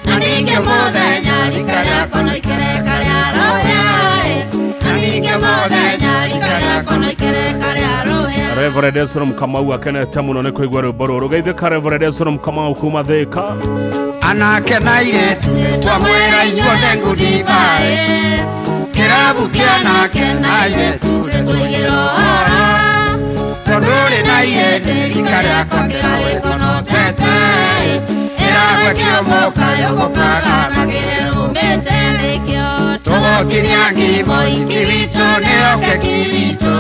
na ningĩ mũthenya rika rĩakwa no ikereka rĩa rũhĩa ĩ na ningĩ mũthenya rika rĩakwa no ikereka rĩa rũhĩa Reverend Esrom Kamau akenete mũno nĩ kũigua rwĩmbo rũrũ geithĩka Reverend Esrom Kamau kuma Thĩka anake na airĩtu nĩtwamwĩra inyuothe ngudibaĩ kĩrabu kĩa anake na airĩtu nĩtwaigĩra ũhoro tondũ ũrĩ na ihĩndĩ rika rĩakwa kĩrawĩkonotete ĩragwe kĩomoka yũgũkaga na kĩrũmĩte nĩkĩo tũgũtinia ngimo iki witũ nĩyo keki witũ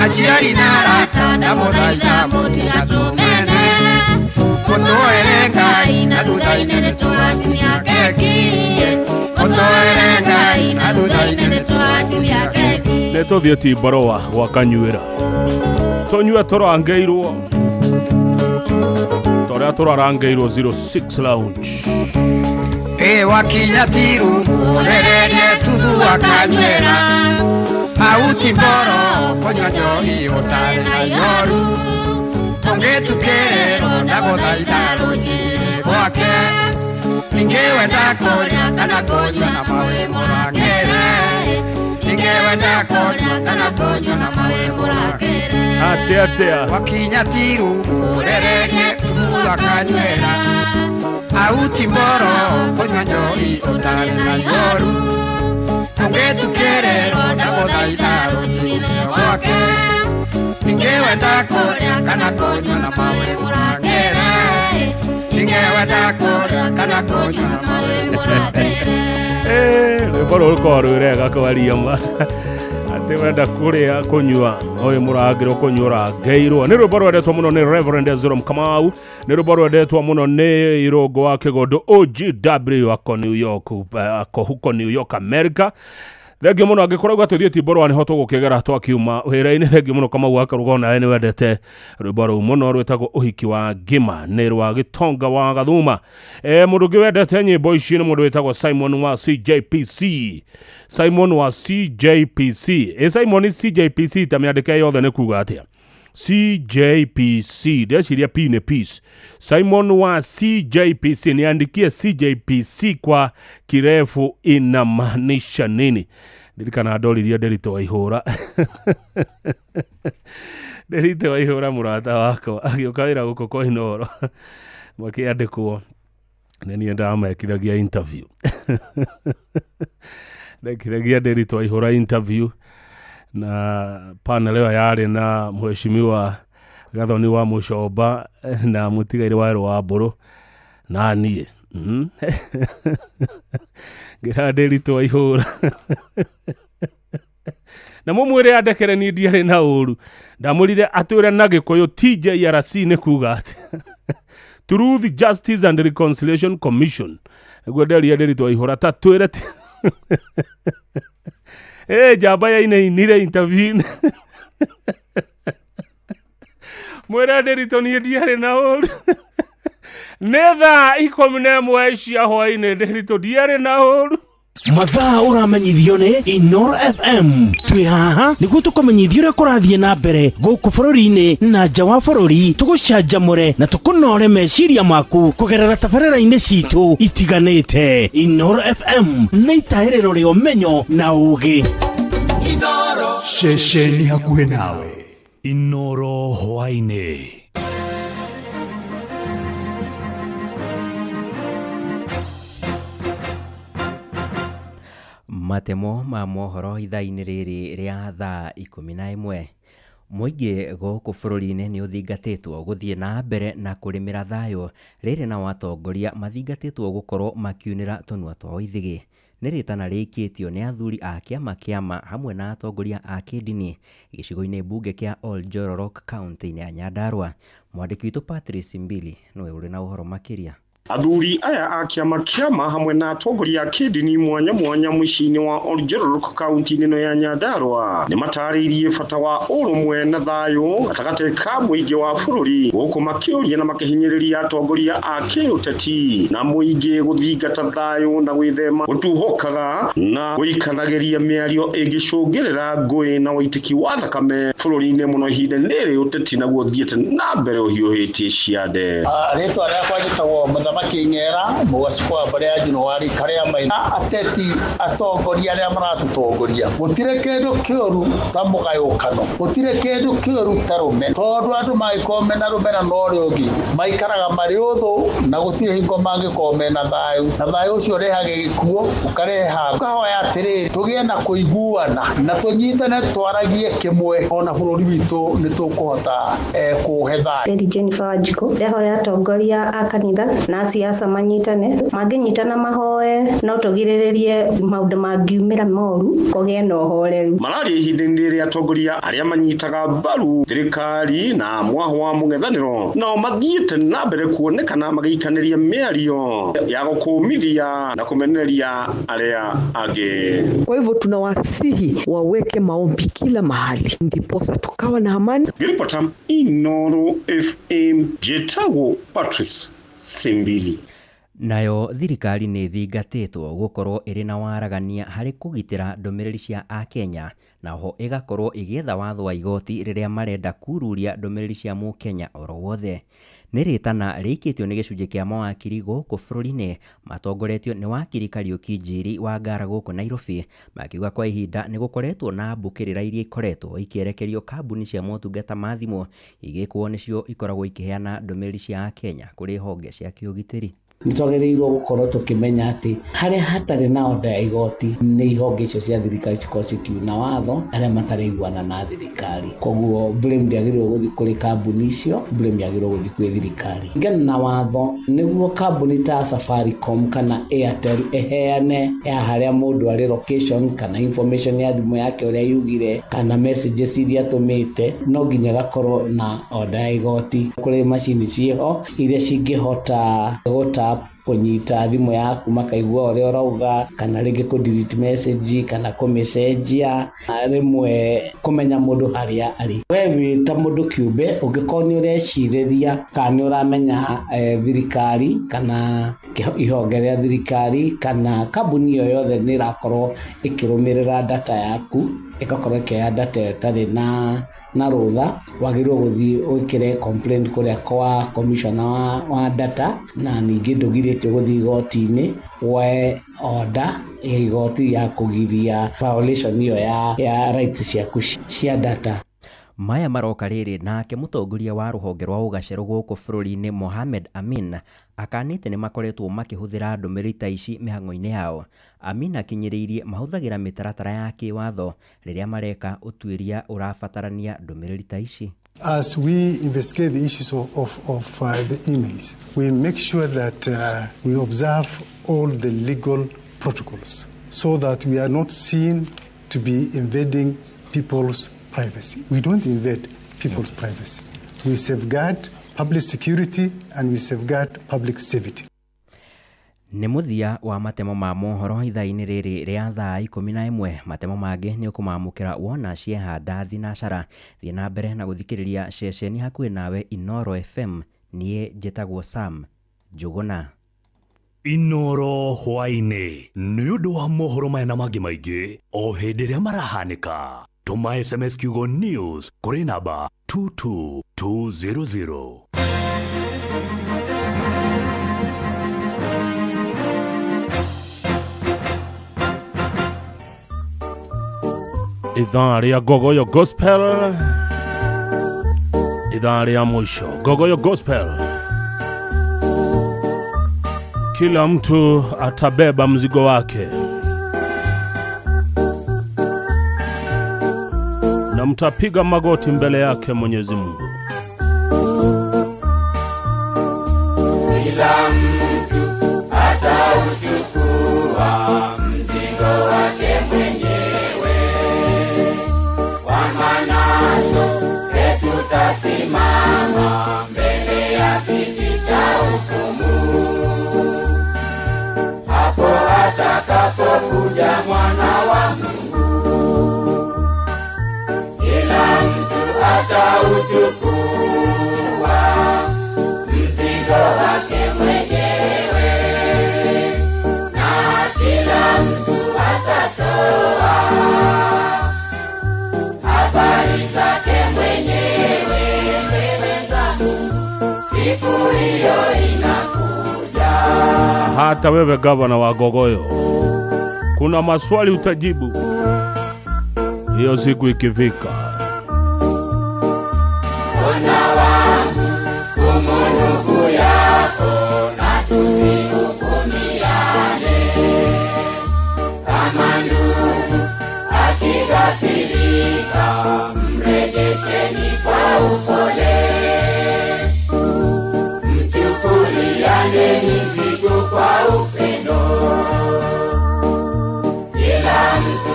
aciari na arata ndamũthaitha mũtigatũmene mũtũere Ngai na thutha-inĩ nĩtũgatinia keki mũtũere Ngai na thutha-inĩ nĩtũgatinia keki nĩ tũthiĩ Timbarũa gwa Kanyuĩra tũnyue tũrangĩirwo torĩa tũrarangĩirwo 06 lounge Ĩ wakinya tirumu ũrererie tuthu wa Kanyuĩra hau ti mboro kũnyua njohi ũtarĩ na ihoru ũngĩtukĩrĩrwo ndagũthaitha rũnjirĩ gwake ningĩ wenda kũrĩa kana kũnyua na mawe mũrangĩre ningĩ wenda kũrĩa kana kũnyua na mawe mũrangĩre atĩa atĩa wakinya tirumu ũrererie tuthu wa Kanyuĩra hau ti mboro kũnyua njohi ũtarĩ na ihoru ũngĩtukĩrĩrwo ndagũthaitha rũnjirĩ gwake ningĩ wenda kũrĩa kana kũnyua na mawe mũrangĩre ningĩ wenda kũrĩa kana kũnyua na mawe mũrangĩre rwĩmbo rũrũ rũkoragwo rwĩ rwega kwaria ma atĩ wenda kũrĩa kũnyua ũyũ mũrangĩrwo kũnyua ũrangĩirwo nĩ rwĩmbo rwendetwo mũno nĩ Reverend Ezrom Kamau nĩ rwĩmbo rwendetwo mũno nĩ Irũngũ wa Kĩgũndũ OGW ako New York ako huko New York America thengio mũno angĩkorwo uga tũthiĩ Timborwa nĩho tũgũkĩgera twakiuma wĩra-inĩ thengio mũno Kamau wa Karuga onawe nĩ wendete rwĩmbo rũu mũno rwĩtagwo ũhiki wa ngima nĩ rwa Gĩtonga wa Gathuma mũndũ ũngĩ wendete nyĩmbo ici nĩ mũndũ wĩtagwo Simon wa CJPC Simon wa CJPC Simon CJPC ta mĩandĩke yothe nĩ kuga atĩa CJPC ndeciria P nĩ peace Simon wa CJPC niandikie CJPC kwa kirefu inamaanisha nini ndirikana ndoririe Nderitu Waihũra Nderitu Waihũra mũrata wakwa agĩũka wĩra gũkũ kwa Inooro makĩandĩkwo nĩ niĩ ndamekithagia interview ndekithagia Nderitu Waihũra interview na panel ĩyo yarĩ na mheshimiwa Gathoni wa Mũcomba na mũtigairĩ wa Werũ wa Mbũrũ na niĩ. Ngĩra Ndĩritũ aihũra na mũmwĩre andekere niĩ ndiarĩ na ũru. Ndamwĩrire atwĩre na Gĩkũyũ TJRC nĩ kuga atĩ Truth, Justice and Reconciliation Commission. Nĩguo nderire Ndĩritũ aihũra ta twĩre njamba yainainire interview. Mwĩre Ndĩritũ niĩ ndiarĩ na ũru. Nĩ thaa 11 cia hwaĩ-inĩ Ndĩritũ ndiarĩ na ũru. Mathaa ũramenyithio nĩ Inoro FM. Twĩ haha nĩguo tũkũmenyithie ũrĩa kũrathiĩ na mbere gũkũ bũrũri-inĩ na nja wa bũrũri, tũgũcanjamũre na tũkũnore meciria maku kũgerera tabarĩra-inĩ citũ itiganĩte. Inoro FM nĩ itahĩrĩro rĩa ũmenyo na ũũgĩ. Ceceni hakuhĩ nawe. Inoro hwaĩ-inĩ. Matemo ma mohoro ithaa-inĩ rĩrĩ rĩa thaa 11. Mũingĩ gũkũ bũrũri-inĩ nĩ ũthingatĩtwo gũthiĩ na mbere na kũrĩmĩra thayũ rĩrĩ na watongoria mathingatĩtwo gũkorwo makiunĩra tũnua twao ithĩgĩ. Nĩ rĩtana rĩikĩtio nĩ athuri a kĩama kĩama hamwe na atongoria a kĩndini gĩcigo-inĩ mbunge kĩa Oljororok kaunti-inĩ ya Nyandarua. Mwandĩki witũ Patrice Mbili nĩwe ũrĩ na ũhoro makĩria. Athuri aya a kĩama kĩama hamwe na atongoria a kĩndini mwanya mwanya mũciĩ-inĩ wa Oljororok kaunti-inĩ ĩno ya Nyandarua nĩ matarĩirie bata wa ũrũmwe na thayũ gatagatĩ ka mũingĩ wa bũrũri, gũkũ makĩũria na makĩhinyĩrĩria atongoria a kĩũteti na mũingĩ gũthingata thayũ na gwĩthema gũtuhũkaga na gũikanagĩria mĩario ĩngĩcũngĩrĩra ngũĩ na ũitĩki wa thakame bũrũri-inĩ mũno ihinda rĩrĩ ũteti naguo ũthiĩte na mbere ũhiũhĩtie ciande. Rĩtwa rĩakwa njĩtagwo Mũthamaki Ng'era, mũgacibũ wa mbarĩ ya Njinũwari karĩa maina. Ateti atongoria arĩa maratũtongoria, gũtirĩ kĩndũ kĩũru ta mũgayũkano, gũtirĩ kĩndũ kĩũru ta rũmena, tondũ andũ mangĩkorwo mena rũmena na ũrĩa ũngĩ maikaraga marĩ ũthũ na gũtirĩ hingo mangĩkorwo mena thayũ, na thayũ ũcio ũrehage gĩkuũ, ũkareha. Ũkahoya atĩrĩrĩ, tũgĩe na kũiguana na tũnyitane, twaragie kĩmwe, ona bũrũri witũ nĩ tũkũhota kũũhe thayũ. Lady Jennifer Wanjikũ, ndĩrahoya atongoria a kanitha na siasa manyitane, mangĩnyitana mahoe no tũgirĩrĩrie maũndũ mangiumĩra moru, kũgĩe na ũhoreru. Mararia ihinda-inĩ rĩrĩa atongoria arĩa manyitaga mbaru thirikari na mwaho wa mũng'ethanĩro nao mathiĩte na mbere kuonekana magĩikanĩria mĩario ya gũkũmithia na kũmenereria arĩa angĩ. Kwa hivyo tunawasihi waweke maombi kila mahali ndiposa tukawa na amani. Ngĩribota Inoro FM, njĩtagwo Patrice Simbili. Nayo thirikari nĩ ĩthingatĩtwo gũkorwo ĩrĩ na waragania harĩ kũgitĩra ndũmĩrĩri cia akenya, na ho ĩgakorwo ĩgĩetha watho wa igoti rĩrĩa marenda kururia ndũmĩrĩri cia mũkenya oro wothe. Nĩ rĩtana rĩikĩtio nĩ gĩcunjĩ kĩa mawakiri gũkũ bũrũri-inĩ matongoretio nĩ wakiri Kariũki Njiri wa Ngara gũkũ Nairobi, makiuga kwa ihinda nĩ gũkoretwo na mbũkĩrĩra iria ikoretwo ikĩerekerio kambuni cia motungata ma thimũ igĩkwo nĩcio ikoragwo ikĩheana ndũmĩrĩri cia akenya kũrĩ honge cia kĩũgitĩri. Nĩ twagĩrĩirwo gũkorwo tũkĩmenya atĩ harĩa hatarĩ na order ya igoti nĩ ihonge icio cia thirikari cikorwo cikiuna watho arĩa mataraiguana na thirikari. Koguo blame ndĩagĩrĩirwo gũthiĩ kũrĩ kambuni icio, blame yagĩrĩirwo gũthiĩ kwĩ thirikari. Ringana na watho nĩguo kambuni ta Safaricom kana Airtel ĩheane ya harĩa mũndũ arĩ location kana information ya thimũ yake ũrĩa yugire kana messages iria atũmĩte, no nginya gakorwo na order ya igoti. Kũrĩ macini ciĩho iria cingĩhota gũta kũnyita thimũ yaku makaigua ũrĩa ũrauga, kana rĩngĩ kũ delete message kana kũmĩcenjia, rĩmwe kũmenya mũndũ harĩa arĩ. We wĩ ta mũndũ kĩũmbe ũngĩkorwo nĩ ũrecirĩria kana nĩ ũramenya thirikari kana ihonge rĩa thirikari kana kambuni o yothe nĩ ĩrakorwo ĩkĩrũmĩrĩra data yaku, ĩgakorwo ĩkĩoya data ĩtarĩ na rũtha, wagĩrĩirwo gũthiĩ wĩkĩre complaint kũrĩa kwa commissioner wa data, na ningĩ ndũgirĩtio gũthiĩ igoti-inĩ woe order ya igoti ya kũgiria violation ĩyo ya rights ciaku cia data. Maya maroka rĩrĩ nake mũtongoria wa rũhonge rwa ũgacerũ gũkũ bũrũri-inĩ Mohamed Amin akanĩte nĩ makoretwo makĩhũthĩra ndũmĩrĩri ta ici mĩhang'o-inĩ yao. Amin akinyĩrĩirie mahũthagĩra mĩtaratara ya kĩwatho rĩrĩa mareka ũtuĩria ũrabatarania ndũmĩrĩri ta ici. As we investigate the issues of the emails, we make sure that we observe all the legal protocols so that we are not seen to be invading people's privacy. We don't invade people's privacy. We safeguard public security and we safeguard public safety. Nĩ mũthia wa matemo ma mohoro ithaa-inĩ rĩrĩ rĩa thaa 11. Matemo mangĩ nĩ ũkũmamũkĩra wona ciehanda thinacara. Thiĩ na mbere na gũthikĩrĩria ceceni hakuhĩ nawe Inoro FM. Niĩ njĩtagwo Sam Njũgũna. Inoro hwaĩ-inĩ nĩ ũndũ wa mohoro maya na mangĩ maingĩ o hĩndĩ ĩrĩa marahanĩka. Tũma SMS kiugo news kũrĩ namba 22200. Ithaa rĩa Gogoyo Gospel, ithaa rĩa mwisho Gogoyo Gospel. Kila mtu atabeba mzigo wake na mtapiga magoti mbele yake Mwenyezi Mungu. Kila mtu atauchukua mzigo wake mwenyewe, kwa maana sote tutasimama mbele ya kiti cha hukumu. Hapo atakapokuja Mwana wa Mungu, kila mtu atauchukua mzigo wake mwenyewe, na kila mtu atatoa habari zake mwenyewe mbele za Mungu. Siku hiyo inakuja. Hata wewe gavana wa Gogoyo, kuna maswali utajibu hiyo siku ikifika. Ona wangu kumu yako na tusihukumiane, kama ndugu akighafilika mrejesheni kwa upole, mchukuliane mizigo kwa upendo, kila mtu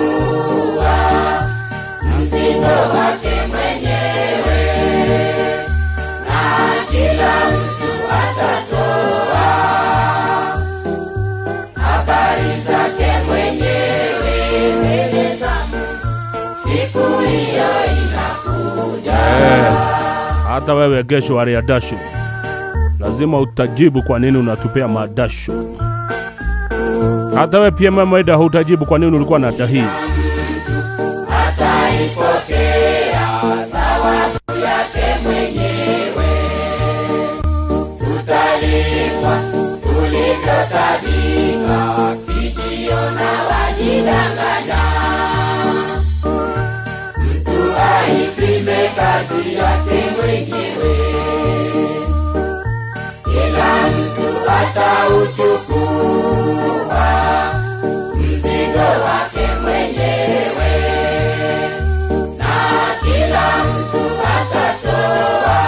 atauchukua mzigo wake mwenyewe, na kila mtu atatoa habari zake mwenyewe mbele za Mungu. Siku hiyo inakuja. Hata wewe kesho wa dashu lazima utajibu kwa nini unatupea madashu. Hata wewe pia mama Ida hutajibu kwa nini ulikuwa na dahi. Ataipokea thawabu yake mwenyewe, tutalipwa tulivyotabika, kijiona wajidanganya. Mtu aipime kazi yake mwenyewe, kila mtu atauchukua mzigo wake mwenyewe, na kila mtu atatoa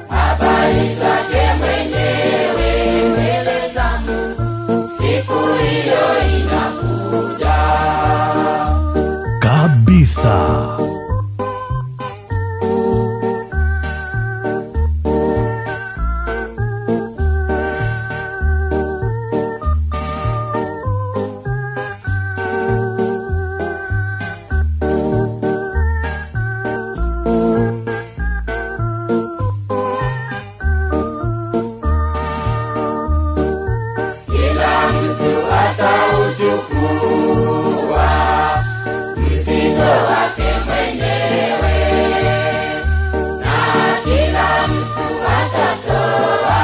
habari zake mwenyewe mbele za Mungu. Siku hiyo inakuja kabisa. Atauchukua mzigo wake mwenyewe, na kila mtu atatoa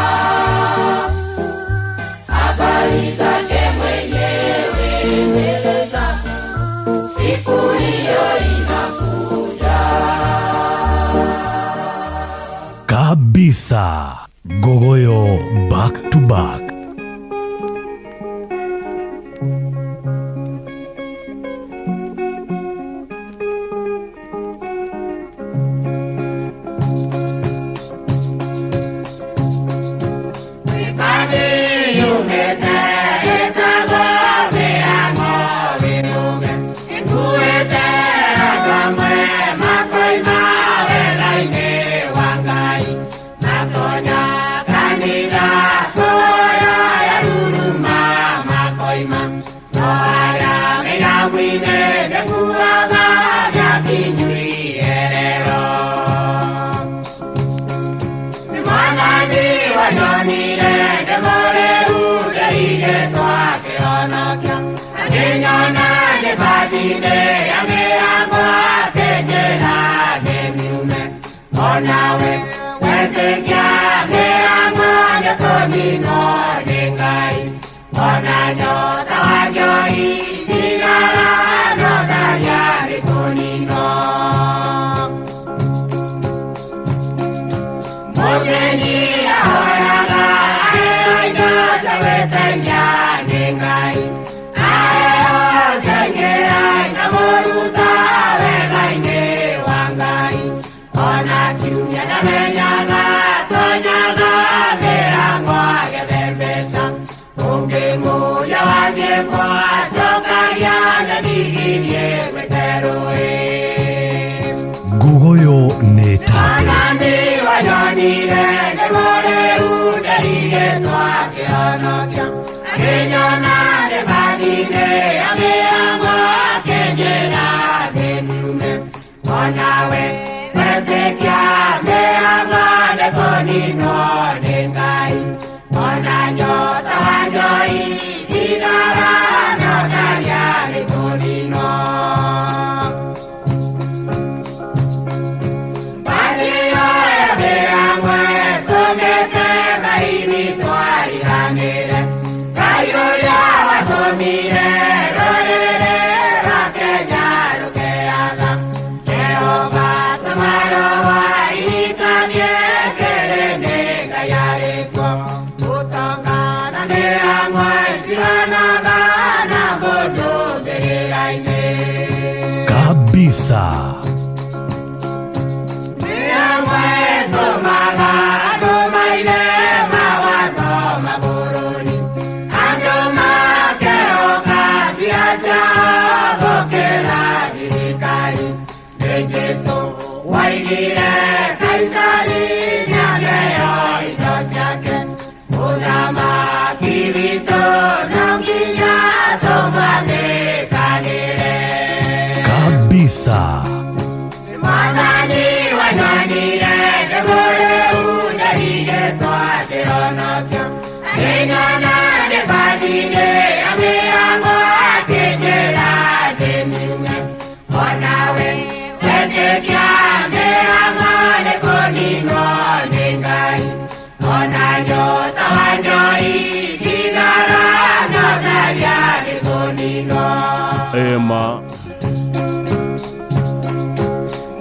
habari zake mwenyewe mbele za Mungu. Siku hiyo inakuja kabisa. Gogoyo back to back. Wetĩkia mĩhang'o nĩ kũninwo nĩ Ngai, ona nyota wa njohi thigara no tharia nĩ kũninwo. Mũthĩni ahoyaga aheo indo cia gwĩtenia nĩ Ngai, aheo ciaingĩra ikamũruta wega-inĩ wa Ngai. Ona kiumia ndamenyaga tonyaga mĩhang'o agethe mbeca, ũngĩmũria wathiĩ kũ acokagia ndandigirie gwĩte rũĩ. Ngugoyo nĩ tate. Mwathani wanyonire ndĩ mũrĩu nderigĩtwo akĩhonokia, akĩnyona ndĩ mbathi-inĩ ya mĩhang'o akĩnjĩra ndĩmiume. Onawe wetĩkia mĩhang'o nĩ kũninwo nĩ Ngai, ona nyota wa njohi thigara no tharia nĩ kũninwo. Mbathi ĩyo ya mĩhang'o ĩtũmĩte Ngai witũ ariganĩre, Ngai ũrĩa watũmire rũrĩrĩ rwa Kenya rũkeatha. Jehova tũmarũa aririkanie kĩrĩ nĩ Ngai arĩ kuo, ũtonga na mĩhang'o itiranaga na mũndũ mbĩrĩra-inĩ. Kabisa. Mĩhang'o ĩtũmaga andũ maine mawatho ma bũrũri, andũ makehoka mbia ciao gũkĩra thirikari. Nĩ Jesũ waigire Kaisari nĩaheo indo ciake, mũthamaki witũ no nginya tũmwathĩkanĩre. Kabisa. Mwathani wanyonire ndĩ mũrĩu nderigĩtwo akĩhonokia, akĩnyona ndĩ mbathi-inĩ ya mĩhang'o akĩnjĩra ndĩmiume. Onawe wetĩkia mĩhang'o nĩ kũninwo nĩ Ngai, ona nyota wa njohi thigara no tharia nĩ kũninwo. Ema.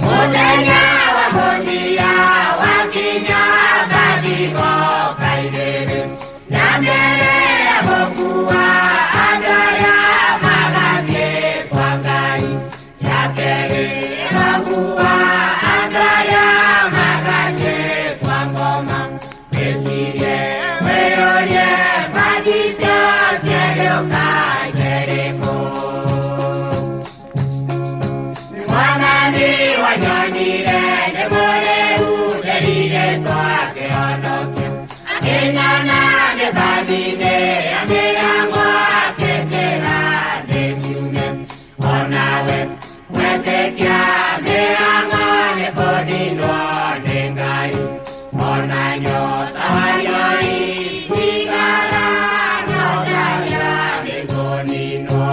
Mũthenya wa mũthia wakinya mbathi-goka igĩrĩ, ya mbere ya gũkua andũ arĩa magathiĩ kwa Ngai, ya kerĩ ĩgakua andũ arĩa magathiĩ kwa ngoma. Wĩcirie wĩyũrie mbathi icio cierĩ ũkacerĩkũ. Mwathani wanyonire ndĩ mũrĩu nderigĩtwo akĩhonokia, akĩnyona ndĩ mbathi-inĩ ya mĩhang'o akĩnjĩra ndĩmiume. Onawe wetĩkia mĩhang'o nĩ kũninwo nĩ Ngai, ona nyota wa njohi thigara no tharia nĩ kũninwo.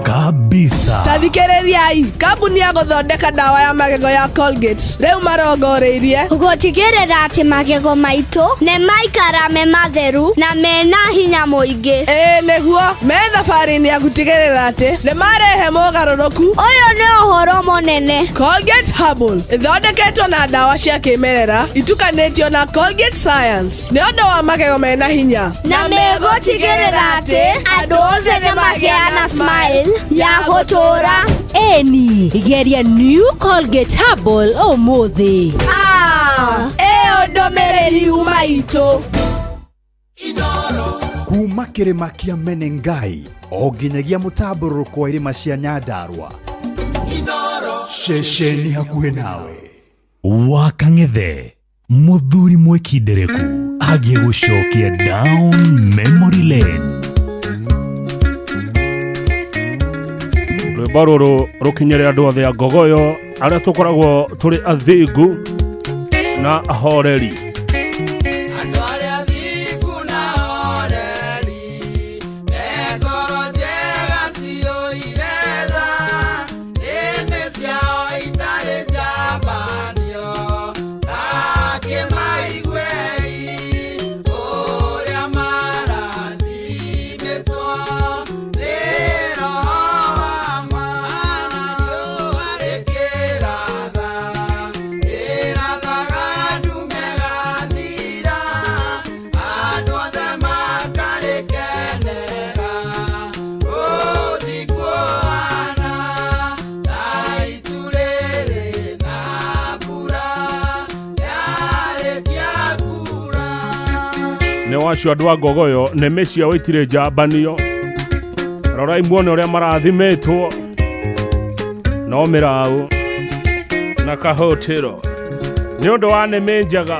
Kabisa. Tathikĩrĩriai, kambuni ya gũthondeka ndawa ya magego ya Colgate rĩu marongoreirie gũtigĩrĩra atĩ magego maitũ nĩ maikara me matheru na mena hinya mũingĩ. Ĩĩ nĩguo me thabarĩ-inĩ ya gũtigĩrĩra atĩ nĩ marehe mogarũrũku. Ũyũ nĩ ũhoro mũnene. Colgate Herbal ĩthondeketwo na ndawa cia kĩmerera itukanĩtio na Colgate Science nĩ ũndũ wa magego mena hinya na megũtigĩrĩra atĩ andũ othe nĩ magĩa na smile ya gũtũũra. Eni geria new Colgate Herbal ũmũthĩ. Ah, ĩyo ndũmĩrĩri yuma itũ. Kuma kĩrĩma kĩa Menengai o nginyagia mũtambũrũrũko wa irĩma cia Nyandarua, ceceni hakuhĩ nawe. Wakang'ethe mũthuri mwĩkindereku agĩgũcokia down memory lane. Rwĩmbo rũrũ rũkinyĩre andũ othe a Ngogoyo arĩa tũkoragwo tũrĩ athingu na ahoreri. Andũ arĩa athingu na ahoreri, me ngoro njega ciyũire tha, nĩmĩ ciao itarĩ njambanio, ta kĩo Nĩ wacio andũ a Ngogoyo nĩmĩ ciao itirĩ njambanio. Rorai muone ũrĩa marathimĩtwo no mĩraũ na kahũtĩro nĩ ũndũ wa nĩmĩ njega.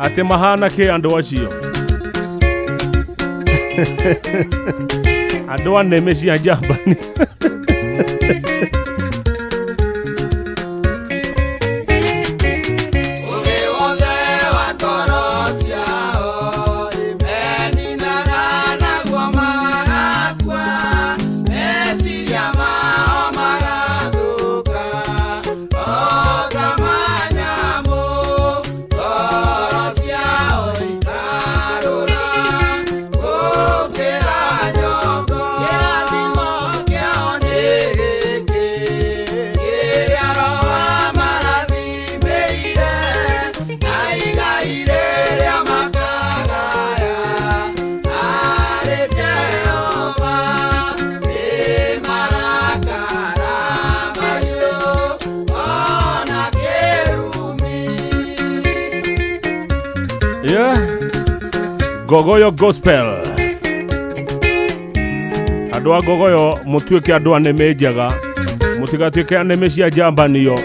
Atĩ mahana kĩ andũ acio andũ a nĩmĩ cia njambani. Yeah. Ngogoyo Gospel. Andũ a Ngogoyo mũtuĩke andũ a nĩmĩ njega, mũtigatuĩke a nĩmĩ cia njambanio.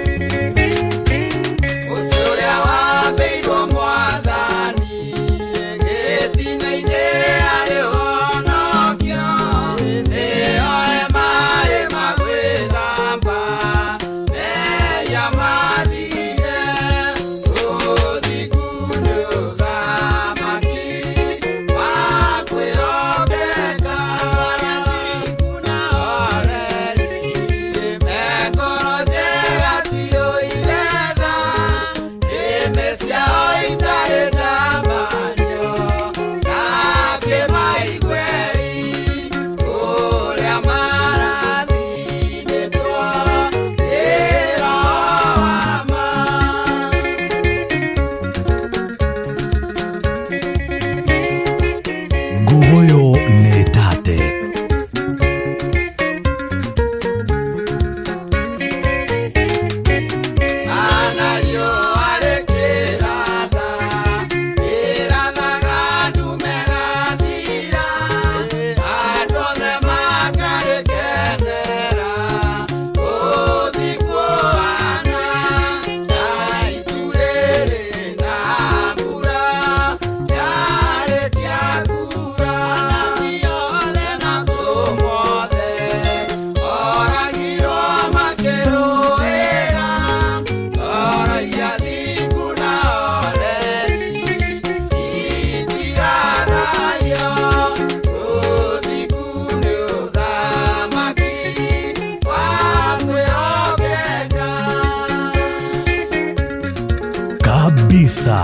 Kabisa.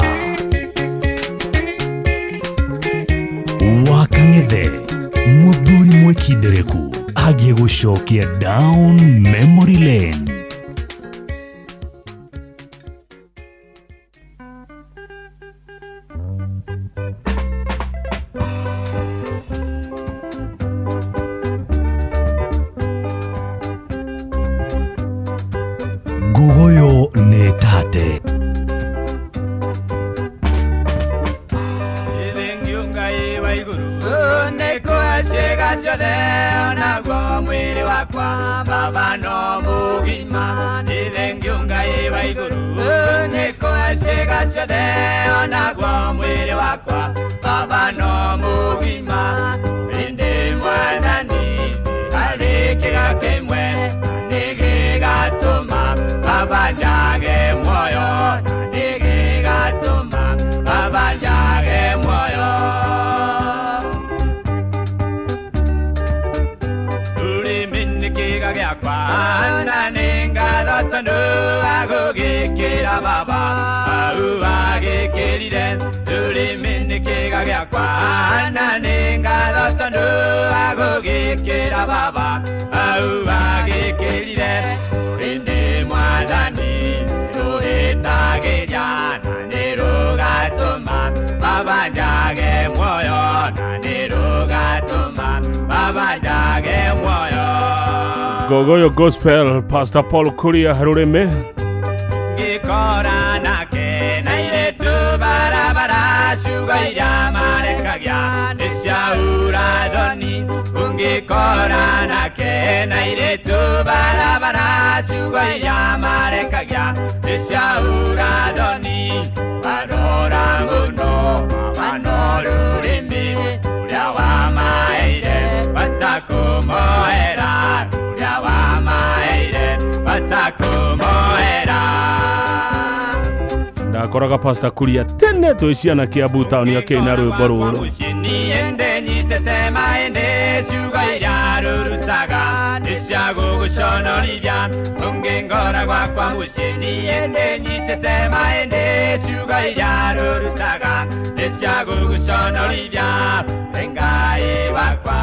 Wakang'ethe muthuri mwikindereku agĩgũcokia down memory lane. Ngogoyo nĩ tate. Baba jage moyo, nige gatuma. gĩakwa na nĩ ngatho tondũ agũgĩkĩra baba au agĩkĩrire rũrĩmĩ nĩ kĩga gĩakwa na nĩ ngatho tondũ agũgĩkĩra baba au agĩkĩrire rũrĩmĩ mwathani rũhĩtagĩria na nĩ rũgatũma baba njage muoyo na nĩ rũgatũma baba njage muoyo. Ngogoyo Gospel, Pastor Paul Kuria rũrĩmĩ. Ngĩkora nake na airĩtu barabara ciugo iria marekagia nĩ cia ũrathoni. Ũngĩkora nake na airĩtu barabara ciugo iria marekagia nĩ cia ũrathoni. Barora mũno mawano rũrĩmĩ ũrĩa wamaheire batakũmoera ũrĩa wamaheire batakũmoera. Ndakoraga Pastor Kuria tene twĩ ciana Kiambu taũni akĩina rwĩmbo rũrũ. Niende nyitĩte maĩndĩ ciugo iria rũrutaga nĩ cia gũgũconorithia. Ũngĩngora gwakwa mũciĩ niende nyitĩte maĩndĩ ciugo iria rũrutaga nĩ cia gũgũconorithia. Ngai wakwa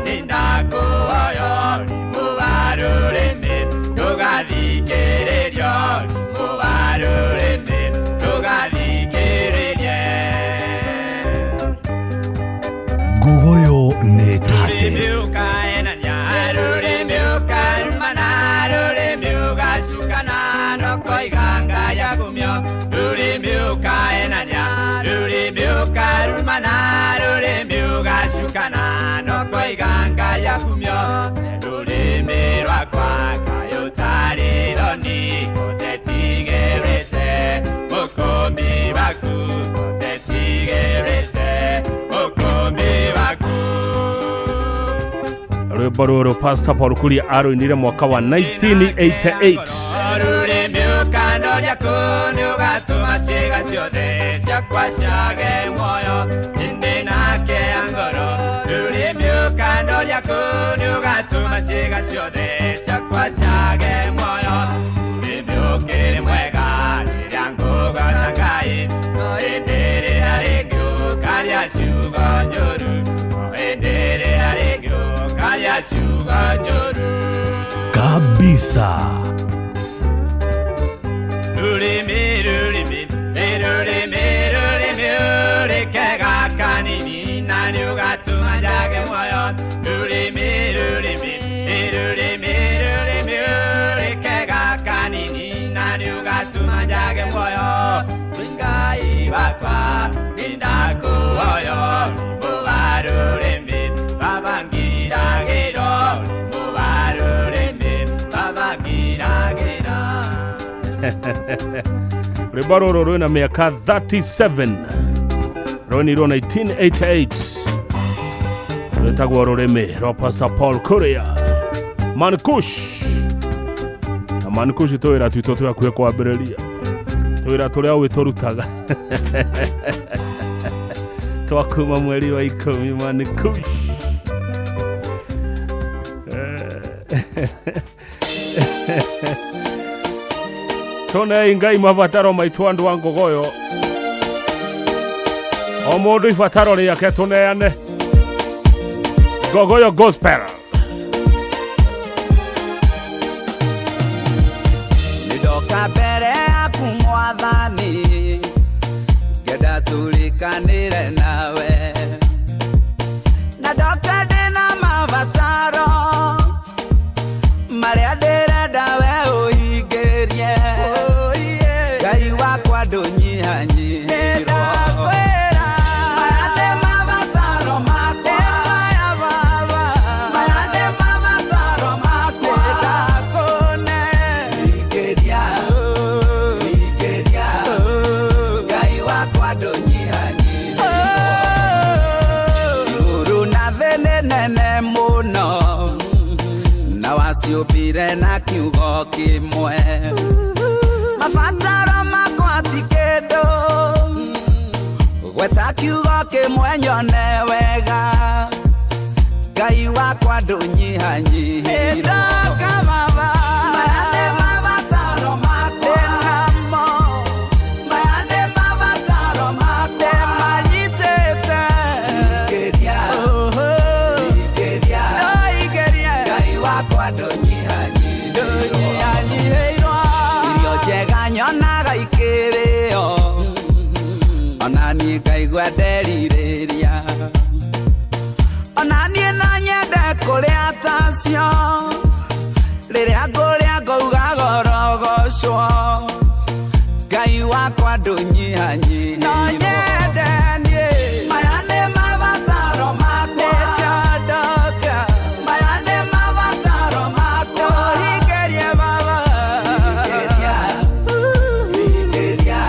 nĩ ndakũhoya ũrimũ wa rũrĩmĩ ndũgathikĩrĩrio, ũrimũ wa rũrĩmĩ ndũgathikĩrĩrie. Ngogoyo nĩ tate. Rũrĩmĩ rũrĩmĩ ũkarumana rũrĩmĩ ũgacukana no koiga Ngai agumio. Rũrĩmĩ ũkaenania rũrĩmĩ ũkarumana rũrĩmĩ ũgacukana no koiga Ngai agumio. Rũrĩmĩ rwakwa Ngai ũtarĩ thoni ũtetigĩrĩte mũkũmbi waku ũtetigĩrĩte mũkũmbi waku. Rwĩmbo rũrũ Pastor Paul Kuria arũinire mwaka wa 1988. Rũrĩmĩ ũkandoria kũ nĩ ũgatũma ciĩga ciothe ciakwa ciage muoyo ĩndĩ nake ya ngoro. Rũrĩmĩ ũkandoria kũ nĩ ũgatũma ciĩga ciothe ciakwa ciage muoyo. Rũrĩmĩ ũkĩrĩ mwega rĩrĩa ngũgoca Ngai no ĩndĩ rĩrĩa rĩngĩ ũkaria ciugo njũru, no ĩndĩ rĩrĩa rĩngĩ ũkaria ciugo njũru. Kabisa. Rũrĩmĩ rũrĩmĩ rũrĩmĩ rũrĩmĩ ũrĩkega kanini na nĩ ũgatũma njage muoyo. Rũrĩmĩ rũrĩmĩ rũrĩmĩ rũrĩmĩ ũrĩkega kanini na nĩ ũgatũma njage muoyo. Ngai wakwa nĩ ndakũhoya ũrimũ wa rũrĩmĩ baba ngiragĩra, ũrimũ wa rũrĩmĩ baba ngiragĩra. Rwĩmbo rũrũ rwĩna mĩaka 37 rũinirwo 1988 rwĩtagwo rũrĩmĩ rwa Pastor Paul Kuria. Mankush na Mankush tũwĩra twitũ twĩ hakuhĩ kwambĩrĩria tũwĩra tũrĩa ũĩ tũrutaga twa kuma mweri wa 10 Mankush. Tone Ngai mabataro maitũ andũ a Ngogoyo o mũndũ ibataro rĩake tũneane. Ngogoyo Gospel. Nĩndoka mbere yaku mwathani ngenda tũrĩkanĩre nawe na ndoka ndĩna mabataro marĩa ndĩrenda we ũhingĩrie. Ngai wakwa ndũnyihanyihĩrwo. Maya nĩ mabataro makwa, maya nĩ mabataro makwa. Hingĩria, hingĩria, Ngai wakwa ndũnyihanyihĩrwo. Igũrũ na thĩ nĩ nene mũno na waciũmbire na kiugo kĩmwe. Mabataro makwa ti kĩndũ gweta kiugo kĩmwe nyone wega. Ngai wakwa ndũnyihanyihĩrwo. Wakwa ndũnyihanyihĩirwo irio njega nyonaga ikĩrĩo ona niĩ ngaigua nderirĩria ona niĩ no nyende kũrĩa tacio rĩrĩa ngũrĩa ngauga gorogocwo Ngai wakwa ndũnyihanyihĩirwo no nyende niĩ maya nĩ mabataro makwa nĩnjondoka maya nĩ mabataro makwa hingĩrie baba hingĩria hingĩria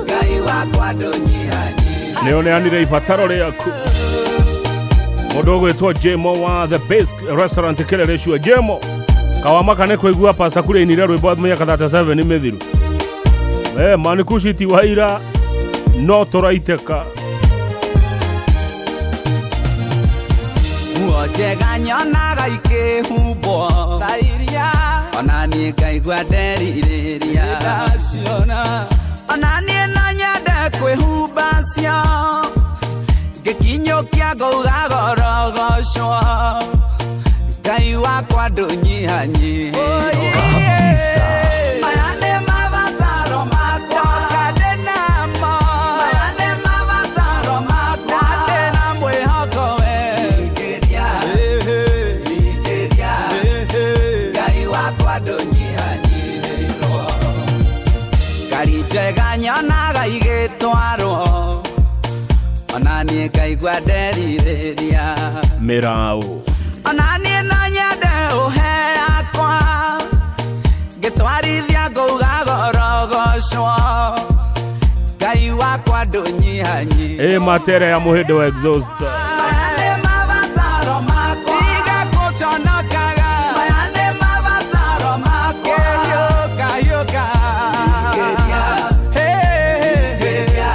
Ngai wakwa ndũnyihanyihĩirwo Nĩ ũneanire ibataro rĩaku. Mũndũ ũgwĩtwo Jemo wa The Best Restaurant Kĩrĩrĩcua. Jemo kawamaka nĩ kũigua Pastor Kuria ainire rwĩmbo mĩaka 37 nĩ mĩthiru. Manikushi ti waira no tũraitĩka. Nguo njega nyonaga ikĩhumbwo ta iria ona niĩ ngaigua nderirĩria ndaciona ona niĩ no nyende kwĩhumba cio ngĩkinyũkia ngauga gorogocwo Ngai wakwa ndũnyihanyihĩirwo Kabisa. Maya nĩ mabataro makwa ndĩ namo maya nĩ mabataro makwa ndĩ na mwĩhoko we hingĩria hingĩria Ngai wakwa ndũnyihanyihĩirwo ngari njega nyonaga igĩtwarwo ona niĩ ngaigua nderirĩria Mĩraũ. Ona niĩ no nyende ũhe yakwa ngĩtwarithia ngauga gorogocwo Ngai wakwa ndũnyihanyihĩirwo Ĩ matere ya mũhĩndĩ wa exhaust. Maya nĩ mabataro makwa tiga gũconokaga maya nĩ mabataro makwa hiũka hiũka hingĩria hingĩria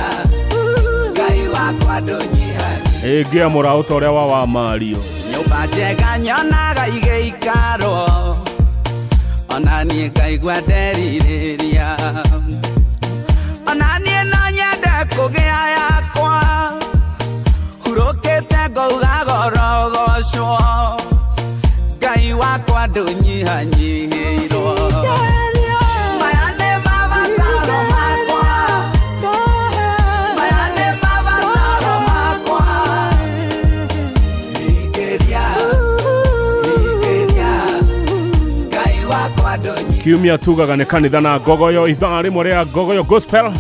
Ngai wakwa ndũnyihanyihĩirwo Ĩngĩa mũraũ ta ũrĩa wa Mario. Nyũmba njega nyonaga igĩikarwo ona niĩ ngaigua nderirĩria ona niĩ no nyende kũgĩa yakwa hurũkĩte ngauga gorogocwo Ngai wakwa ndũnyihanyihĩirwo Maya nĩ mabataro makwa maya nĩ mabataro makwa hingĩria hingĩria Ngai wakwa ndũnyihanyihĩirwo Kiumia tugaga nĩ kanitha na ngogoyo ithaa rĩmwe rĩa ngogoyo gospel.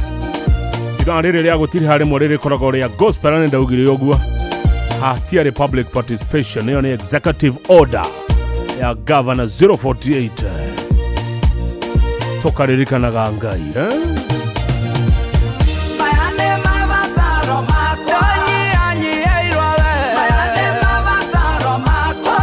Ithaa rĩrĩ rĩa gũtiriha rĩmwe rĩrĩkoragwo rĩa gospel na nĩ ndaugire ũguo. Hatiarĩ public participation, ĩyo nĩ executive order ya governor 048. Tũkaririkanaga Ngai eh? Maya nĩ mabataro makwa ndũnyihanyihĩirwo we maya nĩ mabataro makwa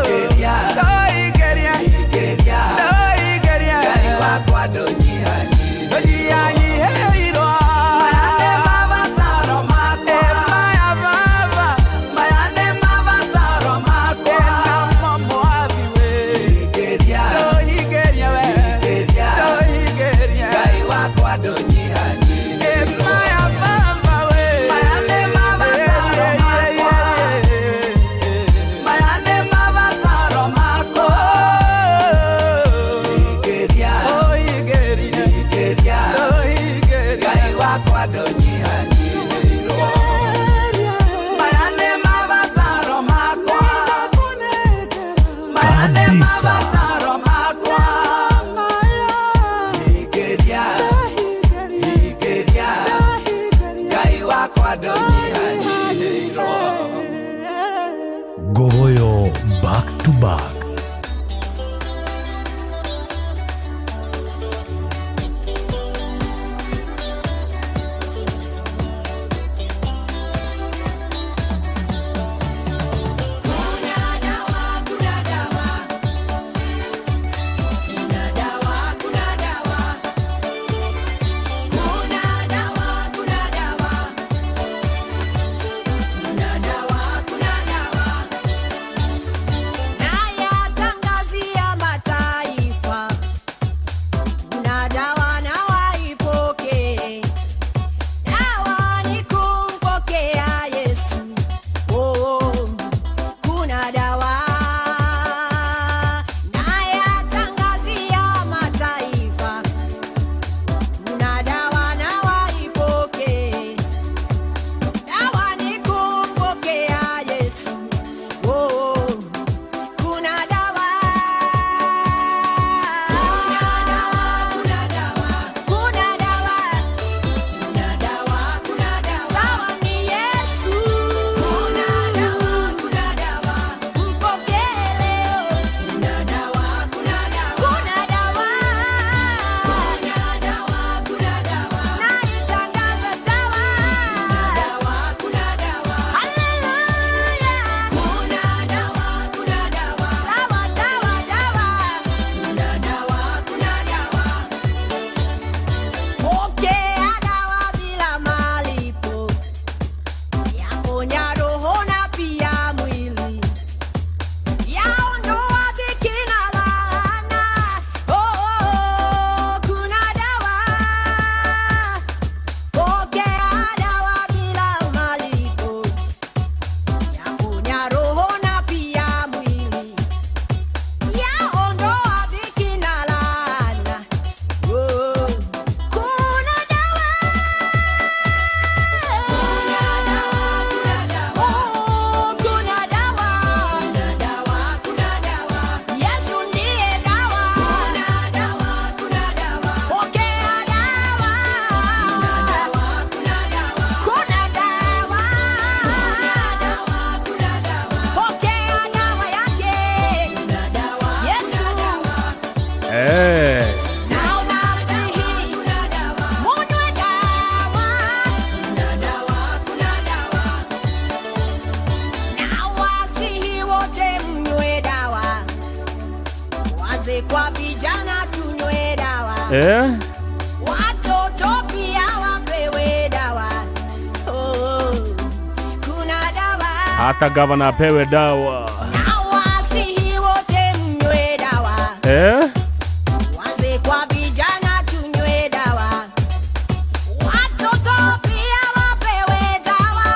hingĩria ndũhingĩria hingĩria ndũhingĩria Ngai wakwa ndũnyihanyihĩirwo maya nĩ mabataro makwa maya baba maya nĩ mabataro makwa namo mwathi we hingĩria ndũhingĩria we hingĩria ndũhingĩria Ngai wakwa ndũnyihanyihĩirwo maya baba we maya nĩ mabataro makwa maya nĩ mabataro makwa hingĩria hingĩria hingĩria Ngai wakwa ndũnyihanyihĩirwo maya nĩ mabataro makwa maya nĩ Kabisa. mabataro makwa hingĩria hingĩria Ngai wakwa ndũnyihanyihĩirwo Gogoyo back to back. Kuna dawa, kuna dawa. Na ya dawa, nayatangazia mataifa. Kuna dawa na waipokee, dawa ni kumpokea Yesu. Oh, kuna dawa, kuna dawa, kuna dawa, kuna dawa, kuna dawa, kuna dawa, dawa ni Yesu. Kuna dawa, kuna dawa, mpokee leo. Kuna dawa, kuna dawa, kuna dawa, kuna dawa, kuna dawa, naitangaza dawa. Kuna dawa, kuna dawa, haleluya. Kuna dawa, kuna dawa, dawa, dawa, dawa, kuna dawa, kuna dawa. Pokea dawa bila malipo, yaponya roho na pia mwili, yaondoa dhiki na laana. Oh, oh, oh, kuna dawa. Pokea dawa bila malipo, yaponya roho na pia mwili, yaondoa dhiki na laana. Oh, kuna dawa. Oh, kuna dawa. Kuna dawa, kuna dawa. Yesu ndiye dawa. Kuna dawa, kuna dawa. Pokea dawa. Kuna dawa, kuna dawa. Kuna dawa. Kuna dawa, kuna dawa. Pokea dawa yake. Kuna dawa, Yesu. Nawasihi, munywe dawa. Kuna dawa, kuna dawa. Nawasihi wote mnywe dawa, wazee kwa vijana tunywe dawa, watoto pia wapewe dawa. Oh, kuna dawa. Hata gavana apewe dawa. Nawasihi wote mnywe dawa, wazee kwa vijana tunywe dawa, watoto pia wapewe dawa.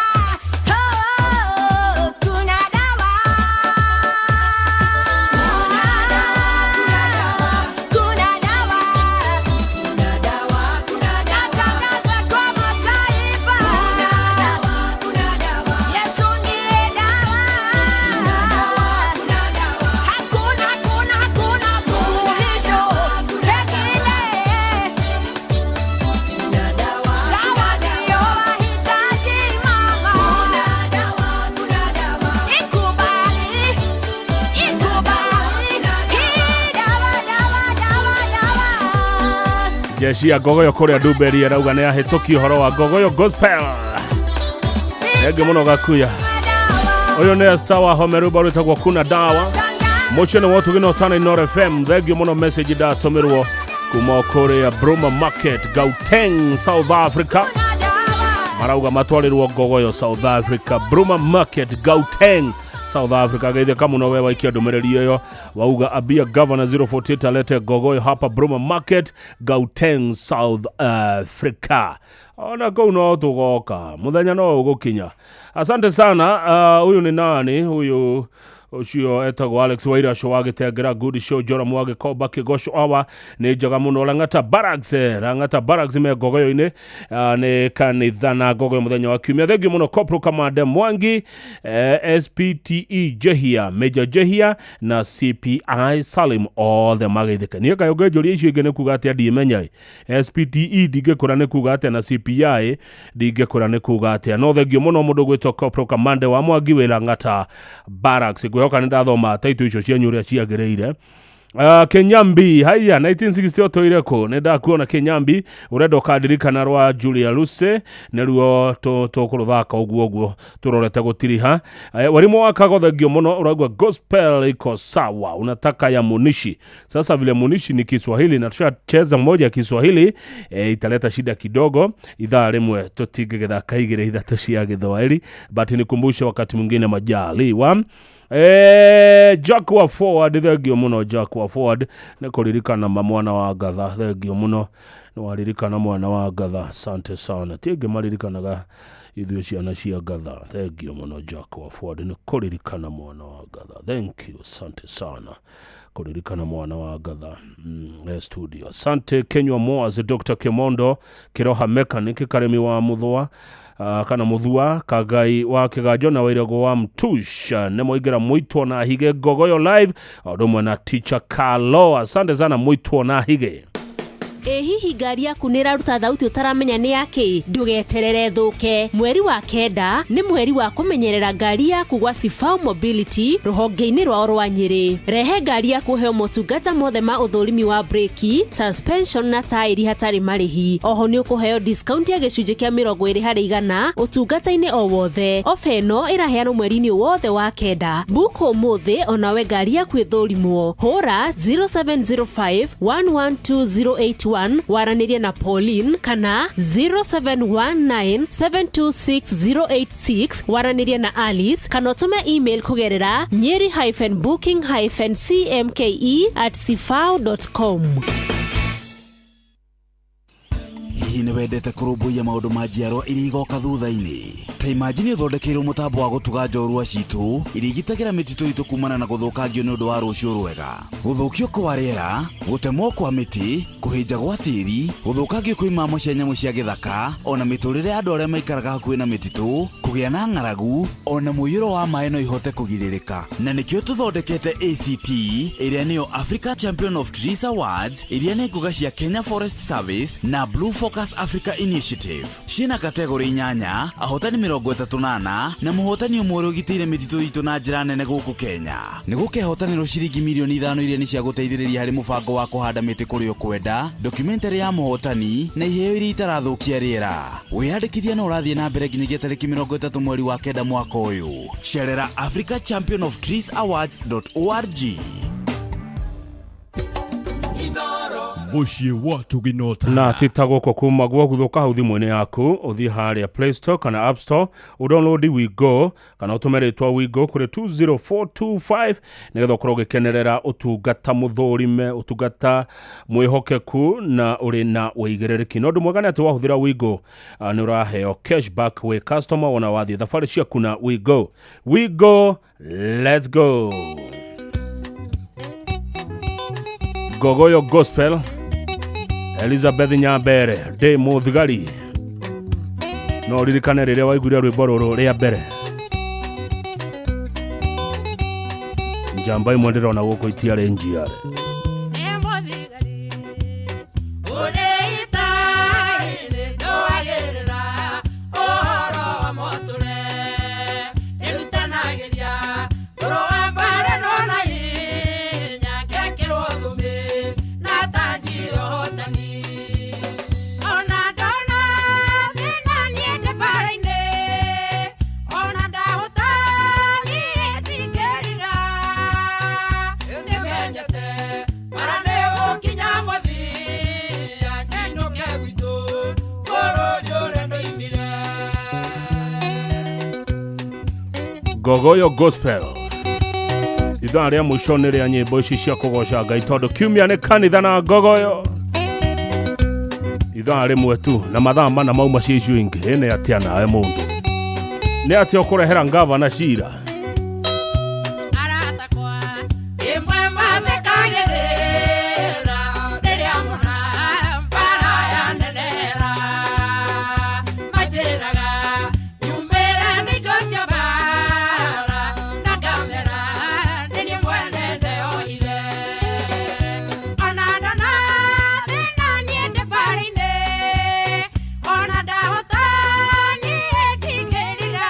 Oh, kuna dawa. Kuna dawa, kuna dawa, kuna dawa, kuna dawa, kuna dawa. Natangaza kwa mataifa. Kuna dawa, kuna dawa. Yesu ndiye dawa. Kuna dawa, kuna dawa. Hakuna, kuna, kuna suluhisho pengine. Dawa ndiyo wahitaji mama. Kuna dawa, kuna dawa. Ikubali, ikubali. Hii dawa, dawa, dawa, dawa. Jeshi ya ngogoyo kũrĩa Ndumberi arauga nĩ ahĩtũki ũhoro wa ngogoyo gospel. Thengiũ mũno Gakuya. Ũyũ nĩ Esther wa Home rwĩmbo rwĩtagwo kuna dawa. Mũciĩ nĩ wotugi na ũtana Inooro FM. Thengiũ mũno message ndatũmĩrwo kuma kũrĩa Bruma Market, Gauteng, South Africa. Marauga matwarĩrwo ngogoyo South Africa, Bruma Market, Gauteng, South Africa. Geithĩka mũno we waikia ndũmĩrĩri ĩyo wauga abia governor 048 alete ngogoyo hapa Bruma Market, Gauteng, South Africa. Ona kũu no tũgoka mũthenya no ũgũkinya. Asante sana. Huyu ni nani huyu? Ũcio etagwo Alex Wairasho wa Gĩtengera. Good show. Joram wa Gĩkomba Kĩgoco awa nĩ njega mũno. Lang'ata Barracks, Lang'ata Barracks me ngogoyo-inĩ, nĩ kanitha na ngogoyo mũthenya wa kiumia. Thengiũ mũno Kopro Kamande Mwangi, SPTE Jehia, Major Jehia na CPI Salim othe mageithĩke. Niĩ kaĩ ũngĩnjũria icio ingĩ nĩ kuga atĩa ndimenya. SPTE ndingĩkũra nĩ kuga atĩa na CPI ndingĩkũra nĩ kuga atĩa. No thengiũ mũno mũndũ gwĩtwo Kopro Kamande wa Mwangi wĩ Lang'ata Barracks. Ngwĩhoka nĩ ndathoma taitũ icio cianyu ũrĩa ciagĩrĩire. Kenyambi haiya 1960 ũtũire kũ? Nĩ ndakuona Kenyambi, ũrenda ũkandirikana rwa Julia Lucy nĩruo tũkũrũthaka ũguo ũguo tũrorete gũtiriha. Warimũ wa Kago thengio mũno, ũraigua gospel iko sawa, unataka ya Munishi. Sasa vile Munishi ni Kiswahili na tushacheza moja ya Kiswahili, italeta shida kidogo. Ithaa rĩmwe tũtingĩgĩthaka igĩrĩ ithatũ cia Gĩthwaĩri, but nikumbushe wakati mwingine majaliwa. Jack wa Forward, thengio mũno Jack wa Forward nĩ kũririkana ma mwana wa ngatha, thengio mũno nĩ waririkana mwana wa ngatha, asante sana. Ti aingĩ maririkanaga ithuĩ ciana cia ngatha, thengio mũno Jack wa Forward nĩ kũririkana mwana wa ngatha, thank you, asante sana kũririkana mwana wa ngatha. Studio asante Kenywa Moas, Dr. Kimondo Kiroha Mechanic, Karemi wa Muthua, kana Muthua Kagai wa Kiganjo na Wairego wa Mtusha nĩ mwaingĩra mwitwo na hige Ngogoyo live o ũndũ ũmwe na Teacher Kalo, asante sana mwitwo na hige. Ĩ hihi ngari yaku nĩ ĩraruta thauti ũtaramenya nĩ yakĩ? Ndũgeterere thũke. Mweri wa 9 nĩ mweri wa kũmenyerera ngari yaku gwa Sifau Mobility rũhonge-inĩ rwao rwa Nyĩrĩ. Rehe ngari yaku ũheo motungata mothe ma ũthũrimi wa breki, suspension na taĩri hatarĩ marĩhi. Oho nĩ ũkũheo discount ya gĩcunjĩ kĩa 20% ũtungata-inĩ o wothe. Ofa ĩno ĩraheanwo mweri-inĩ wothe wa 9. Book ũmũthĩ onawe ngari yaku ĩthũrimwo. Hũra 0705 112 081 waranĩrie na Pauline kana 0719726086 waranĩrie na Alice kana ũtũme email kũgerera nyeri-booking-cmke@sifao.com. Hihi nĩ wendete kũrũmbũiya maũndũ ma njiarwa iria igoka thutha-inĩ? Ta imagine ũthondekeirwo mũtambo wa gũtuga njorua citũ iria igitagĩra mĩtitũ itũ kumana na gũthũkangio nĩ ũndũ wa rũciũ rwega. Gũthũkio kwa rĩera, gũtemwo kwa mĩtĩ, kũhĩnja gwa tĩri, gũthũkangio kwa imamo cia nyamũ cia gĩthaka, ona mĩtũrĩre ya andũ arĩa maikaraga hakuhĩ na mĩtitũ, kũgĩa na ng'aragu, ona mũiyũro wa maĩ no ihote kũgirĩrĩka. Na nĩkĩo tũthondekete ACT, ĩrĩa nĩyo Africa Champion of Trees Awards, iria nĩ ngũga cia Kenya Forest Service na Blue Focus Africa Initiative. Ciĩna kategori 8, ahotani 34 na mũhotani ũmwe ũrĩa ũgitĩire mĩtitũ itũ na njĩra nene gũkũ Kenya. Nĩ gũkehotanĩrwo ciringi mirioni 5 iria nĩ cia gũteithĩrĩria harĩ mũbango wa kũhanda mĩtĩ kũrĩa ũkwenda, documentary ya mũhotani na iheo iria itarathũkia rĩera. Wĩyandĩkithia no ũrathiĩ na mbere nginyagia tarĩki 30 mweri wa 9 mwaka ũyũ. Cerera Africa Champion of Trees Awards.org. Mũciĩ wa Tũginota. Na tita gũkũ kuma gwa gũthũka hau thimũ-inĩ yaku, ũthiĩ harĩa Play Store kana App Store, ũdownload Wigo kana ũtũme rĩtwa Wigo kũrĩ 20425 nĩgetha ũkorwo ũgĩkenerera ũtungata mũthũrime, ũtungata mwĩhokeku na ũrĩ na ũigĩrĩrĩki. Na ũndũ mwega nĩ atĩ wahũthĩra Wigo nĩ ũraheo cashback wĩ customer wona wathiĩ thabarĩ ciaku na Wigo. Wigo, let's go. Gogoyo Gospel, Elizabeth Nyambere, ndĩ mũthigari. No ũririkane rĩrĩa waiguire rwĩmbo rũrũ rĩa mbere. Njamba imwe ndĩrona gũkũ itiarĩ njiare. Gogoyo Gospel. Ithaa rĩa mũico nĩ rĩa nyĩmbo ici cia kũgoca Ngai tondũ kiumia nĩ kanitha na Ngogoyo. Ithaa rĩmwe tu na mathaa 4 mauma cia icio ingĩ. Ĩ nĩ atĩa nawe mũndũ? Nĩ atĩa ũkũrehera ngavana cira? Ona ndahota niĩ ndingĩrira.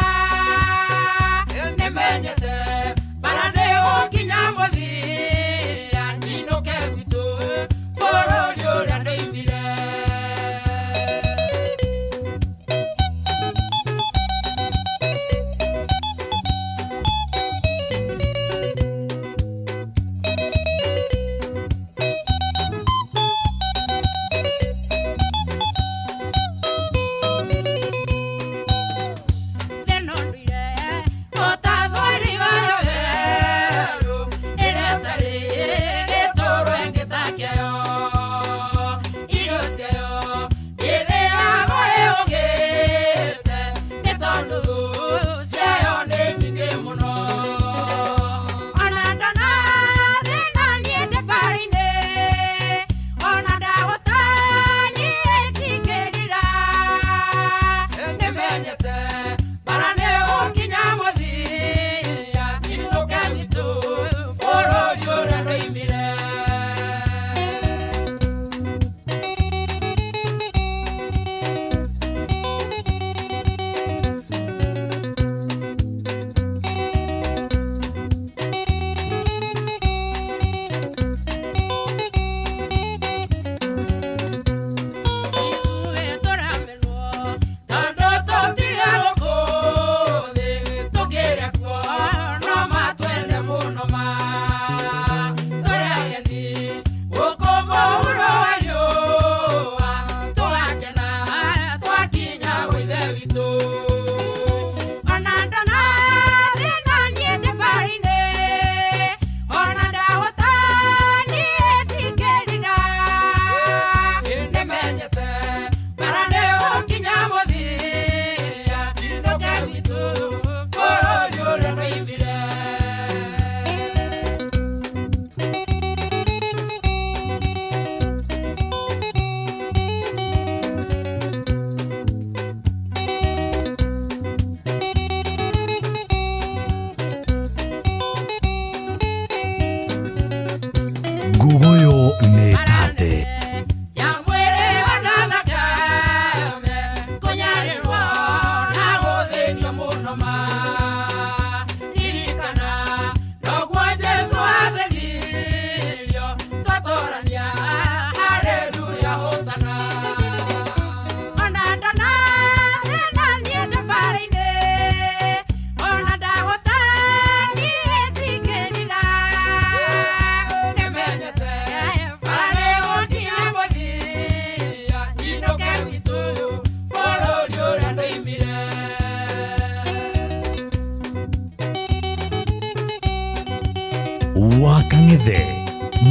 Wa Kang'ethe,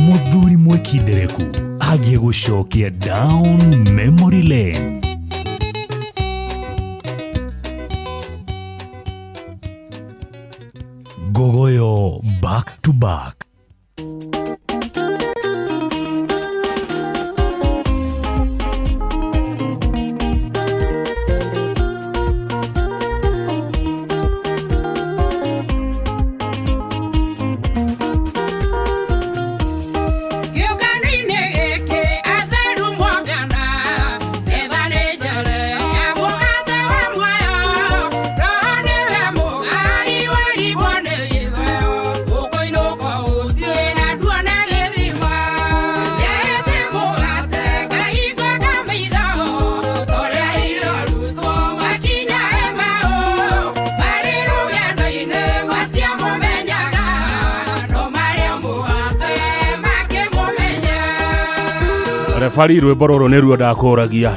mũthuri mwĩkindereku agiĩ gũcokia down memory lane. Ngogoyo back to back. Kĩũngano-inĩ gĩkĩ atheru mongana, metha nĩ njare ya mũgate wa muoyo. Roho nĩwe mũgai warigwo nĩ gĩthweo, ũkũinũka ũthiĩ na nduone gĩthima. Nĩahĩte mũgate ngahingũka maitho, torĩa irorutwo makinya Emau. Marĩ rũgendo-inĩ matiamũmenyaga, no marĩ mũgate makĩmũmenya. Refari, rwĩmbo rũrũ nĩruo ndakũragia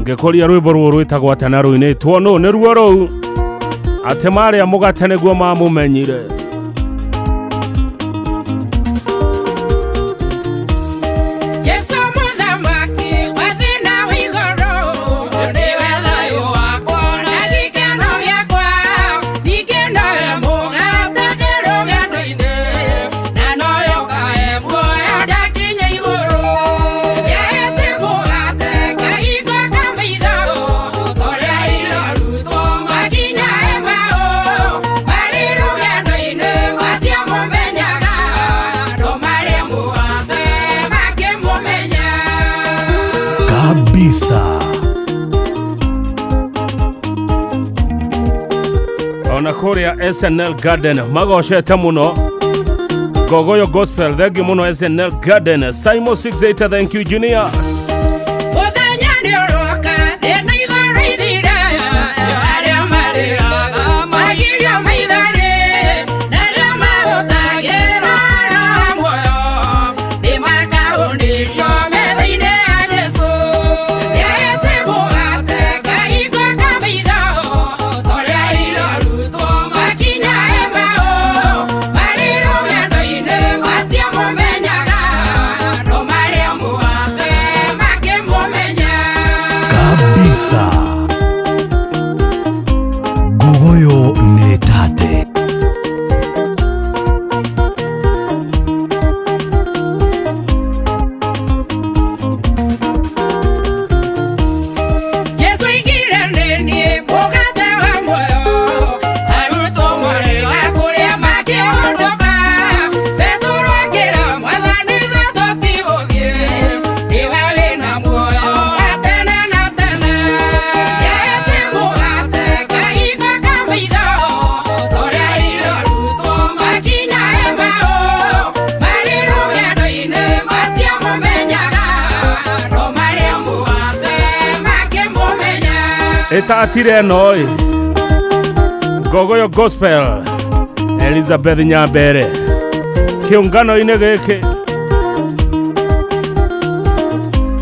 ngĩkũria rwĩmbo rũrũ rwĩtagwo atĩa na rũinĩtwo nũ? Nĩruo rũu atĩ marĩa mũgate nĩguo mamũmenyire. Jesu mũthamaki wa thĩna wa igũrũ, nĩwe thayũ wakwa na gĩkeno gĩakwa. Ningĩ nowe mũgate ndĩ rũgendo-inĩ, na nowe ũkahe muoyo ndakinya igũrũ. Nĩahĩte mũgate ngahingũka maitho, torĩa irorutwo makinya Emau. Marĩ rũgendo-inĩ matiamũmenyaga, no marĩ mũgate makĩmũmenya. Kabisa. Ona kũrĩa SNL Garden magocete mũno Ngogoyo Gospel. Thengiũ mũno SNL Garden. Simon 68, thank you junior. Mũthenya nĩ ũroka thĩna igũrũ ithire, arĩa marĩraga magirio maithori, na arĩa mahũthagĩra roho muoyo nĩmakaũnĩrio metha-inĩ ya Jesũ. Nĩahĩte mũgate ngahingũka maitho, torĩa irorutwo makinya Emau. Marĩ rũgendo-inĩ matiamũmenyaga, no marĩ mũgate makĩmũmenya. Kabisa. Ngogoyo nĩ tate. Jesu aigire nĩ niĩ mũgate wa muoyo, arutwo marĩga kũrĩa makĩhũndũka. Petero akĩra Mwathani ithuĩ tũtigũthiĩ, nĩwe wĩna muoyo wa tene na tene. Nĩahĩte mũgate ngahingũka maitho, torĩa irorutwo makinya Emau. Marĩ rũgendo-inĩ matiamũmenyaga, no marĩ mũgate makĩmũmenya. Ĩtatire ĩno ĩ Ngogoyo Gospel, Elizabeth Nyambere kĩũngano-inĩ gĩkĩ.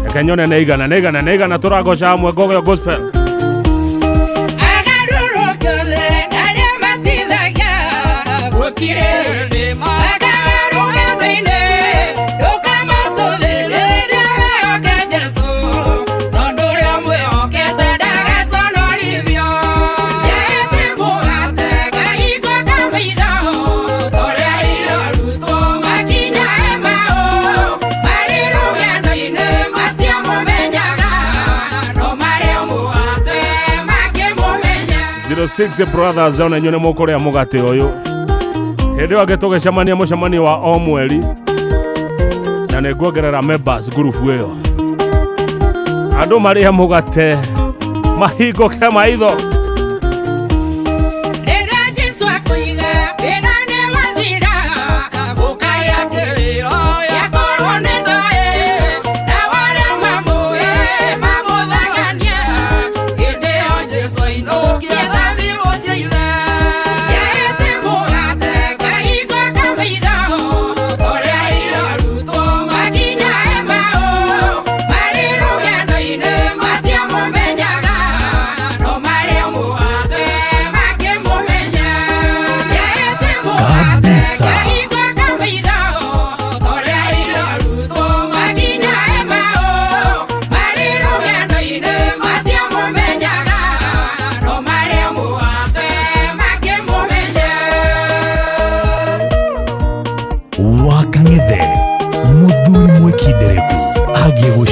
Reke nyone nĩ igana nĩ igana nĩ igana tũragoca hamwe Ngogoyo Gospel. Agarũrũke othe arĩa matithagia, gũtirĩ hĩndĩ magaga rũgendo-inĩ. Ndũkamacũthĩrĩrie wĩhoke Jesũ, tondũ ũrĩa mwĩhokete ndagaconorithio. Nĩahĩte mũgate ngahingũka maitho, torĩa irorutwo makinya Emau. Marĩ rũgendo-inĩ matiamũmenyaga, no marĩ mũgate makĩmũmenya. 06 Brothers, ona inyuĩ nĩ mũkũrĩa mũgate ũyũ hĩndĩ ĩyo angĩ tũgĩcemania mũcemanio wa o mweri, na nĩ nguongerera members ngurubu ĩyo, andũ marĩe mũgate mahingũke maitho. Rĩrĩa Jesũ akũiga wĩra nĩ wathira, gũkaya kĩrĩro gĩakorwo nĩ ndoĩ, nao arĩa mamũĩ mamũthagania, hĩndĩ ĩyo Jesũ ainũkie thabibũ cia ithe. Nĩahĩte mũgate ngahingũka maitho, torĩa irorutwo makinya Emau. Marĩ rũgendo-inĩ matiamũmenyaga, no marĩ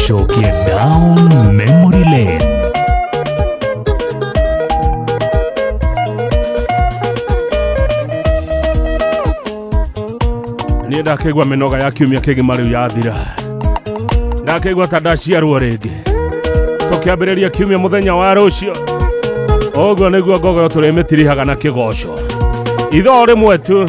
Tũgũcokie down memory lane. Niĩ ndakĩigua mĩnoga ya kiumia kĩgima rĩu yathira, ndakĩigua ta ndaciarwo rĩngĩ. Tũkĩambĩrĩria kiumia mũthenya wa rũcio, ũguo nĩguo ngogoyo tũrĩmĩtirihaga na kĩgoco itho rĩmwe tu.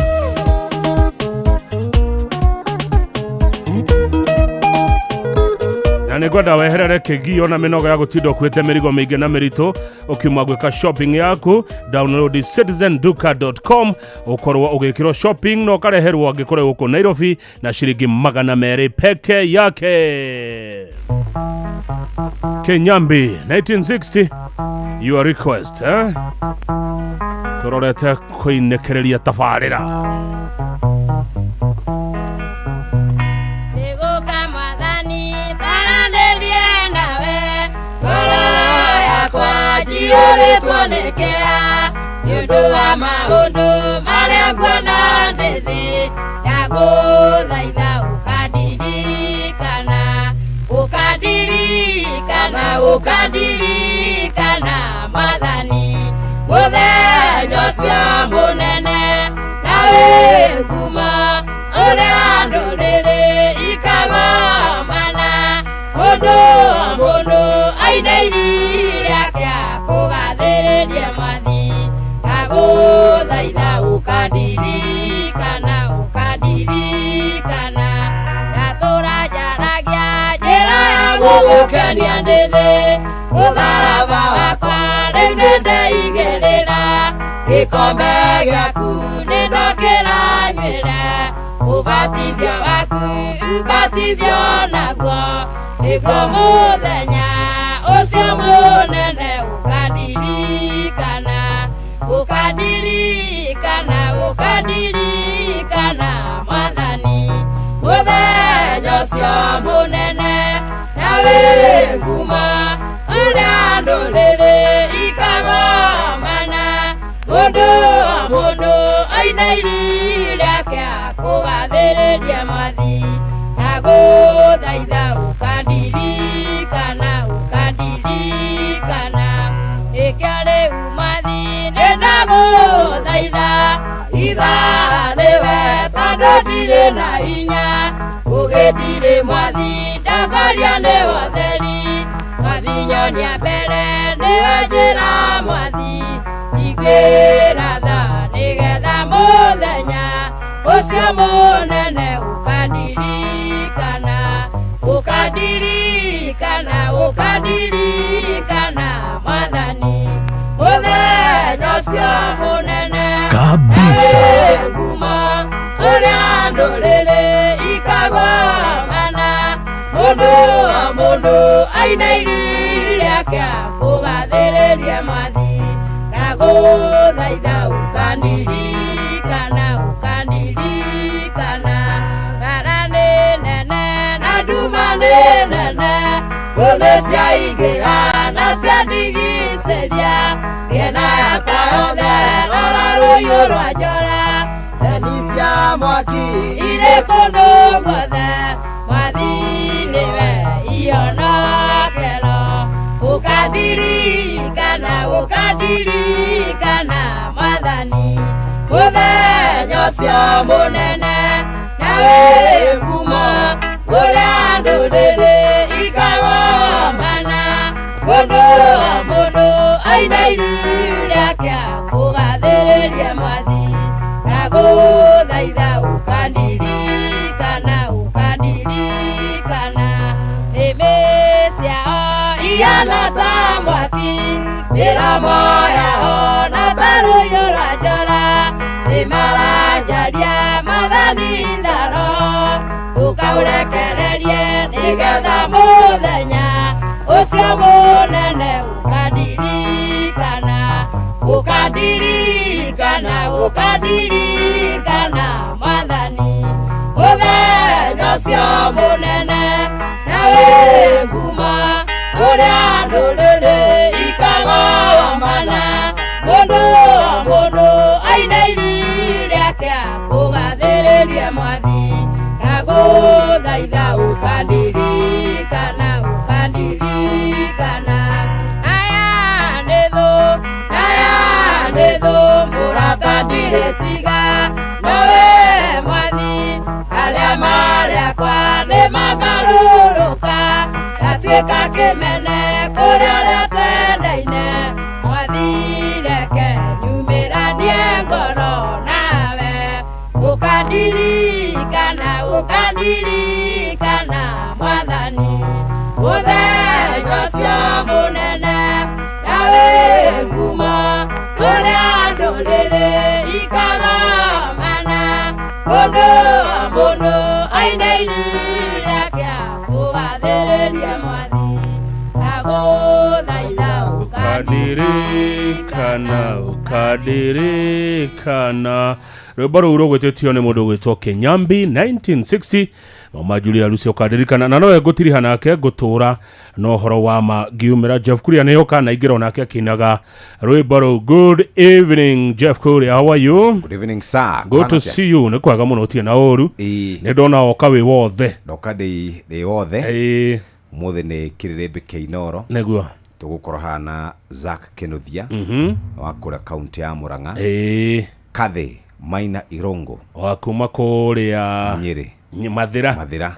Na nĩngwenda weherere kĩgio na mĩnoga ya gũtinda ũkuĩte mĩrigo mĩingĩ na mĩritũ ũkiuma gwĩka shopping yaku. Download citizenduka.com ũkorwo ũgĩkĩrwo shopping na ũkareherwo angĩkorwo gũkũ Nairobi na ciringi 200 peke yake. Kenyambi 1960, your request, eh? Tũrorete kũinĩkĩrĩria tabarĩra. Nĩgũka mwathani taranĩrie nawe, ngoro yakwa njiyũrĩtwo nĩ kĩeha nĩ ũndũ wa maũndũ marĩa nguona ndĩ thĩ. Ndagũthaitha ũkandirikana, ũkandirikana, ũkandirikana mwathani, mũthenya ũcio mũnene na wĩ ngumo ũrĩa ndũrĩrĩ ikagomana, mũndũ o mũndũ aine iri rĩake akũgathĩrĩrie mwathi. Ndagũthaitha ũkandirikana, ũkandirikana, ndatũra njaragia njĩra ya gũgũkenia ndĩ thĩ, mũtharaba wakwa rĩu nĩndeigĩrĩra, gĩkombe gĩaku nĩndokĩranywĩre, ũbatithio waku mbatithio naguo, nĩguo mũthenya ũcio mũnene ũkandirikana, ũkandirikana, ũkandirikana mwathani, mũthenya ũcio mũnene na wĩ ngumo ũrĩa ndũrĩrĩ ikagomana, mũndũ o mũndũ aine iri rĩake akũgathĩrĩrie mwathi. Ndagũthaitha ũkandirikana, ũkandirikana, nĩkĩo rĩu mwathi nĩndagũthaitha, ithaa nĩwe tondũ ndirĩ na hinya, ũgĩndirĩ mwathi ndongoria nĩ ũtheri, mwathi nyonia mbere nĩwe njĩra mwathi, njiguĩra tha nĩgetha mũthenya ũcio mũnene ũkandirikana, ũkandirikana, ũkandirikana mwathani, mũthenya ũcio mũnene kabisa ngumo ũrĩa ndũrĩrĩ ikagomana, mũndũ o mũndũ aine iri rĩake akũgathĩrĩrie mwathi. Ndagũthaitha ũkandirikana, ũkandirikana, bara nĩ nene na nduma nĩ nene, ngũthĩ ciaingĩha na ciandigicĩria, mĩena yakwa yothe rora rũhiũ rwa njora, theni cia mwaki irĩ kũndũ guothe, mwathi nĩwe ihonokero, ũkandirikana, ũkandirikana mwathani, mũthenya ũcio mũnene na wĩ ngumo ũrĩa ndũrĩrĩ ikagomana, mũndũ o mũndũ aine iri rĩake akũgathĩrĩrie mwathi. Ndagũthaitha ũkandirikana, ũkandirikana, nĩmĩ ciao ihana ta mwaki, mĩromo yao na ta rũhiũ rwa njora, nĩmaranjaria mwathani ndaro, ũkaũrekererie nĩgetha mũthenya ũcio mũnene ũkandirikana, ũkandirikana, ũkandirikana mwathani, mũthenya ũcio mũnene na wĩ ngumo ũrĩa ndũrĩrĩ ikagomana, mũndũ o mũndũ aine iri rĩake akũgathĩrĩrie mwathi. Ndagũthaitha ũkandirikana, makwa nĩ magarũrũka Ndatuĩka kĩmene kũrĩ arĩa twendaine Mwathireke nyumĩranie ngoro nawe Ũkandirikana ũkandirikana mwathani Mũthenya ũcio mũnene nawe ngumo kũrĩa ndũrĩrĩ ikaromana Mũndũ o mũndũ aine irinda kĩa kũgathĩrĩria mwathi Ndagũthaitha Ũkandirikana ũkandirikana rwĩmbo rũu rũgwĩtĩtio nĩ mũndũ ũgwĩtwo Kĩnyambi 1960 mama Julia Lucy ũkandirikana na nowe ngũtiriha nake ngũtũra na ũhoro wa ma ngiumĩra Jeff Kuria nĩoka na ingĩra onake akĩinaga rwĩmbo rũu. Good evening Jeff Kuria, how are you? Good evening sir. Good to see you. Nĩ kwega mũno ũtirĩ na ũru. Nĩ ndona woka wĩ wothe. Ndoka ndĩ wothe. Ũmũthĩ nĩ kĩrĩrĩmbĩ kĩa Inooro. Nĩguo. Tũgũkorwo haha na Zack Kinuthia wa kũrĩa kaunti ya Murang'a. Kathy Maina Irongo wa kuma kũrĩa Nyĩrĩ. Mathĩra. Mathĩra.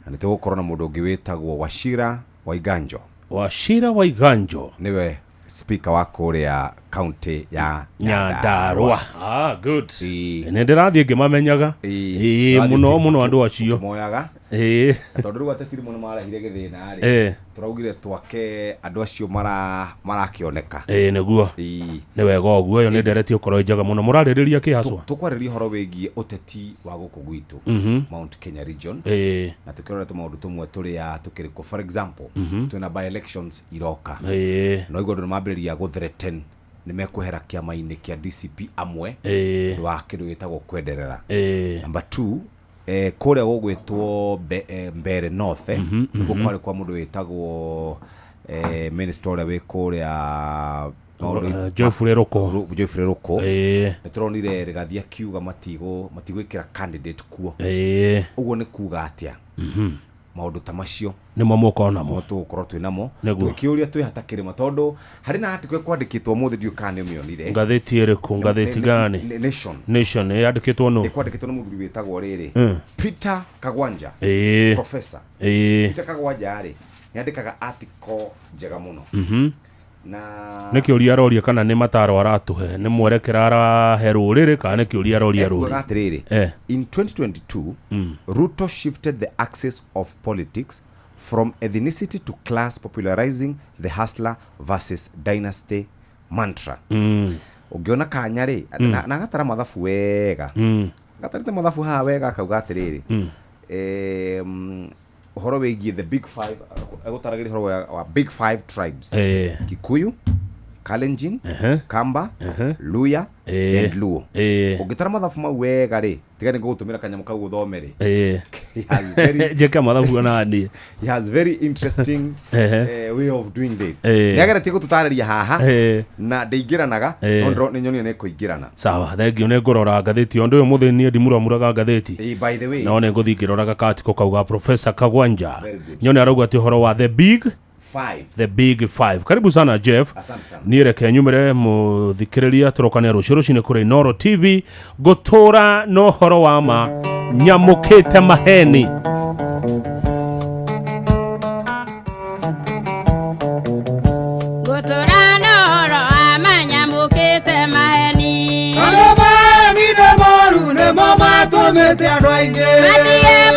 Na nĩ tũgũkorwo na mũndũ ũngĩ wĩtagwo Wachira Waiganjo. Wachira Waiganjo nĩwe speaker wa kũrĩa kaunti ya Nyandarua. Ah, good. Nĩ ndĩrathiĩ ngĩmamenyaga. Ĩĩ mũno mũno andũ acio. Moyaga. Ĩĩ. Na tondũ rĩu ateti rĩmwe nĩ marehire gĩthĩna rĩ, tũraugire twake andũ acio marakĩoneka. Ĩĩ nĩguo. Nĩ wega ũguo, ĩyo nĩ ndereti ũkorwo ĩ njega mũno. Mũrarĩrĩria kĩ haswa? Tũkwarĩrĩria ũhoro wĩgiĩ ũteti wa gũkũ gwitũ, Mount Kenya region. Na tũkĩrora tũmaũndũ tũmwe tũrĩa tũkĩrĩ kuo. For example, twĩna by elections iroka. No igua andũ nĩ mambĩrĩria gũ threaten nĩ mekwehera kĩama-inĩ kĩa DCP amwe ũndũ wa kĩndũ gĩtagwo kwenderera. Number 2, kũrĩa gũgwĩtwo Mbere North, nĩkuo kwarĩ kwa mũndũ wĩtagwo minister ũrĩa wĩ kũrĩa Geoffrey Ruku. Geoffrey Ruku. Nĩ tũronire Rigathi akiuga matigwĩkĩra candidate kuo. Ũguo nĩ kuga atĩa? Maũndũ ta macio nĩmo mũkorwo namo. Tũgũkorwo twĩ namo. Nĩguo. Tũkĩũria twĩ hatakĩrĩma tondũ harĩ na article ĩkwandĩkĩtwo ũmũthĩ ndiũĩ kana nĩ ũmĩonire. Ngathĩti ĩrĩkũ? Ngathĩti gani? Nation. Nation yandĩkĩtwo nũ? Ĩkwandĩkĩtwo nĩ mũthuri wĩtagwo rĩrĩ Peter Kagwanja. Professor. Peter Kagwanja rĩ nĩandĩkaga article njega mũno. Na Nĩ kĩũria aroria kana nĩ mataro aratũhe, nĩ mwerekera arahe rũrĩrĩ kana nĩ kĩũria aroria rũrĩrĩ? Ekuaga atĩrĩrĩ, in 2022 Ruto shifted the axis of politics from ethnicity to class, popularizing the hustler versus dynasty mantra. Ũngĩona kanya rĩ, na agatara mathabu wega, gatarĩte mathabu haha wega akauga atĩrĩrĩ, ũhoro wĩgiĩ the big five, egũtaragĩria ũhoro wa big five tribes. Kikuyu, Kalenjin, Kamba, Luya and Luo. Ũngĩtara mathabu mau wega rĩ, tiga nĩ ngũgũtũmĩra kanyamũ kau ũthome rĩ. He has very Njĩke mathabu ona niĩ. He has very interesting way of doing this. Nĩ ageretie gũtũtarĩria haha na ndĩingĩranaga, no nĩ nyonire nĩ kũingĩrana. Sawa, thengiũ nĩ ngũrora ngathĩti ũndũ ũyũ mũthĩ niĩ ndimuramuraga ngathĩti. By the way. No nĩ ngũthiĩ ngĩroraga karticle kau ga Professor Kagwanja. Very good. Nyone arauga atĩ ũhoro wa the big five. The big five. Karibu sana Jeff. Asante sana. Niĩ reke nyumĩre mũthikĩrĩria tũrokane rũciũ rũcinĩ kũrĩ Inooro TV ngũtũra na ũhoro wa ma nyamũkĩte maheni. Ngũtũra na ũhoro wa ma nyamũkĩte maheni. Andũ maheni nĩ moru nĩmo matũmĩte andũ aingĩ matige